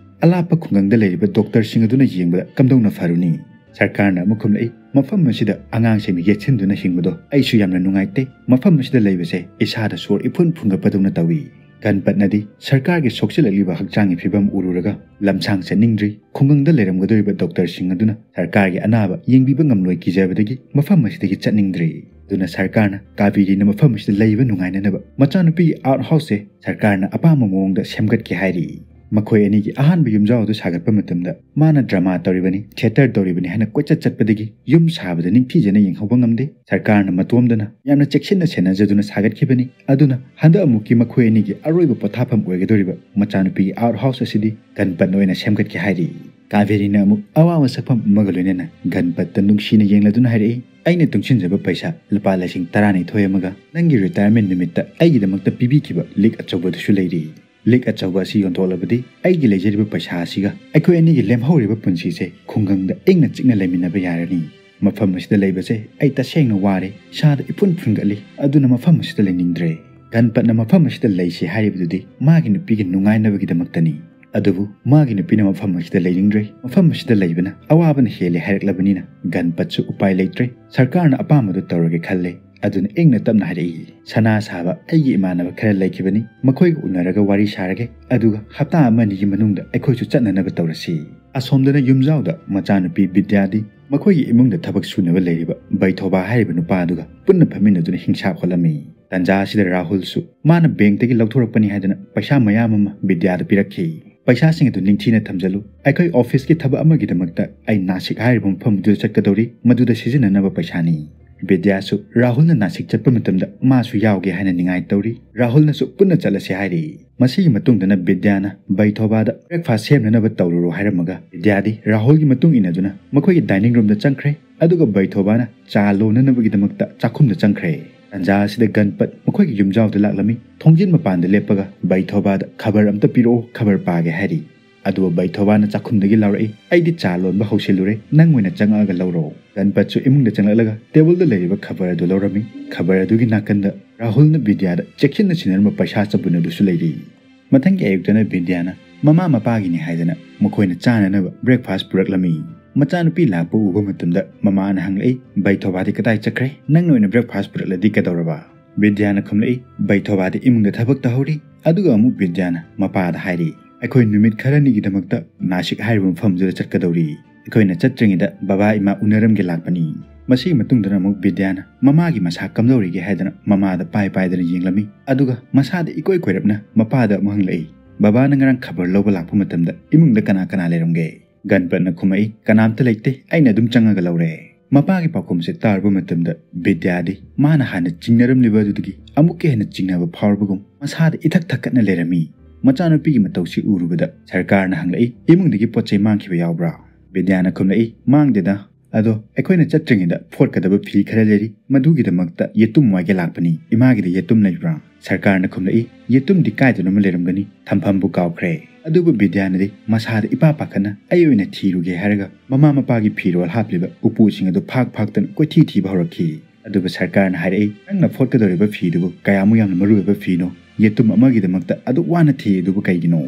ꯑꯂꯥꯞꯄ ꯈꯨꯡꯒꯪꯗ ꯂꯩꯔꯤꯕ ꯗꯣꯛꯇꯔꯁꯤꯡ ꯑꯗꯨꯅ ꯌꯦꯡꯕꯗ ꯀꯝꯗꯧꯅ ꯐꯔꯨꯅꯤ?" ꯁꯔꯀꯥꯔꯅ ꯑꯃꯨꯛ ꯈꯨꯝꯂꯛꯏ, "ꯃꯐꯝ ꯑꯁꯤꯗ ꯑꯉꯥꯡꯁꯤꯡꯅ ꯌꯦꯠꯁꯤꯟꯗꯨꯅ ꯍꯤꯡꯕꯗꯣ ꯑꯩꯁꯨ ꯌꯥꯝꯅ ꯅꯨꯡꯉꯥꯏꯇꯦ꯫ ꯃꯐꯝ ꯑꯁꯤꯗ ꯂꯩꯕꯁꯦ ꯏꯁꯥꯗ ꯁꯣꯔ ꯏꯐꯨꯟ ꯐꯨꯟꯒꯠꯄꯗꯧꯅ ꯇꯧꯏ꯫" ꯒꯟꯄꯠꯅꯗꯤ ꯁꯔꯀꯥꯔꯒꯤ ꯁꯣꯛꯆꯤꯜꯂꯛꯂꯤꯕ ꯍꯛꯆꯥꯡꯒꯤ ꯐꯤꯕꯝ ꯎꯔꯨꯔꯒ ꯂꯝꯁꯥꯡ ꯆꯠꯅꯤꯡꯗ꯭ꯔꯤ꯫ ꯈꯨꯡꯒꯪꯗ ꯂꯩꯔꯝꯒꯗꯧꯔꯤꯕ ꯗꯣꯛꯇꯔꯁꯤꯡ ꯑꯗꯨꯅ ꯁꯔꯀꯥꯔꯒꯤ ꯑꯅꯥꯕ ꯌꯦꯡꯕꯤꯕ ꯉꯝꯂꯣꯏ ꯀꯤꯖꯕꯗꯒꯤ ꯃꯐꯝ ꯑꯁꯤꯗꯒꯤ ꯆꯠꯅꯤꯡꯗ꯭ꯔꯤ꯫ ꯑꯗꯨꯅ ꯁꯔꯀꯥꯔꯅ ꯀꯥꯕꯦꯔꯤꯅ ꯃꯐꯝ ꯑꯁꯤꯗ ꯂꯩꯕ ꯅꯨꯡꯉꯥꯏꯅꯅꯕ ꯃꯆꯥꯅꯨꯄꯤꯒꯤ ꯑꯥꯎꯠ ꯍꯥꯎꯁꯁꯦ ꯁꯔꯀꯥꯔꯅ ꯑꯄꯥꯝꯕ ꯃꯑꯣꯡꯗ ꯁꯦꯝꯒꯠꯀꯦ ꯍꯥꯏꯔꯤ꯫ ꯃꯈꯣꯏ ꯑꯅꯤꯒꯤ ꯑꯍꯥꯟꯕ ꯌꯨꯝꯖꯥꯎ ꯑꯗꯨ ꯁꯥꯒꯠꯄ ꯃꯇꯝꯗ ꯃꯥꯅ ꯗ꯭ꯔꯃꯥ ꯇꯧꯔꯤꯕꯅꯤ, ꯊꯤꯌꯦꯇꯔ ꯇꯧꯔꯤꯕꯅꯤ ꯍꯥꯏꯅ ꯀꯣꯏꯆꯠ ꯆꯠꯄꯗꯒꯤ ꯌꯨꯝ ꯁꯥꯕꯗ ꯅꯤꯡꯊꯤꯖꯅ ꯌꯦꯡꯍꯧꯕ ꯉꯝꯗꯦ꯫ ꯁꯔꯀꯥꯔꯅ ꯃꯇꯣꯝꯗꯅ ꯌꯥꯝꯅ ꯆꯦꯛꯁꯤꯟꯅ ꯁꯦꯟꯅꯖꯗꯨꯅ ꯁꯥꯒꯠꯈꯤꯕꯅꯤ꯫ ꯑꯗꯨꯅ ꯍꯟꯗꯛ ꯑꯃꯨꯛꯀꯤ ꯃꯈꯣꯏ ꯑꯅꯤꯒꯤ ꯑꯔꯣꯏꯕ ꯄꯣꯊꯥꯐꯝ ꯑꯣꯏꯒꯗꯧꯔꯤꯕ ꯃꯆꯥꯅꯨꯄꯤꯒꯤ ꯑꯥꯎꯠ ꯍꯥꯎꯁ ꯑꯁꯤꯗꯤ ꯒꯟꯄꯠꯅ ꯑꯣꯏꯅ ꯁꯦꯝꯒꯠꯀꯦ ꯍꯥꯏꯔꯤ꯫ ꯀꯥꯕꯦꯔꯤꯅ ꯑꯃꯨꯛ ꯑꯋꯥꯕ ꯁꯛꯐꯝ ꯑꯃꯒ ꯂꯣꯏꯅꯅ ꯒꯟꯄꯠꯇ ꯅꯨꯡꯁꯤꯅ ꯌꯦꯡꯂꯗꯨꯅ ꯍꯥꯏꯔꯛꯏ, "ꯑꯩꯅ ꯇꯨꯡꯁꯤꯟꯖꯕ ꯄꯩꯁꯥ ꯂꯨꯄꯥ ꯂꯤꯁꯤꯡ ꯇꯔꯥꯅꯤꯊꯣꯏ ꯑꯃꯒ ꯅꯪꯒꯤ ꯔꯤꯇꯥꯌꯔꯃꯦꯟ ꯅꯨꯃꯤꯠꯇ ꯑꯩꯒꯤꯗꯃꯛꯇ ꯄꯤꯕꯤꯈꯤꯕ ꯂꯤꯛ ꯑꯆꯧꯕꯗꯨꯁꯨ ꯂꯩꯔꯤ꯫ ꯂꯤꯛ ꯑꯆꯧꯕ ꯑꯁꯤ ꯌꯣꯟꯊꯣꯛꯂꯕꯗꯤ ꯑꯩꯒꯤ ꯂꯩꯖꯔꯤꯕ ꯄꯩꯁꯥ ꯑꯁꯤꯒ ꯑꯩꯈꯣꯏ ꯑꯅꯤꯒꯤ ꯂꯦꯝꯍꯧꯔꯤꯕ ꯄꯨꯟꯁꯤꯁꯦ ꯈꯨꯡꯒꯪꯗ ꯏꯪꯅ ꯆꯤꯛꯅ ꯂꯩꯃꯤꯟꯅꯕ ꯌꯥꯔꯅꯤ꯫ ꯃꯐꯝ ꯑꯁꯤꯗ ꯂꯩꯕꯁꯦ ꯑꯩ ꯇꯁꯦꯡꯅ ꯋꯥꯔꯦ, ꯏꯁꯥꯗ ꯏꯐꯨꯟ ꯐꯨꯟꯒꯠꯂꯤ, ꯑꯗꯨꯅ ꯃꯐꯝ ꯑꯁꯤꯗ ꯂꯩꯅꯤꯡꯗ꯭ꯔꯦ꯫" ꯒꯟꯄꯠꯅ ꯃꯐꯝ ꯑꯁꯤꯗ ꯂꯩꯁꯤ ꯍꯥꯏꯔꯤꯕꯗꯨꯗꯤ ꯃꯥꯒꯤ ꯅꯨꯄꯤꯒꯤ ꯅꯨꯡꯉꯥꯏꯅꯕꯒꯤꯗꯃꯛꯇꯅꯤ꯫ ꯑꯗꯨꯕꯨ ꯃꯥꯒꯤ ꯅꯨꯄꯤꯅ ꯃꯐꯝ ꯑꯁꯤꯗ ꯂꯩꯅꯤꯡꯗ꯭ꯔꯦ, ꯃꯐꯝ ꯑꯁꯤꯗ ꯂꯩꯕꯅ ꯑꯋꯥꯕꯅ ꯍꯦꯜꯂꯦ ꯍꯥꯏꯔꯛꯂꯕꯅꯤꯅ ꯒꯟꯄꯠꯁꯨ ꯎꯄꯥꯏ ꯂꯩꯇ꯭ꯔꯦ꯫ ꯁꯔꯀꯥꯔꯅ ꯑꯄꯥꯝꯕꯗꯨ ꯇꯧꯔꯒꯦ ꯈꯜꯂꯦ꯫ ꯑꯗꯨꯅ ꯏꯪꯅ ꯇꯞꯅ ꯍꯥꯏꯔꯛꯏ, "ꯁꯅꯥ ꯁꯥꯕ ꯑꯩꯒꯤ ꯏꯃꯥꯟꯅꯕ ꯈꯔ ꯂꯩꯈꯤꯕꯅꯤ, ꯃꯈꯣꯏꯒ ꯎꯅꯔꯒ ꯋꯥꯔꯤ ꯁꯥꯔꯒꯦ, ꯑꯗꯨꯒ ꯍꯞꯇꯥ ꯑꯃ ꯑꯅꯤꯒꯤ ꯃꯅꯨꯡꯗ ꯑꯩꯈꯣꯏꯁꯨ ꯆꯠꯅꯅꯕ ꯇꯧꯔꯁꯤ"꯫ ꯑꯁꯣꯝꯗꯅ ꯌꯨꯝꯖꯥꯎꯗ ꯃꯆꯥꯅꯨꯄꯤ ꯕꯤꯗ꯭ꯌꯥꯗꯤ ꯃꯈꯣꯏꯒꯤ ꯏꯃꯨꯡꯗ ꯊꯕꯛ ꯁꯨꯅꯕ ꯂꯩꯔꯤꯕ ꯕꯩꯊꯣꯕꯥ ꯍꯥꯏꯔꯤꯕ ꯅꯨꯄꯥ ꯑꯗꯨꯒ ꯄꯨꯟꯅ ꯐꯝꯃꯤꯟꯅꯗꯨꯅ ꯍꯤꯡꯁꯥꯞ ꯍꯣꯠꯂꯝꯃꯤ꯫ ꯇꯟꯖꯥ ꯑꯁꯤꯗ ꯔꯥꯍꯨꯜꯁꯨ ꯃꯥꯅ ꯕꯦꯡꯛꯇꯒꯤ ꯂꯧꯊꯣꯔꯛꯄꯅꯤ ꯍꯥꯏꯗꯨꯅ ꯄꯩꯁꯥ ꯃꯌꯥꯝ ꯑꯃ ꯕꯤꯗ꯭ꯌꯥꯗ ꯄꯤꯔꯛꯈꯤ꯫ "ꯄꯩꯁꯥꯁꯤꯡ ꯑꯗꯨ ꯅꯤꯡꯊꯤꯅ ꯊꯝꯖꯜꯂꯨ꯫ ꯑꯩꯈꯣꯏ ꯑꯣꯐꯤꯁꯀꯤ ꯊꯕꯛ ꯑꯃꯒꯤꯗꯃꯛꯇ ꯑꯩ ꯅꯥꯁꯤꯛ ꯍꯥꯏꯔꯤꯕ ꯃꯐꯝ ꯑꯗꯨꯗ ꯆꯠꯀꯗꯧꯔꯤ, ꯃꯗꯨꯗ ꯁꯤꯖꯤꯟꯅꯅꯕ ꯄꯩꯁꯥꯅꯤ"꯫ ꯕꯤꯗ꯭ꯌꯥꯁꯨ ꯔꯥꯍꯨꯜꯅ ꯅꯥꯁꯤꯛ ꯆꯠꯄ ꯃꯇꯝꯗ ꯃꯥꯁꯨ ꯌꯥꯎꯒꯦ ꯍꯥꯏꯅ ꯅꯤꯡꯉꯥꯏ ꯇꯧꯔꯤ꯫ ꯔꯥꯍꯨꯜꯅꯁꯨ ꯄꯨꯟꯅ ꯆꯠꯂꯁꯤ ꯍꯥꯏꯔꯤ꯫ ꯃꯁꯤꯒꯤ ꯃꯇꯨꯡꯗꯅ ꯕꯤꯗ꯭ꯌꯥꯅ ꯕꯩꯊꯣꯕꯥꯗ "ꯕ꯭ꯔꯦꯛꯐꯥꯁ ꯁꯦꯝꯅꯅꯕ ꯇꯧꯔꯨꯔꯣ" ꯍꯥꯏꯔꯝꯃꯒ ꯕꯤꯗ꯭ꯌꯥꯗꯤ ꯔꯥꯍꯨꯜꯒꯤ ꯃꯇꯨꯡ ꯏꯟꯅꯗꯨꯅ ꯃꯈꯣꯏꯒꯤ ꯗꯥꯏꯅꯤꯡ ꯔꯨꯝꯗ ꯆꯪꯈ꯭ꯔꯦ꯫ ꯑꯗꯨꯒ ꯕꯩꯊꯣꯕꯥꯅ ꯆꯥ ꯂꯣꯟꯅꯅꯕꯒꯤꯗꯃꯛꯇ ꯆꯥꯛꯈꯨꯝꯗ ꯆꯪꯈ꯭ꯔꯦ꯫ ꯇꯟꯖꯥ ꯑꯁꯤꯗ ꯒꯟꯄꯠ ꯃꯈꯣꯏꯒꯤ ꯌꯨꯝꯖꯥꯎꯗ ꯂꯥꯛꯂꯝꯃꯤ꯫ ꯊꯣꯡꯖꯤꯟ ꯃꯄꯥꯟꯗ ꯂꯦꯞꯄꯒ ꯕꯩꯊꯣꯕꯥꯗ "ꯈꯕꯔ ꯑꯝꯇ ꯄꯤꯔꯛꯑꯣ, ꯈꯕꯔ ꯄꯥꯒꯦ" ꯍꯥꯏꯔꯤ꯫ ꯑꯗꯨꯒ ꯕꯩꯊꯣꯕꯥꯅ ꯆꯥꯛꯈꯨꯝꯗꯒꯤ ꯂꯥꯎꯔꯛꯏ, "ꯑꯩꯗꯤ ꯆꯥ ꯂꯣꯟꯕ ꯍꯧꯁꯤꯜꯂꯨꯔꯦ, ꯅꯪ ꯑꯣꯏꯅ ꯆꯪꯉꯛꯑꯒ ꯂꯧꯔꯣ"꯫ ꯒꯟꯄꯠꯁꯨ ꯏꯃꯨꯡꯗ ꯆꯪꯂꯛꯂꯒ ꯇꯦꯕꯜꯗ ꯂꯩꯔꯤꯕ ꯈꯕꯔ ꯑꯗꯨ ꯂꯧꯔꯝꯃꯤ꯫ ꯈꯕꯔ ꯑꯗꯨꯒꯤ ꯅꯥꯀꯟꯗ ꯔꯥꯍꯨꯜꯅ ꯕꯤꯗ꯭ꯌꯥꯗ ꯆꯦꯛꯁꯤꯟꯅ ꯁꯤꯟꯅꯔꯝꯕ ꯄꯩꯁꯥ ꯆꯕꯨꯟ ꯑꯗꯨꯁꯨ ꯂꯩꯔꯤ꯫ ꯃꯊꯪꯒꯤ ꯑꯌꯨꯛꯇꯅ ꯕꯤꯗ꯭ꯌꯥꯅ ꯃꯃꯥ ꯃꯄꯥꯒꯤꯅꯤ ꯍꯥꯏꯗꯅ ꯃꯈꯣꯏꯅ ꯆꯥꯅꯅꯕ ꯕ꯭ꯔꯦꯛꯐꯥꯁ ꯄꯨꯔꯛꯂꯝꯃꯤ꯫ ꯃꯆꯥꯅꯨꯄꯤ ꯂꯥꯛꯄ ꯎꯕ ꯃꯇꯝꯗ ꯃꯃꯥꯅ ꯍꯪꯂꯛꯏ, "ꯕꯩꯊꯣꯕꯥꯗꯤ ꯀꯗꯥꯏ ꯆꯠꯈ꯭ꯔꯦ? ꯅꯪꯅ ꯑꯣꯏꯅ ꯕ꯭ꯔꯦꯛꯐꯥꯁ ꯄꯨꯔꯛꯂꯗꯤ ꯀꯩꯗꯧꯔꯕ?" ꯕꯤꯗ꯭ꯌꯥꯅ ꯈꯨꯝꯂꯛꯏ, "ꯕꯩꯊꯣꯕꯥꯗꯤ ꯏꯃꯨꯡꯗ ꯊꯕꯛ ꯇꯧꯍꯧꯔꯤ"꯫ ꯑꯗꯨꯒ ꯑꯃꯨꯛ ꯕꯤꯗ꯭ꯌꯥꯅ ꯃꯄꯥꯗ ꯍꯥꯏꯔꯤ, "ꯑꯩꯈꯣꯏ ꯅꯨꯃꯤꯠ ꯈꯔꯅꯤꯒꯤꯗꯃꯛꯇ ꯅꯥꯁꯤꯛ ꯍꯥꯏꯔꯤꯕ ꯃꯐꯝꯗꯨꯗ ꯆꯠꯀꯗꯧꯔꯤ꯫ ꯑꯩꯈꯣꯏꯅ ꯆꯠꯇ꯭ꯔꯤꯉꯩꯗ ꯕꯕꯥ ꯏꯃꯥ ꯎꯅꯔꯝꯒꯦ ꯂꯥꯛꯄꯅꯤ"꯫ ꯃꯁꯤꯒꯤ ꯃꯇꯨꯡꯗꯅ ꯑꯃꯨꯛ ꯕꯤꯗ꯭ꯌꯥꯅ ꯃꯃꯥꯒꯤ ꯃꯁꯥ ꯀꯝꯗꯧꯔꯤꯒꯦ ꯍꯥꯏꯗꯅ ꯃꯃꯥꯗ ꯄꯥꯏ ꯄꯥꯏꯗꯅ ꯌꯦꯡꯂꯝꯃꯤ꯫ ꯑꯗꯨꯒ ꯃꯁꯥꯗ ꯏꯀꯣꯏ ꯀꯣꯏꯔꯞꯅ ꯃꯄꯥꯗ ꯑꯃꯨꯛ ꯍꯪꯂꯛꯏ, "ꯕꯕꯥꯅ ꯉꯔꯥꯡ ꯈꯕꯔ ꯂꯧꯕ ꯂꯥꯛꯄ ꯃꯇꯝꯗ ꯏꯃꯨꯡꯗ ꯀꯅꯥ ꯀꯅꯥ ꯂꯩꯔꯝꯒꯦ?" ꯒꯟꯄꯠꯅ ꯈꯨꯝꯃꯛꯏ, "ꯀꯅꯥꯝꯇ ꯂꯩꯇꯦ, ꯑꯩꯅ ꯑꯗꯨꯝ ꯆꯪꯉꯒ ꯂꯧꯔꯦ"꯫ ꯃꯄꯥꯒꯤ ꯄꯥꯎꯈꯨꯝꯁꯦ ꯇꯥꯔꯨꯕ ꯃꯇꯝꯗ ꯕꯤꯗ꯭ꯌꯥꯗꯤ ꯃꯥꯅ ꯍꯥꯟꯅ ꯆꯤꯡꯅꯔꯝꯂꯤꯕ ꯑꯗꯨꯗꯒꯤ ꯑꯃꯨꯛꯀ ꯍꯦꯟꯅ ꯆꯤꯡꯅꯕ ꯐꯥꯎꯔꯕꯒꯨꯝ ꯃꯁꯥꯗ ꯏꯊꯛ ꯊꯛꯀꯠꯅ ꯂꯩꯔꯝꯃꯤ꯫ ꯃꯆꯥꯅꯨꯄꯤꯒꯤ ꯃꯇꯧꯁꯤ ꯎꯔꯨꯕꯗ ꯁꯔꯀꯥꯔꯅ ꯍꯪꯂꯛꯏ, "ꯏꯃꯨꯡꯗꯒꯤ ꯄꯣꯠ ꯆꯩ ꯃꯥꯡꯈꯤꯕ ꯌꯥꯎꯕ꯭ꯔꯥ?" ꯕꯤꯗ꯭ꯌꯥꯅ ꯈꯨꯝꯂꯛꯏ, "ꯃꯥꯡꯗꯦꯗ, ꯑꯗꯣ ꯑꯩꯈꯣꯏꯅ ꯆꯠꯇ꯭ꯔꯤꯉꯩꯗ ꯐꯣꯠꯀꯗꯕ ꯐꯤ ꯈꯔ ꯂꯩꯔꯤ, ꯃꯗꯨꯒꯤꯗꯃꯛꯇ ꯌꯦꯇꯨꯝ ꯋꯥꯏꯒꯦ ꯂꯥꯛꯄꯅꯤ꯫ ꯏꯃꯥꯒꯤꯗ ꯌꯦꯇꯨꯝ ꯂꯩꯕ꯭ꯔꯥ?" ꯁꯔꯀꯥꯔꯅ ꯈꯨꯝꯂꯛꯏ, "ꯌꯦꯇꯨꯝꯗꯤ ꯀꯥꯏꯗꯅꯣꯃ ꯂꯩꯔꯝꯒꯅꯤ, ꯊꯝꯐꯝꯕꯨ ꯀꯥꯎꯈ꯭ꯔꯦ"꯫ ꯑꯗꯨꯕꯨ ꯕꯤꯗ꯭ꯌꯥꯅꯗꯤ ꯃꯁꯥꯗ ꯏꯄꯥ ꯄꯥꯈꯠꯅ "ꯑꯩ ꯑꯣꯏꯅ ꯊꯤꯔꯨꯒꯦ" ꯍꯥꯏꯔꯒ ꯃꯃꯥ ꯃꯄꯥꯒꯤ ꯐꯤꯔꯣꯜ ꯍꯥꯞꯂꯤꯕ ꯎꯄꯨꯁꯤꯡ ꯑꯗꯨ ꯐꯥꯛ ꯐꯥꯛꯇꯅ ꯀꯣꯏꯊꯤ ꯊꯤꯕ ꯍꯧꯔꯛꯈꯤ꯫ ꯑꯗꯨꯕꯨ ꯁꯔꯀꯥꯔꯅ ꯍꯥꯏꯔꯛꯏ, "ꯅꯪꯅ ꯐꯣꯠꯀꯗꯧꯔꯤꯕ ꯐꯤꯗꯨꯕꯨ ꯀꯌꯥꯃꯨꯛ ꯌꯥꯝꯅ ꯃꯔꯨ ꯑꯣꯏꯕ ꯐꯤꯅꯣ? ꯌꯦꯇꯨꯝ ꯑꯃꯒꯤꯗꯃꯛꯇ ꯑꯗꯨꯛ ꯋꯥꯅ ꯊꯤ ꯑꯗꯨꯕꯨ ꯀꯩꯒꯤꯅꯣ?"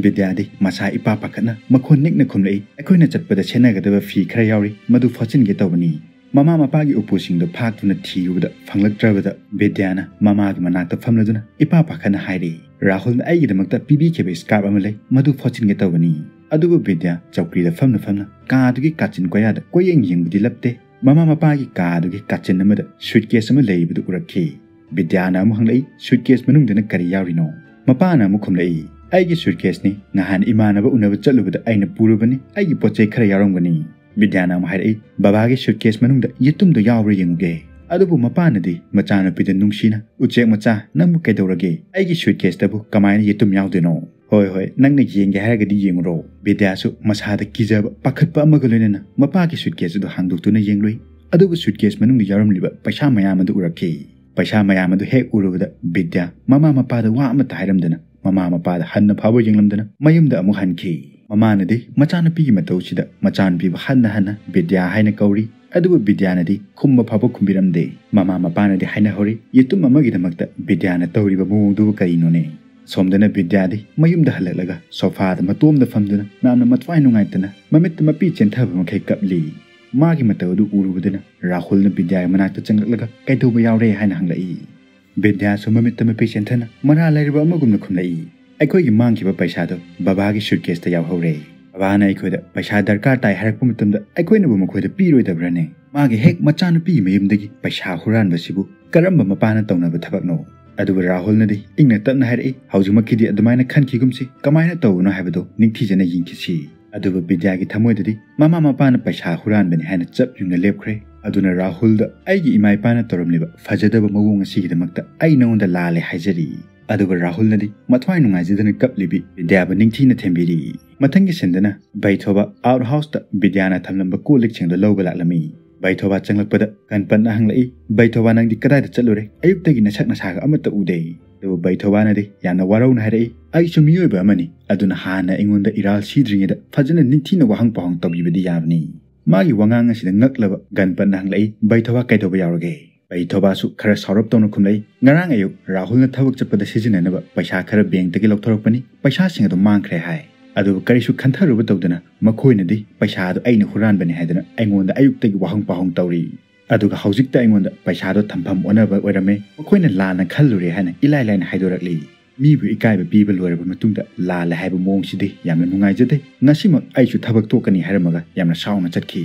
ꯕꯤꯗ꯭ꯌꯥꯗꯤ ꯃꯁꯥ ꯏꯄꯥ ꯄꯥꯈꯠꯅ ꯃꯈꯣꯟ ꯅꯤꯛꯅ ꯈꯨꯝꯂꯛꯏ, "ꯑꯩꯈꯣꯏꯅ ꯆꯠꯄꯗ ꯁꯦꯠꯅꯒꯗꯕ ꯐꯤ ꯈꯔ ꯌꯥꯎꯔꯤ, ꯃꯗꯨ ꯐꯣꯠꯆꯤꯟꯒꯦ ꯇꯧꯕꯅꯤ꯫" ꯃꯃꯥ ꯃꯄꯥꯒꯤ ꯎꯄꯨꯁꯤꯡꯗꯨ ꯐꯥꯛꯇꯨꯅ ꯊꯤꯔꯨꯕꯗ ꯐꯪꯂꯛꯇ꯭ꯔꯕꯗ ꯕꯤꯗ꯭ꯌꯥꯅ ꯃꯃꯥꯒꯤ ꯃꯅꯥꯛꯇ ꯐꯝꯂꯗꯨꯅ ꯏꯄꯥ ꯄꯥꯈꯠꯅ ꯍꯥꯏꯔꯤ, "ꯔꯥꯍꯨꯜꯅ ꯑꯩꯒꯤꯗꯃꯛꯇ ꯄꯤꯕꯤꯈꯤꯕ ꯁ꯭ꯀꯥꯔꯞ ꯑꯃ ꯂꯩ, ꯃꯗꯨ ꯐꯣꯠꯆꯤꯟꯒꯦ ꯇꯧꯕꯅꯤ꯫" ꯑꯗꯨꯕꯨ ꯕꯤꯗ꯭ꯌꯥ ꯆꯧꯀ꯭ꯔꯤꯗ ꯐꯝꯅ ꯐꯝꯅ ꯀꯥꯗꯨꯒꯤ ꯀꯥꯆꯤꯟ ꯀꯣꯌꯥꯗ ꯀꯣꯏꯌꯦꯡ ꯌꯦꯡꯕꯗꯤ ꯂꯞꯇꯦ꯫ ꯃꯃꯥ ꯃꯄꯥꯒꯤ ꯀꯥꯗꯨꯒꯤ ꯀꯥꯆꯤꯟ ꯑꯃꯗ ꯁꯨꯠꯀꯦꯁ ꯑꯃ ꯂꯩꯔꯤꯕꯗꯨ ꯎꯔꯛꯈꯤ꯫ ꯕꯤꯗ꯭ꯌꯥꯅ ꯑꯃꯨꯛ ꯍꯪꯂꯛꯏ, "ꯁꯨꯠꯀꯦꯁ ꯃꯅꯨꯡꯗꯅ ꯀꯔꯤ ꯌꯥꯎꯔꯤꯅꯣ?" ꯃꯄꯥꯅ ꯑꯃꯨꯛ ꯈꯨꯝꯂꯛꯏ, "ꯑꯩꯒꯤ ꯁꯨꯠꯀꯦꯁꯅꯤ, ꯅꯍꯥꯟ ꯏꯃꯥꯟꯅꯕ ꯎꯅꯕ ꯆꯠꯂꯨꯕꯗ ꯑꯩꯅ ꯄꯨꯔꯨꯕꯅꯤ, ꯑꯩꯒꯤ ꯄꯣꯠ ꯆꯩ ꯈꯔ ꯌꯥꯎꯔꯝꯒꯅꯤ꯫" ꯕꯤꯗ꯭ꯌꯥꯅ ꯑꯃꯨꯛ ꯍꯥꯏꯔꯛꯏ, "ꯕꯕꯥꯒꯤ ꯁꯨꯠꯀꯦꯁ ꯃꯅꯨꯡꯗ ꯌꯦꯇꯨꯝꯗꯣ ꯌꯥꯎꯕ꯭ꯔꯥ ꯌꯦꯡꯉꯨꯒꯦ꯫" ꯑꯗꯨꯕꯨ ꯃꯄꯥꯅꯗꯤ ꯃꯆꯥꯅꯨꯄꯤꯗ ꯅꯨꯡꯁꯤꯅ, "ꯎꯆꯦꯛ ꯃꯆꯥ, ꯅꯪꯕꯨ ꯀꯩꯗꯧꯔꯒꯦ? ꯑꯩꯒꯤ ꯁꯨꯠꯀꯦꯁꯇꯕꯨ ꯀꯃꯥꯏꯅ ꯌꯦꯇꯨꯝ ꯌꯥꯎꯗꯣꯏꯅꯣ?" "ꯍꯣꯏ, ꯍꯣꯏ, ꯅꯪꯅ ꯌꯦꯡꯒꯦ ꯍꯥꯏꯔꯒꯗꯤ ꯌꯦꯡꯉꯨꯔꯣ꯫" ꯕꯤꯗ꯭ꯌꯥꯁꯨ ꯃꯁꯥꯗ ꯀꯤꯖꯕ, ꯄꯥꯈꯠꯄ ꯑꯃꯒ ꯂꯣꯏꯅꯅ ꯃꯄꯥꯒꯤ ꯁꯨꯠꯀꯦꯁ ꯑꯗꯨ ꯍꯥꯡꯗꯣꯛꯇꯨꯅ ꯌꯦꯡꯂꯨꯏ꯫ ꯑꯗꯨꯕꯨ ꯁꯨꯠꯀꯦꯁ ꯃꯅꯨꯡꯗ ꯌꯥꯎꯔꯝꯂꯤꯕ ꯄꯩꯁꯥ ꯃꯌꯥꯝ ꯑꯗꯨ ꯎꯔꯛꯈꯤ꯫ ꯄꯩꯁꯥ ꯃꯌꯥꯝ ꯑꯗꯨ ꯍꯦꯛ ꯎꯔꯨꯕꯗ ꯕꯤꯗ꯭ꯌꯥ ꯃꯃꯥ ꯃꯄꯥꯗ ꯋꯥ ꯑꯃꯠꯇ ꯍꯥꯏꯔꯝꯗꯅ, ꯃꯃꯥ ꯃꯄꯥꯗ ꯍꯟꯅ ꯐꯥꯎꯕ ꯌꯦꯡꯂꯝꯗꯅ ꯃꯌꯨꯝꯗ ꯑꯃꯨꯛ ꯍꯟꯈꯤ꯫ ꯃꯃꯥꯅꯗꯤ ꯃꯆꯥꯅꯨꯄꯤꯒꯤ ꯃꯇꯧꯁꯤꯗ ꯃꯆꯥꯅꯨꯄꯤꯕꯨ ꯍꯟꯅ ꯍꯟꯅ ꯕꯤꯗ꯭ꯌꯥ ꯍꯥꯏꯅ ꯀꯧꯔꯤ꯫ ꯑꯗꯨꯕꯨ ꯕꯤꯗ꯭ꯌꯥꯅꯗꯤ ꯈꯨꯝꯕ ꯐꯥꯎꯕ ꯈꯨꯝꯕꯤꯔꯝꯗꯦ꯫ ꯃꯃꯥ ꯃꯄꯥꯅꯗꯤ ꯍꯥꯏꯅꯍꯧꯔꯤ, "ꯌꯦꯇꯨꯝ ꯑꯃꯒꯤꯗꯃꯛꯇ ꯕꯤꯗ꯭ꯌꯥꯅ ꯇꯧꯔꯤꯕ ꯃꯑꯣꯡꯗꯨꯕꯨ ꯀꯔꯤꯅꯣꯅꯦ?" ꯁꯣꯝꯗꯅ ꯕꯤꯗ꯭ꯌꯥꯗꯤ ꯃꯌꯨꯝꯗ ꯍꯜꯂꯛꯂꯒ ꯁꯣꯐꯥꯗ ꯃꯇꯣꯝꯗ ꯐꯝꯗꯨꯅ ꯌꯥꯝꯅ ꯃꯊ꯭ꯋꯥꯏ ꯅꯨꯡꯉꯥꯏꯇꯅ ꯃꯃꯤꯠꯇ ꯃꯄꯤ ꯆꯦꯟꯊꯕ ꯃꯈꯩ ꯀꯞꯂꯤ꯫ ꯃꯥꯒꯤ ꯃꯇꯧ ꯑꯗꯨ ꯎꯔꯨꯕꯗꯨꯅ ꯔꯥꯍꯨꯜꯅ ꯕꯤꯗ꯭ꯌꯥꯒꯤ ꯃꯅꯥꯛꯇ ꯆꯪꯂꯛꯂꯒ "ꯀꯩꯗꯧꯕ ꯌꯥꯎꯔꯦ?" ꯍꯥꯏꯅ ꯍꯪꯂꯛꯏ꯫ ꯕꯤꯗ꯭ꯌꯥꯁꯨ ꯃꯃꯤꯠꯇ ꯃꯄꯤ ꯆꯦꯟꯊꯅ ꯃꯔꯥꯜ ꯂꯩꯔꯕ ꯑꯃꯒꯨꯝꯅ ꯈꯨꯝꯂꯛꯏ, "ꯑꯩꯈꯣꯏꯒꯤ ꯃꯥꯡꯈꯤꯕ ꯄꯩꯁꯥꯗꯣ ꯕꯕꯥꯒꯤ ꯁꯨꯠꯀꯦꯁꯇ ꯌꯥꯎꯍꯧꯔꯦ꯫ ꯕꯕꯥꯅ ꯑꯩꯈꯣꯏꯗ ꯄꯩꯁꯥ ꯗꯔꯀꯥꯔ ꯇꯥꯏ ꯍꯥꯏꯔꯛꯄ ꯃꯇꯝꯗ ꯑꯩꯈꯣꯏꯅꯕꯨ ꯃꯈꯣꯏꯗ ꯄꯤꯔꯣꯏꯗꯕ꯭ꯔꯥꯅꯦ? ꯃꯥꯒꯤ ꯍꯦꯛ ꯃꯆꯥꯅꯨꯄꯤꯒꯤ ꯃꯌꯨꯝꯗꯒꯤ ꯄꯩꯁꯥ ꯍꯨꯔꯥꯟꯕꯁꯤꯕꯨ ꯀꯔꯝꯕ ꯃꯄꯥꯅ ꯇꯧꯅꯕ ꯊꯕꯛꯅꯣ?" ꯑꯗꯨꯒ ꯔꯥꯍꯨꯜꯅꯗꯤ ꯏꯪꯅ ꯇꯞꯅ ꯍꯥꯏꯔꯛꯏ, "ꯍꯧꯖꯤꯛꯃꯛꯀꯤꯗꯤ ꯑꯗꯨꯃꯥꯏꯅ ꯈꯟꯈꯤꯒꯨꯝꯁꯤ, ꯀꯃꯥꯏꯅ ꯇꯧꯕꯅꯣ ꯍꯥꯏꯕꯗꯣ ꯅꯤꯡꯊꯤꯖꯅ ꯌꯦꯡꯈꯤꯁꯤ꯫" ꯑꯗꯨꯕꯨ ꯕꯤꯗ꯭ꯌꯥꯒꯤ ꯊꯃꯣꯏꯗꯗꯤ ꯃꯃꯥ ꯃꯄꯥꯅ ꯄꯩꯁꯥ ꯍꯨꯔꯥꯟꯕꯅꯤ ꯍꯥꯏꯅ ꯆꯞ ꯌꯨꯡꯅ ꯂꯦꯞꯈ꯭ꯔꯦ꯫ ꯑꯗꯨꯅ ꯔꯥꯍꯨꯜꯗ, "ꯑꯩꯒꯤ ꯏꯃꯥ ꯏꯄꯥꯅ ꯇꯧꯔꯝꯂꯤꯕ ꯐꯖꯗꯕ ꯃꯑꯣꯡ ꯑꯁꯤꯒꯤꯗꯃꯛꯇ ꯑꯩ ꯅꯉꯣꯟꯗ ꯂꯥꯜꯂꯦ ꯍꯥꯏꯖꯔꯤ꯫" ꯑꯗꯨꯒ ꯔꯥꯍꯨꯜꯅꯗꯤ ꯃꯊ꯭ꯋꯥꯏ ꯅꯨꯡꯉꯥꯏꯖꯗꯅ ꯀꯞꯂꯤꯕꯤ ꯕꯤꯗ꯭ꯌꯥꯕꯨ ꯅꯤꯡꯊꯤꯅ ꯊꯦꯝꯕꯤꯔꯤ꯫ ꯃꯊꯪꯒꯤ ꯁꯤꯟꯗꯅ ꯕꯩꯊꯣꯕꯥ ꯑꯥꯎꯠ ꯍꯥꯎꯁꯇ ꯕꯤꯗ꯭ꯌꯥꯅ ꯊꯝꯂꯝꯕ ꯀꯣꯜ ꯂꯤꯛꯁꯤꯡꯗꯨ ꯂꯧꯕ ꯂꯥꯛꯂꯝꯃꯤ꯫ ꯕꯩꯊꯣꯕꯥ ꯆꯪꯂꯛꯄꯗ ꯀꯟꯄꯠꯅ ꯍꯪꯂꯛꯏ, "ꯕꯩꯊꯣꯕꯥ, ꯅꯪꯗꯤ ꯀꯗꯥꯏꯗ ꯆꯠꯂꯨꯔꯦ? ꯑꯌꯨꯛꯇꯒꯤ ꯅꯁꯛ ꯅꯁꯥꯒ ꯑꯃꯠꯇ ꯎꯗꯦ꯫" ꯑꯗꯨꯕꯨ ꯕꯩꯊꯣꯕꯥꯅꯗꯤ ꯌꯥꯝꯅ ꯋꯥꯔꯧꯅ ꯍꯥꯏꯔꯛꯏ, "ꯑꯩꯁꯨ ꯃꯤꯑꯣꯏꯕ ꯑꯃꯅꯤ, ꯑꯗꯨꯅ ꯍꯥꯟꯅ ꯑꯩꯉꯣꯟꯗ ꯏꯔꯥꯜ ꯁꯤꯗ꯭ꯔꯤꯉꯩꯗ ꯐꯖꯅ ꯅꯤꯡꯊꯤꯅ ꯋꯥꯍꯪ ꯄꯥꯎꯍꯪ ꯇꯧꯕꯤꯕꯗꯤ ꯌꯥꯕꯅꯤ꯫" ꯃꯥꯒꯤ ꯋꯥꯉꯥꯡ ꯑꯁꯤꯗ ꯉꯛꯂꯕ ꯒꯟꯄꯠꯅ ꯍꯪꯂꯛꯏ, "ꯕꯩꯊꯣꯕꯥ ꯀꯩꯗꯧꯕ ꯌꯥꯎꯔꯒꯦ?" ꯕꯩꯊꯣꯕꯥꯁꯨ ꯈꯔ ꯁꯥꯎꯔꯞ ꯇꯧꯅ ꯈꯨꯝꯂꯛꯏ, "ꯉꯔꯥꯡ ꯑꯌꯨꯛ ꯔꯥꯍꯨꯜꯅ ꯊꯕꯛ ꯆꯠꯄꯗ ꯁꯤꯖꯤꯟꯅꯅꯕ ꯄꯩꯁꯥ ꯈꯔ ꯕꯦꯡꯛꯇꯒꯤ ꯂꯧꯊꯣꯔꯛꯄꯅꯤ, ꯄꯩꯁꯥꯁꯤꯡ ꯑꯗꯨ ꯃꯥꯡꯈ꯭ꯔꯦ" ꯍꯥꯏ꯫ ꯑꯗꯨꯕꯨ ꯀꯔꯤꯁꯨ ꯈꯟꯊꯔꯨꯕ ꯇꯧꯗꯅ ꯃꯈꯣꯏꯅꯗꯤ ꯄꯩꯁꯥ ꯑꯗꯨ ꯑꯩꯅ ꯍꯨꯔꯥꯟꯕꯅꯤ ꯍꯥꯏꯗꯨꯅ ꯑꯩꯉꯣꯟꯗ ꯑꯌꯨꯛꯇꯒꯤ ꯋꯥꯍꯪ ꯄꯥꯎꯍꯪ ꯇꯧꯔꯤ꯫ ꯑꯗꯨꯒ ꯍꯧꯖꯤꯛꯇ ꯑꯩꯉꯣꯟꯗ ꯄꯩꯁꯥꯗꯣ ꯊꯝꯐꯝ ꯑꯣꯟꯅꯕ ꯑꯣꯏꯔꯝꯃꯦ, ꯃꯈꯣꯏꯅ ꯂꯥꯟꯅ ꯈꯜꯂꯨꯔꯦ ꯍꯥꯏꯅ ꯏꯂꯥꯏ ꯂꯥꯏꯅ ꯍꯥꯏꯗꯣꯔꯛꯂꯤ꯫ ꯃꯤꯕꯨ ꯏꯀꯥꯏꯕ ꯄꯤꯕ ꯂꯣꯏꯔꯕ ꯃꯇꯨꯡꯗ ꯂꯥꯜꯂꯦ ꯍꯥꯏꯕ ꯃꯑꯣꯡꯁꯤꯗꯤ ꯌꯥꯝꯅ ꯅꯨꯡꯉꯥꯏꯖꯗꯦ꯫ ꯉꯁꯤꯃꯛ ꯑꯩꯁꯨ ꯊꯕꯛ ꯊꯣꯛꯀꯅꯤ ꯍꯥꯏꯔꯝꯃꯒ ꯌꯥꯝꯅ ꯁꯥꯎꯅ ꯆꯠꯈꯤ꯫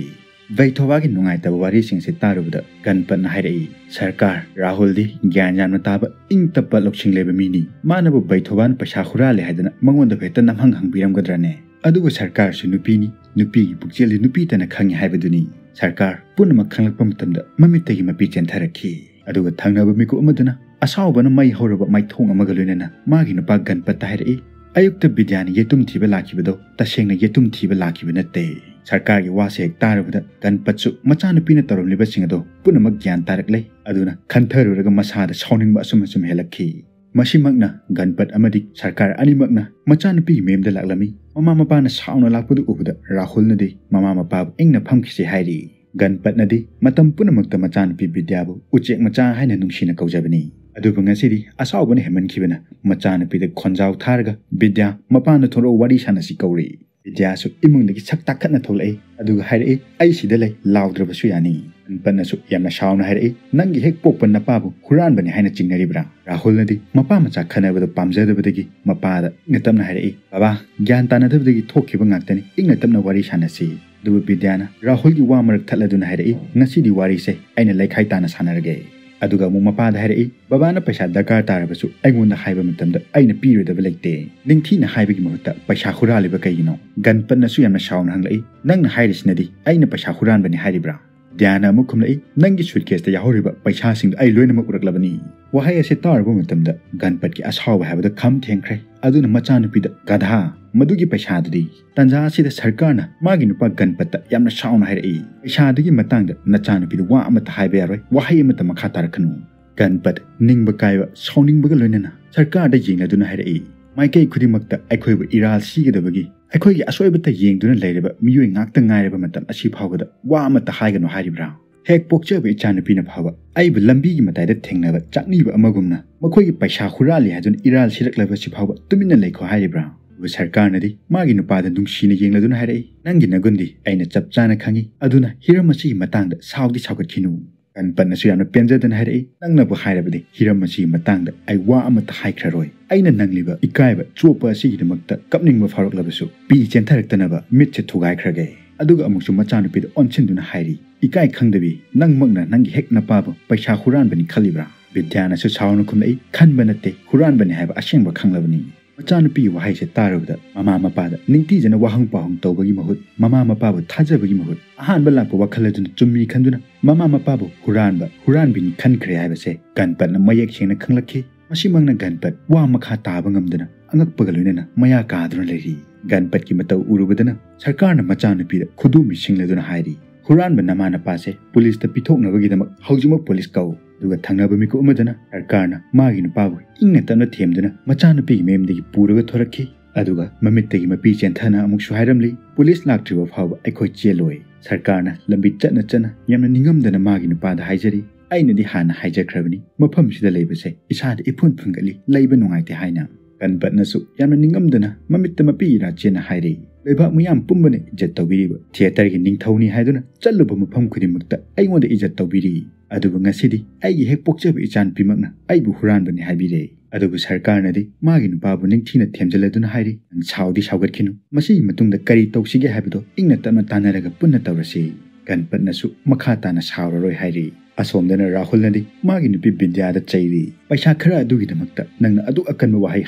ꯕꯩꯊꯣꯕꯥꯒꯤ ꯅꯨꯡꯉꯥꯏꯇꯕ ꯋꯥꯔꯤꯁꯤꯡꯁꯦ ꯇꯥꯔꯨꯕꯗ ꯒꯟꯄꯠꯅ ꯍꯥꯏꯔꯛꯏ, "ꯁꯔꯀꯥꯔ, ꯔꯥꯍꯨꯜꯗꯤ ꯒ꯭ꯌꯥꯟ ꯌꯥꯝꯅ ꯇꯥꯕ, ꯏꯪ ꯇꯞꯄ ꯂꯧꯁꯤꯡ ꯂꯩꯕ ꯃꯤꯅꯤ꯫ ꯃꯥꯅꯕꯨ ꯕꯩꯊꯣꯕꯥꯅ ꯄꯩꯁꯥ ꯍꯨꯔꯥꯜꯂꯦ ꯍꯥꯏꯗꯅ ꯃꯉꯣꯟꯗ ꯍꯦꯛꯇ ꯅꯝꯍꯪ ꯍꯪꯕꯤꯔꯝꯒꯗ꯭ꯔꯅꯦ? ꯑꯗꯨꯕꯨ ꯁꯔꯀꯥꯔꯁꯨ ꯅꯨꯄꯤꯅꯤ, ꯅꯨꯄꯤꯒꯤ ꯄꯨꯛꯆꯦꯜꯗꯤ ꯅꯨꯄꯤꯇꯅ ꯈꯪꯉꯤ ꯍꯥꯏꯕꯗꯨꯅꯤ"꯫ ꯁꯔꯀꯥꯔ ꯄꯨꯝꯅꯃꯛ ꯈꯪꯂꯛꯄ ꯃꯇꯝꯗ ꯃꯃꯤꯠꯇꯒꯤ ꯃꯄꯤ ꯆꯦꯟꯊꯔꯛꯈꯤ꯫ ꯑꯗꯨꯒ ꯊꯪꯅꯕ ꯃꯤꯀꯨꯞ ꯑꯃꯗꯨꯅ ꯑꯁꯥꯎꯕꯅ ꯃꯩ ꯍꯧꯔꯕ ꯃꯩꯊꯣꯡ ꯑꯃꯒ ꯂꯣꯏꯅꯅ ꯃꯥꯒꯤ ꯅꯨꯄꯥ ꯒꯟꯄꯠꯇ ꯍꯥꯏꯔꯛꯏ, "ꯑꯌꯨꯛꯇ ꯕꯤꯗ꯭ꯌꯥꯅ ꯌꯦꯇꯨꯝ ꯊꯤꯕ ꯂꯥꯛꯈꯤꯕꯗꯣ ꯇꯁꯦꯡꯅ ꯌꯦꯇꯨꯝ ꯊꯤꯕ ꯂꯥꯛꯈꯤꯕ ꯅꯠꯇꯦ꯫ ꯁꯔꯀꯥꯔꯒꯤ ꯋꯥꯁꯦ ꯍꯦꯛ ꯇꯥꯔꯕꯗ ꯒꯟꯄꯠꯁꯨ ꯃꯆꯥꯅꯨꯄꯤꯅ ꯇꯧꯔꯝꯂꯤꯕꯁꯤꯡ ꯑꯗꯣ ꯄꯨꯝꯅꯃꯛ ꯒ꯭ꯌꯥꯟ ꯇꯥꯔꯛꯂꯦ꯫ ꯑꯗꯨꯅ ꯈꯟꯊꯔꯨꯔꯒ ꯃꯁꯥꯗ ꯁꯥꯎꯅꯤꯡꯕ ꯑꯁꯨꯝ ꯑꯁꯨꯝ ꯍꯦꯜꯂꯛꯈꯤ"꯫ ꯃꯁꯤꯃꯛꯅ ꯒꯟꯄꯠ ꯑꯃꯗꯤ ꯁꯔꯀꯥꯔ ꯑꯅꯤꯃꯛꯅ ꯃꯆꯥꯅꯨꯄꯤꯒꯤ ꯃꯌꯨꯝꯗ ꯂꯥꯛꯂꯝꯃꯤ꯫ ꯃꯃꯥ ꯃꯄꯥꯅ ꯁꯥꯎꯅ ꯂꯥꯛꯄꯗꯨ ꯎꯕꯗ ꯔꯥꯍꯨꯜꯅꯗꯤ ꯃꯃꯥ ꯃꯄꯥꯕꯨ ꯏꯪꯅ ꯐꯝꯈꯤꯁꯤ ꯍꯥꯏꯔꯤ꯫ ꯒꯟꯄꯠꯅꯗꯤ ꯃꯇꯝ ꯄꯨꯝꯅꯃꯛꯇ ꯃꯆꯥꯅꯨꯄꯤ ꯕꯤꯗ꯭ꯌꯥꯕꯨ ꯎꯆꯦꯛ ꯃꯆꯥ ꯍꯥꯏꯅ ꯅꯨꯡꯁꯤꯅ ꯀꯧꯖꯕꯅꯤ꯫ ꯑꯗꯨꯕꯨ ꯉꯁꯤꯗꯤ ꯑꯁꯥꯎꯕꯅ ꯍꯦꯟꯃꯟꯈꯤꯕꯅ ꯃꯆꯥꯅꯨꯄꯤꯗ ꯈꯣꯟꯖꯥꯎ ꯊꯥꯔꯒ, "ꯕꯤꯗ꯭ꯌꯥ, ꯃꯄꯥꯟꯗ ꯊꯣꯛꯂꯛꯎ, ꯋꯥꯔꯤ ꯁꯥꯟꯅꯁꯤ" ꯀꯧꯔꯤ꯫ ꯕꯤꯗ꯭ꯌꯥꯁꯨ ꯏꯃꯨꯡꯗꯒꯤ ꯁꯛ ꯇꯥꯈꯠꯅ ꯊꯣꯛꯂꯛꯏ꯫ ꯑꯗꯨꯒ ꯍꯥꯏꯔꯛꯏ, "ꯑꯩ ꯁꯤꯗ ꯂꯩ, ꯂꯥꯎꯗ꯭ꯔꯕꯁꯨ ꯌꯥꯅꯤ"꯫ ꯒꯟꯄꯠꯅꯁꯨ ꯌꯥꯝꯅ ꯁꯥꯎꯅ ꯍꯥꯏꯔꯛꯏ, "ꯅꯪꯒꯤ ꯍꯦꯛ ꯄꯣꯛꯄ ꯅꯄꯥꯕꯨ ꯍꯨꯔꯥꯟꯕꯅꯤ ꯍꯥꯏꯅ ꯆꯤꯡꯅꯔꯤꯕ꯭ꯔꯥ?" ꯔꯥꯍꯨꯜꯅꯗꯤ ꯃꯄꯥ ꯃꯆꯥ ꯈꯟꯅꯕꯗꯨ ꯄꯥꯝꯖꯗꯕꯗꯒꯤ ꯃꯄꯥꯗ ꯏꯪꯅ ꯇꯞꯅ ꯍꯥꯏꯔꯛꯏ, "ꯕꯕꯥ, ꯒ꯭ꯌꯥꯟ ꯇꯥꯅꯗꯕꯗꯒꯤ ꯊꯣꯛꯈꯤꯕ ꯉꯥꯛꯇꯅꯤ, ꯏꯪꯅ ꯇꯞꯅ ꯋꯥꯔꯤ ꯁꯥꯟꯅꯁꯤ"꯫ ꯑꯗꯨꯕꯨ ꯕꯤꯗ꯭ꯌꯥꯅ ꯔꯥꯍꯨꯜꯒꯤ ꯋꯥ ꯃꯔꯛ ꯊꯠꯂꯗꯨꯅ ꯍꯥꯏꯔꯛꯏ, "ꯉꯁꯤꯗꯤ ꯋꯥꯔꯤꯁꯦ ꯑꯩꯅ ꯂꯩꯈꯥꯏ ꯇꯥꯅ ꯁꯥꯟꯅꯔꯒꯦ"꯫ ꯑꯗꯨꯒ ꯑꯃꯨꯛ ꯃꯄꯥꯗ ꯍꯥꯏꯔꯛꯏ, "ꯕꯕꯥꯅ ꯄꯩꯁꯥ ꯗꯔꯀꯥꯔ ꯇꯥꯔꯕꯁꯨ ꯑꯩꯉꯣꯟꯗ ꯍꯥꯏꯕ ꯃꯇꯝꯗ ꯑꯩꯅ ꯄꯤꯔꯣꯏꯗꯕ ꯂꯩꯇꯦ꯫ ꯅꯤꯡꯊꯤꯅ ꯍꯥꯏꯕꯒꯤ ꯃꯍꯨꯠꯇ ꯄꯩꯁꯥ ꯍꯨꯔꯥꯜꯂꯤꯕ ꯀꯩꯒꯤꯅꯣ?" ꯒꯟꯄꯠꯅꯁꯨ ꯌꯥꯝꯅ ꯁꯥꯎꯅ ꯍꯪꯂꯛꯏ, "ꯅꯪꯅ ꯍꯥꯏꯔꯤꯁꯤꯅꯗꯤ ꯑꯩꯅ ꯄꯩꯁꯥ ꯍꯨꯔꯥꯟꯕꯅꯤ ꯍꯥꯏꯔꯤꯕ꯭ꯔꯥ?" ꯗ꯭ꯌꯥꯅ ꯑꯃꯨꯛ ꯈꯨꯝꯂꯛꯏ, "ꯅꯪꯒꯤ ꯁꯨꯠꯀꯦꯁꯇ ꯌꯥꯎꯍꯧꯔꯤꯕ ꯄꯩꯁꯥꯁꯤꯡꯗꯣ ꯑꯩ ꯂꯣꯏꯅꯃꯛ ꯎꯔꯛꯂꯕꯅꯤ"꯫ ꯋꯥꯍꯩ ꯑꯁꯤ ꯇꯥꯔꯨꯕ ꯃꯇꯝꯗ ꯒꯟꯄꯠꯀꯤ ꯑꯁꯥꯎꯕ ꯍꯥꯏꯕꯗꯨ ꯈꯝ ꯊꯦꯡꯈ꯭ꯔꯦ꯫ ꯑꯗꯨꯅ ꯃꯆꯥꯅꯨꯄꯤꯗ, "ꯒꯙꯥ, ꯃꯗꯨꯒꯤ ꯄꯩꯁꯥꯗꯨꯗꯤ?" ꯇꯟꯖꯥ ꯑꯁꯤꯗ ꯁꯔꯀꯥꯔꯅ ꯃꯥꯒꯤ ꯅꯨꯄꯥ ꯒꯟꯄꯠꯇ ꯌꯥꯝꯅ ꯁꯥꯎꯅ ꯍꯥꯏꯔꯛꯏ, "ꯄꯩꯁꯥꯗꯨꯒꯤ ꯃꯇꯥꯡꯗ ꯅꯆꯥꯅꯨꯄꯤꯗ ꯋꯥ ꯑꯃꯠꯇ ꯍꯥꯏꯕ ꯌꯥꯔꯣꯏ, ꯋꯥꯍꯩ ꯑꯃꯠꯇ ꯃꯈꯥ ꯇꯥꯔꯛꯀꯅꯨ"꯫ ꯒꯟꯄꯠ ꯅꯤꯡꯕ ꯀꯥꯏꯕ, ꯁꯥꯎꯅꯤꯡꯕꯒ ꯂꯣꯏꯅꯅ ꯁꯔꯀꯥꯔꯗ ꯌꯦꯡꯂꯗꯨꯅ ꯍꯥꯏꯔꯛꯏ, "ꯃꯥꯏꯀꯩ ꯈꯨꯗꯤꯡꯃꯛꯇ ꯑꯩꯈꯣꯏꯕꯨ ꯏꯔꯥꯜ ꯁꯤꯒꯗꯕꯒꯤ ꯑꯩꯈꯣꯏꯒꯤ ꯑꯁꯣꯏꯕꯇ ꯌꯦꯡꯗꯨꯅ ꯂꯩꯔꯕ ꯃꯤꯑꯣꯏ ꯉꯥꯛꯇ ꯉꯥꯏꯔꯕ ꯃꯇꯝ ꯑꯁꯤ ꯐꯥꯎꯕꯗ ꯋꯥ ꯑꯃꯠꯇ ꯍꯥꯏꯒꯅꯨ ꯍꯥꯏꯔꯤꯕ꯭ꯔꯥ? ꯍꯦꯛ ꯄꯣꯛꯆꯕ ꯏꯆꯥꯅꯨꯄꯤꯅ ꯐꯥꯎꯕ ꯑꯩꯕꯨ ꯂꯝꯕꯤꯒꯤ ꯃꯇꯥꯏꯗ ꯊꯦꯡꯅꯕ ꯆꯥꯛꯅꯤꯕ ꯑꯃꯒꯨꯝꯅ ꯃꯈꯣꯏꯒꯤ ꯄꯩꯁꯥ ꯍꯨꯔꯥꯜꯂꯤ ꯍꯥꯏꯗꯨꯅ ꯏꯔꯥꯜ ꯁꯤꯔꯛꯂꯕꯁꯤ ꯐꯥꯎꯕ ꯇꯨꯃꯤꯟꯅ ꯂꯩꯈꯣ ꯍꯥꯏꯔꯤꯕ꯭ꯔꯥ? ꯑꯗꯨꯕꯨ ꯁꯔꯀꯥꯔꯅꯗꯤ ꯃꯥꯒꯤ ꯅꯨꯄꯥꯗ ꯅꯨꯡꯁꯤꯅ ꯌꯦꯡꯂꯗꯨꯅ ꯍꯥꯏꯔꯛꯏ, "ꯅꯪꯒꯤ ꯅꯒꯨꯟꯗꯤ ꯑꯩꯅ ꯆꯞ ꯆꯥꯅ ꯈꯪꯏ, ꯑꯗꯨꯅ ꯍꯤꯔꯝ ꯑꯁꯤꯒꯤ ꯃꯇꯥꯡꯗ ꯁꯥꯎꯗꯤ ꯁꯥꯎꯒꯠꯈꯤꯅꯨ"꯫ ꯒꯟꯄꯠꯅꯁꯨ ꯌꯥꯝꯅ ꯄꯦꯟꯖꯗꯅ ꯍꯥꯏꯔꯛꯏ, "ꯅꯪꯅꯕꯨ ꯍꯥꯏꯔꯕꯗꯤ ꯍꯤꯔꯝ ꯑꯁꯤꯒꯤ ꯃꯇꯥꯡꯗ ꯑꯩ ꯋꯥ ꯑꯃꯠꯇ ꯍꯥꯏꯈ꯭ꯔꯔꯣꯏ꯫ ꯑꯩꯅ ꯅꯪꯂꯤꯕ ꯏꯀꯥꯏꯕ ꯆꯣꯞꯄ ꯑꯁꯤꯒꯤꯗꯃꯛꯇ ꯀꯞꯅꯤꯡꯕ ꯐꯥꯎꯔꯛꯂꯕꯁꯨ ꯄꯤ ꯆꯦꯟꯊꯔꯛꯇꯅꯕ ꯃꯤꯠꯁꯦ ꯊꯨꯒꯥꯏꯈ꯭ꯔꯒꯦ"꯫ ꯑꯗꯨꯒ ꯑꯃꯨꯛꯁꯨ ꯃꯆꯥꯅꯨꯄꯤꯗ ꯑꯣꯟꯁꯤꯟꯗꯨꯅ ꯍꯥꯏꯔꯤ, "ꯏꯀꯥꯏ ꯈꯪꯗꯕꯤ, ꯅꯪꯃꯛꯅ ꯅꯪꯒꯤ ꯍꯦꯛ ꯅꯄꯥꯕꯨ ꯄꯩꯁꯥ ꯍꯨꯔꯥꯟꯕꯅꯤ ꯈꯜꯂꯤꯕ꯭ꯔꯥ?" ꯕꯤꯗ꯭ꯌꯥꯅꯁꯨ ꯁꯥꯎꯅ ꯈꯨꯝꯂꯛꯏ, "ꯈꯟꯕ ꯅꯠꯇꯦ, ꯍꯨꯔꯥꯟꯕꯅꯤ ꯍꯥꯏꯕ ꯑꯁꯦꯡꯕ ꯈꯪꯂꯕꯅꯤ"꯫ ꯃꯆꯥꯅꯨꯄꯤꯒꯤ ꯋꯥꯍꯩꯁꯦ ꯇꯥꯔꯨꯕꯗ ꯃꯃꯥ ꯃꯄꯥꯗ ꯅꯤꯡꯊꯤꯖꯅ ꯋꯥꯍꯪ ꯄꯥꯎꯍꯪ ꯇꯧꯕꯒꯤ ꯃꯍꯨꯠ, ꯃꯃꯥ ꯃꯄꯥꯕꯨ ꯊꯥꯖꯕꯒꯤ ꯃꯍꯨꯠ, ꯑꯍꯥꯟꯕ ꯂꯥꯛꯄ ꯋꯥꯈꯜ ꯑꯗꯨꯅ ꯆꯨꯝꯃꯤ ꯈꯟꯗꯨꯅ ꯃꯃꯥ ꯃꯄꯥꯕꯨ ꯍꯨꯔꯥꯟꯕ, ꯍꯨꯔꯥꯟꯕꯤꯅꯤ ꯈꯟꯈ꯭ꯔꯦ ꯍꯥꯏꯕꯁꯦ ꯒꯟꯄꯠꯅ ꯃꯌꯦꯛ ꯁꯦꯡꯅ ꯈꯪꯂꯛꯈꯤ꯫ ꯃꯁꯤꯃꯛꯅ ꯒꯟꯄꯠ ꯋꯥ ꯃꯈꯥ ꯇꯥꯕ ꯉꯝꯗꯅ ꯑꯉꯛꯄꯒ ꯂꯣꯏꯅꯅ ꯃꯌꯥ ꯀꯥꯗꯨꯅ ꯂꯩꯔꯤ꯫ ꯒꯟꯄꯠꯀꯤ ꯃꯇꯧ ꯎꯔꯨꯕꯗꯅ ꯁꯔꯀꯥꯔꯅ ꯃꯆꯥꯅꯨꯄꯤꯗ ꯈꯨꯗꯣꯝꯕꯤ ꯁꯤꯡꯂꯗꯨꯅ ꯍꯥꯏꯔꯤ, "ꯍꯨꯔꯥꯟꯕ ꯅꯃꯥ ꯅꯄꯥꯁꯦ ꯄꯨꯂꯤꯁꯇ ꯄꯤꯊꯣꯛꯅꯕꯒꯤꯗꯃꯛ ꯍꯧꯖꯤꯛꯃꯛ ꯄꯨꯂꯤꯁ ꯀꯧ"꯫ ꯑꯗꯨꯒ ꯊꯪꯅꯕ ꯃꯤꯀꯨꯞ ꯑꯃꯗꯅ ꯁꯔꯀꯥꯔꯅ ꯃꯥꯒꯤ ꯅꯨꯄꯥꯕꯨ ꯏꯪꯅ ꯇꯞꯅ ꯊꯦꯝꯗꯨꯅ ꯃꯆꯥꯅꯨꯄꯤꯒꯤ ꯃꯌꯨꯝꯗꯒꯤ ꯄꯨꯔꯒ ꯊꯣꯔꯛꯈꯤ꯫ ꯑꯗꯨꯒ ꯃꯃꯤꯠꯇꯒꯤ ꯃꯄꯤ ꯆꯦꯟꯊꯅ ꯑꯃꯨꯛꯁꯨ ꯍꯥꯏꯔꯝꯂꯤ, "ꯄꯨꯂꯤꯁ ꯂꯥꯛꯇ꯭ꯔꯤꯕ ꯐꯥꯎꯕ ꯑꯩꯈꯣꯏ ꯆꯦꯜꯂꯣꯏ"꯫ ꯁꯔꯀꯥꯔꯅ ꯂꯝꯕꯤ ꯆꯠꯅ ꯆꯠꯅ ꯌꯥꯝꯅ ꯅꯤꯡꯉꯝꯗꯅ ꯃꯥꯒꯤ ꯅꯨꯄꯥꯗ ꯍꯥꯏꯖꯔꯤ, "ꯑꯩꯅꯗꯤ ꯍꯥꯟꯅ ꯍꯥꯏꯖꯈ꯭ꯔꯕꯅꯤ, ꯃꯐꯝꯁꯤꯗ ꯂꯩꯕꯁꯦ ꯏꯁꯥꯗ ꯏꯐꯨꯟ ꯐꯨꯟꯒꯠꯂꯤ, ꯂꯩꯕ ꯅꯨꯡꯉꯥꯏꯇꯦ" ꯍꯥꯏꯅ꯫ ꯒꯟꯄꯠꯅꯁꯨ ꯌꯥꯝꯅ ꯅꯤꯡꯉꯝꯗꯅ ꯃꯃꯤꯠꯇ ꯃꯄꯤ ꯏꯔꯥ ꯆꯦꯟꯅ ꯍꯥꯏꯔꯤ, "ꯂꯩꯕꯥꯛ ꯃꯤꯌꯥꯝ ꯄꯨꯝꯕꯅ ꯏꯖꯠ ꯇꯧꯕꯤꯔꯤꯕ ꯊꯤꯌꯦꯇꯔꯒꯤ ꯅꯤꯡꯊꯧꯅꯤ ꯍꯥꯏꯗꯨꯅ ꯆꯠꯂꯨꯕ ꯃꯐꯝ ꯈꯨꯗꯤꯡꯃꯛꯇ ꯑꯩꯉꯣꯟꯗ ꯏꯖꯠ ꯇꯧꯕꯤꯔꯤ, ꯑꯗꯨꯕꯨ ꯉꯁꯤꯗꯤ ꯑꯩꯒꯤ ꯍꯦꯛ ꯄꯣꯛꯆꯕ ꯏꯆꯥꯅꯨꯄꯤꯃꯛꯅ ꯑꯩꯕꯨ ꯍꯨꯔꯥꯟꯕꯅꯤ ꯍꯥꯏꯕꯤꯔꯦ"꯫ ꯑꯗꯨꯕꯨ ꯁꯔꯀꯥꯔꯅꯗꯤ ꯃꯥꯒꯤ ꯅꯨꯄꯥꯕꯨ ꯅꯤꯡꯊꯤꯅ ꯊꯦꯝꯖꯤꯜꯂꯗꯨꯅ ꯍꯥꯏꯔꯤ, "ꯅꯪ ꯁꯥꯎꯗꯤ ꯁꯥꯎꯒꯠꯈꯤꯅꯨ, ꯃꯁꯤꯒꯤ ꯃꯇꯨꯡꯗ ꯀꯔꯤ ꯇꯧꯁꯤꯒꯦ ꯍꯥꯏꯕꯗꯣ ꯏꯪꯅ ꯇꯞꯅ ꯇꯥꯟꯅꯔꯒ ꯄꯨꯟꯅ ꯇꯧꯔꯁꯤ"꯫ ꯒꯟꯄꯠꯅꯁꯨ ꯃꯈꯥ ꯇꯥꯅ ꯁꯥꯎꯔꯔꯣꯏ ꯍꯥꯏꯔꯤ꯫ ꯑꯁꯣꯝꯗꯅ ꯔꯥꯍꯨꯜꯅꯗꯤ ꯃꯥꯒꯤ ꯅꯨꯄꯤ ꯕꯤꯗ꯭ꯌꯥꯗ ꯆꯩꯔꯤ, "ꯄꯩꯁꯥ ꯈꯔ ꯑꯗꯨꯒꯤꯗꯃꯛꯇ ꯅꯪꯅ ꯑꯗꯨꯛ ꯑꯀꯟꯕ ꯋꯥꯍꯩ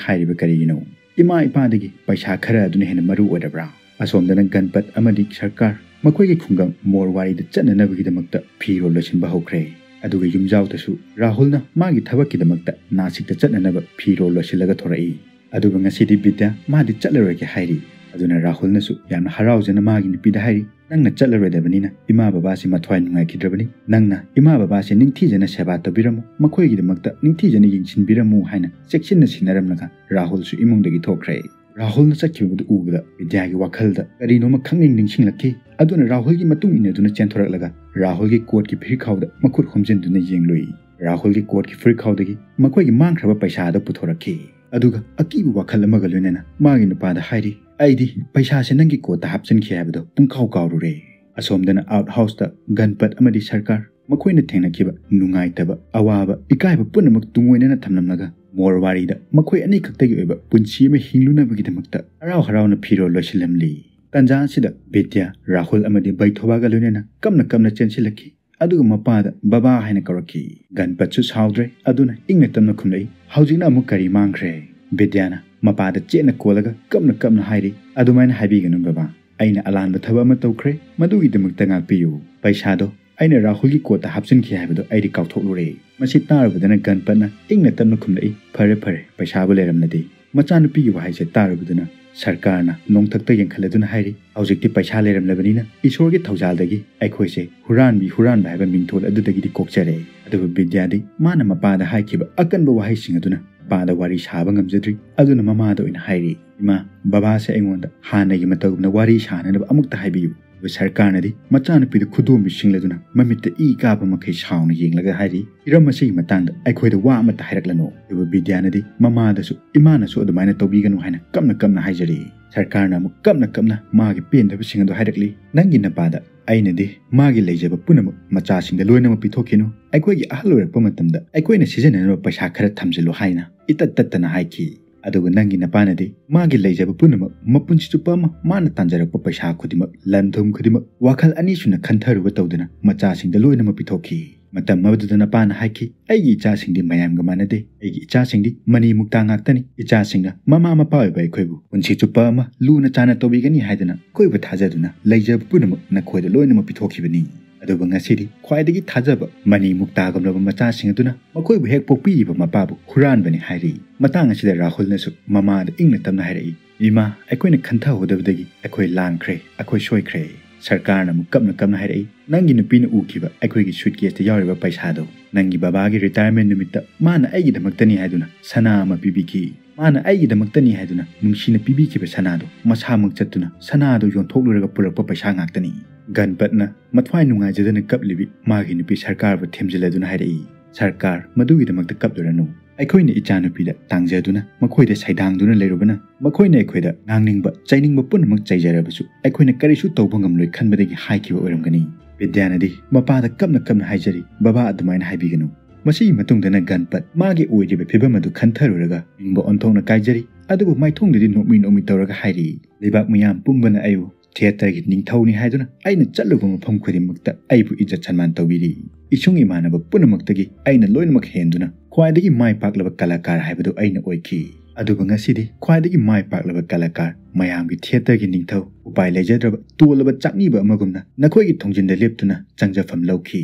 ꯍꯥꯏꯔꯤꯕ ꯀꯔꯤꯒꯤꯅꯣ? ꯏꯃꯥ ꯏꯄꯥꯗꯒꯤ ꯄꯩꯁꯥ ꯈꯔ ꯑꯗꯨꯅ ꯍꯦꯟꯅ ꯃꯔꯨ ꯑꯣꯏꯔꯕ꯭ꯔꯥ?" ꯑꯁꯣꯝꯗꯅ ꯒꯟꯄꯠ ꯑꯃꯗꯤ ꯁꯔꯀꯥꯔ ꯃꯈꯣꯏꯒꯤ ꯈꯨꯡꯒꯪ ꯃꯣꯔꯋꯥꯔꯤꯗ ꯆꯠꯅꯅꯕꯒꯤꯗꯃꯛꯇ ꯐꯤꯔꯣꯜ ꯂꯣꯏꯁꯤꯟꯕ ꯍꯧꯈ꯭ꯔꯦ꯫ ꯑꯗꯨꯒ ꯌꯨꯝꯖꯥꯎꯗꯁꯨ ꯔꯥꯍꯨꯜꯅ ꯃꯥꯒꯤ ꯊꯕꯛꯀꯤꯗꯃꯛꯇ ꯅꯥꯁꯤꯛꯇ ꯆꯠꯅꯅꯕ ꯐꯤꯔꯣꯜ ꯂꯣꯏꯁꯤꯜꯂꯒ ꯊꯣꯔꯛꯏ꯫ ꯑꯗꯨꯒ ꯉꯁꯤꯗꯤ ꯕꯤꯗ꯭ꯌꯥ ꯃꯥꯗꯤ ꯆꯠꯂꯔꯣꯏꯒꯦ ꯍꯥꯏꯔꯤ꯫ ꯑꯗꯨꯅ ꯔꯥꯍꯨꯜꯅꯁꯨ ꯌꯥꯝꯅ ꯍꯔꯥꯎꯖꯅ ꯃꯥꯒꯤ ꯅꯨꯄꯤꯗ ꯍꯥꯏꯔꯤ, "ꯅꯪꯅ ꯆꯠꯂꯔꯣꯏꯗꯕꯅꯤꯅ ꯏꯃꯥ ꯕꯕꯥꯁꯤ ꯃꯊ꯭ꯋꯥꯏ ꯅꯨꯡꯉꯥꯏꯈꯤꯗ꯭ꯔꯕꯅꯤ꯫ ꯅꯪꯅ ꯏꯃꯥ ꯕꯕꯥꯁꯤ ꯅꯤꯡꯊꯤꯖꯅ ꯁꯦꯕꯥ ꯇꯧꯕꯤꯔꯝꯃꯨ, ꯃꯈꯣꯏꯒꯤꯗꯃꯛꯇ ꯅꯤꯡꯊꯤꯖꯅ ꯌꯦꯡꯁꯤꯟꯕꯤꯔꯝꯃꯨ" ꯍꯥꯏꯅ ꯆꯦꯛꯁꯤꯟꯅ ꯁꯤꯟꯅꯔꯝꯂꯒ ꯔꯥꯍꯨꯜꯁꯨ ꯏꯃꯨꯡꯗꯒꯤ ꯊꯣꯛꯈ꯭ꯔꯦ꯫ ꯔꯥꯍꯨꯜꯅ ꯆꯠꯈꯤꯕꯗꯨ ꯎꯕꯗ ꯕꯤꯗ꯭ꯌꯥꯒꯤ ꯋꯥꯈꯜꯗ ꯀꯔꯤꯅꯣꯃ ꯈꯪꯅꯤꯡ ꯅꯤꯡꯁꯤꯡꯂꯛꯈꯤ꯫ ꯑꯗꯨꯅ ꯔꯥꯍꯨꯜꯒꯤ ꯃꯇꯨꯡ ꯏꯟꯅꯗꯨꯅ ꯆꯦꯟꯊꯣꯔꯛꯂꯒ ꯔꯥꯍꯨꯜꯒꯤ ꯀꯣꯠꯀꯤ ꯐꯤꯔꯈꯥꯎꯗ ꯃꯈꯨꯠ ꯍꯣꯝꯖꯤꯟꯗꯨꯅ ꯌꯦꯡꯂꯨꯏ꯫ ꯔꯥꯍꯨꯜꯒꯤ ꯀꯣꯠꯀꯤ ꯐꯤꯔꯈꯥꯎꯗꯒꯤ ꯃꯈꯣꯏꯒꯤ ꯃꯥꯡꯈ꯭ꯔꯕ ꯄꯩꯁꯥꯗꯨ ꯄꯨꯊꯣꯔꯛꯈꯤ꯫ ꯑꯗꯨꯒ ꯑꯀꯤꯕ ꯋꯥꯈꯜ ꯑꯃꯒ ꯂꯣꯏꯅꯅ ꯃꯥꯒꯤ ꯅꯨꯄꯥꯗ ꯍꯥꯏꯔꯤ, "ꯑꯩꯗꯤ ꯄꯩꯁꯥꯁꯦ ꯅꯪꯒꯤ ꯀꯣꯠꯇ ꯍꯥꯞꯆꯤꯟꯈꯤ ꯍꯥꯏꯕꯗꯣ ꯄꯨꯡꯀꯥꯎ ꯀꯥꯎꯔꯨꯔꯦ꯫" ꯑꯁꯣꯝꯗꯅ ꯑꯥꯎꯠ ꯍꯥꯎꯁꯇ ꯒꯟꯄꯠ ꯑꯃꯗꯤ ꯁꯔꯀꯥꯔ ꯃꯈꯣꯏꯅ ꯊꯦꯡꯅꯈꯤꯕ ꯅꯨꯡꯉꯥꯏꯇꯕ, ꯑꯋꯥꯕ, ꯏꯀꯥꯏꯕ ꯄꯨꯝꯅꯃꯛ ꯇꯨꯡꯑꯣꯏꯅꯅ ꯊꯝꯂꯝꯂꯒ ꯃꯣꯔꯋꯥꯔꯤꯗ ꯃꯈꯣꯏ ꯑꯅꯤꯈꯛꯇꯒꯤ ꯑꯣꯏꯕ ꯄꯨꯟꯁꯤ ꯑꯃ ꯍꯤꯡꯂꯨꯅꯕꯒꯤꯗꯃꯛꯇ ꯍꯔꯥꯎ ꯍꯔꯥꯎꯅ ꯐꯤꯔꯣꯜ ꯂꯣꯏꯁꯤꯜꯂꯝꯂꯤ꯫ ꯇꯥꯟꯖꯥ ꯑꯁꯤꯗ ꯕꯤꯗ꯭ꯌꯥ, ꯔꯥꯍꯨꯜ ꯑꯃꯗꯤ ꯕꯩꯊꯣꯕꯥꯒ ꯂꯣꯏꯅꯅ ꯀꯞꯅ ꯀꯞꯅ ꯆꯦꯟꯁꯤꯜꯂꯛꯈꯤ꯫ ꯑꯗꯨꯒ ꯃꯄꯥꯗ ꯕꯕꯥ ꯍꯥꯏꯅ ꯀꯧꯔꯛꯈꯤ꯫ ꯒꯟꯄꯠꯁꯨ ꯁꯥꯎꯗ꯭ꯔꯦ, ꯑꯗꯨꯅ ꯏꯪꯅ ꯇꯞꯅ ꯈꯨꯝꯂꯛꯏ, "ꯍꯧꯖꯤꯛꯅ ꯑꯃꯨꯛ ꯀꯔꯤ ꯃꯥꯡꯈ꯭ꯔꯦ?" ꯕꯤꯗ꯭ꯌꯥꯅ ꯃꯄꯥꯗ ꯆꯦꯠꯅ ꯀꯣꯜꯂꯒ ꯀꯞꯅ ꯀꯞꯅ ꯍꯥꯏꯔꯤ, "ꯑꯗꯨꯃꯥꯏꯅ ꯍꯥꯏꯕꯤꯒꯅꯨ ꯕꯕꯥ, ꯑꯩꯅ ꯑꯂꯥꯟꯕ ꯊꯕꯛ ꯑꯃ ꯇꯧꯈ꯭ꯔꯦ, ꯃꯗꯨꯒꯤꯗꯃꯛꯇ ꯉꯥꯛꯄꯤꯌꯨ꯫ ꯄꯩꯁꯥꯗꯣ ꯑꯩꯅ ꯔꯥꯍꯨꯜꯒꯤ ꯀꯣꯠꯇ ꯍꯥꯞꯆꯤꯟꯈꯤ ꯍꯥꯏꯕꯗꯣ ꯑꯩꯗꯤ ꯀꯥꯎꯊꯣꯛꯂꯨꯔꯦ꯫" ꯃꯁꯤ ꯇꯥꯔꯨꯕꯗꯅ ꯒꯟꯄꯠꯅ ꯏꯪꯅ ꯇꯞꯅ ꯈꯨꯝꯂꯛꯏ, "ꯐꯔꯦ ꯐꯔꯦ, ꯄꯩꯁꯥꯕꯨ ꯂꯩꯔꯝꯂꯗꯤ꯫" ꯃꯆꯥꯅꯨꯄꯤꯒꯤ ꯋꯥꯍꯩꯁꯦ ꯇꯥꯔꯨꯕꯗꯨꯅ ꯁꯔꯀꯥꯔꯅ ꯅꯣꯡꯊꯛꯇ ꯌꯦꯡꯈꯠꯂꯗꯨꯅ ꯍꯥꯏꯔꯤ, "ꯍꯧꯖꯤꯛꯇꯤ ꯄꯩꯁꯥ ꯂꯩꯔꯝꯂꯕꯅꯤꯅ ꯏꯁꯣꯔꯒꯤ ꯊꯧꯖꯥꯜꯗꯒꯤ ꯑꯩꯈꯣꯏꯁꯦ ꯍꯨꯔꯥꯟꯕꯤ ꯍꯨꯔꯥꯟꯕ ꯍꯥꯏꯕ ꯃꯤꯡꯊꯣꯜ ꯑꯗꯨꯗꯒꯤꯗꯤ ꯀꯣꯛꯆꯔꯦ꯫" ꯑꯗꯨꯕꯨ ꯕꯤꯗ꯭ꯌꯥꯗꯤ ꯃꯥꯅ ꯃꯄꯥꯗ ꯍꯥꯏꯈꯤꯕ ꯑꯀꯟꯕ ꯋꯥꯍꯩꯁꯤꯡ ꯑꯗꯨꯅ ꯃꯄꯥꯗ ꯋꯥꯔꯤ ꯁꯥꯕ ꯉꯝꯖꯗ꯭ꯔꯤ꯫ ꯑꯗꯨꯅ ꯃꯃꯥꯗ ꯑꯣꯏꯅ ꯍꯥꯏꯔꯤ, "ꯏꯃꯥ, ꯕꯕꯥꯁꯦ ꯑꯩꯉꯣꯟꯗ ꯍꯥꯟꯅꯒꯤ ꯃꯇꯧꯒꯨꯝꯅ ꯋꯥꯔꯤ ꯁꯥꯅꯅꯕ ꯑꯃꯨꯛꯇ ꯍꯥꯏꯕꯤꯌꯨ꯫" ꯑꯗꯨꯕꯨ ꯁꯔꯀꯥꯔꯅꯗꯤ ꯃꯆꯥꯅꯨꯄꯤꯗ ꯈꯨꯗꯣꯝꯕꯤ ꯁꯤꯡꯂꯗꯨꯅ ꯃꯃꯤꯠꯇ ꯏ ꯀꯥꯕ ꯃꯈꯩ ꯁꯥꯎꯅ ꯌꯦꯡꯂꯒ ꯍꯥꯏꯔꯤ, "ꯍꯤꯔꯝ ꯑꯁꯤꯒꯤ ꯃꯇꯥꯡꯗ ꯑꯩꯈꯣꯏꯗ ꯋꯥ ꯑꯃꯠꯇ ꯍꯥꯏꯔꯛꯂꯅꯨ꯫" ꯑꯗꯨꯕꯨ ꯕꯤꯗ꯭ꯌꯥꯅꯗꯤ ꯃꯃꯥꯗꯁꯨ ꯏꯃꯥꯅꯁꯨ ꯑꯗꯨꯃꯥꯏꯅ ꯇꯧꯕꯤꯒꯅꯨ ꯍꯥꯏꯅ ꯀꯞꯅ ꯀꯞꯅ ꯍꯥꯏꯖꯔꯤ꯫ ꯁꯔꯀꯥꯔꯅ ꯑꯃꯨꯛ ꯀꯞꯅ ꯀꯞꯅ ꯃꯥꯒꯤ ꯄꯦꯟꯗꯕꯁꯤꯡ ꯑꯗꯨ ꯍꯥꯏꯔꯛꯂꯤ, "ꯅꯪꯒꯤ ꯅꯄꯥꯗ ꯑꯩꯅꯗꯤ ꯃꯥꯒꯤ ꯂꯩꯖꯕ ꯄꯨꯝꯅꯃꯛ ꯃꯆꯥꯁꯤꯡꯗ ꯂꯣꯏꯅꯃꯛ ꯄꯤꯊꯣꯛꯈꯤꯅꯨ꯫ ꯑꯩꯈꯣꯏꯒꯤ ꯑꯍꯜ ꯑꯣꯏꯔꯛꯄ ꯃꯇꯝꯗ ꯑꯩꯈꯣꯏꯅ ꯁꯤꯖꯤꯟꯅꯅꯕ ꯄꯩꯁꯥ ꯈꯔ ꯊꯝꯖꯤꯜꯂꯨ" ꯍꯥꯏꯅ ꯏꯇꯠ ꯇꯠꯇꯅ ꯍꯥꯏꯈꯤ꯫ ꯑꯗꯨꯒ ꯅꯪꯒꯤ ꯅꯄꯥꯅꯗꯤ ꯃꯥꯒꯤ ꯂꯩꯖꯕ ꯄꯨꯝꯅꯃꯛ, ꯃꯄꯨꯟꯁꯤ ꯆꯨꯞꯄ ꯑꯃ ꯃꯥꯅ ꯇꯥꯟꯖꯔꯛꯄ ꯄꯩꯁꯥ ꯈꯨꯗꯤꯡꯃꯛ, ꯂꯟ ꯊꯨꯝ ꯈꯨꯗꯤꯡꯃꯛ ꯋꯥꯈꯜ ꯑꯅꯤ ꯁꯨꯅ ꯈꯟꯊꯔꯨꯕ ꯇꯧꯗꯅ ꯃꯆꯥꯁꯤꯡꯗ ꯂꯣꯏꯅꯃꯛ ꯄꯤꯊꯣꯛꯈꯤ꯫ ꯃꯇꯝ ꯑꯃꯗꯨꯗ ꯅꯄꯥꯅ ꯍꯥꯏꯈꯤ, "ꯑꯩꯒꯤ ꯏꯆꯥꯁꯤꯡꯗꯤ ꯃꯌꯥꯝꯒ ꯃꯥꯟꯅꯗꯦ꯫ ꯑꯩꯒꯤ ꯏꯆꯥꯁꯤꯡꯗꯤ ꯃꯅꯤ ꯃꯨꯛꯇꯥ ꯉꯥꯛꯇꯅꯤ꯫ ꯏꯆꯥꯁꯤꯡꯅ ꯃꯃꯥ ꯃꯄꯥ ꯑꯣꯏꯕ ꯑꯩꯈꯣꯏꯕꯨ ꯄꯨꯟꯁꯤ ꯆꯨꯞꯄ ꯑꯃ ꯂꯨꯅ ꯆꯥꯟꯅ ꯇꯧꯕꯤꯒꯅꯤ ꯍꯥꯏꯗꯨꯅ ꯑꯩꯈꯣꯏꯕꯨ ꯊꯥꯖꯗꯨꯅ ꯂꯩꯖꯕ ꯄꯨꯝꯅꯃꯛ ꯅꯈꯣꯏꯗ ꯂꯣꯏꯅꯃꯛ ꯄꯤꯊꯣꯛꯈꯤꯕꯅꯤ꯫ ꯑꯗꯨꯕꯨ ꯉꯁꯤꯗꯤ ꯈ꯭ꯋꯥꯏꯗꯒꯤ ꯊꯥꯖꯕ ꯃꯅꯤ ꯃꯨꯛꯇꯥꯒꯨꯝꯂꯕ ꯃꯆꯥꯁꯤꯡ ꯑꯗꯨꯅ ꯃꯈꯣꯏꯕꯨ ꯍꯦꯛ ꯄꯣꯛꯄꯤꯔꯤꯕ ꯃꯄꯥꯕꯨ ꯍꯨꯔꯥꯟꯕꯅꯤ" ꯍꯥꯏꯔꯤ꯫ ꯃꯇꯥꯡ ꯑꯁꯤꯗ ꯔꯥꯍꯨꯜꯅꯁꯨ ꯃꯃꯥꯗ ꯏꯪꯅ ꯇꯞꯅ ꯍꯥꯏꯔꯛꯏ, "ꯏꯃꯥ, ꯑꯩꯈꯣꯏꯅ ꯈꯟꯊꯍꯧꯗꯕꯗꯒꯤ ꯑꯩꯈꯣꯏ ꯂꯥꯟꯈ꯭ꯔꯦ, ꯑꯩꯈꯣꯏ ꯁꯣꯏꯈ꯭ꯔꯦ꯫ ꯁꯔꯀꯥꯔꯅ ꯑꯃꯨꯛ ꯀꯞꯅ ꯀꯞꯅ ꯍꯥꯏꯔꯛꯏ, "ꯅꯪꯒꯤ ꯅꯨꯄꯤꯅ ꯎꯈꯤꯕ ꯑꯩꯈꯣꯏꯒꯤ suitcaseꯇ ꯌꯥꯎꯔꯤꯕ ꯄꯩꯁꯥꯗꯣ, ꯅꯪꯒꯤ ꯕꯕꯥꯒꯤ retirement ꯅꯨꯃꯤꯠꯇ ꯃꯥꯅ ꯑꯩꯒꯤꯗꯃꯛꯇꯅꯤ ꯍꯥꯏꯗꯨꯅ ꯁꯅꯥ ꯑꯃ ꯄꯤꯕꯤꯈꯤ꯫ ꯃꯥꯅ ꯑꯩꯒꯤꯗꯃꯛꯇꯅꯤ ꯍꯥꯏꯗꯨꯅ ꯅꯨꯡꯁꯤꯅ ꯄꯤꯕꯤꯈꯤꯕ ꯁꯅꯥꯗꯣ ꯃꯁꯥꯃꯛ ꯆꯠꯇꯨꯅ ꯁꯅꯥꯗꯣ ꯌꯣꯟꯊꯣꯛꯂꯨꯔꯒ ꯄꯨꯔꯛꯄ ꯄꯩꯁꯥ ꯉꯥꯛꯇꯅꯤ꯫" ꯒꯟꯄꯠꯅ ꯃꯊ꯭ꯋꯥꯏ ꯅꯨꯡꯉꯥꯏꯖꯗꯅ ꯀꯞꯂꯤꯕꯤ ꯃꯥꯒꯤ ꯅꯨꯄꯤ ꯁꯔꯀꯥꯔꯕꯨ ꯊꯦꯝꯖꯤꯜꯂꯗꯨꯅ ꯍꯥꯏꯔꯛꯏ, "ꯁꯔꯀꯥꯔ, ꯃꯗꯨꯒꯤꯗꯃꯛꯇ ꯀꯞꯂꯨꯔꯅꯨ꯫ ꯑꯩꯈꯣꯏꯅ ꯏꯆꯥꯅꯨꯄꯤꯗ ꯇꯥꯡꯖꯗꯨꯅ ꯃꯈꯣꯏꯗ ꯁꯩꯗꯥꯡꯗꯨꯅ ꯂꯩꯔꯨꯕꯅ ꯃꯈꯣꯏꯅ ꯑꯩꯈꯣꯏꯗ ꯉꯥꯡꯅꯤꯡꯕ ꯆꯩꯅꯤꯡꯕ ꯄꯨꯝꯅꯃꯛ ꯆꯩꯖꯔꯕꯁꯨ ꯑꯩꯈꯣꯏꯅ ꯀꯔꯤꯁꯨ ꯇꯧꯕ ꯉꯝꯂꯣꯏ ꯈꯟꯕꯗꯒꯤ ꯍꯥꯏꯈꯤꯕ ꯑꯣꯏꯔꯝꯒꯅꯤ꯫" ꯕꯤꯗ꯭ꯌꯥꯅꯗꯤ ꯃꯄꯥꯗ ꯀꯞꯅ ꯀꯞꯅ ꯍꯥꯏꯖꯔꯤ, "ꯕꯕꯥ, ꯑꯗꯨꯃꯥꯏꯅ ꯍꯥꯏꯕꯤꯒꯅꯨ꯫ ꯃꯁꯤꯒꯤ ꯃꯇꯨꯡꯗꯅ ꯒꯟꯄꯠ ꯃꯥꯒꯤ ꯑꯣꯏꯔꯤꯕ ꯐꯤꯕꯝ ꯑꯗꯨ ꯈꯟꯊꯔꯨꯔꯒ ꯅꯤꯡꯕ ꯑꯣꯟꯊꯣꯛꯅ ꯀꯥꯏꯖꯔꯤ, ꯑꯗꯨꯕꯨ ꯃꯥꯏꯊꯣꯡꯗꯗꯤ ꯅꯣꯛꯃꯤ ꯅꯣꯛꯃꯤ ꯇꯧꯔꯒ ꯍꯥꯏꯔꯤ, ꯂꯩꯕꯥꯛ ꯃꯤꯌꯥꯝ ꯄꯨꯝꯕꯅ ꯑꯩꯕꯨ theatreꯒꯤ ꯅꯤꯡꯊꯧꯅꯤ ꯍꯥꯏꯗꯨꯅ ꯑꯩꯅ ꯆꯠꯂꯨꯕ ꯃꯐꯝ ꯈꯨꯗꯤꯡꯃꯛꯇ ꯑꯩꯕꯨ ꯏꯖꯠ ꯁꯟꯃꯥꯟ ꯇꯧꯕꯤꯔꯤ꯫ ꯏꯁꯨꯡ ꯏꯃꯥꯟꯅꯕ ꯄꯨꯝꯅꯃꯛꯇꯒꯤ ꯑꯩꯅ ꯂꯣꯏꯅꯃꯛ ꯍꯦꯟꯗꯨꯅ ꯈ꯭ꯋꯥꯏꯗꯒꯤ ꯃꯥꯏ ꯄꯥꯛꯂꯕ ꯀꯂꯥꯀꯥꯔ ꯍꯥꯏꯕꯗꯨ ꯑꯩꯅ ꯑꯣꯏꯈꯤ꯫ ꯑꯗꯨꯕꯨ ꯉꯁꯤꯗꯤ ꯈ꯭ꯋꯥꯏꯗꯒꯤ ꯃꯥꯏ ꯄꯥꯛꯂꯕ ꯀꯂꯥꯀꯥꯔ, ꯃꯌꯥꯝꯒꯤ theatreꯒꯤ ꯅꯤꯡꯊꯧ, ꯎꯄꯥꯏ ꯂꯩꯖꯗ꯭ꯔꯕ ꯇꯣꯜꯂꯕ ꯆꯥꯛꯅꯤꯕ ꯑꯃꯒꯨꯝꯅ ꯅꯈꯣꯏꯒꯤ ꯊꯣꯡꯖꯤꯟꯗ ꯂꯦꯞꯇꯨꯅ ꯆꯪꯖꯐꯝ ꯂꯧꯈꯤ꯫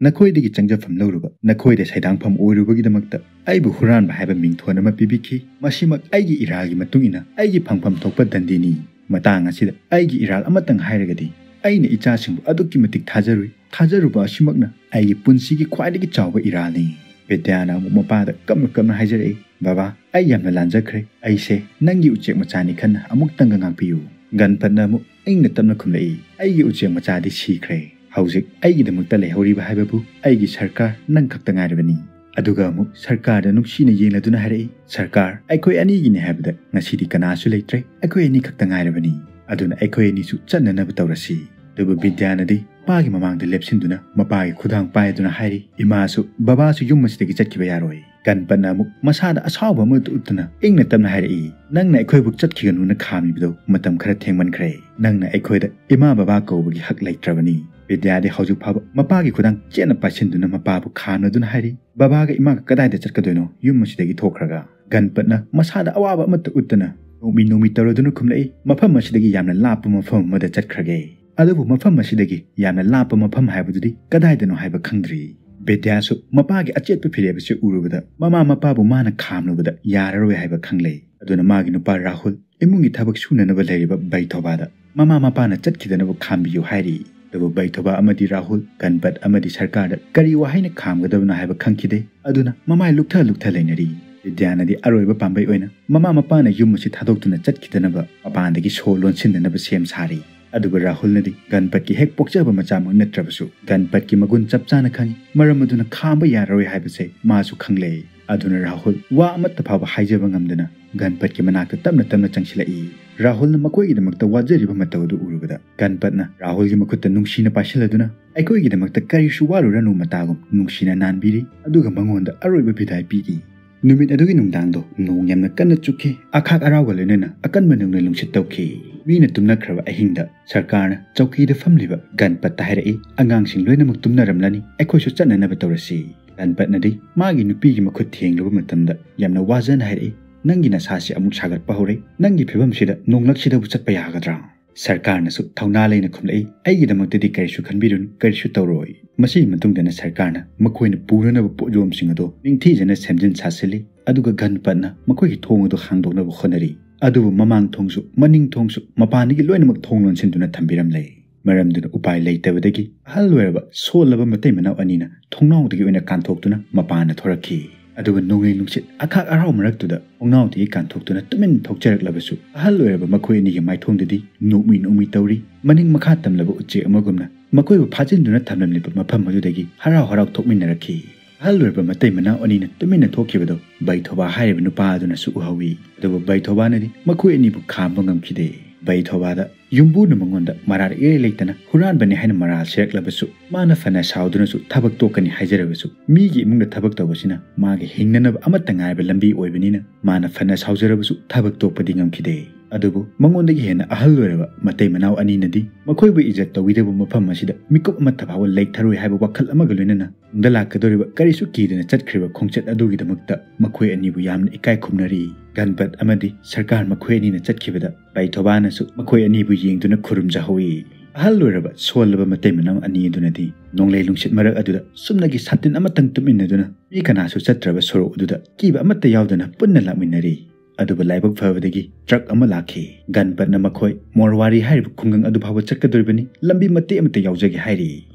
ꯅꯈꯣꯏꯗꯒꯤ ꯆꯪꯖꯐꯝ ꯂꯧꯔꯨꯕ, ꯅꯈꯣꯏꯗ ꯁꯩꯗꯥꯡꯐꯝ ꯑꯣꯏꯔꯨꯕꯒꯤꯗꯃꯛꯇ ꯑꯩꯕꯨ ꯍꯨꯔꯥꯟꯕ ꯍꯥꯏꯕ ꯃꯤꯡꯊꯣꯟ ꯑꯃ ꯄꯤꯕꯤꯈꯤ꯫ ꯃꯁꯤꯃꯛ ꯑꯩꯒꯤ ꯏꯔꯥꯜꯒꯤ ꯃꯇꯨꯡ ꯏꯟꯅ ꯑꯩꯒꯤ ꯐꯪꯐꯝ ꯊꯣꯛꯄ ꯗꯟꯗꯤꯅꯤ꯫ ꯃꯇꯥꯡ ꯑꯁꯤꯗ ꯑꯩꯒꯤ ꯏꯔꯥꯜ ꯑꯃꯇꯪ ꯍꯥꯏꯔꯒꯗꯤ, ꯑꯩꯅ ꯏꯆꯥꯁꯤꯡꯕꯨ ꯑꯗꯨꯛꯀꯤ ꯃꯇꯤꯛ ꯊꯥꯖꯔꯨꯏ꯫ ꯊꯥꯖꯔꯨꯕ ꯑꯁꯤꯃꯛꯅ ꯑꯩꯒꯤ ꯄꯨꯟꯁꯤꯒꯤ ꯈ꯭ꯋꯥꯏꯗꯒꯤ ꯆꯥꯎꯕ ꯏꯔꯥꯜꯅꯤ꯫" ꯕꯤꯗ꯭ꯌꯥꯅ ꯑꯃꯨꯛ ꯃꯄꯥꯗ ꯀꯞꯅ ꯀꯞꯅ ꯍꯥꯏꯖꯔꯛꯏ, "ꯕꯕꯥ, ꯑꯩ ꯌꯥꯝꯅ ꯂꯥꯟꯖꯈ꯭ꯔꯦ꯫ ꯑꯩꯁꯦ ꯅꯪꯒꯤ ꯎꯆꯦꯛ ꯃꯆꯥꯅꯤ ꯈꯟꯅ ꯑꯃꯨꯛꯇꯪꯒ ꯉꯥꯛꯄꯤꯌꯨ꯫" ꯒꯟꯄꯠꯅ ꯑꯃꯨꯛ ꯏꯪꯅ ꯇꯞꯅ ꯈꯨꯝꯂꯛꯏ, "ꯑꯩꯒꯤ ꯎꯆꯦꯛ ꯃꯆꯥꯗꯤ ꯁꯤꯈ꯭ꯔꯦ꯫ ꯍꯧꯖꯤꯛ ꯑꯩꯒꯤꯗꯃꯛꯇ ꯂꯩꯍꯧꯔꯤꯕ ꯍꯥꯏꯕꯕꯨ ꯑꯩꯒꯤ ꯁꯔꯀꯥꯔ ꯅꯪ ꯈꯛꯇ ꯉꯥꯏꯔꯕꯅꯤ꯫" ꯑꯗꯨꯒ ꯑꯃꯨꯛ ꯁꯔꯀꯥꯔꯗ ꯅꯨꯡꯁꯤꯅ ꯌꯦꯡꯂꯗꯨꯅ ꯍꯥꯏꯔꯛꯏ, "ꯁꯔꯀꯥꯔ, ꯑꯩꯈꯣꯏ ꯑꯅꯤꯒꯤꯅꯤ ꯍꯥꯏꯕꯗ ꯉꯁꯤꯗꯤ ꯀꯅꯥꯁꯨ ꯂꯩꯇ꯭ꯔꯦ꯫ ꯑꯩꯈꯣꯏ ꯑꯅꯤ ꯈꯛꯇ ꯉꯥꯏꯔꯕꯅꯤ꯫ ꯑꯗꯨꯅ ꯑꯩꯈꯣꯏ ꯑꯅꯤꯁꯨ ꯆꯠꯅꯅꯕ ꯇꯧꯔꯁꯤ꯫" ꯑꯗꯨꯕꯨ ꯕꯤꯗ꯭ꯌꯥꯅꯗꯤ ꯃꯄꯥꯒꯤ ꯃꯃꯥꯡꯗ ꯂꯦꯞꯁꯤꯟꯗꯨꯅ ꯃꯄꯥꯒꯤ ꯈꯨꯗꯥꯡ ꯄꯥꯏꯗꯨꯅ ꯍꯥꯏꯔꯤ, "ꯏꯃꯥꯁꯨ ꯕꯕꯥꯁꯨ ꯌꯨꯝ ꯑꯁꯤꯗꯒꯤ ꯆꯠꯈꯤꯕ ꯌꯥꯔꯣꯏ꯫" ꯒꯟꯄꯠꯅ ꯑꯃꯨꯛ ꯃꯁꯥꯗ ꯑꯁꯥꯎꯕ ꯑꯃꯠꯇ ꯎꯠꯇꯨꯅ ꯏꯪꯅ ꯇꯞꯅ ꯍꯥꯏꯔꯛꯏ, "ꯅꯪꯅ ꯑꯩꯈꯣꯏꯕꯨ ꯆꯠꯈꯤꯒꯅꯨꯅ ꯈꯥꯝꯃꯤꯕꯗꯣ ꯃꯇꯝ ꯈꯔ ꯊꯦꯡꯃꯟꯈ꯭ꯔꯦ꯫ ꯅꯪꯅ ꯑꯩꯈꯣꯏꯗ ꯏꯃꯥ ꯕꯕꯥ ꯀꯧꯕꯒꯤ ꯍꯛ ꯂꯩꯇ꯭ꯔꯕꯅꯤ꯫" ꯕꯤꯗ꯭ꯌꯥꯗꯤ ꯍꯧꯖꯤꯛ ꯐꯥꯎꯕ ꯃꯄꯥꯒꯤ ꯈꯨꯗꯥꯡ ꯆꯦꯠꯅ ꯄꯥꯏꯁꯤꯟꯗꯨꯅ ꯃꯄꯥꯕꯨ ꯈꯥꯝꯅꯗꯨꯅ ꯍꯥꯏꯔꯤ, "ꯕꯕꯥꯒ ꯏꯃꯥꯒ ꯀꯗꯥꯏꯗ ꯆꯠꯀꯗꯣꯏꯅꯣ? ꯌꯨꯝ ꯑꯁꯤꯗꯒꯤ ꯊꯣꯛꯈ꯭ꯔꯒ?" ꯒꯟꯄꯠꯅ ꯃꯁꯥꯗ ꯑꯋꯥꯕ ꯑꯃꯠꯇ ꯎꯠꯇꯅ ꯅꯣꯛꯃꯤ ꯅꯣꯛꯃꯤ ꯇꯧꯔꯗꯨꯅ ꯈꯨꯝꯂꯛꯏ, "ꯃꯐꯝ ꯑꯁꯤꯗꯒꯤ ꯌꯥꯝꯅ ꯂꯥꯞꯄ ꯃꯐꯝ ꯑꯃꯗ ꯆꯠꯈ꯭ꯔꯒꯦ꯫ ꯑꯗꯨꯕꯨ ꯃꯐꯝ ꯑꯁꯤꯗꯒꯤ ꯌꯥꯝꯅ ꯂꯥꯞꯄ ꯃꯐꯝ ꯍꯥꯏꯕꯗꯨꯗꯤ ꯀꯗꯥꯏꯗꯅꯣ ꯍꯥꯏꯕ ꯈꯪꯗ꯭ꯔꯤ꯫" ꯕꯤꯗ꯭ꯌꯥꯁꯨ ꯃꯄꯥꯒꯤ ꯑꯆꯦꯠꯄ ꯐꯤꯔꯦꯞ ꯑꯁꯤ ꯎꯔꯨꯕꯗ ꯃꯃꯥ ꯃꯄꯥꯕꯨ ꯃꯥꯅ ꯈꯥꯝꯂꯨꯕꯗ ꯌꯥꯔꯔꯣꯏ ꯍꯥꯏꯕ ꯈꯪꯂꯦ꯫ ꯑꯗꯨꯅ ꯃꯥꯒꯤ ꯅꯨꯄꯥ ꯔꯥꯍꯨꯜ ꯏꯃꯨꯡꯒꯤ ꯊꯕꯛ ꯁꯨꯅꯅꯕ ꯂꯩꯔꯤꯕ ꯕꯩꯊꯣꯕꯥꯗ ꯃꯃꯥ ꯃꯄꯥꯅ ꯆꯠꯈꯤꯗꯅꯕ ꯈꯥꯝꯕꯤꯌꯨ ꯍꯥꯏꯔꯤ꯫ ꯑꯗꯨꯕꯨ ꯕꯩꯊꯣꯕꯥ ꯑꯃꯗꯤ ꯔꯥꯍꯨꯜ, ꯒꯟꯄꯠ ꯑꯃꯗꯤ ꯁꯔꯀꯥꯔꯗ ꯀꯔꯤ ꯋꯥꯍꯩꯅ ꯈꯥꯝꯒꯗꯕꯅꯣ ꯍꯥꯏꯕ ꯈꯪꯈꯤꯗꯦ꯫ ꯑꯗꯨꯅ ꯃꯃꯥꯏ ꯂꯨꯛꯊ ꯂꯨꯛꯊ ꯂꯩꯅꯔꯤ꯫ ꯕꯤꯗ꯭ꯌꯥꯅꯗꯤ ꯑꯔꯣꯏꯕ ꯄꯥꯝꯕꯩ ꯑꯣꯏꯅ ꯃꯃꯥ ꯃꯄꯥꯅ ꯌꯨꯝ ꯑꯁꯤ ꯊꯥꯗꯣꯛꯇꯨꯅ ꯆꯠꯈꯤꯗꯅꯕ ꯃꯄꯥꯟꯗꯒꯤ ꯁꯣ ꯂꯣꯟꯁꯤꯟꯗꯅꯕ ꯁꯦꯝ ꯁꯥꯔꯤ꯫ ꯑꯗꯨꯒ ꯔꯥꯍꯨꯜꯅꯗꯤ ꯒꯟꯄꯠꯀꯤ ꯍꯦꯛ ꯄꯣꯛꯆꯕ ꯃꯆꯥꯃꯛ ꯅꯠꯇ꯭ꯔꯕꯁꯨ ꯒꯟꯄꯠꯀꯤ ꯃꯒꯨꯟ ꯆꯞ ꯆꯥꯅ ꯈꯪꯏ꯫ ꯃꯔꯝ ꯑꯗꯨꯅ ꯈꯥꯝꯕ ꯌꯥꯔꯔꯣꯏ ꯍꯥꯏꯕꯁꯦ ꯃꯥꯁꯨ ꯈꯪꯂꯦ꯫ ꯑꯗꯨꯅ ꯔꯥꯍꯨꯜ ꯋꯥ ꯑꯃꯠꯇ ꯐꯥꯎꯕ ꯍꯥꯏꯖꯕ ꯉꯝꯗꯅ ꯒꯟꯄꯠꯀꯤ ꯃꯅꯥꯛꯇ ꯇꯞꯅ ꯇꯞꯅ ꯆꯪꯁꯤꯜꯂꯛꯏ꯫ ꯔꯥꯍꯨꯜꯅ ꯃꯈꯣꯏꯒꯤꯗꯃꯛꯇ ꯋꯥꯖꯔꯤꯕ ꯃꯇꯧ ꯑꯗꯨ ꯎꯔꯨꯕꯗ ꯒꯟꯄꯠꯅ ꯔꯥꯍꯨꯜꯒꯤ ꯃꯈꯨꯠꯇ ꯅꯨꯡꯁꯤꯅ ꯄꯥꯏꯁꯤꯜꯂꯗꯨꯅ, "ꯑꯩꯈꯣꯏꯒꯤꯗꯃꯛꯇ ꯀꯔꯤꯁꯨ ꯋꯥꯔꯨꯔꯅꯨ" ꯃꯇꯥꯒꯨꯝ ꯅꯨꯡꯁꯤꯅ ꯅꯥꯟꯕꯤꯔꯤ꯫ ꯑꯗꯨꯒ ꯃꯉꯣꯟꯗ ꯑꯔꯣꯏꯕ ꯕꯤꯗꯥꯏ ꯄꯤꯔꯤ꯫ ꯅꯨꯃꯤꯠ ꯑꯗꯨꯒꯤ ꯅꯨꯡꯗꯥꯡꯗꯣ ꯅꯣꯡ ꯌꯥꯝꯅ ꯀꯟꯅ ꯆꯨꯈꯤ꯫ ꯑꯈꯥꯛ ꯑꯔꯥꯎꯒ ꯂꯣꯏꯅꯅ ꯑꯀꯟꯕ ꯅꯣꯡꯂꯩ ꯅꯨꯡꯁꯤꯠ ꯇꯧꯈꯤ꯫ ꯃꯤꯅ ꯇꯨꯝꯅꯈ꯭ꯔꯕ ꯑꯍꯤꯡꯗ ꯁꯔꯀꯥꯔꯅ ꯆꯧꯀꯤꯗ ꯐꯝꯂꯤꯕ ꯒꯟꯄꯠꯇ ꯍꯥꯏꯔꯛꯏ, "ꯑꯉꯥꯡꯁꯤꯡ ꯂꯣꯏꯅꯃꯛ ꯇꯨꯝꯅꯔꯝꯂꯅꯤ, ꯑꯩꯈꯣꯏꯁꯨ ꯆꯠꯅꯅꯕ ꯇꯧꯔꯁꯤ꯫" ꯒꯟꯄꯠꯅꯗꯤ ꯃꯥꯒꯤ ꯅꯨꯄꯤꯒꯤ ꯃꯈꯨꯠ ꯊꯦꯡꯂꯨꯕ ꯃꯇꯝꯗ ꯌꯥꯝꯅ ꯋꯥꯖꯅ ꯍꯥꯏꯔꯛꯏ, "ꯅꯪꯒꯤ ꯅꯁꯥꯁꯤ ꯑꯃꯨꯛ ꯁꯥꯒꯠꯄ ꯍꯧꯔꯦ꯫ ꯅꯪꯒꯤ ꯐꯤꯕꯝꯁꯤꯗ ꯅꯣꯡꯂꯛꯁꯤꯗꯕꯨ ꯆꯠꯄ ꯌꯥꯒꯗ꯭ꯔꯥ?" ꯁꯔꯀꯥꯔꯅꯁꯨ ꯊꯧꯅꯥ ꯂꯩꯅ ꯈꯨꯝꯂꯛꯏ, "ꯑꯩꯒꯤꯗꯃꯛꯇꯗꯤ ꯀꯔꯤꯁꯨ ꯈꯟꯕꯤꯔꯨꯅꯨ, ꯀꯔꯤꯁꯨ ꯇꯧꯔꯣꯏ꯫" ꯃꯁꯤꯒꯤ ꯃꯇꯨꯡꯗꯅ ꯁꯔꯀꯥꯔꯅ ꯃꯈꯣꯏꯅ ꯄꯨꯅꯅꯕ ꯄꯣꯠꯌꯣꯝꯁꯤꯡ ꯑꯗꯨ ꯅꯤꯡꯊꯤꯖꯅ ꯁꯦꯝꯖꯤꯟ ꯁꯥꯁꯤꯜꯂꯤ꯫ ꯑꯗꯨꯒ ꯒꯟꯄꯠꯅ ꯃꯈꯣꯏꯒꯤ ꯊꯣꯡ ꯑꯗꯨ ꯍꯥꯡꯗꯣꯛꯅꯕ ꯍꯣꯠꯅꯔꯤ꯫ ꯑꯗꯨꯕꯨ ꯃꯃꯥꯡ ꯊꯣꯡꯁꯨ ꯃꯅꯤꯡ ꯊꯣꯡꯁꯨ ꯃꯄꯥꯟꯗꯒꯤ ꯂꯣꯏꯅꯃꯛ ꯊꯣꯡ ꯂꯣꯟꯁꯤꯟꯗꯨꯅ ꯊꯝꯕꯤꯔꯝꯂꯦ꯫ ꯃꯔꯝꯗꯨꯅ ꯎꯄꯥꯏ ꯂꯩꯇꯕꯗꯒꯤ ꯑꯍꯜ ꯑꯣꯏꯔꯕ ꯁꯣꯜꯂꯕ ꯃꯇꯩ ꯃꯅꯥꯎ ꯑꯅꯤꯅ ꯊꯣꯡꯅꯥꯎꯗꯒꯤ ꯑꯣꯏꯅ ꯀꯥꯟꯊꯣꯛꯇꯨꯅ ꯃꯄꯥꯟꯗ ꯊꯣꯔꯛꯈꯤ꯫ ꯑꯗꯨꯒ ꯅꯣꯡꯂꯩ ꯅꯨꯡꯁꯤꯠ ꯑꯈꯥꯛ ꯑꯔꯥꯎ ꯃꯔꯛꯇꯨꯗ ꯊꯣꯡꯅꯥꯎꯗꯒꯤ ꯀꯥꯟꯊꯣꯛꯇꯨꯅ ꯇꯨꯃꯤꯟ ꯊꯣꯛꯆꯔꯛꯂꯕꯁꯨ ꯑꯍꯜ ꯑꯣꯏꯔꯕ ꯃꯈꯣꯏ ꯑꯅꯤꯒꯤ ꯃꯥꯏꯊꯣꯡꯗꯗꯤ ꯅꯣꯛꯃꯤ ꯅꯣꯛꯃꯤ ꯇꯧꯔꯤ꯫ ꯃꯅꯤꯡ ꯃꯈꯥ ꯇꯝꯂꯕ ꯎꯆꯦꯛ ꯑꯃꯒꯨꯝꯅ ꯃꯈꯣꯏꯕꯨ ꯐꯥꯖꯤꯟꯗꯨꯅ ꯊꯝꯂꯝꯂꯤꯕ ꯃꯐꯝ ꯑꯗꯨꯗꯒꯤ ꯍꯔꯥꯎ ꯍꯔꯥꯎ ꯊꯣꯛꯃꯤꯟꯅꯔꯛꯈꯤ꯫ ꯑꯍꯜ ꯑꯣꯏꯔꯕ ꯃꯇꯩ ꯃꯅꯥꯎ ꯑꯅꯤꯅ ꯇꯨꯃꯤꯟꯅ ꯊꯣꯛꯈꯤꯕꯗꯣ ꯕꯩꯊꯣꯕꯥ ꯍꯥꯏꯔꯤꯕ ꯅꯨꯄꯥ ꯑꯗꯨꯅꯁꯨ ꯎꯍꯧꯏ꯫ ꯑꯗꯨꯕꯨ ꯕꯩꯊꯣꯕꯥꯅꯗꯤ ꯃꯈꯣꯏ ꯑꯅꯤꯕꯨ ꯈꯥꯝꯕ ꯉꯝꯈꯤꯗꯦ꯫ ꯕꯩꯊꯣꯕꯥꯗ ꯌꯨꯝꯕꯨꯅ ꯃꯉꯣꯟꯗ ꯃꯔꯥꯜ ꯏꯔꯩ ꯂꯩꯇꯅ ꯍꯨꯔꯥꯟꯕꯅꯤ ꯍꯥꯏꯅ ꯃꯔꯥꯜ ꯁꯤꯔꯛꯂꯕꯁꯨ, ꯃꯥꯅ ꯐꯅ ꯁꯥꯎꯗꯨꯅꯁꯨ ꯊꯕꯛ ꯇꯣꯛꯀꯅꯤ ꯍꯥꯏꯖꯔꯕꯁꯨ, ꯃꯤꯒꯤ ꯏꯃꯨꯡꯗ ꯊꯕꯛ ꯇꯧꯕꯁꯤꯅ ꯃꯥꯒꯤ ꯍꯤꯡꯅꯅꯕ ꯑꯃꯠꯇ ꯉꯥꯏꯔꯕ ꯂꯝꯕꯤ ꯑꯣꯏꯕꯅꯤꯅ, ꯃꯥꯅ ꯐꯅ ꯁꯥꯎꯖꯔꯕꯁꯨ ꯊꯕꯛ ꯇꯣꯛꯄꯗꯤ ꯉꯝꯈꯤꯗꯦ꯫ ꯑꯗꯨꯕꯨ ꯃꯉꯣꯟꯗꯒꯤ ꯍꯦꯟꯅ ꯑꯍꯜ ꯑꯣꯏꯔꯕ ꯃꯇꯩ ꯃꯅꯥꯎ ꯑꯅꯤꯅꯗꯤ ꯃꯈꯣꯏꯕꯨ ꯏꯖꯠ ꯇꯧꯕꯤꯗꯕ ꯃꯐꯝ ꯑꯁꯤꯗ ꯃꯤꯀꯨꯞ ꯑꯃꯠꯇ ꯐꯥꯎꯕ ꯂꯩꯊꯔꯣꯏ ꯍꯥꯏꯕ ꯋꯥꯈꯜ ꯑꯃꯒ ꯂꯣꯏꯅꯅ ꯇꯨꯡꯗ ꯂꯥꯛꯀꯗꯧꯔꯤꯕ ꯀꯔꯤꯁꯨ ꯀꯤꯗꯅ ꯆꯠꯈ꯭ꯔꯤꯕ ꯈꯣꯡꯆꯠ ꯑꯗꯨꯒꯤꯗꯃꯛꯇ ꯃꯈꯣꯏ ꯑꯅꯤꯕꯨ ꯌꯥꯝꯅ ꯏꯀꯥꯏ ꯈꯨꯝꯅꯔꯤ꯫ ꯒꯟꯄꯠ ꯑꯃꯗꯤ ꯁꯔꯀꯥꯔ ꯃꯈꯣꯏ ꯑꯅꯤꯅ ꯆꯠꯈꯤꯕꯗ ꯕꯩꯊꯣꯕꯥꯅꯁꯨ ꯃꯈꯣꯏ ꯑꯅꯤꯕꯨ ꯌꯦꯡꯗꯨꯅ ꯈꯨꯔꯨꯝꯖꯍꯧꯏ꯫ ꯑꯍꯜ ꯑꯣꯏꯔꯕ ꯁꯣꯜꯂꯕ ꯃꯇꯩ ꯃꯅꯥꯎ ꯑꯅꯤ ꯑꯗꯨꯅꯗꯤ ꯅꯣꯡꯂꯩ ꯅꯨꯡꯁꯤꯠ ꯃꯔꯛ ꯑꯗꯨꯗ ꯁꯨꯞꯅꯒꯤ ꯁꯥꯇꯤꯟ ꯑꯃꯇꯪ ꯇꯨꯞꯃꯤꯟꯅꯗꯨꯅ ꯃꯤ ꯀꯅꯥꯁꯨ ꯆꯠꯇ꯭ꯔꯕ ꯁꯣꯔꯣꯛ ꯑꯗꯨꯗ ꯀꯤꯕ ꯑꯃꯠꯇ ꯌꯥꯎꯗꯅ ꯄꯨꯟꯅ ꯂꯥꯛꯃꯤꯟꯅꯔꯤ꯫ ꯑꯗꯨꯕꯨ ꯂꯥꯏꯕꯛ ꯐꯕꯗꯒꯤ ꯇ꯭ꯔꯛ ꯑꯃ ꯂꯥꯛꯈꯤ꯫ ꯒꯟꯄꯠꯅ ꯃꯈꯣꯏ ꯃꯣꯔꯋꯥꯔꯤ ꯍꯥꯏꯔꯤꯕ ꯈꯨꯡꯒꯪ ꯑꯗꯨ ꯐꯥꯎꯕ ꯆꯠꯀꯗꯧꯔꯤꯕꯅꯤ, ꯂꯝꯕꯤ ꯃꯇꯦꯛ ꯑꯃꯇ ꯌꯥꯎꯖꯒꯦ ꯍꯥꯏꯔꯤ꯫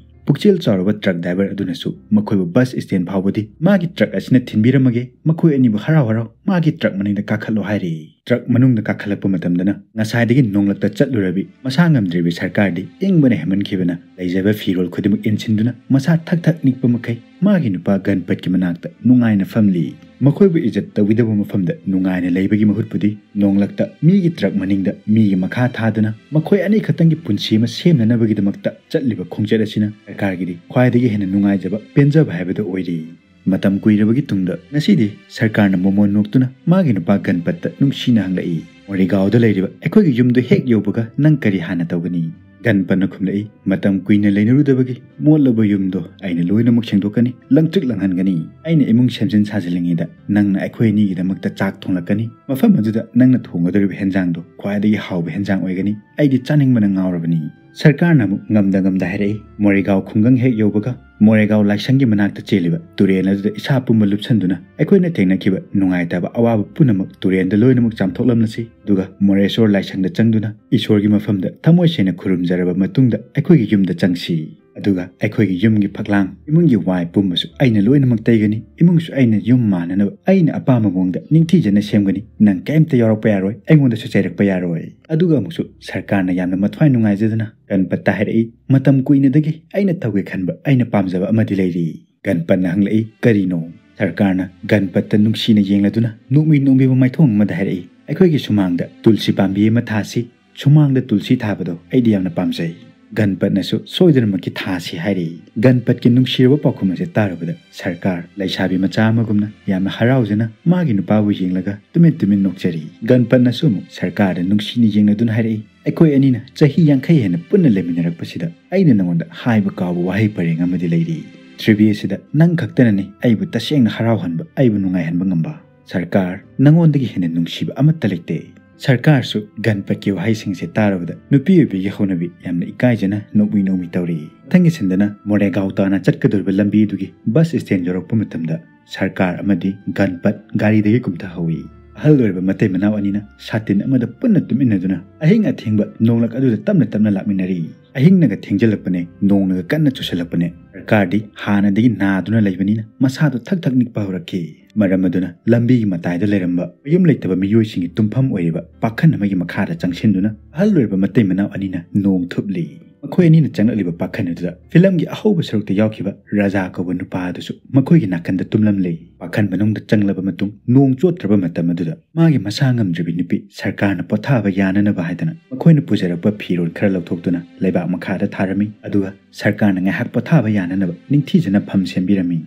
ꯄꯨꯛꯆꯦꯜ ꯆꯥꯎꯔꯕ ꯇ꯭ꯔꯛ ꯗ꯭ꯔꯥꯏꯚꯔ ꯑꯗꯨꯅꯁꯨ ꯃꯈꯣꯏꯕꯨ ꯕꯁ ꯁ꯭ꯇꯦꯟ ꯐꯥꯎꯕꯗꯤ ꯃꯥꯒꯤ ꯇ꯭ꯔꯛ ꯑꯁꯤꯅ ꯊꯤꯟꯕꯤꯔꯝꯃꯒꯦ, ꯃꯈꯣꯏ ꯑꯅꯤꯕꯨ ꯍꯔꯥꯎ ꯍꯔꯥꯎ ꯃꯥꯒꯤ ꯇ꯭ꯔꯛ ꯃꯅꯤꯡꯗ ꯀꯥꯈꯠꯂꯣ ꯍꯥꯏꯔꯤ꯫ ꯇ꯭ꯔꯛ ꯃꯅꯨꯡꯗ ꯀꯥꯈꯠꯂꯛꯄ ꯃꯇꯝꯗꯅ ꯉꯁꯥꯏꯗꯒꯤ ꯅꯣꯡꯂꯛꯇ ꯆꯠꯂꯨꯔꯕꯤ ꯃꯁꯥ ꯉꯝꯗ꯭ꯔꯤꯕꯤ ꯁꯔꯀꯥꯔꯗꯤ ꯏꯪꯕꯅ ꯍꯦꯟꯃꯟꯈꯤꯕꯅ ꯂꯩꯖꯕ ꯐꯤꯔꯣꯜ ꯈꯨꯗꯤꯡꯃꯛ ꯏꯟꯁꯤꯟꯗꯨꯅ ꯃꯁꯥ ꯊꯛ ꯊꯛ ꯅꯤꯛꯄ ꯃꯈꯩ ꯃꯥꯒꯤ ꯅꯨꯄꯥ ꯒꯟꯄꯠꯀꯤ ꯃꯅꯥꯛꯇ ꯅꯨꯡꯉꯥꯏꯅ ꯐꯝꯂꯤ꯫ ꯃꯈꯣꯏꯕꯨ ꯏꯖꯠ ꯇꯧꯕꯤꯗꯕ ꯃꯐꯝꯗ ꯅꯨꯡꯉꯥꯏꯅ ꯂꯩꯕꯒꯤ ꯃꯍꯨꯠꯄꯨꯗꯤ ꯅꯣꯡꯂꯛꯇ ꯃꯤꯒꯤ ꯇ꯭ꯔꯛ ꯃꯅꯤꯡꯗ ꯃꯤꯒꯤ ꯃꯈꯥ ꯊꯥꯗꯨꯅ ꯃꯈꯣꯏ ꯑꯅꯤ ꯈꯛꯇꯪꯒꯤ ꯄꯨꯟꯁꯤ ꯑꯃ ꯁꯦꯝꯅꯅꯕꯒꯤꯗꯃꯛꯇ ꯆꯠꯂꯤꯕ ꯈꯣꯡꯆꯠ ꯑꯁꯤꯅ ꯁꯔꯀꯥꯔꯒꯤꯗꯤ ꯈ꯭ꯋꯥꯏꯗꯒꯤ ꯍꯦꯟꯅ ꯅꯨꯡꯉꯥꯏꯖꯕ, ꯄꯦꯟꯖꯕ ꯍꯥꯏꯕꯗꯨ ꯑꯣꯏꯔꯤ꯫ ꯃꯇꯝ ꯀꯨꯏꯔꯕꯒꯤ ꯇꯨꯡꯗ ꯉꯁꯤꯗꯤ ꯁꯔꯀꯥꯔꯅ ꯃꯣꯃꯣꯟ ꯅꯣꯛꯇꯨꯅ ꯃꯥꯒꯤ ꯅꯨꯄꯥ ꯒꯟꯄꯠꯇ ꯅꯨꯡꯁꯤꯅ ꯍꯪꯂꯛꯏ, "ꯃꯣꯔꯦꯒꯥꯎꯗ ꯂꯩꯔꯤꯕ ꯑꯩꯈꯣꯏꯒꯤ ꯌꯨꯝꯗꯨ ꯍꯦꯛ ꯌꯧꯕꯒ ꯅꯪ ꯀꯔꯤ ꯍꯥꯟꯅ ꯇꯧꯒꯅꯤ?" ꯒꯟꯄꯠꯅ ꯈꯨꯝꯂꯛꯏ, "ꯃꯇꯝ ꯀꯨꯏꯅ ꯂꯩꯅꯔꯨꯗꯕꯒꯤ ꯃꯣꯠꯂꯕ ꯌꯨꯝꯗꯣ ꯑꯩꯅ ꯂꯣꯏꯅꯃꯛ ꯁꯦꯡꯗꯣꯛꯀꯅꯤ, ꯂꯪꯇ꯭ꯔꯤꯛ ꯂꯪꯍꯟꯒꯅꯤ꯫ ꯑꯩꯅ ꯏꯃꯨꯡ ꯁꯦꯝꯖꯤꯟ ꯁꯥꯖꯤꯜꯂꯤꯉꯩꯗ ꯅꯪꯅ ꯑꯩꯈꯣꯏ ꯑꯅꯤꯒꯤꯗꯃꯛꯇ ꯆꯥꯛ ꯊꯣꯡꯂꯛꯀꯅꯤ꯫ ꯃꯐꯝ ꯑꯗꯨꯗ ꯅꯪꯅ ꯊꯣꯡꯒꯗꯧꯔꯤꯕ ꯍꯦꯟꯖꯥꯡꯗꯣ ꯈ꯭ꯋꯥꯏꯗꯒꯤ ꯍꯥꯎꯕ ꯍꯦꯟꯖꯥꯡ ꯑꯣꯏꯒꯅꯤ꯫ ꯑꯩꯗꯤ ꯆꯥꯅꯤꯡꯕꯅ ꯉꯥꯎꯔꯕꯅꯤ꯫" ꯁꯔꯀꯥꯔꯅ ꯑꯃꯨꯛ ꯉꯝꯗ ꯉꯝꯗ ꯍꯥꯏꯔꯛꯏ, "ꯃꯣꯔꯦꯒꯥꯎ ꯈꯨꯡꯒꯪ ꯍꯦꯛ ꯌꯧꯕꯒ ꯃꯣꯔꯦꯒꯥꯎ ꯂꯥꯏꯁꯪꯒꯤ ꯃꯅꯥꯛꯇ ꯆꯦꯜꯂꯤꯕ ꯇꯨꯔꯦꯜ ꯑꯗꯨꯗ ꯏꯁꯥ ꯄꯨꯝꯕ ꯂꯨꯞꯁꯟꯗꯨꯅ ꯑꯩꯈꯣꯏꯅ ꯊꯦꯡꯅꯈꯤꯕ ꯅꯨꯡꯉꯥꯏꯇꯕ ꯑꯋꯥꯕ ꯄꯨꯝꯅꯃꯛ ꯇꯨꯔꯦꯜꯗ ꯂꯣꯏꯅꯃꯛ ꯆꯥꯝꯊꯣꯛꯂꯝꯂꯁꯤ, ꯑꯗꯨꯒ ꯃꯣꯔꯦꯁꯣꯔ ꯂꯥꯏꯁꯪꯗ ꯆꯪꯗꯨꯅ ꯏꯁꯣꯔꯒꯤ ꯃꯐꯝꯗ ꯊꯃꯣꯏ ꯁꯦꯡꯅ ꯈꯨꯔꯨꯝꯖꯔꯕ ꯃꯇꯨꯡꯗ ꯑꯩꯈꯣꯏꯒꯤ ꯌꯨꯝꯗ ꯆꯪꯁꯤ꯫ ꯑꯗꯨꯒ ꯑꯩꯈꯣꯏꯒꯤ ꯌꯨꯝꯒꯤ ꯐꯛꯂꯥꯡ, ꯏꯃꯨꯡꯒꯤ ꯋꯥꯏ ꯄꯨꯝꯕꯁꯨ ꯑꯩꯅ ꯂꯣꯏꯅꯃꯛ ꯇꯩꯒꯅꯤ꯫ ꯏꯃꯨꯡꯁꯨ ꯑꯩꯅ ꯌꯨꯝ ꯃꯥꯟꯅꯅꯕ ꯑꯩꯅ ꯑꯄꯥꯝꯕ ꯃꯑꯣꯡꯗ ꯅꯤꯡꯊꯤꯖꯅ ꯁꯦꯝꯒꯅꯤ꯫ ꯅꯪ ꯀꯔꯤꯝꯇ ꯌꯥꯎꯔꯛꯄ ꯌꯥꯔꯣꯏ, ꯑꯩꯉꯣꯟꯗꯁꯨ ꯆꯩꯔꯛꯄ ꯌꯥꯔꯣꯏ꯫" ꯑꯗꯨꯒ ꯑꯃꯨꯛꯁꯨ ꯁꯔꯀꯥꯔꯅ ꯌꯥꯝꯅ ꯃꯊ꯭ꯋꯥꯏ ꯅꯨꯡꯉꯥꯏꯖꯗꯅ ꯒꯟꯄꯠꯇ ꯍꯥꯏꯔꯛꯏ, "ꯃꯇꯝ ꯀꯨꯏꯅꯗꯒꯤ ꯑꯩꯅ ꯇꯧꯒꯦ ꯈꯟꯕ ꯑꯩꯅ ꯄꯥꯝꯖꯕ ꯑꯃꯗꯤ ꯂꯩꯔꯤ꯫" ꯒꯟꯄꯠꯅ ꯍꯪꯂꯛꯏ, "ꯀꯔꯤꯅꯣ?" ꯁꯔꯀꯥꯔꯅ ꯒꯟꯄꯠꯇ ꯅꯨꯡꯁꯤꯅ ꯌꯦꯡꯂꯗꯨꯅ ꯅꯣꯛꯃꯤ ꯅꯣꯛꯃꯤꯕ ꯃꯥꯏꯊꯣꯡ ꯑꯃꯗ ꯍꯥꯏꯔꯛꯏ, "ꯑꯩꯈꯣꯏꯒꯤ ꯁꯨꯃꯥꯡꯗ ꯇꯨꯜꯁꯤ ꯄꯥꯝꯕꯤ ꯑꯃ ꯊꯥꯁꯤ꯫ ꯁꯨꯃꯥꯡꯗ ꯇꯨꯜꯁꯤ ꯊꯥꯕꯗꯣ ꯑꯩꯗꯤ ꯌꯥꯝꯅ ꯄꯥꯝꯖꯩ꯫" ꯒꯟꯄꯠꯅꯁꯨ ꯁꯣꯏꯗꯅꯃꯛꯀꯤ ꯊꯥꯁꯤ ꯍꯥꯏꯔꯛꯏ꯫ ꯒꯟꯄꯠꯀꯤ ꯅꯨꯡꯁꯤꯔꯕ ꯄꯥꯎꯈꯨꯝ ꯑꯁꯤ ꯇꯥꯔꯨꯕꯗ ꯁꯔꯀꯥꯔ ꯂꯩꯁꯥꯕꯤ ꯃꯆꯥ ꯑꯃꯒꯨꯝꯅ ꯌꯥꯝꯅ ꯍꯔꯥꯎꯖꯅ ꯃꯥꯒꯤ ꯅꯨꯄꯥꯕꯨ ꯌꯦꯡꯂꯒ ꯇꯨꯃꯤꯟ ꯇꯨꯃꯤꯟ ꯅꯣꯛꯆꯔꯤ꯫ ꯒꯟꯄꯠꯅꯁꯨ ꯑꯃꯨꯛ ꯁꯔꯀꯥꯔꯗ ꯅꯨꯡꯁꯤꯅ ꯌꯦꯡꯂꯗꯨꯅ ꯍꯥꯏꯔꯛꯏ, "ꯑꯩꯈꯣꯏ ꯑꯅꯤꯅ ꯆꯍꯤ ꯌꯥꯡꯈꯩ ꯍꯦꯟꯅ ꯄꯨꯟꯅ ꯂꯩꯃꯤꯟꯅꯔꯛꯄꯁꯤꯗ ꯑꯩꯅ ꯅꯉꯣꯟꯗ ꯍꯥꯏꯕ ꯀꯥꯎꯕ ꯋꯥꯍꯩ ꯄꯔꯦꯡ ꯑꯃꯗꯤ ꯂꯩꯔꯤ꯫ ꯄ꯭ꯔꯤꯊꯤꯕꯤ ꯑꯁꯤꯗ ꯅꯪ ꯈꯛꯇꯅꯅꯤ ꯑꯩꯕꯨ ꯇꯁꯦꯡꯅ ꯍꯔꯥꯎꯍꯟꯕ, ꯑꯩꯕꯨ ꯅꯨꯡꯉꯥꯏꯍꯟꯕ ꯉꯝꯕ꯫ ꯁꯔꯀꯥꯔ, ꯅꯉꯣꯟꯗꯒꯤ ꯍꯦꯟꯅ ꯅꯨꯡꯁꯤꯕ ꯑꯃꯠꯇ ꯂꯩꯇꯦ꯫" ꯁꯔꯀꯥꯔꯁꯨ ꯒꯟꯄꯠꯀꯤ ꯋꯥꯍꯩꯁꯤꯡꯁꯦ ꯇꯥꯔꯕꯗ ꯅꯨꯄꯤ ꯑꯣꯏꯕꯤꯒꯤ ꯍꯧꯅꯕꯤ ꯌꯥꯝꯅ ꯏꯀꯥꯏꯖꯅ ꯅꯣꯛꯃꯤ ꯅꯣꯛꯃꯤ ꯇꯧꯔꯤ꯫ ꯃꯊꯪꯒꯤ ꯁꯤꯟꯗꯅ ꯃꯣꯔꯦꯒꯥꯎ ꯇꯥꯅ ꯆꯠꯀꯗꯧꯔꯤꯕ ꯂꯝꯕꯤ ꯑꯗꯨꯒꯤ ꯕꯁ ꯁ꯭ꯇꯦꯟ ꯌꯧꯔꯛꯄ ꯃꯇꯝꯗ ꯁꯔꯀꯥꯔ ꯑꯃꯗꯤ ꯒꯟꯄꯠ ꯒꯥꯔꯤꯗꯒꯤ ꯀꯨꯝꯊꯍꯧꯏ꯫ ꯑꯍꯜ ꯑꯣꯏꯔꯕ ꯃꯇꯩ ꯃꯅꯥꯎ ꯑꯅꯤꯅ ꯁꯥꯇꯤꯟ ꯑꯃꯗ ꯄꯨꯟꯅ ꯇꯨꯝꯃꯤꯟꯅꯗꯨꯅ ꯑꯍꯤꯡ ꯑꯊꯦꯡꯕ ꯅꯣꯡꯂꯛ ꯑꯗꯨꯗ ꯇꯞꯅ ꯇꯞꯅ ꯂꯥꯛꯃꯤꯟꯅꯔꯤ꯫ ꯑꯍꯤꯡꯅꯒ ꯊꯦꯡꯖꯤꯜꯂꯛꯄꯅꯦ, ꯅꯣꯡꯅꯒ ꯀꯟꯅ ꯆꯨꯁꯜꯂꯛꯄꯅꯦ꯫ ꯁꯔꯀꯥꯔꯗꯤ ꯍꯥꯟꯅꯗꯒꯤ ꯅꯥꯗꯨꯅ ꯂꯩꯕꯅꯤꯅ ꯃꯁꯥꯗꯣ ꯊꯛ ꯊꯛ ꯅꯤꯛꯄ ꯍꯧꯔꯛꯈꯤ꯫ ꯃꯔꯝ ꯑꯗꯨꯅ ꯂꯝꯕꯤꯒꯤ ꯃꯇꯥꯏꯗ ꯂꯩꯔꯝꯕ ꯃꯌꯨꯝ ꯂꯩꯇꯕ ꯃꯤꯑꯣꯏꯁꯤꯡꯒꯤ ꯇꯨꯝꯐꯝ ꯑꯣꯏꯔꯤꯕ ꯄꯥꯈꯟ ꯑꯃꯒꯤ ꯃꯈꯥꯗ ꯆꯪꯁꯤꯟꯗꯨꯅ ꯑꯍꯜ ꯑꯣꯏꯔꯕ ꯃꯇꯩ ꯃꯅꯥꯎ ꯑꯅꯤꯅ ꯅꯣꯡ ꯊꯨꯞꯂꯤ꯫ ꯃꯈꯣꯏ ꯑꯅꯤꯅ ꯆꯪꯂꯛꯂꯤꯕ ꯄꯥꯈꯟ ꯑꯗꯨꯗ ꯐꯤꯂꯝꯒꯤ ꯑꯍꯧꯕ ꯁꯔꯨꯛꯇ ꯌꯥꯎꯈꯤꯕ ꯔꯥꯖꯥ ꯀꯧꯕ ꯅꯨꯄꯥ ꯑꯗꯨꯁꯨ ꯃꯈꯣꯏꯒꯤ ꯅꯥꯀꯟꯗ ꯇꯨꯝꯂꯝꯂꯦ꯫ ꯄꯥꯈꯟ ꯃꯅꯨꯡꯗ ꯆꯪꯂꯕ ꯃꯇꯨꯡ ꯅꯣꯡ ꯆꯣꯠꯇ꯭ꯔꯕ ꯃꯇꯝ ꯑꯗꯨꯗ ꯃꯥꯒꯤ ꯃꯁꯥ ꯉꯝꯗ꯭ꯔꯕꯤ ꯅꯨꯄꯤ ꯁꯔꯀꯥꯔꯅ ꯄꯣꯊꯥꯕ ꯌꯥꯅꯅꯕ ꯍꯥꯏꯗꯅ ꯃꯈꯣꯏꯅ ꯄꯨꯖꯔꯛꯄ ꯐꯤꯔꯣꯜ ꯈꯔ ꯂꯧꯊꯣꯛꯇꯨꯅ ꯂꯩꯕꯥꯛ ꯃꯈꯥꯗ ꯊꯥꯔꯝꯃꯤ꯫ ꯑꯗꯨꯒ ꯁꯔꯀꯥꯔꯅ ꯉꯥꯏꯍꯥꯛ ꯄꯣꯊꯥꯕ ꯌꯥꯅꯅꯕ ꯅꯤꯡꯊꯤꯖꯅ ꯐꯝ ꯁꯦꯝꯕꯤꯔꯝꯃꯤ꯫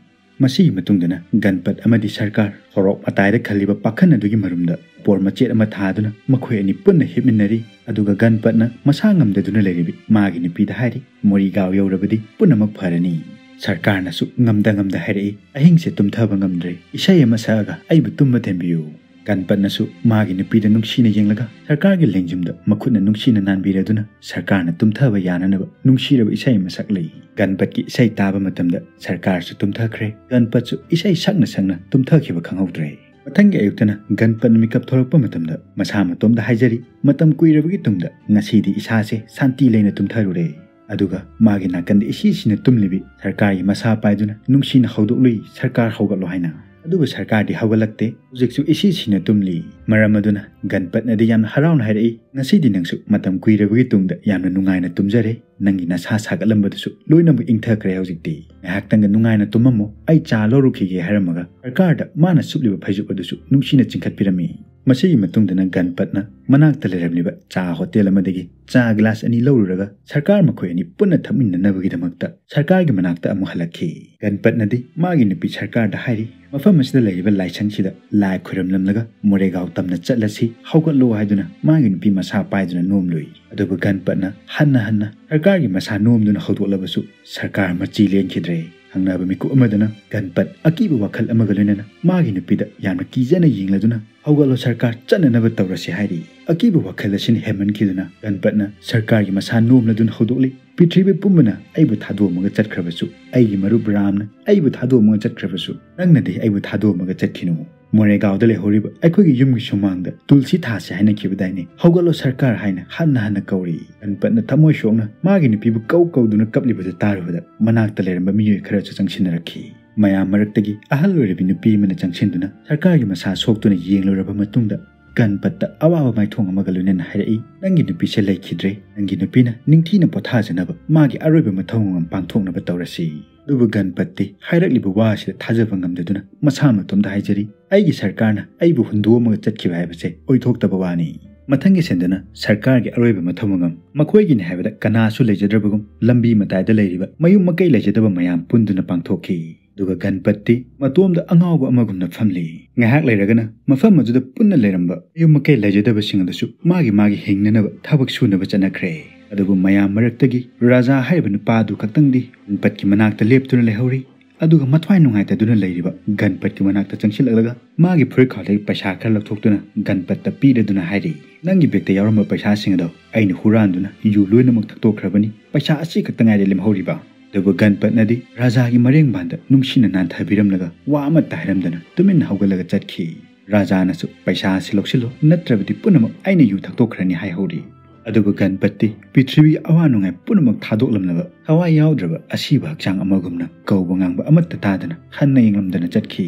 ꯃꯁꯤꯒꯤ ꯃꯇꯨꯡꯗꯅ ꯒꯟꯄꯠ ꯑꯃꯗꯤ ꯁꯔꯀꯥꯔ ꯁꯣꯔꯣꯛ ꯃꯇꯥꯏꯗ ꯈꯜꯂꯤꯕ ꯄꯥꯈꯟ ꯑꯗꯨꯒꯤ ꯃꯔꯨꯝꯗ ꯄꯣꯔ ꯃꯆꯦꯠ ꯑꯃ ꯊꯥꯗꯨꯅ ꯃꯈꯣꯏ ꯑꯅꯤ ꯄꯨꯟꯅ ꯍꯤꯞꯃꯤꯟꯅꯔꯤ꯫ ꯑꯗꯨꯒ ꯒꯟꯄꯠꯅ ꯃꯁꯥ ꯉꯝꯗꯗꯨꯅ ꯂꯩꯔꯤꯕꯤ ꯃꯥꯒꯤ ꯅꯨꯄꯤꯗ ꯍꯥꯏꯔꯤ, "ꯃꯣꯔꯤꯒꯥꯎ ꯌꯧꯔꯕꯗꯤ ꯄꯨꯝꯅꯃꯛ ꯐꯔꯅꯤ꯫" ꯁꯔꯀꯥꯔꯅꯁꯨ ꯉꯝꯗ ꯉꯝꯗ ꯍꯥꯏꯔꯛꯏ, "ꯑꯍꯤꯡꯁꯦ ꯇꯨꯝꯊꯕ ꯉꯝꯗ꯭ꯔꯦ, ꯏꯁꯩ ꯑꯃ ꯁꯛꯑꯒ ꯑꯩꯕꯨ ꯇꯨꯝꯕ ꯊꯦꯝꯕꯤꯌꯨ꯫" ꯒꯟꯄꯠꯅꯁꯨ ꯃꯥꯒꯤ ꯅꯨꯄꯤꯗ ꯅꯨꯡꯁꯤꯅ ꯌꯦꯡꯂꯒ ꯁꯔꯀꯥꯔꯒꯤ ꯂꯦꯡꯖꯨꯝꯗ ꯃꯈꯨꯠꯅ ꯅꯨꯡꯁꯤꯅ ꯅꯥꯟꯕꯤꯔꯗꯨꯅ ꯁꯔꯀꯥꯔꯅ ꯇꯨꯝꯊꯕ ꯌꯥꯅꯅꯕ ꯅꯨꯡꯁꯤꯔꯕ ꯏꯁꯩ ꯑꯃ ꯁꯛꯂꯤ꯫ ꯒꯟꯄꯠꯀꯤ ꯏꯁꯩ ꯇꯥꯕ ꯃꯇꯝꯗ ꯁꯔꯀꯥꯔꯁꯨ ꯇꯨꯝꯊꯈ꯭ꯔꯦ꯫ ꯒꯟꯄꯠꯁꯨ ꯏꯁꯩ ꯁꯛꯅ ꯁꯛꯅ ꯇꯨꯝꯊꯈꯤꯕ ꯈꯪꯍꯧꯗ꯭ꯔꯦ꯫ ꯃꯊꯪꯒꯤ ꯑꯌꯨꯛꯇꯅ ꯒꯟꯄꯠꯅ ꯃꯤꯀꯞ ꯊꯣꯛꯂꯛꯄ ꯃꯇꯝꯗ ꯃꯁꯥ ꯃꯇꯣꯝꯗ ꯍꯥꯏꯖꯔꯤ, "ꯃꯇꯝ ꯀꯨꯏꯔꯕꯒꯤ ꯇꯨꯡꯗ ꯉꯁꯤꯗꯤ ꯏꯁꯥꯁꯦ ꯁꯥꯟꯇꯤ ꯂꯩꯅ ꯇꯨꯝꯊꯔꯨꯔꯦ꯫" ꯑꯗꯨꯒ ꯃꯥꯒꯤ ꯅꯥꯀꯟꯗ ꯏꯁꯤ ꯁꯤꯅ ꯇꯨꯝꯂꯤꯕꯤ ꯁꯔꯀꯥꯔꯒꯤ ꯃꯁꯥ ꯄꯥꯏꯗꯨꯅ ꯅꯨꯡꯁꯤꯅ ꯍꯧꯗꯣꯛꯂꯨꯏ, "ꯁꯔꯀꯥꯔ ꯍꯧꯒꯠꯂꯣ" ꯍꯥꯏꯅ꯫ ꯑꯗꯨꯕꯨ ꯁꯔꯀꯥꯔꯗꯤ ꯍꯧꯒꯠꯂꯛꯇꯦ, ꯍꯧꯖꯤꯛꯁꯨ ꯏꯁꯤ ꯁꯤꯅ ꯇꯨꯝꯂꯤ꯫ ꯃꯔꯝ ꯑꯗꯨꯅ ꯒꯟꯄꯠꯅꯗꯤ ꯌꯥꯝꯅ ꯍꯔꯥꯎꯅ ꯍꯥꯏꯔꯛꯏ, "ꯉꯁꯤꯗꯤ ꯅꯪꯁꯨ ꯃꯇꯝ ꯀꯨꯏꯔꯕꯒꯤ ꯇꯨꯡꯗ ꯌꯥꯝꯅ ꯅꯨꯡꯉꯥꯏꯅ ꯇꯨꯝꯖꯔꯦ, ꯅꯪꯒꯤ ꯅꯁꯥ ꯁꯥꯒꯠꯂꯝꯕꯗꯨꯁꯨ ꯂꯣꯏꯅꯃꯛ ꯏꯪꯊꯈ꯭ꯔꯦ ꯍꯧꯖꯤꯛꯇꯤ꯫ ꯉꯥꯏꯍꯥꯛꯇꯪꯒ ꯅꯨꯡꯉꯥꯏꯅ ꯇꯨꯝꯃꯝꯃꯣ, ꯑꯩ ꯆꯥ ꯂꯧꯔꯨꯈꯤꯒꯦ" ꯍꯥꯏꯔꯝꯃꯒ ꯁꯔꯀꯥꯔꯗ ꯃꯥꯅ ꯁꯨꯞꯂꯤꯕ ꯐꯩꯖꯨꯞ ꯑꯗꯨꯁꯨ ꯅꯨꯡꯁꯤꯅ ꯆꯤꯡꯈꯠꯄꯤꯔꯝꯃꯤ꯫ ꯃꯁꯤꯒꯤ ꯃꯇꯨꯡꯗꯅ ꯒꯟꯄꯠꯅ ꯃꯅꯥꯛꯇ ꯂꯩꯔꯝꯂꯤꯕ ꯆꯥ ꯍꯣꯇꯦꯜ ꯑꯃꯗꯒꯤ ꯆꯥ ꯒꯤꯂꯥꯁ ꯑꯅꯤ ꯂꯧꯔꯨꯔꯒ ꯁꯔꯀꯥꯔ ꯃꯈꯣꯏ ꯑꯅꯤ ꯄꯨꯟꯅ ꯊꯛꯃꯤꯟꯅꯅꯕꯒꯤꯗꯃꯛꯇ ꯁꯔꯀꯥꯔꯒꯤ ꯃꯅꯥꯛꯇ ꯑꯃꯨꯛ ꯍꯜꯂꯛꯈꯤ꯫ ꯒꯟꯄꯠꯅꯗꯤ ꯃꯥꯒꯤ ꯅꯨꯄꯤ ꯁꯔꯀꯥꯔꯗ ꯍꯥꯏꯔꯤ, "ꯃꯐꯝ ꯑꯁꯤꯗ ꯂꯩꯔꯤꯕ ꯂꯥꯏꯁꯪꯁꯤꯗ ꯂꯥꯏ ꯈꯨꯔꯨꯝꯂꯝꯂꯒ ꯃꯣꯔꯦꯒꯥꯎ ꯇꯝꯅ ꯆꯠꯂꯁꯤ, ꯍꯧꯒꯠꯂꯣ" ꯍꯥꯏꯗꯨꯅ ꯃꯥꯒꯤ ꯅꯨꯄꯤ ꯃꯁꯥ ꯄꯥꯏꯗꯨꯅ ꯅꯣꯝꯂꯨꯏ꯫ ꯑꯗꯨꯕꯨ ꯒꯟꯄꯠꯅ ꯍꯟꯅ ꯍꯟꯅ ꯁꯔꯀꯥꯔꯒꯤ ꯃꯁꯥ ꯅꯣꯝꯗꯨꯅ ꯍꯧꯗꯣꯛꯂꯕꯁꯨ ꯁꯔꯀꯥꯔ ꯃꯆꯤ ꯂꯦꯟꯈꯤꯗ꯭ꯔꯦ꯫ ꯊꯪꯅꯕ ꯃꯤꯀꯨꯞ ꯑꯃꯗꯅ ꯒꯟꯄꯠ ꯑꯀꯤꯕ ꯋꯥꯈꯜ ꯑꯃꯒ ꯂꯣꯏꯅꯅ ꯃꯥꯒꯤ ꯅꯨꯄꯤꯗ ꯌꯥꯝꯅ ꯀꯤꯖꯅ ꯌꯦꯡꯂꯗꯨꯅ, "ꯍꯧꯒꯠꯂꯣ, ꯁꯔꯀꯥꯔ ꯆꯠꯅꯅꯕ ꯇꯧꯔꯁꯤ" ꯍꯥꯏꯔꯤ꯫ ꯑꯀꯤꯕ ꯋꯥꯈꯜ ꯑꯁꯤꯅ ꯍꯦꯟꯃꯟꯈꯤꯗꯨꯅ ꯒꯟꯄꯠꯅ ꯁꯔꯀꯥꯔꯒꯤ ꯃꯁꯥ ꯅꯣꯝꯂꯗꯨꯅ ꯍꯧꯗꯣꯛꯂꯤ, "ꯄ꯭ꯔꯤꯊꯤꯕꯤ ꯄꯨꯝꯕꯅ ꯑꯩꯕꯨ ꯊꯥꯗꯣꯛꯑꯝꯃꯒ ꯆꯠꯈ꯭ꯔꯕꯁꯨ, ꯑꯩꯒꯤ ꯃꯔꯨꯞ ꯔꯥꯝꯅ ꯑꯩꯕꯨ ꯊꯥꯗꯣꯛꯑꯝꯃꯒ ꯆꯠꯈ꯭ꯔꯕꯁꯨ, ꯅꯪꯅꯗꯤ ꯑꯩꯕꯨ ꯊꯥꯗꯣꯛꯑꯝꯃꯒ ꯆꯠꯈꯤꯅꯨ꯫ "ꯃꯣꯔꯦꯒꯥꯎꯗ ꯂꯩꯍꯧꯔꯤꯕ ꯑꯩꯈꯣꯏꯒꯤ ꯌꯨꯝꯒꯤ ꯁꯨꯃꯥꯡꯗ ꯇꯨꯜꯁꯤ ꯊꯥꯁꯤ ꯍꯥꯏꯅꯈꯤꯕꯗꯥꯏꯅꯦ? ꯍꯧꯒꯠꯂꯣ ꯁꯔꯀꯥꯔ" ꯍꯥꯏꯅ ꯍꯟꯅ ꯍꯟꯅ ꯀꯧꯔꯤ꯫ ꯒꯟꯄꯠꯅ ꯊꯃꯣꯏ ꯁꯣꯛꯅ ꯃꯥꯒꯤ ꯅꯨꯄꯤꯕꯨ ꯀꯧ ꯀꯧꯗꯨꯅ ꯀꯞꯂꯤꯕꯗꯨ ꯇꯥꯔꯨꯕꯗ ꯃꯅꯥꯛꯇ ꯂꯩꯔꯝꯕ ꯃꯤꯑꯣꯏ ꯈꯔꯁꯨ ꯆꯪꯁꯤꯟꯅꯔꯛꯈꯤ꯫ ꯃꯌꯥꯝ ꯃꯔꯛꯇꯒꯤ ꯑꯍꯜ ꯑꯣꯏꯔꯕꯤ ꯅꯨꯄꯤ ꯑꯃꯅ ꯆꯪꯁꯤꯟꯗꯨꯅ ꯁꯔꯀꯥꯔꯒꯤ ꯃꯁꯥ ꯁꯣꯛꯇꯨꯅ ꯌꯦꯡꯂꯨꯔꯕ ꯃꯇꯨꯡꯗ ꯒꯟꯄꯠꯇ ꯑꯋꯥꯕ ꯃꯥꯏꯊꯣꯡ ꯑꯃꯒ ꯂꯣꯏꯅꯅ ꯍꯥꯏꯔꯛꯏ, "ꯅꯪꯒꯤ ꯅꯨꯄꯤꯁꯦ ꯂꯩꯈꯤꯗ꯭ꯔꯦ꯫ ꯅꯪꯒꯤ ꯅꯨꯄꯤꯅ ꯅꯤꯡꯊꯤꯅ ꯄꯣꯊꯥꯖꯅꯕ ꯃꯥꯒꯤ ꯑꯔꯣꯏꯕ ꯃꯊꯧ ꯃꯉꯝ ꯄꯥꯡꯊꯣꯛꯅꯕ ꯇꯧꯔꯁꯤ"꯫ ꯑꯗꯨꯕꯨ ꯒꯟꯄꯠꯇꯤ ꯍꯥꯏꯔꯛꯂꯤꯕ ꯋꯥ ꯑꯁꯤꯗ ꯊꯥꯖꯕ ꯉꯝꯗꯗꯨꯅ ꯃꯁꯥ ꯃꯇꯣꯝꯗ ꯍꯥꯏꯖꯔꯤ, "ꯑꯩꯒꯤ ꯁꯔꯀꯥꯔꯅ ꯑꯩꯕꯨ ꯍꯨꯟꯗꯣꯛꯑꯝꯃꯒ ꯆꯠꯈꯤꯕ ꯍꯥꯏꯕꯁꯦ ꯑꯣꯏꯊꯣꯛꯇꯕ ꯋꯥꯅꯤ"꯫ ꯃꯊꯪꯒꯤ ꯁꯦꯟꯗꯅ ꯁꯔꯀꯥꯔꯒꯤ ꯑꯔꯣꯏꯕ ꯃꯊꯧ ꯃꯉꯝ ꯃꯈꯣꯏꯒꯤꯅꯤ ꯍꯥꯏꯕꯗ ꯀꯅꯥꯁꯨ ꯂꯩꯖꯗ꯭ꯔꯕꯒꯨꯝ ꯂꯝꯕꯤ ꯃꯇꯥꯏꯗ ꯂꯩꯔꯤꯕ ꯃꯌꯨꯝ ꯃꯀꯩ ꯂꯩꯖꯗꯕ ꯃꯌꯥꯝ ꯄꯨꯟꯗꯨꯅ ꯄꯥꯡꯊꯣꯛꯈꯤ꯫ ꯑꯗꯨꯒ ꯒꯟꯄꯠꯇꯤ ꯃꯇꯣꯝꯗ ꯑꯉꯥꯎꯕ ꯑꯃꯒꯨꯝꯅ ꯐꯝꯂꯤ꯫ ꯉꯥꯏꯍꯥꯛ ꯂꯩꯔꯒꯅ ꯃꯐꯝ ꯑꯗꯨꯗ ꯄꯨꯟꯅ ꯂꯩꯔꯝꯕ ꯃꯌꯨꯝ ꯃꯀꯩ ꯂꯩꯖꯗꯕꯁꯤꯡ ꯑꯗꯨꯁꯨ ꯃꯥꯒꯤ ꯃꯥꯒꯤ ꯍꯤꯡꯅꯅꯕ ꯊꯕꯛ ꯁꯨꯅꯕ ꯆꯠꯅꯈ꯭ꯔꯦ꯫ ꯑꯗꯨꯕꯨ ꯃꯌꯥꯝ ꯃꯔꯛꯇꯒꯤ ꯔꯥꯖꯥ ꯍꯥꯏꯔꯤꯕ ꯅꯨꯄꯥ ꯑꯗꯨ ꯈꯛꯇꯪꯗꯤ ꯒꯟꯄꯠꯀꯤ ꯃꯅꯥꯛꯇ ꯂꯦꯞꯇꯨꯅ ꯂꯩꯍꯧꯔꯤ꯫ ꯑꯗꯨꯒ ꯃꯊ꯭ꯋꯥꯏ ꯅꯨꯡꯉꯥꯏꯇꯗꯨꯅ ꯂꯩꯔꯤꯕ ꯒꯟꯄꯠꯀꯤ ꯃꯅꯥꯛꯇ ꯆꯪꯁꯤꯜꯂꯛꯂꯒ ꯃꯥꯒꯤ ꯐꯨꯔꯤꯠꯈꯥꯎꯗꯒꯤ ꯄꯩꯁꯥ ꯈꯔ ꯂꯧꯊꯣꯛꯇꯨꯅ ꯒꯟꯄꯠꯇ ꯄꯤꯔꯗꯨꯅ ꯍꯥꯏꯔꯤ, "ꯅꯪꯒꯤ ꯕꯦꯒꯇ ꯌꯥꯎꯔꯝꯕ ꯄꯩꯁꯥꯁꯤꯡ ꯑꯗꯣ ꯑꯩꯅ ꯍꯨꯔꯥꯟꯗꯨꯅ ꯌꯨ ꯂꯣꯏꯅꯃꯛ ꯊꯛꯇꯣꯛꯈ꯭ꯔꯕꯅꯤ꯫ ꯄꯩꯁꯥ ꯑꯁꯤ ꯈꯛꯇ ꯉꯥꯏꯔꯦ ꯂꯦꯝꯍꯧꯔꯤꯕ"꯫ ꯑꯗꯨꯕꯨ ꯒꯟꯄꯠꯅꯗꯤ ꯔꯥꯖꯥꯒꯤ ꯃꯔꯦꯡꯕꯥꯟꯗ ꯅꯨꯡꯁꯤꯅ ꯅꯥꯟꯊꯕꯤꯔꯝꯂꯒ ꯋꯥ ꯑꯃꯠꯇ ꯍꯥꯏꯔꯝꯗꯅ ꯇꯨꯃꯤꯟꯅ ꯍꯧꯒꯠꯂꯒ ꯆꯠꯈꯤ꯫ ꯔꯥꯖꯥꯅꯁꯨ, "ꯄꯩꯁꯥ ꯑꯁꯤ ꯂꯧꯁꯤꯜꯂꯣ, ꯅꯠꯇ꯭ꯔꯕꯗꯤ ꯄꯨꯝꯅꯃꯛ ꯑꯩꯅ ꯌꯨ ꯊꯛꯇꯣꯛꯈ꯭ꯔꯅꯤ" ꯍꯥꯏꯍꯧꯔꯤ꯫ ꯑꯗꯨꯕꯨ ꯒꯟꯄꯠꯇꯤ ꯄ꯭ꯔꯤꯊꯤꯕꯤꯒꯤ ꯑꯋꯥ ꯅꯨꯡꯉꯥꯏ ꯄꯨꯝꯅꯃꯛ ꯊꯥꯗꯣꯛꯂꯝꯂꯕ ꯊꯋꯥꯏ ꯌꯥꯎꯗ꯭ꯔꯕ ꯑꯁꯤꯕ ꯍꯛꯆꯥꯡ ꯑꯃꯒꯨꯝꯅ ꯀꯧꯕ ꯉꯥꯡꯕ ꯑꯃꯠꯇ ꯇꯥꯗꯅ ꯍꯟꯅ ꯌꯦꯡꯂꯝꯗꯅ ꯆꯠꯈꯤ꯫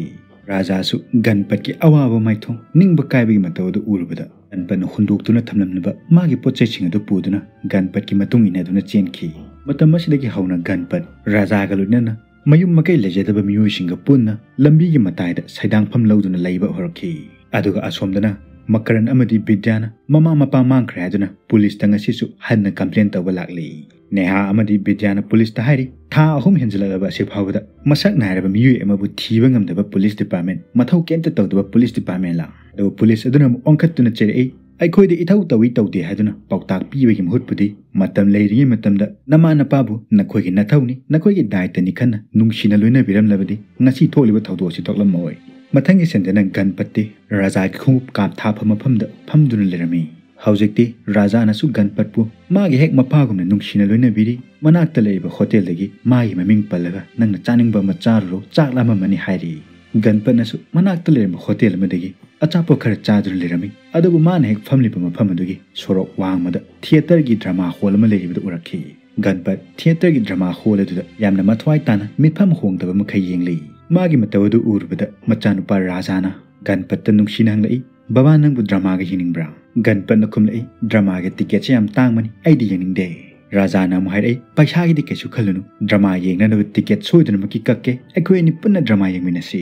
ꯔꯥꯖꯥꯁꯨ ꯒꯟꯄꯠꯀꯤ ꯑꯋꯥꯕ ꯃꯥꯏꯊꯣꯡ, ꯅꯤꯡꯕ ꯀꯥꯏꯕꯒꯤ ꯃꯇꯧ ꯑꯗꯨ ꯎꯔꯨꯕꯗ ꯒꯟꯄꯠꯅ ꯍꯨꯟꯗꯣꯛꯇꯨꯅ ꯊꯝꯂꯝꯂꯕ ꯃꯥꯒꯤ ꯄꯣꯠ ꯆꯩꯁꯤꯡ ꯑꯗꯨ ꯄꯨꯗꯨꯅ ꯒꯟꯄꯠꯀꯤ ꯃꯇꯨꯡ ꯏꯟꯅꯗꯨꯅ ꯆꯦꯟꯈꯤ꯫ ꯃꯇꯝ ꯑꯁꯤꯗꯒꯤ ꯍꯧꯅ ꯒꯟꯄꯠ ꯔꯥꯖꯥꯒ ꯂꯣꯏꯅꯅ ꯃꯌꯨꯝ ꯃꯀꯩ ꯂꯩꯖꯗꯕ ꯃꯤꯑꯣꯏꯁꯤꯡꯒ ꯄꯨꯟꯅ ꯂꯝꯕꯤꯒꯤ ꯃꯇꯥꯏꯗ ꯁꯩꯗꯥꯡꯐꯝ ꯂꯧꯗꯨꯅ ꯂꯩꯕ ꯍꯧꯔꯛꯈꯤ꯫ ꯑꯗꯨꯒ ꯑꯁꯣꯝꯗꯅ ꯃꯀꯔꯟ ꯑꯃꯗꯤ ꯕꯤꯗ꯭ꯌꯥꯅ ꯃꯃꯥ ꯃꯄꯥ ꯃꯥꯡꯈ꯭ꯔꯦ ꯍꯥꯏꯗꯨꯅ ꯄꯨꯂꯤꯁꯇ ꯉꯁꯤꯁꯨ ꯍꯟꯅ ꯀꯝꯄ꯭ꯂꯦꯟ ꯇꯧꯕ ꯂꯥꯛꯂꯤ꯫ ꯅꯦꯍꯥ ꯑꯃꯗꯤ ꯕꯤꯗ꯭ꯌꯥꯅ ꯄꯨꯂꯤꯁꯇ ꯍꯥꯏꯔꯤ, ꯊꯥ ꯑꯍꯨꯝ ꯍꯦꯟꯖꯜꯂꯛꯂꯕ ꯑꯁꯤ ꯐꯥꯎꯕꯗ ꯃꯁꯛ ꯅꯥꯏꯔꯕ ꯃꯤꯑꯣꯏ ꯑꯃꯕꯨ ꯊꯤꯕ ꯉꯝꯗꯕ ꯄꯨꯂꯤꯁ ꯗꯤꯄꯥꯔꯠꯃꯦꯟ, ꯃꯊꯧ ꯀꯩꯝꯇ ꯇꯧꯗꯕ ꯄꯨꯂꯤꯁ ꯗꯤꯄꯥꯔꯠꯃꯦꯟꯂ? ꯑꯗꯨꯕꯨ ꯄꯨꯂꯤꯁ ꯑꯗꯨꯅ ꯑꯃꯨꯛ ꯑꯣꯟꯈꯠꯇꯨꯅ ꯆꯩꯔꯛꯏ, ꯑꯩꯈꯣꯏꯗ ꯏꯊꯧ ꯇꯧꯏ ꯇꯧꯗꯦ ꯍꯥꯏꯗꯨꯅ ꯄꯥꯎꯇꯥꯛ ꯄꯤꯕꯒꯤ ꯃꯍꯨꯠꯄꯨꯗꯤ ꯃꯇꯝ ꯂꯩꯔꯤꯉꯩ ꯃꯇꯝꯗ ꯅꯃꯥ ꯅꯄꯥꯕꯨ ꯅꯈꯣꯏꯒꯤ ꯅꯊꯧꯅꯤ, ꯅꯈꯣꯏꯒꯤ ꯗꯥꯏꯇꯅꯤ ꯈꯟꯅ ꯅꯨꯡꯁꯤꯅ ꯂꯣꯏꯅꯕꯤꯔꯝꯂꯕꯗꯤ ꯉꯁꯤ ꯊꯣꯛꯂꯤꯕ ꯊꯧꯗꯣꯛ ꯑꯁꯤ ꯊꯣꯛꯂꯝꯃꯣꯏ꯫ ꯃꯊꯪꯒꯤ ꯁꯦꯟꯗꯅ ꯒꯟꯄꯠꯇꯤ ꯔꯥꯖꯥꯒꯤ ꯈꯣꯡꯎꯞ ꯀꯥꯞ ꯊꯥꯐꯝ ꯃꯐꯝꯗ ꯐꯝꯗꯨꯅ ꯂꯩꯔꯝꯃꯤ꯫ ꯍꯧꯖꯤꯛꯇꯤ ꯔꯥꯖꯥꯅꯁꯨ ꯒꯟꯄꯠꯄꯨ ꯃꯥꯒꯤ ꯍꯦꯛ ꯃꯄꯥꯒꯨꯝꯅ ꯅꯨꯡꯁꯤꯅ ꯂꯣꯏꯅꯕꯤꯔꯤ꯫ ꯃꯅꯥꯛꯇ ꯂꯩꯔꯤꯕ ꯍꯣꯇꯦꯜꯗꯒꯤ ꯃꯥꯒꯤ ꯃꯃꯤꯡ ꯄꯜꯂꯒ "ꯅꯪꯅ ꯆꯥꯅꯤꯡꯕ ꯑꯃ ꯆꯥꯔꯨꯔꯣ, ꯆꯥꯛ ꯂꯥꯝꯃꯝꯃꯅꯤ" ꯍꯥꯏꯔꯤ꯫ ꯒꯟꯄꯠꯅꯁꯨ ꯃꯅꯥꯛꯇ ꯂꯩꯔꯝꯕ ꯍꯣꯇꯦꯜ ꯑꯃꯗꯒꯤ ꯑꯆꯥꯄꯣꯠ ꯈꯔ ꯆꯥꯗꯨꯅ ꯂꯩꯔꯝꯃꯤ꯫ ꯑꯗꯨꯕꯨ ꯃꯥꯅ ꯍꯦꯛ ꯐꯝꯂꯤꯕ ꯃꯐꯝ ꯑꯗꯨꯒꯤ ꯁꯣꯔꯣꯛ ꯋꯥꯡꯃꯗ ꯊꯤꯌꯦꯇꯔꯒꯤ ꯗ꯭ꯔꯃꯥ ꯍꯣꯜ ꯑꯃ ꯂꯩꯔꯤꯕꯗꯨ ꯎꯔꯛꯈꯤ꯫ ꯒꯟꯄꯠ ꯊꯤꯌꯦꯇꯔꯒꯤ ꯗ꯭ꯔꯃꯥ ꯍꯣꯜ ꯑꯗꯨꯗ ꯌꯥꯝꯅ ꯃꯊ꯭ꯋꯥꯏ ꯇꯥꯅ ꯃꯤꯠꯐꯝ ꯍꯣꯡꯗꯕ ꯃꯈꯩ ꯌꯦꯡꯂꯤ꯫ ꯃꯥꯒꯤ ꯃꯇꯧ ꯑꯗꯨ ꯎꯔꯨꯕꯗ ꯃꯆꯥꯅꯨꯄꯥ ꯔꯥꯖꯥꯅ ꯒꯟꯄꯠꯇ ꯅꯨꯡꯁꯤꯅ ꯍꯪꯂꯛꯏ, "ꯕꯕꯥ, ꯅꯪꯕꯨ ꯗ꯭ꯔꯃꯥꯒ ꯌꯦꯡꯅꯤꯡꯕ꯭ꯔꯥ?" ꯒꯟꯄꯠꯅ ꯈꯨꯝꯂꯛꯏ, "ꯗ꯭ꯔꯃꯥꯒꯤ ꯇꯤꯀꯦꯠꯁꯦ ꯌꯥꯝ ꯇꯥꯡꯕꯅꯤ, ꯑꯩꯗꯤ ꯌꯦꯡꯅꯤꯡꯗꯦ꯫" ꯔꯥꯖꯥꯅ ꯑꯃꯨꯛ ꯍꯥꯏꯔꯛꯏ, "ꯄꯩꯁꯥꯒꯤꯗꯤ ꯀꯩꯁꯨ ꯈꯜꯂꯨꯅꯨ, ꯗ꯭ꯔꯃꯥ ꯌꯦꯡꯅꯅꯕ ꯇꯤꯀꯦꯠ ꯁꯣꯏꯗꯅꯃꯛꯀꯤ ꯀꯛꯀꯦ, ꯑꯩꯈꯣꯏ ꯑꯅꯤ ꯄꯨꯟꯅ ꯗ꯭ꯔꯃꯥ ꯌꯦꯡꯃꯤꯟꯅꯁꯤ꯫"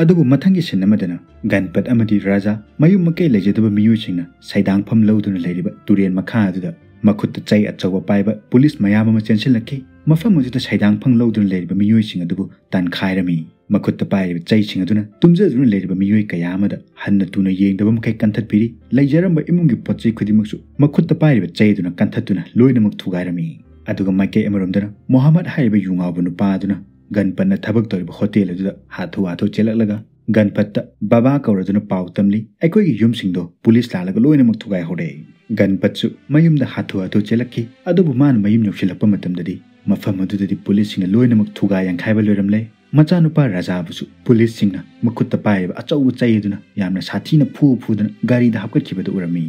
ꯑꯗꯨꯕꯨ ꯃꯊꯪꯒꯤ ꯁꯤꯟ ꯑꯃꯗꯅ ꯒꯟꯄꯠ ꯑꯃꯗꯤ ꯔꯥꯖꯥ ꯃꯌꯨꯝ ꯃꯀꯩ ꯂꯩꯖꯗꯕ ꯃꯤꯑꯣꯏꯁꯤꯡꯅ ꯁꯩꯗꯥꯡꯐꯝ ꯂꯧꯗꯨꯅ ꯂꯩꯔꯤꯕ ꯇꯨꯔꯦꯟ ꯃꯈꯥ ꯑꯗꯨꯗ ꯃꯈꯨꯠꯇ ꯆꯩ ꯑꯆꯧꯕ ꯄꯥꯏꯕ ꯄꯨꯂꯤꯁ ꯃꯌꯥꯝ ꯑꯃ ꯆꯦꯟꯁꯤꯜꯂꯛꯈꯤ꯫ ꯃꯐꯝ ꯑꯗꯨꯗ ꯁꯩꯗꯥꯡꯐꯝ ꯂꯧꯗꯨꯅ ꯂꯩꯔꯤꯕ ꯃꯤꯑꯣꯏꯁꯤꯡ ꯑꯗꯨꯕꯨ ꯇꯥꯟꯈꯥꯏꯔꯝꯃꯤ꯫ ꯃꯈꯨꯠꯇ ꯄꯥꯏꯔꯤꯕ ꯆꯩꯁꯤꯡ ꯑꯗꯨꯅ ꯇꯨꯝꯖꯗꯨꯅ ꯂꯩꯔꯤꯕ ꯃꯤꯑꯣꯏ ꯀꯌꯥ ꯑꯃꯗ ꯍꯟꯅ ꯇꯨꯅ ꯌꯦꯡꯗꯕ ꯃꯈꯩ ꯀꯟꯊꯠꯄꯤꯔꯤ꯫ ꯂꯩꯖꯔꯝꯕ ꯏꯃꯨꯡꯒꯤ ꯄꯣꯠ ꯆꯩ ꯈꯨꯗꯤꯡꯃꯛꯁꯨ ꯃꯈꯨꯠꯇ ꯄꯥꯏꯔꯤꯕ ꯆꯩ ꯑꯗꯨꯅ ꯀꯟꯊꯠꯇꯨꯅ ꯂꯣꯏꯅꯃꯛ ꯊꯨꯒꯥꯏꯔꯝꯃꯤ꯫ ꯑꯗꯨꯒ ꯃꯥꯏꯀꯩ ꯑꯃꯔꯣꯝꯗꯅ ꯃꯣꯍꯝꯃꯗ ꯍꯥꯏꯔꯤꯕ ꯌꯨ ꯉꯥꯎꯕ ꯅꯨꯄꯥ ꯑꯗꯨꯅ ꯒꯟꯄꯠꯅ ꯊꯕꯛ ꯇꯧꯔꯤꯕ ꯍꯣꯇꯦꯜ ꯑꯗꯨꯗ ꯍꯥꯊꯨ ꯍꯥꯊꯨ ꯆꯦꯜꯂꯛꯂꯒ ꯒꯟꯄꯠꯇ ꯕꯕꯥ ꯀꯧꯔꯗꯨꯅ ꯄꯥꯎ ꯇꯝꯂꯤ, "ꯑꯩꯈꯣꯏꯒꯤ ꯌꯨꯝꯁꯤꯡꯗꯣ ꯄꯨꯂꯤꯁ ꯂꯥꯛꯂꯒ ꯂꯣꯏꯅꯃꯛ ꯊꯨꯒꯥꯏꯍꯧꯔꯦ꯫" ꯒꯟꯄꯠꯁꯨ ꯃꯌꯨꯝꯗ ꯍꯥꯊꯨ ꯍꯥꯊꯨ ꯆꯦꯜꯂꯛꯈꯤ꯫ ꯑꯗꯨꯕꯨ ꯃꯥꯅ ꯃꯌꯨꯝ ꯌꯧꯁꯤꯜꯂꯛꯄ ꯃꯇꯝꯗꯗꯤ ꯃꯐꯝ ꯑꯗꯨꯗꯗꯤ ꯄꯨꯂꯤꯁꯁꯤꯡꯅ ꯂꯣꯏꯅꯃꯛ ꯊꯨꯒꯥꯏ ꯌꯥꯡꯈꯥꯏꯕ ꯂꯣꯏꯔꯝꯂꯦ꯫ ꯃꯆꯥꯅꯨꯄꯥ ꯔꯥꯖꯥꯕꯨꯁꯨ ꯄꯨꯂꯤꯁꯁꯤꯡꯅ ꯃꯈꯨꯠꯇ ꯄꯥꯏꯔꯤꯕ ꯑꯆꯧꯕ ꯆꯩ ꯑꯗꯨꯅ ꯌꯥꯝꯅ ꯁꯥꯊꯤꯅ ꯐꯨ ꯐꯨꯗꯨꯅ ꯒꯥꯔꯤꯗ ꯍꯥꯞꯀꯠꯈꯤꯕꯗꯨ ꯎꯔꯝꯃꯤ꯫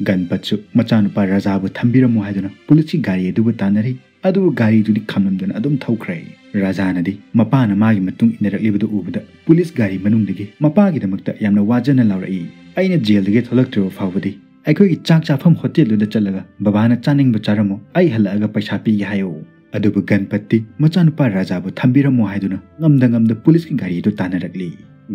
ꯒꯟꯄꯠꯁꯨ ꯃꯆꯥꯅꯨꯄꯥ ꯔꯥꯖꯥꯕꯨ ꯊꯝꯕꯤꯔꯝꯃꯣ ꯍꯥꯏꯗꯨꯅ ꯄꯨꯂꯤꯁꯀꯤ ꯒꯥꯔꯤ ꯑꯗꯨꯕꯨ ꯇꯥꯟꯅꯔꯤ꯫ ꯑꯗꯨꯕꯨ ꯒꯥꯔꯤꯗꯨꯗꯤ ꯈꯥꯝꯂꯝꯗꯨꯅ ꯑꯗꯨꯝ ꯊꯧꯈ꯭ꯔꯦ꯫ ꯔꯥꯖꯥꯅꯗꯤ ꯃꯄꯥꯅ ꯃꯥꯒꯤ ꯃꯇꯨꯡ ꯏꯟꯅꯔꯛꯂꯤꯕꯗꯨ ꯎꯕꯗ ꯄꯨꯂꯤꯁ ꯒꯥꯔꯤ ꯃꯅꯨꯡꯗꯒꯤ ꯃꯄꯥꯒꯤꯗꯃꯛꯇ ꯌꯥꯝꯅ ꯋꯥꯖꯅ ꯂꯥꯎꯔꯛꯏ, "ꯑꯩꯅ ꯖꯦꯜꯗꯒꯤ ꯊꯣꯛꯂꯛꯇ꯭ꯔꯤꯕ ꯐꯥꯎꯕꯗꯤ ꯑꯩꯈꯣꯏꯒꯤ ꯆꯥꯛ ꯆꯥꯐꯝ ꯍꯣꯇꯦꯜꯗꯨꯗ ꯆꯠꯂꯒ ꯕꯕꯥꯅ ꯆꯥꯅꯤꯡꯕ ꯆꯥꯔꯝꯃꯣ, ꯑꯩ ꯍꯜꯂꯛꯑꯒ ꯄꯩꯁꯥ ꯄꯤꯒꯦ ꯍꯥꯏꯌꯣ꯫" ꯑꯗꯨꯕꯨ ꯒꯟꯄꯠꯇꯤ ꯃꯆꯥꯅꯨꯄꯥ ꯔꯥꯖꯥꯕꯨ ꯊꯝꯕꯤꯔꯝꯃꯣ ꯍꯥꯏꯗꯨꯅ ꯉꯝꯗ ꯉꯝꯗ ꯄꯨꯂꯤꯁꯀꯤ ꯒꯥꯔꯤꯗꯨ ꯇꯥꯟꯅꯔꯛꯂꯤ꯫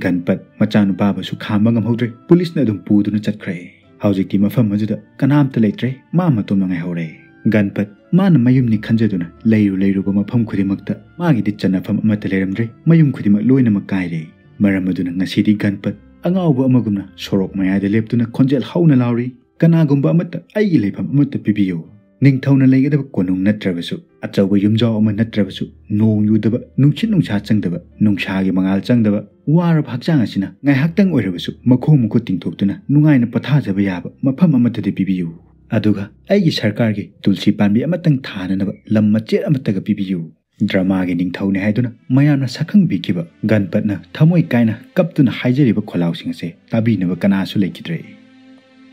ꯒꯟꯄꯠ ꯃꯆꯥꯅꯨꯄꯥꯕꯨꯁꯨ ꯈꯥꯝꯕ ꯉꯝꯍꯧꯗ꯭ꯔꯦ, ꯄꯨꯂꯤꯁꯅ ꯑꯗꯨꯝ ꯄꯨꯗꯨꯅ ꯆꯠꯈ꯭ꯔꯦ꯫ ꯍꯧꯖꯤꯛꯇꯤ ꯃꯐꯝ ꯑꯗꯨꯗ ꯀꯅꯥꯝꯇ ꯂꯩꯇ꯭ꯔꯦ, ꯃꯥ ꯃꯇꯣꯝꯅ ꯉꯥꯏꯍꯧꯔꯦ꯫ ꯒꯟꯄꯠ ꯃꯥꯅ ꯃꯌꯨꯝꯅꯤ ꯈꯟꯖꯗꯨꯅ ꯂꯩꯔꯨ ꯂꯩꯔꯨꯕ ꯃꯐꯝ ꯈꯨꯗꯤꯡꯃꯛꯇ ꯃꯥꯒꯤꯗꯤ ꯆꯟꯅꯐꯝ ꯑꯃꯠꯇ ꯂꯩꯔꯝꯗ꯭ꯔꯦ, ꯃꯌꯨꯝ ꯈꯨꯗꯤꯡꯃꯛ ꯂꯣꯏꯅꯃꯛ ꯀꯥꯏꯔꯦ꯫ ꯃꯔꯝ ꯑꯗꯨꯅ ꯉꯁꯤꯗꯤ ꯒꯟꯄꯠ ꯑꯉꯥꯎꯕ ꯑꯃꯒꯨꯝꯅ ꯁꯣꯔꯣꯛ ꯃꯌꯥꯏꯗ ꯂꯦꯞꯇꯨꯅ ꯈꯣꯟꯖꯦꯜ ꯍꯧꯅ ꯂꯥꯎꯔꯤ, "ꯀꯅꯥꯒꯨꯝꯕ ꯑꯃꯠꯇ ꯑꯩꯒꯤ ꯂꯩꯐꯝ ꯑꯃꯠꯇ ꯄꯤꯕꯤꯌꯨ꯫ ꯅꯤꯡꯊꯧꯅ ꯂꯩꯒꯗꯕ ꯀꯣꯅꯨꯡ ꯅꯠꯇ꯭ꯔꯕꯁꯨ, ꯑꯆꯧꯕ ꯌꯨꯝꯖꯥꯎ ꯑꯃ ꯅꯠꯇ꯭ꯔꯕꯁꯨ, ꯅꯣꯡ ꯌꯨꯗꯕ, ꯅꯨꯡꯁꯤꯠ ꯅꯨꯡꯁꯥ ꯆꯪꯗꯕ, ꯅꯨꯡꯁꯥꯒꯤ ꯃꯉꯥꯜ ꯆꯪꯗꯕ, ꯋꯥꯔꯕ ꯍꯛꯆꯥꯡ ꯑꯁꯤꯅ ꯉꯥꯏꯍꯥꯛꯇꯪ ꯑꯣꯏꯔꯕꯁꯨ ꯃꯈꯣꯡ ꯃꯈꯨꯠ ꯇꯤꯡꯊꯣꯛꯇꯨꯅ ꯅꯨꯡꯉꯥꯏꯅ ꯄꯣꯊꯥꯖꯕ ꯌꯥꯕ ꯃꯐꯝ ꯑꯃꯠꯇꯗꯤ ꯄꯤꯕꯤꯌꯨ꯫ ꯑꯗꯨꯒ ꯑꯩꯒꯤ ꯁꯔꯀꯥꯔꯒꯤ ꯇꯨꯜꯁꯤ ꯄꯥꯝꯕꯤ ꯑꯃꯇꯪ ꯊꯥꯅꯅꯕ ꯂꯝ ꯃꯆꯦꯠ ꯑꯃꯠꯇꯒ ꯄꯤꯕꯤꯌꯨ꯫" ꯗ꯭ꯔꯃꯥꯒꯤ ꯅꯤꯡꯊꯧꯅꯤ ꯍꯥꯏꯗꯨꯅ ꯃꯌꯥꯝꯅ ꯁꯛꯈꯪꯕꯤꯈꯤꯕ ꯒꯟꯄꯠꯅ ꯊꯃꯣꯏ ꯀꯥꯏꯅ ꯀꯞꯇꯨꯅ ꯍꯥꯏꯖꯔꯤꯕ ꯈꯣꯜꯂꯥꯎꯁꯤꯡ ꯑꯁꯦ ꯇꯥꯕꯤꯅꯕ ꯀꯅꯥꯁꯨ ꯂꯩꯈꯤꯗ꯭ꯔꯦ꯫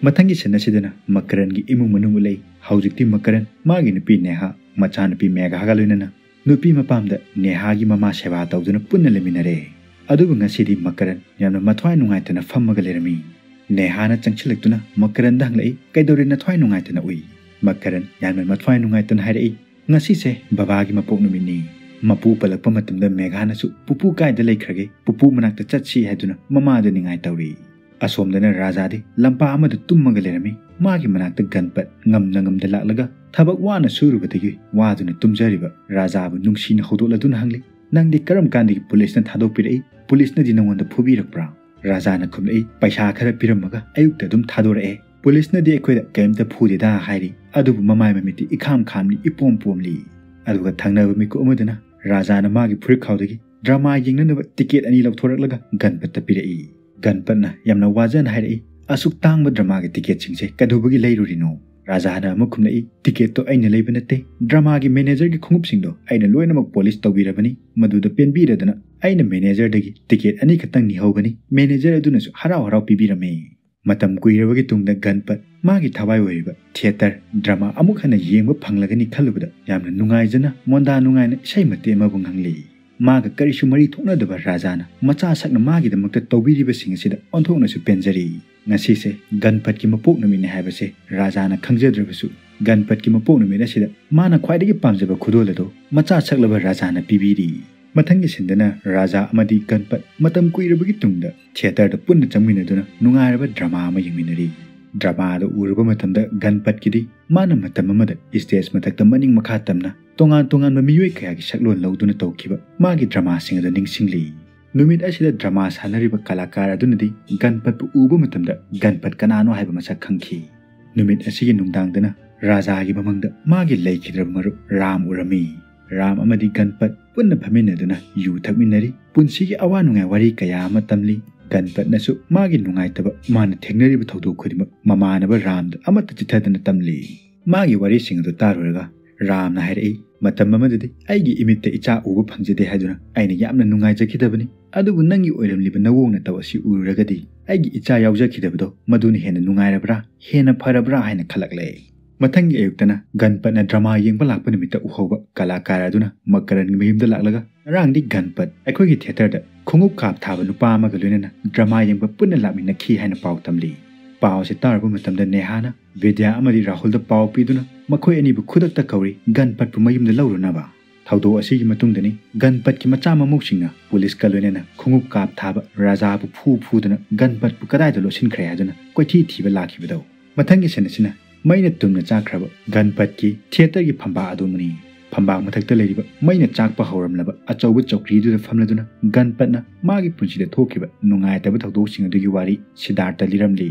ꯃꯊꯪꯒꯤ ꯁꯤꯟ ꯑꯁꯤꯗꯅ ꯃꯀꯔꯟꯒꯤ ꯏꯃꯨꯡ ꯃꯅꯨꯡ ꯎꯠꯂꯛꯏ꯫ ꯍꯧꯖꯤꯛꯇꯤ ꯃꯀꯔꯟ ꯃꯥꯒꯤ ꯅꯨꯄꯤ ꯅꯦꯍꯥ, ꯃꯆꯥꯅꯨꯄꯤ ꯃꯦꯘꯥꯒ ꯂꯣꯏꯅꯅ ꯅꯨꯄꯤ ꯃꯄꯥꯝꯗ ꯅꯦꯍꯥꯒꯤ ꯃꯃꯥ ꯁꯦꯕꯥ ꯇꯧꯗꯨꯅ ꯄꯨꯟꯅ ꯂꯩꯃꯤꯟꯅꯔꯦ꯫ ꯑꯗꯨꯕꯨ ꯉꯁꯤꯗꯤ ꯃꯀꯔꯟ ꯌꯥꯝꯅ ꯃꯊ꯭ꯋꯥꯏ ꯅꯨꯡꯉꯥꯏꯇꯅ ꯐꯝꯃꯒ ꯂꯩꯔꯝꯃꯤ꯫ ꯅꯦꯍꯥꯅ ꯆꯪꯁꯤꯜꯂꯛꯇꯨꯅ ꯃꯀꯔꯟꯗ ꯍꯪꯂꯛꯏ, "ꯀꯩꯗꯧꯔꯦ ꯅꯊ꯭ꯋꯥꯏ ꯅꯨꯡꯉꯥꯏꯇꯅ ꯎꯏ?" ꯃꯀꯔꯟ ꯌꯥꯝꯅ ꯃꯊ꯭ꯋꯥꯏ ꯅꯨꯡꯉꯥꯏꯇꯅ ꯍꯥꯏꯔꯛꯏ, "ꯉꯁꯤꯁꯦ ꯕꯕꯥꯒꯤ ꯃꯄꯣꯛ ꯅꯨꯃꯤꯠꯅꯤ꯫ ꯃꯄꯨ ꯄꯜꯂꯛꯄ ꯃꯇꯝꯗ ꯃꯦꯘꯥꯅꯁꯨ 'ꯄꯨꯄꯨ ꯀꯥꯏꯗ ꯂꯩꯈ꯭ꯔꯒꯦ? ꯄꯨꯄꯨ ꯃꯅꯥꯛꯇ ꯆꯠꯁꯤ' ꯍꯥꯏꯗꯨꯅ ꯃꯃꯥꯗ ꯅꯤꯡꯉꯥꯏ ꯇꯧꯔꯤ꯫ ꯑꯁꯣꯝꯗꯅ ꯔꯥꯖꯥꯗꯤ ꯂꯝꯄꯥꯛ ꯑꯃꯗ ꯇꯨꯝꯃꯒ ꯂꯩꯔꯝꯃꯤ꯫ ꯃꯥꯒꯤ ꯃꯅꯥꯛꯇ ꯒꯟꯄꯠ ꯉꯝꯅ ꯉꯝꯗ ꯂꯥꯛꯂꯒ ꯊꯕꯛ ꯋꯥꯅ ꯁꯨꯔꯨꯕꯗꯒꯤ ꯋꯥꯗꯨꯅ ꯇꯨꯝꯖꯔꯤꯕ ꯔꯥꯖꯥꯕꯨ ꯅꯨꯡꯁꯤꯅ ꯍꯧꯗꯣꯛꯂꯗꯨꯅ ꯍꯪꯂꯤ, "ꯅꯪꯗꯤ ꯀꯔꯝ ꯀꯥꯟꯗꯒꯤ ꯄꯨꯂꯤꯁꯅ ꯊꯥꯗꯣꯛꯄꯤꯔꯛꯏ? ꯄꯨꯂꯤꯁꯅꯗꯤ ꯅꯉꯣꯟꯗ ꯐꯨꯕꯤꯔꯛꯄ꯭ꯔꯥ?" ꯔꯥꯖꯥꯅ ꯈꯨꯝꯂꯛꯏ, "ꯄꯩꯁꯥ ꯈꯔ ꯄꯤꯔꯝꯃꯒ ꯑꯌꯨꯛꯇ ꯑꯗꯨꯝ ꯊꯥꯗꯣꯔꯛꯑꯦ꯫ ꯄꯨꯂꯤꯁꯅꯗꯤ ꯑꯩꯈꯣꯏꯗ ꯀꯩꯝꯇ ꯐꯨꯗꯦꯗ" ꯍꯥꯏꯔꯤ꯫ ꯑꯗꯨꯕꯨ ꯃꯃꯥꯏ ꯃꯃꯤꯠꯇꯤ ꯏꯈꯥꯝ ꯈꯥꯝꯂꯤ, ꯏꯄꯣꯝ ꯄꯣꯝꯂꯤ꯫ ꯑꯗꯨꯒ ꯊꯪꯅꯕ ꯃꯤꯀꯨꯞ ꯑꯃꯗꯅ ꯔꯥꯖꯥꯅ ꯃꯥꯒꯤ ꯐꯨꯔꯤꯠꯈꯥꯎꯗꯒꯤ ꯗ꯭ꯔꯃꯥ ꯌꯦꯡꯅꯅꯕ ꯇꯤꯀꯦꯠ ꯑꯅꯤ ꯂꯧꯊꯣꯔꯛꯂꯒ ꯒꯟꯄꯠꯇ ꯄꯤꯔꯛꯏ꯫ ꯒꯟꯄꯠꯅ ꯌꯥꯝꯅ ꯋꯥꯖꯅ ꯍꯥꯏꯔꯛꯏ, "ꯑꯁꯨꯛ ꯇꯥꯡꯕ ꯗ꯭ꯔꯃꯥꯒꯤ ꯇꯤꯀꯦꯠꯁꯤꯡꯁꯦ ꯀꯩꯗꯧꯕꯒꯤ ꯂꯩꯔꯨꯔꯤꯅꯣ?" ꯔꯥꯖꯥꯅ ꯑꯃꯨꯛ ꯈꯨꯝꯂꯛꯏ, "ꯇꯤꯀꯦꯠꯇꯣ ꯑꯩꯅ ꯂꯩꯕ ꯅꯠꯇꯦ꯫ ꯗ꯭ꯔꯃꯥꯒꯤ ꯃꯦꯅꯦꯖꯔꯒꯤ ꯈꯣꯡꯎꯞꯁꯤꯡꯗꯣ ꯑꯩꯅ ꯂꯣꯏꯅꯃꯛ ꯄꯣꯂꯤꯁ ꯇꯧꯕꯤꯔꯕꯅꯤ꯫ ꯃꯗꯨꯗ ꯄꯦꯟꯕꯤꯔꯗꯅ ꯑꯩꯅ ꯃꯦꯅꯦꯖꯔꯗꯒꯤ ꯇꯤꯀꯦꯠ ꯑꯅꯤꯈꯛꯇꯪ ꯅꯤꯍꯧꯕꯅꯤ꯫ ꯃꯦꯅꯦꯖꯔ ꯑꯗꯨꯅꯁꯨ ꯍꯔꯥꯎ ꯍꯔꯥꯎ ꯄꯤꯕꯤꯔꯝꯃꯤ"꯫ ꯃꯇꯝ ꯀꯨꯏꯔꯕꯒꯤ ꯇꯨꯡꯗ ꯒꯟꯄꯠ ꯃꯥꯒꯤ ꯊꯋꯥꯏ ꯑꯣꯏꯔꯤꯕ ꯊꯤꯌꯦꯇꯔ ꯗ꯭ꯔꯃꯥ ꯑꯃꯨꯛ ꯍꯟꯅ ꯌꯦꯡꯕ ꯐꯪꯂꯒꯅꯤ ꯈꯜꯂꯨꯕꯗ ꯌꯥꯝꯅ ꯅꯨꯡꯉꯥꯏꯖꯅ, ꯃꯣꯟꯗꯥ ꯅꯨꯡꯉꯥꯏꯅ ꯏꯁꯩ ꯃꯇꯦꯛ ꯑꯃꯕꯨ ꯉꯪꯂꯤ꯫ ꯃꯥꯒ ꯀꯔꯤꯁꯨ ꯃꯔꯤ ꯊꯣꯛꯅꯗꯕ ꯔꯥꯖꯥꯅ ꯃꯆꯥ ꯁꯛꯅ ꯃꯥꯒꯤꯗꯃꯛꯇ ꯇꯧꯕꯤꯔꯤꯕꯁꯤꯡ ꯑꯁꯤꯗ ꯑꯣꯟꯊꯣꯛꯅꯁꯨ ꯄꯦꯟꯖꯔꯤ꯫ ꯉꯁꯤꯁꯦ ꯒꯟꯄꯠꯀꯤ ꯃꯄꯣꯛ ꯅꯨꯃꯤꯠꯅꯤ ꯍꯥꯏꯕꯁꯦ ꯔꯥꯖꯥꯅ ꯈꯪꯖꯗ꯭ꯔꯕꯁꯨ, ꯒꯟꯄꯠꯀꯤ ꯃꯄꯣꯛ ꯅꯨꯃꯤꯠ ꯑꯁꯤꯗ ꯃꯥꯅ ꯈ꯭ꯋꯥꯏꯗꯒꯤ ꯄꯥꯝꯖꯕ ꯈꯨꯗꯣꯜ ꯑꯗꯨ ꯃꯆꯥ ꯁꯛꯂꯕ ꯔꯥꯖꯥꯅ ꯄꯤꯕꯤꯔꯤ꯫ ꯃꯊꯪꯒꯤ ꯁꯤꯟꯗꯅ ꯔꯥꯖꯥ ꯑꯃꯗꯤ ꯒꯟꯄꯠ ꯃꯇꯝ ꯀꯨꯏꯔꯕꯒꯤ ꯇꯨꯡꯗ ꯊꯤꯌꯦꯇꯔꯗ ꯄꯨꯟꯅ ꯆꯪꯃꯤꯟꯅꯗꯨꯅ ꯅꯨꯡꯉꯥꯏꯔꯕ ꯗ꯭ꯔꯃꯥ ꯑꯃ ꯌꯦꯡꯃꯤꯟꯅꯔꯤ꯫ ꯗ꯭ꯔꯃꯥ ꯑꯗꯨ ꯎꯔꯨꯕ ꯃꯇꯝꯗ ꯒꯟꯄꯠꯀꯤꯗꯤ ꯃꯥꯅ ꯃꯇꯝ ꯑꯃꯗ ꯏꯁꯇꯦꯖ ꯃꯊꯛꯇ ꯃꯅꯤꯡ ꯃꯈꯥ ꯇꯝꯅ ꯇꯣꯉꯥꯟ ꯇꯣꯉꯥꯟꯕ ꯃꯤꯑꯣꯏ ꯀꯌꯥꯒꯤ ꯁꯛꯂꯣꯟ ꯂꯧꯗꯨꯅ ꯇꯧꯈꯤꯕ ꯃꯥꯒꯤ ꯗ꯭ꯔꯃꯥꯁꯤꯡ ꯑꯗꯨ ꯅꯤꯡꯁꯤꯡꯂꯤ꯫ ꯅꯨꯃꯤꯠ ꯑꯁꯤꯗ ꯗ꯭ꯔꯃꯥ ꯁꯥꯟꯅꯔꯤꯕ ꯀꯂꯥꯀꯥꯔ ꯑꯗꯨꯅꯗꯤ ꯒꯟꯄꯠꯄꯨ ꯎꯕ ꯃꯇꯝꯗ ꯒꯟꯄꯠ ꯀꯅꯥꯅꯣ ꯍꯥꯏꯕ ꯃꯁꯛ ꯈꯪꯈꯤ꯫ ꯅꯨꯃꯤꯠ ꯑꯁꯤꯒꯤ ꯅꯨꯡꯗꯥꯡꯗꯅ ꯔꯥꯖꯥꯒꯤ ꯃꯃꯪꯗ ꯃꯥꯒꯤ ꯂꯩꯈꯤꯗ꯭ꯔꯕ ꯃꯔꯨꯞ ꯔꯥꯝ ꯎꯔꯝꯃꯤ꯫ ꯔꯥꯝ ꯑꯃꯗꯤ ꯒꯟꯄꯠ ꯄꯨꯟꯅ ꯐꯝꯃꯤꯟꯅꯗꯨꯅ ꯌꯨ ꯊꯛꯃꯤꯟꯅꯔꯤ꯫ ꯄꯨꯟꯁꯤꯒꯤ ꯑꯋꯥ ꯅꯨꯡꯉꯥꯏ ꯋꯥꯔꯤ ꯀꯌꯥ ꯑꯃ ꯇꯝꯂꯤ꯫ ꯒꯟꯄꯠꯅꯁꯨ ꯃꯥꯒꯤ ꯅꯨꯡꯉꯥꯏꯇꯕ, ꯃꯥꯅ ꯊꯦꯡꯅꯔꯤꯕ ꯊꯧꯗꯣꯛ ꯈꯨꯗꯤꯡꯃꯛ ꯃꯃꯥꯟꯅꯕ ꯔꯥꯝꯗ ꯑꯃꯠꯇ ꯆꯤꯊꯗꯅ ꯇꯝꯂꯤ꯫ ꯃꯥꯒꯤ ꯋꯥꯔꯤꯁꯤꯡ ꯑꯗꯨ ꯇꯥꯔꯨꯔꯒ ꯔꯥꯝꯅ ꯍꯥꯏꯔꯛꯏ, "ꯃꯇꯝ ꯑꯃꯗꯗꯤ ꯑꯩꯒꯤ ꯏꯃꯤꯠꯇ ꯏꯆꯥ ꯎꯕ ꯐꯪꯖꯗꯦ ꯍꯥꯏꯗꯨꯅ ꯑꯩꯅ ꯌꯥꯝꯅ ꯅꯨꯡꯉꯥꯏꯖꯈꯤꯗꯕꯅꯤ꯫ ꯑꯗꯨꯕꯨ ꯅꯪꯒꯤ ꯑꯣꯏꯔꯝꯂꯤꯕ ꯅꯋꯣꯡ ꯅꯇꯧ ꯑꯁꯤ ꯎꯔꯨꯔꯒꯗꯤ ꯑꯩꯒꯤ ꯏꯆꯥ ꯌꯥꯎꯖꯈꯤꯗꯕꯗꯣ ꯃꯗꯨꯅ ꯍꯦꯟꯅ ꯅꯨꯡꯉꯥꯏꯔꯕ꯭ꯔꯥ, ꯍꯦꯟꯅ ꯐꯔꯕ꯭ꯔꯥ ꯍꯥꯏꯅ ꯈꯜꯂꯛꯂꯦ"꯫ ꯃꯊꯪꯒꯤ ꯑꯌꯨꯛꯇꯅ ꯒꯟꯄꯠꯅ drama ꯌꯦꯡꯕ ꯂꯥꯛꯄ ꯅꯨꯃꯤꯠꯇ ꯎꯍꯧꯕ ꯀꯂꯥꯀꯥꯔ ꯑꯗꯨꯅ ꯃꯀꯔꯟꯒꯤ ꯃꯌꯨꯝꯗ ꯂꯥꯛꯂꯒ, "ꯉꯔꯥꯡꯗꯤ ꯒꯟꯄꯠ ꯑꯩꯈꯣꯏꯒꯤ theatreꯗ ꯈꯣꯡꯎꯞ ꯀꯥꯞ ꯊꯥꯕ ꯅꯨꯄꯥ ꯑꯃꯒ ꯂꯣꯏꯅꯅ drama ꯌꯦꯡꯕ ꯄꯨꯟꯅ ꯂꯥꯛꯃꯤꯟꯅꯈꯤ" ꯍꯥꯏꯅ ꯄꯥꯎ ꯇꯝꯂꯤ꯫ ꯄꯥꯎ ꯑꯁꯤ ꯇꯥꯔꯨꯕ ꯃꯇꯝꯗ ꯅꯦꯍꯥꯅ ꯕꯤꯗ꯭ꯌꯥ ꯑꯃꯗꯤ ꯔꯥꯍꯨꯜꯗ ꯄꯥꯎ ꯄꯤꯗꯨꯅ ꯃꯈꯣꯏ ꯑꯅꯤꯕꯨ ꯈꯨꯗꯛꯇ ꯀꯧꯔꯤ ꯒꯟꯄꯠꯄꯨ ꯃꯌꯨꯝꯗ ꯂꯧꯔꯨꯅꯕ꯫ ꯊꯧꯗꯣꯛ ꯑꯁꯤꯒꯤ ꯃꯇꯨꯡꯗꯅꯤ ꯒꯟꯄꯠꯀꯤ ꯃꯆꯥ ꯃꯃꯧꯁꯤꯡꯅ ꯄꯨꯂꯤꯁꯀ ꯂꯣꯏꯅꯅ ꯈꯣꯡꯎꯞ ꯀꯥꯞ ꯊꯥꯕ ꯔꯥꯖꯥꯕꯨ ꯐꯨ ꯐꯨꯗꯨꯅ ꯒꯟꯄꯠꯄꯨ ꯀꯗꯥꯏꯗ ꯂꯣꯠꯁꯤꯟꯈ꯭ꯔꯦ ꯍꯥꯏꯗꯨꯅ ꯀꯣꯏꯊꯤ ꯊꯤꯕ ꯂꯥꯛꯈꯤꯕꯗꯣ꯫ ꯃꯊꯪꯒꯤ scene ꯑꯁꯤꯅ ꯃꯩꯅ ꯇꯨꯝꯅ ꯆꯥꯛꯈ꯭ꯔꯕ ꯒꯟꯄꯠꯀꯤ theatreꯒꯤ ꯐꯝꯕꯥꯛ ꯑꯗꯨ ꯑꯃꯅꯤ꯫ ꯐꯝꯕꯥꯛ ꯃꯊꯛꯇ ꯂꯩꯔꯤꯕ ꯃꯩꯅ ꯆꯥꯛꯄ ꯍꯧꯔꯝꯂꯕ ꯑꯆꯧꯕ ꯆꯧꯀ꯭ꯔꯤꯗꯨꯗ ꯐꯝꯂꯗꯨꯅ ꯒꯟꯄꯠꯅ ꯃꯥꯒꯤ ꯄꯨꯟꯁꯤꯗ ꯊꯣꯛꯈꯤꯕ ꯅꯨꯡꯉꯥꯏꯇꯕ ꯊꯧꯗꯣꯛꯁꯤꯡ ꯑꯗꯨꯒꯤ ꯋꯥꯔꯤ ꯁꯤꯗꯥꯔꯇ ꯂꯤꯔꯝꯂꯤ꯫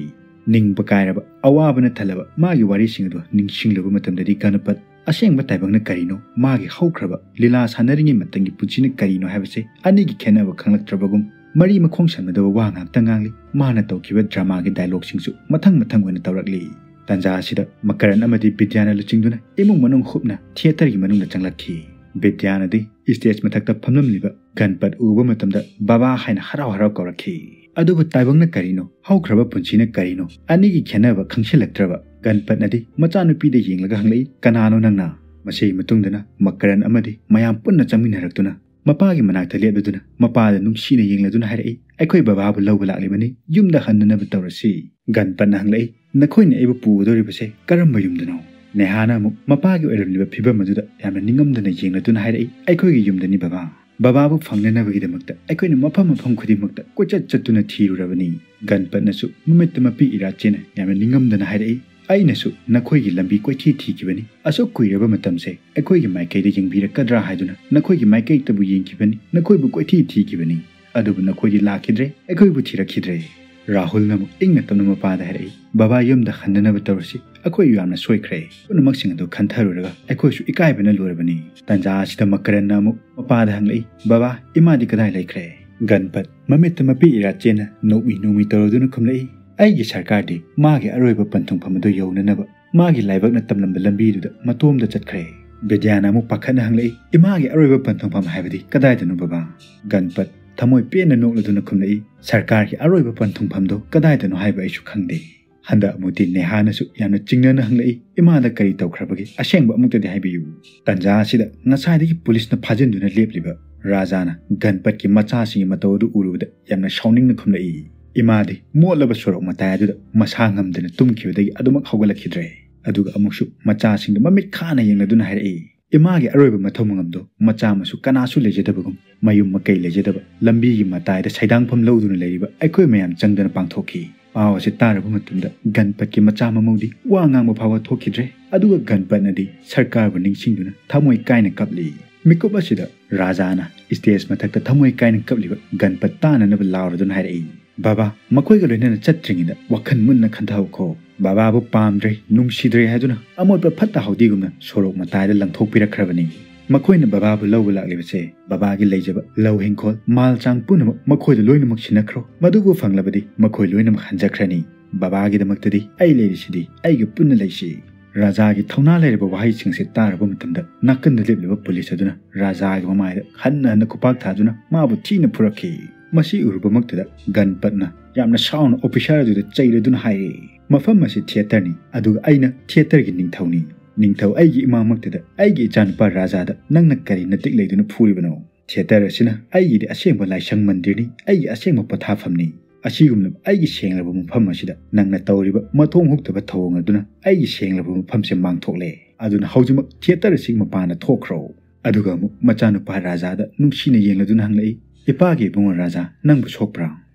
ꯅꯤꯡꯕ ꯀꯥꯏꯔꯕ, ꯑꯋꯥꯕꯅ ꯊꯜꯂꯕ ꯃꯥꯒꯤ ꯋꯥꯔꯤꯁꯤꯡ ꯑꯗꯨ ꯅꯤꯡꯁꯤꯡꯂꯨꯕ ꯃꯇꯝꯗꯗꯤ ꯒꯅꯄꯠ ꯑꯁꯦꯡꯕ ꯇꯥꯏꯕꯪꯅ ꯀꯔꯤꯅꯣ, ꯃꯥꯒꯤ ꯍꯧꯈ꯭ꯔꯕ ꯂꯤꯂꯥ ꯁꯥꯟꯅꯔꯤꯉꯩ ꯃꯇꯝꯒꯤ ꯄꯨꯟꯁꯤꯅ ꯀꯔꯤꯅꯣ ꯍꯥꯏꯕꯁꯦ ꯑꯅꯤꯒꯤ ꯈꯦꯠꯅꯕ ꯈꯪꯂꯛꯇ꯭ꯔꯕꯒꯨꯝ ꯃꯔꯤ ꯃꯈꯣꯡ ꯁꯝꯅꯗꯕ ꯋꯥ ꯉꯥꯛꯇ ꯉꯥꯡꯂꯤ꯫ ꯃꯥꯅ ꯇꯧꯈꯤꯕ dramaꯒꯤ dialogueꯁꯤꯡꯁꯨ ꯃꯊꯪ ꯃꯊꯪ ꯑꯣꯏꯅ ꯇꯧꯔꯛꯂꯤ꯫ ꯇꯥꯟꯖꯥ ꯑꯁꯤꯗ ꯃꯀꯔꯟ ꯑꯃꯗꯤ ꯕꯤꯗ꯭ꯌꯥꯅ ꯂꯨꯆꯤꯡꯗꯨꯅ ꯏꯃꯨꯡ ꯃꯅꯨꯡ ꯍꯨꯞꯅ theatreꯒꯤ ꯃꯅꯨꯡꯗ ꯆꯪꯂꯛꯈꯤ꯫ ꯕꯤꯗ꯭ꯌꯥꯅꯗꯤ stageꯃꯊꯛꯇ ꯐꯝꯂꯝꯂꯤꯕ ꯒꯟꯄꯠ ꯎꯕ ꯃꯇꯝꯗ "ꯕꯕꯥ" ꯍꯥꯏꯅ ꯍꯔꯥꯎ ꯍꯔꯥꯎ ꯀꯧꯔꯛꯈꯤ꯫ ꯑꯗꯨꯕꯨ ꯇꯥꯏꯕꯪꯅ ꯀꯔꯤꯅꯣ, ꯍꯧꯈ꯭ꯔꯕ ꯄꯨꯟꯁꯤꯅ ꯀꯔꯤꯅꯣ, ꯑꯅꯤꯒꯤ ꯈꯦꯠꯅꯕ ꯈꯪꯁꯤꯜꯂꯛꯇ꯭ꯔꯕ ꯒꯟꯄꯠꯅꯗꯤ ꯃꯆꯥꯅꯨꯄꯤꯗ ꯌꯦꯡꯂꯒ ꯍꯪꯂꯛꯏ, "ꯀꯅꯥꯅꯣ ꯅꯪꯅ?" ꯃꯁꯤꯒꯤ ꯃꯇꯨꯡꯗꯅ ꯃꯀꯔꯟ ꯑꯃꯗꯤ ꯃꯌꯥꯝ ꯄꯨꯟꯅ ꯆꯪꯃꯤꯟꯅꯔꯛꯇꯨꯅ ꯃꯄꯥꯒꯤ ꯃꯅꯥꯛꯇ ꯂꯦꯞꯂꯗꯨꯅ ꯃꯄꯥꯗ ꯅꯨꯡꯁꯤꯅ ꯌꯦꯡꯂꯗꯨꯅ ꯍꯥꯏꯔꯛꯏ, "ꯑꯩꯈꯣꯏ ꯕꯕꯥꯕꯨ ꯂꯧꯕ ꯂꯥꯛꯂꯤꯕꯅꯤ, ꯌꯨꯝꯗ ꯍꯟꯅꯅꯕ ꯇꯧꯔꯁꯤ"꯫ ꯒꯟꯄꯠꯅ ꯍꯪꯂꯛꯏ, "ꯅꯈꯣꯏꯅ ꯑꯩꯕꯨ ꯄꯨꯒꯗꯧꯔꯤꯕꯁꯦ ꯀꯔꯝꯕ ꯌꯨꯝꯗꯅꯣ?" ꯅꯦꯍꯥꯅ ꯑꯃꯨꯛ ꯃꯄꯥꯒꯤ ꯑꯣꯏꯔꯝꯂꯤꯕ ꯐꯤꯕꯝ ꯑꯗꯨꯗ ꯌꯥꯝꯅ ꯅꯤꯡꯉꯝꯗꯅ ꯌꯦꯡꯂꯗꯨꯅ ꯍꯥꯏꯔꯛꯏ, "ꯑꯩꯈꯣꯏꯒꯤ ꯌꯨꯝꯗꯅꯤ ꯕꯕꯥ꯫ ꯕꯕꯥꯕꯨ ꯐꯪꯅꯅꯕꯒꯤꯗꯃꯛꯇ ꯑꯩꯈꯣꯏꯅ ꯃꯐꯝ ꯃꯐꯝ ꯈꯨꯗꯤꯡꯃꯛꯇ ꯀꯣꯏꯆꯠ ꯆꯠꯇꯨꯅ ꯊꯤꯔꯨꯔꯕꯅꯤ"꯫ ꯒꯟꯄꯠꯅꯁꯨ ꯃꯃꯤꯠꯇ ꯃꯄꯤ ꯏꯔꯥ ꯆꯦꯟꯅ ꯌꯥꯝꯅ ꯅꯤꯡꯉꯝꯗꯅ ꯍꯥꯏꯔꯛꯏ, "ꯑꯩꯅꯁꯨ ꯅꯈꯣꯏꯒꯤ ꯂꯝꯕꯤ ꯀꯣꯏꯊꯤ ꯊꯤꯈꯤꯕꯅꯤ꯫ ꯑꯁꯨꯛ ꯀꯨꯏꯔꯕ ꯃꯇꯝꯁꯦ ꯑꯩꯈꯣꯏꯒꯤ ꯃꯥꯏꯀꯩꯗ ꯌꯦꯡꯕꯤꯔꯛꯀꯗ꯭ꯔꯥ ꯍꯥꯏꯗꯨꯅ ꯅꯈꯣꯏꯒꯤ ꯃꯥꯏꯀꯩꯇꯕꯨ ꯌꯦꯡꯈꯤꯕꯅꯤ, ꯅꯈꯣꯏꯕꯨ ꯀꯣꯏꯊꯤ ꯊꯤꯈꯤꯕꯅꯤ꯫ ꯑꯗꯨꯕꯨ ꯅꯈꯣꯏꯗꯤ ꯂꯥꯛꯈꯤꯗ꯭ꯔꯦ, ꯑꯩꯈꯣꯏꯕꯨ ꯊꯤꯔꯛꯈꯤꯗ꯭ꯔꯦ"꯫ ꯔꯥꯍꯨꯜꯅ ꯑꯃꯨꯛ ꯏꯪꯅ ꯇꯞꯅ ꯃꯄꯥꯗ ꯍꯥꯏꯔꯛꯏ, "ꯕꯕꯥ ꯌꯨꯝꯗ ꯍꯟꯅꯅꯕ ꯇꯧꯔꯁꯤ, ꯑꯩꯈꯣꯏ ꯌꯥꯝꯅ ꯁꯣꯏꯈ꯭ꯔꯦ꯫ ꯄꯨꯝꯅꯃꯛꯁꯤꯡ ꯑꯗꯨ ꯈꯟꯊꯔꯨꯔꯒ ꯑꯩꯈꯣꯏꯁꯨ ꯏꯀꯥꯏꯕꯅ ꯂꯣꯏꯔꯕꯅꯤ"꯫ ꯇꯥꯟꯖꯥ ꯑꯁꯤꯗ ꯃꯀꯔꯟꯅ ꯑꯃꯨꯛ ꯃꯄꯥꯗ ꯍꯪꯂꯛꯏ, "ꯕꯕꯥ, ꯏꯃꯥꯗꯤ ꯀꯗꯥꯏ ꯂꯩꯈ꯭ꯔꯦ?" ꯒꯟꯄꯠ ꯃꯃꯤꯠꯇ ꯃꯄꯤ ꯏꯔꯥ ꯆꯦꯟꯅ ꯅꯣꯛꯃꯤ ꯅꯣꯛꯃꯤ ꯇꯧꯔꯗꯨꯅ ꯈꯨꯝꯂꯛꯏ, "ꯑꯩꯒꯤ ꯁꯔꯀꯥꯔꯗꯤ ꯃꯥꯒꯤ ꯑꯔꯣꯏꯕ ꯄꯟꯊꯨꯡꯐꯝ ꯑꯗꯨ ꯌꯧꯅꯅꯕ ꯃꯥꯒꯤ ꯂꯥꯏꯕꯛꯅ ꯇꯝꯂꯝꯕ ꯂꯝꯕꯤꯗꯨꯗ ꯃꯇꯣꯝꯗ ꯆꯠꯈ꯭ꯔꯦ"꯫ ꯕꯤꯗ꯭ꯌꯥꯅ ꯑꯃꯨꯛ ꯄꯥꯈꯠꯅ ꯍꯪꯂꯛꯏ, "ꯏꯃꯥꯒꯤ ꯑꯔꯣꯏꯕ ꯄꯟꯊꯨꯡꯐꯝ ꯍꯥꯏꯕꯗꯤ ꯀꯗꯥꯏꯗꯅꯣ ꯕꯕꯥ?" ꯒꯟꯄꯠ ꯊꯃꯣꯏ ꯄꯦꯟꯅ ꯅꯣꯛꯂꯗꯨꯅ ꯈꯨꯝꯂꯛꯏ, "ꯁꯔꯀꯥꯔꯒꯤ ꯑꯔꯣꯏꯕ ꯄꯟꯊꯨꯡꯐꯝꯗꯣ ꯀꯗꯥꯏꯗꯅꯣ ꯍꯥꯏꯕ ꯑꯩꯁꯨ ꯈꯪꯗꯦ꯫" ꯍꯟꯗꯛ ꯑꯃꯨꯛꯇꯤ ꯅꯦꯍꯥꯅꯁꯨ ꯌꯥꯝꯅ ꯆꯤꯡꯅꯅ ꯍꯪꯂꯛꯏ, "ꯏꯃꯥꯗ ꯀꯔꯤ ꯇꯧꯈ꯭ꯔꯕꯒꯦ? ꯑꯁꯦꯡꯕ ꯑꯃꯨꯛꯇꯗꯤ ꯍꯥꯏꯕꯤꯌꯨ꯫" ꯇꯟꯖꯥ ꯑꯁꯤꯗ ꯉꯁꯥꯏꯗꯒꯤ ꯄꯨꯂꯤꯁꯅ ꯐꯥꯖꯤꯟꯗꯨꯅ ꯂꯦꯞꯂꯤꯕ ꯔꯥꯖꯥꯅ ꯒꯟꯄꯠꯀꯤ ꯃꯆꯥꯁꯤꯡꯒꯤ ꯃꯇꯧ ꯑꯗꯨ ꯎꯔꯨꯕꯗ ꯌꯥꯝꯅ ꯁꯥꯎꯅꯤꯡꯅ ꯈꯨꯝꯂꯛꯏ, "ꯏꯃꯥꯗꯤ ꯃꯣꯠꯂꯕ ꯁꯣꯔꯣꯛ ꯃꯇꯥꯏ ꯑꯗꯨꯗ ꯃꯁꯥ ꯉꯝꯗꯅ ꯇꯨꯝꯈꯤꯕꯗꯒꯤ ꯑꯗꯨꯃꯛ ꯍꯧꯒꯠꯂꯛꯈꯤꯗ꯭ꯔꯦ꯫" ꯑꯗꯨꯒ ꯑꯃꯨꯛꯁꯨ ꯃꯆꯥꯁꯤꯡꯗ ꯃꯃꯤꯠ ꯈꯥꯅ ꯌꯦꯡꯂꯗꯨꯅ ꯍꯥꯏꯔꯛꯏ, "ꯏꯃꯥꯒꯤ ꯑꯔꯣꯏꯕ ꯃꯊꯧ ꯃꯉꯝꯗꯣ ꯃꯆꯥ ꯃꯁꯨ ꯀꯅꯥꯁꯨ ꯂꯩꯖꯗꯕꯒꯨꯝ ꯃꯌꯨꯝ ꯃꯀꯩ ꯂꯩꯖꯗꯕ ꯂꯝꯕꯤꯒꯤ ꯃꯇꯥꯏꯗ ꯁꯩꯗꯥꯡꯐꯝ ꯂꯧꯗꯨꯅ ꯂꯩꯔꯤꯕ ꯑꯩꯈꯣꯏ ꯃꯌꯥꯝ ꯆꯪꯗꯅ ꯄꯥꯡꯊꯣꯛꯈꯤ꯫" ꯄꯥꯎ ꯑꯁꯤ ꯇꯥꯔꯕ ꯃꯇꯝꯗ ꯒꯟꯄꯠꯀꯤ ꯃꯆꯥ ꯃꯃꯧꯗꯤ ꯋꯥ ꯉꯥꯡꯕ ꯐꯥꯎꯕ ꯊꯣꯛꯈꯤꯗ꯭ꯔꯦ꯫ ꯑꯗꯨꯒ ꯒꯟꯄꯠꯅꯗꯤ ꯁꯔꯀꯥꯔꯕꯨ ꯅꯤꯡꯁꯤꯡꯗꯨꯅ ꯊꯃꯣꯏ ꯀꯥꯏꯅ ꯀꯞꯂꯤ꯫ ꯃꯤꯀꯨꯞ ꯑꯁꯤꯗ ꯔꯥꯖꯥꯅ ꯁ꯭ꯇꯦꯖ ꯃꯊꯛꯇ ꯊꯃꯣꯏ ꯀꯥꯏꯅ ꯀꯞꯂꯤꯕ ꯒꯟꯄꯠ ꯇꯥꯅꯅꯕ ꯂꯥꯎꯔꯗꯨꯅ ꯍꯥꯏꯔꯛꯏ, "ꯕꯕꯥ, ꯃꯈꯣꯏꯒ ꯂꯣꯏꯅꯅ ꯆꯠꯇ꯭ꯔꯤꯉꯩꯗ ꯋꯥꯈꯜ ꯃꯨꯟꯅ ꯈꯟꯊꯍꯧꯈꯣ꯫ ꯕꯕꯥꯕꯨ ꯄꯥꯝꯗ꯭ꯔꯦ, ꯅꯨꯡꯁꯤꯗ꯭ꯔꯦ ꯍꯥꯏꯗꯨꯅ ꯑꯃꯣꯠꯄ ꯐꯠꯇ ꯍꯥꯎꯗꯤꯒꯨꯝꯅ ꯁꯣꯔꯣꯛ ꯃꯇꯥꯏꯗ ꯂꯪꯊꯣꯛꯄꯤꯔꯛꯈ꯭ꯔꯕꯅꯤ꯫ ꯃꯈꯣꯏꯅ ꯕꯕꯥꯕꯨ ꯂꯧꯕ ꯂꯥꯛꯂꯤꯕꯁꯦ ꯕꯕꯥꯒꯤ ꯂꯩꯖꯕ ꯂꯧ ꯍꯤꯡꯈꯣꯜ, ꯃꯥꯜ ꯆꯥꯡ ꯄꯨꯝꯅꯃꯛ ꯃꯈꯣꯏꯗ ꯂꯣꯏꯅꯃꯛ ꯁꯤꯟꯅꯈ꯭ꯔꯣ꯫ ꯃꯗꯨꯕꯨ ꯐꯪꯂꯕꯗꯤ ꯃꯈꯣꯏ ꯂꯣꯏꯅꯃꯛ ꯍꯟꯖꯈ꯭ꯔꯅꯤ꯫ ꯕꯕꯥꯒꯤꯗꯃꯛꯇꯗꯤ ꯑꯩ ꯂꯩꯔꯤꯁꯤꯗꯤ, ꯑꯩꯒ ꯄꯨꯟꯅ ꯂꯩꯁꯤ꯫" ꯔꯥꯖꯥꯒꯤ ꯊꯧꯅꯥ ꯂꯩꯔꯕ ꯋꯥꯍꯩꯁꯤꯡꯁꯤ ꯇꯥꯔꯕ ꯃꯇꯝꯗ ꯅꯥꯀꯟꯗ ꯂꯦꯞꯂꯤꯕ ꯄꯨꯂꯤꯁ ꯑꯗꯨꯅ ꯔꯥꯖꯥꯒꯤ ꯃꯃꯥꯏꯗ ꯍꯟꯅ ꯍꯟꯅ ꯈꯨꯄꯥꯛ ꯊꯥꯗꯨꯅ ꯃꯥꯕꯨ ꯊꯤꯅ ꯐꯨꯔꯛꯈꯤ꯫ ꯃꯁꯤ ꯎꯔꯨꯕꯃꯛꯇꯗ ꯒꯟꯄꯠꯅ ꯌꯥꯝꯅ ꯁꯥꯎꯅ ꯑꯣꯐꯤꯁꯥꯔ ꯑꯗꯨꯗ ꯆꯩꯔꯗꯨꯅ ꯍꯥꯏꯔꯛꯏ, "ꯃꯐꯝ ꯑꯁꯤ ꯊꯤꯌꯦꯇꯔꯅꯤ, ꯑꯗꯨꯒ ꯑꯩꯅ ꯊꯤꯌꯦꯇꯔꯒꯤ ꯅꯤꯡꯊꯧꯅꯤ꯫ ꯅꯤꯡꯊꯧ ꯑꯩꯒꯤ ꯏꯃꯥꯃꯛꯇꯗ ꯑꯩꯒꯤ ꯏꯆꯥꯅꯨꯄꯥ ꯔꯥꯖꯥꯗ ꯅꯪꯅ ꯀꯔꯤ ꯅꯇꯤꯛ ꯂꯩꯗꯨꯅ ꯐꯨꯔꯤꯕꯅꯣ? ꯊꯤꯌꯦꯇꯔ ꯑꯁꯤꯅ ꯑꯩꯒꯤꯗꯤ ꯑꯁꯦꯡꯕ ꯂꯥꯏꯁꯪ ꯃꯟꯗꯤꯔꯅꯤ, ꯑꯩꯒꯤ ꯑꯁꯦꯡꯕ ꯄꯣꯊꯥꯐꯝꯅꯤ꯫ ꯑꯁꯤꯒꯨꯝꯂꯕ ꯑꯩꯒꯤ ꯁꯦꯡꯂꯕ ꯃꯐꯝ ꯑꯁꯤꯗ ꯅꯪꯅ ꯇꯧꯔꯤꯕ ꯃꯊꯣꯡ ꯍꯨꯛꯇꯕ ꯊꯧꯑꯣꯡ ꯑꯗꯨꯅ ꯑꯩꯒꯤ ꯁꯦꯡꯂꯕ ꯃꯐꯝꯁꯦ ꯃꯥꯡꯊꯣꯛꯂꯦ꯫ ꯑꯗꯨꯅ ꯍꯧꯖꯤꯛꯃꯛ ꯊꯤꯌꯦꯇꯔ ꯑꯁꯤꯒꯤ ꯃꯄꯥꯟꯗ ꯊꯣꯛꯈ꯭ꯔꯣ꯫" ꯑꯗꯨꯒ ꯑꯃꯨꯛ ꯃꯆꯥꯅꯨꯄꯥ ꯔꯥꯖꯥꯗ ꯅꯨꯡꯁꯤꯅ ꯌꯦꯡꯂꯗꯨꯅ ꯍꯪꯂꯛꯏ, "ꯏꯄꯥꯒꯤ ꯏꯕꯨꯡꯉꯣ ꯔꯥꯖꯥ, ꯅꯪꯕꯨ ꯁꯣꯛꯄ꯭ꯔꯥ?"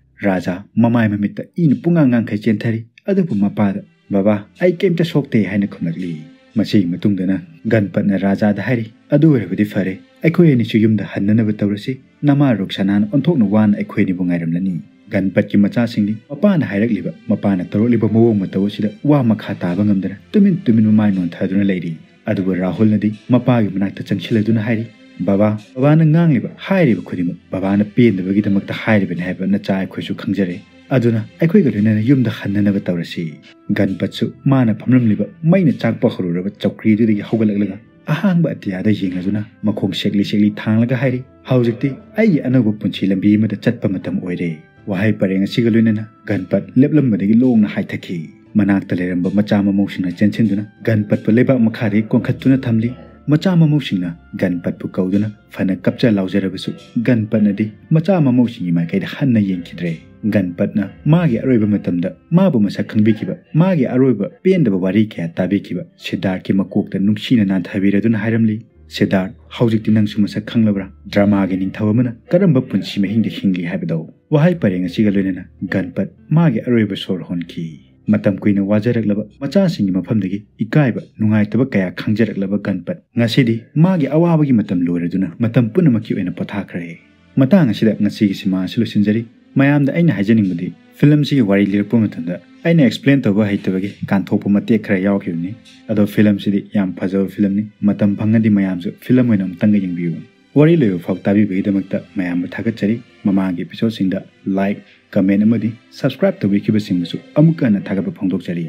ꯔꯥꯖꯥ ꯃꯃꯥꯏ ꯃꯃꯤꯠꯇ ꯏꯅ ꯄꯨꯡꯉꯥꯡ ꯉꯥꯡꯈꯩ ꯆꯦꯟꯊꯔꯤ꯫ ꯑꯗꯨꯕꯨ ꯃꯄꯥꯗ, "ꯕꯕꯥ, ꯑꯩ ꯀꯩꯝꯇ ꯁꯣꯛꯇꯦ" ꯍꯥꯏꯅ ꯈꯨꯝꯂꯛꯂꯤ꯫ ꯃꯁꯤꯒꯤ ꯃꯇꯨꯡꯗꯅ ꯒꯟꯄꯠꯅ ꯔꯥꯖꯥꯗ ꯍꯥꯏꯔꯤ, "ꯑꯗꯨ ꯑꯣꯏꯔꯕꯗꯤ ꯐꯔꯦ, ꯑꯩꯈꯣꯏ ꯑꯅꯤꯁꯨ ꯌꯨꯝꯗ ꯍꯟꯅꯅꯕ ꯇꯧꯔꯁꯤ꯫ ꯅꯃꯥ ꯔꯨꯛꯁꯥꯅꯥꯅ ꯑꯣꯟꯊꯣꯛꯅ ꯋꯥꯅ ꯑꯩꯈꯣꯏ ꯑꯅꯤꯕꯨ ꯉꯥꯏꯔꯝꯂꯅꯤ꯫" ꯒꯟꯄꯠꯀꯤ ꯃꯆꯥꯁꯤꯡꯗꯤ ꯃꯄꯥꯅ ꯍꯥꯏꯔꯛꯂꯤꯕ, ꯃꯄꯥꯅ ꯇꯧꯔꯛꯂꯤꯕ ꯃꯑꯣꯡ ꯃꯇꯧ ꯑꯁꯤꯗ ꯋꯥ ꯃꯈꯥ ꯇꯥꯕ ꯉꯝꯗꯅ ꯇꯨꯃꯤꯟ ꯇꯨꯃꯤꯟ ꯃꯃꯥꯏ ꯅꯣꯟꯊꯗꯨꯅ ꯂꯩꯔꯤ꯫ ꯑꯗꯨꯒ ꯔꯥꯍꯨꯜꯅꯗꯤ ꯃꯄꯥꯒꯤ ꯃꯅꯥꯛꯇ ꯆꯪꯁꯤꯜꯂꯗꯨꯅ ꯍꯥꯏꯔꯤ, "ꯕꯕꯥ, ꯕꯕꯥꯅ ꯉꯥꯡꯂꯤꯕ, ꯍꯥꯏꯔꯤꯕ ꯈꯨꯗꯤꯡꯃꯛ ꯕꯕꯥꯅ ꯄꯦꯟꯗꯕꯒꯤꯗꯃꯛꯇ ꯍꯥꯏꯔꯤꯕꯅꯤ ꯍꯥꯏꯕ ꯅꯆꯥ ꯑꯩꯈꯣꯏꯁꯨ ꯈꯪꯖꯔꯦ꯫ ꯑꯗꯨꯅ ꯑꯩꯈꯣꯏꯒ ꯂꯣꯏꯅꯅ ꯌꯨꯝꯗ ꯍꯟꯅꯅꯕ ꯇꯧꯔꯁꯤ꯫" ꯒꯟꯄꯠꯁꯨ ꯃꯥꯅ ꯐꯝꯂꯝꯂꯤꯕ ꯃꯩꯅ ꯆꯥꯛꯄ ꯍꯧꯔꯨꯔꯕ ꯆꯧꯀ꯭ꯔꯤꯗꯨꯗꯒꯤ ꯍꯧꯒꯠꯂꯛꯂꯒ ꯑꯍꯥꯡꯕ ꯑꯇꯤꯌꯥꯗ ꯌꯦꯡꯂꯗꯨꯅ ꯃꯈꯣꯡ ꯁꯦꯛꯂꯤ ꯁꯦꯛꯂꯤ ꯊꯥꯡꯂꯒ ꯍꯥꯏꯔꯤ, "ꯍꯧꯖꯤꯛꯇꯤ ꯑꯩꯒꯤ ꯑꯅꯧꯕ ꯄꯨꯟꯁꯤ ꯂꯝꯕꯤ ꯑꯃꯗ ꯆꯠꯄ ꯃꯇꯝ ꯑꯣꯏꯔꯦ"꯫ ꯋꯥꯍꯩ ꯄꯔꯦꯡ ꯑꯁꯤꯒ ꯂꯣꯏꯅꯅ ꯒꯟꯄꯠ ꯂꯦꯞꯂꯝꯕꯗꯒꯤ ꯂꯣꯡꯅ ꯍꯥꯏꯊꯈꯤ꯫ ꯃꯅꯥꯛꯇ ꯂꯩꯔꯝꯕ ꯃꯆꯥ ꯃꯃꯧꯁꯤꯡꯅ ꯆꯦꯟꯁꯤꯟꯗꯨꯅ ꯒꯟꯄꯠꯄꯨ ꯂꯩꯕꯥꯛ ꯃꯈꯥꯗꯒꯤ ꯀꯣꯟꯈꯠꯇꯨꯅ ꯊꯝꯂꯤ꯫ ꯃꯆꯥ ꯃꯃꯧꯁꯤꯡꯅ ꯒꯟꯄꯠꯄꯨ ꯀꯧꯗꯨꯅ ꯐꯅ ꯀꯞꯆ ꯂꯥꯎꯖꯔꯕꯁꯨ, ꯒꯟꯄꯠꯅꯗꯤ ꯃꯆꯥ ꯃꯃꯧꯁꯤꯡꯒꯤ ꯃꯥꯏꯀꯩꯗ ꯍꯟꯅ ꯌꯦꯡꯈꯤꯗ꯭ꯔꯦ꯫ ꯒꯟꯄꯠꯅ ꯃꯥꯒꯤ ꯑꯔꯣꯏꯕ ꯃꯇꯝꯗ ꯃꯥꯕꯨ ꯃꯁꯛ ꯈꯪꯕꯤꯈꯤꯕ, ꯃꯥꯒꯤ ꯑꯔꯣꯏꯕ ꯄꯦꯟꯗꯕ ꯋꯥꯔꯤ ꯀꯌꯥ ꯇꯥꯕꯤꯈꯤꯕ ꯁꯤꯗꯥꯔꯠꯀꯤ ꯃꯀꯣꯛꯇ ꯅꯨꯡꯁꯤꯅ ꯅꯥꯟꯊꯕꯤꯔꯗꯨꯅ ꯍꯥꯏꯔꯝꯂꯤ, "ꯁꯤꯗꯥꯔꯠ, ꯍꯧꯖꯤꯛꯇꯤ ꯅꯪꯁꯨ ꯃꯁꯛ ꯈꯪꯂꯕ꯭ꯔꯥ? ꯗ꯭ꯔꯃꯥꯒꯤ ꯅꯤꯡꯊꯧ ꯑꯃꯅ ꯀꯔꯝꯕ ꯄꯨꯟꯁꯤ ꯃꯍꯤꯡꯗ ꯍꯤꯡꯂꯤ ꯍꯥꯏꯕꯗꯣ?" ꯋꯥꯍꯩ ꯄꯔꯦꯡ ꯑꯁꯤꯒ ꯂꯣꯏꯅꯅ ꯒꯟꯄꯠ ꯃꯥꯒꯤ ꯑꯔꯣꯏꯕ ꯁꯣꯔ ꯍꯣꯟꯈꯤ꯫ ꯃꯇꯝ ꯀꯨꯏꯅ ꯋꯥꯖꯔꯛꯂꯕ ꯃꯆꯥꯁꯤꯡꯒꯤ ꯃꯐꯝꯗꯒꯤ ꯏꯀꯥꯏꯕ, ꯅꯨꯡꯉꯥꯏꯇꯕ ꯀꯌꯥ ꯈꯪꯖꯔꯛꯂꯕ ꯒꯟꯄꯠ ꯉꯁꯤꯗꯤ ꯃꯥꯒꯤ ꯑꯋꯥꯕꯒꯤ ꯃꯇꯝ ꯂꯣꯏꯔꯗꯨꯅ ꯃꯇꯝ ꯄꯨꯝꯅꯃꯛꯀꯤ ꯑꯣꯏꯅ ꯄꯣꯊꯥꯈ꯭ꯔꯦ꯫ ꯃꯇꯥꯡ ꯑꯁꯤꯗ ꯉꯁꯤꯒꯤ ꯁꯤꯃꯥ ꯑꯁꯤ ꯂꯣꯏꯁꯤꯟꯖꯔꯤ꯫ ꯃꯌꯥꯝꯗ ꯑꯩꯅ ꯍꯥꯏꯖꯅꯤꯡꯕꯗꯤ, ꯐꯤꯂꯝꯁꯤꯒꯤ ꯋꯥꯔꯤ ꯂꯤꯔꯛꯄ ꯃꯇꯝꯗ ꯑꯩꯅ ꯑꯦꯛꯁꯄ꯭ꯂꯦꯟ ꯇꯧꯕ ꯍꯩꯇꯕꯒꯤ ꯀꯥꯟꯊꯣꯛꯄ ꯃꯇꯦꯛ ꯈꯔ ꯌꯥꯎꯈꯤꯕꯅꯤ꯫ ꯑꯗꯣ ꯐꯤꯂꯝꯁꯤꯗꯤ ꯌꯥꯝ ꯐꯖꯕ ꯐꯤꯂꯝꯅꯤ꯫ ꯃꯇꯝ ꯐꯪꯉꯗꯤ ꯃꯌꯥꯝꯁꯨ ꯐꯤꯂꯝ ꯑꯣꯏꯅ ꯑꯃꯨꯛꯇꯪꯒ ꯌꯦꯡꯕꯤꯌꯨ꯫ ꯋꯥꯔꯤ ꯂꯣꯏꯕ ꯐꯥꯎ ꯇꯥꯕꯤꯕꯒꯤꯗꯃꯛꯇ ꯃꯌꯥꯝꯕꯨ ꯊꯥꯒꯠꯆꯔꯤ꯫ ꯃꯃꯥꯡꯒꯤ ꯏꯄꯤꯁꯣꯗꯁꯤꯡꯗ ꯂꯥꯏꯛ, ꯀꯃꯦꯟ ꯑꯃꯗꯤ ꯁꯕꯁꯀ꯭ꯔꯥꯏꯕ ꯇꯧꯕꯤꯈꯤꯕꯁꯤꯡꯕꯨꯁꯨ ꯑꯃꯨꯛꯀ ꯍꯟꯅ ꯊꯥꯒꯠꯄ ꯐꯣꯡꯗꯣꯛꯆꯔꯤ꯫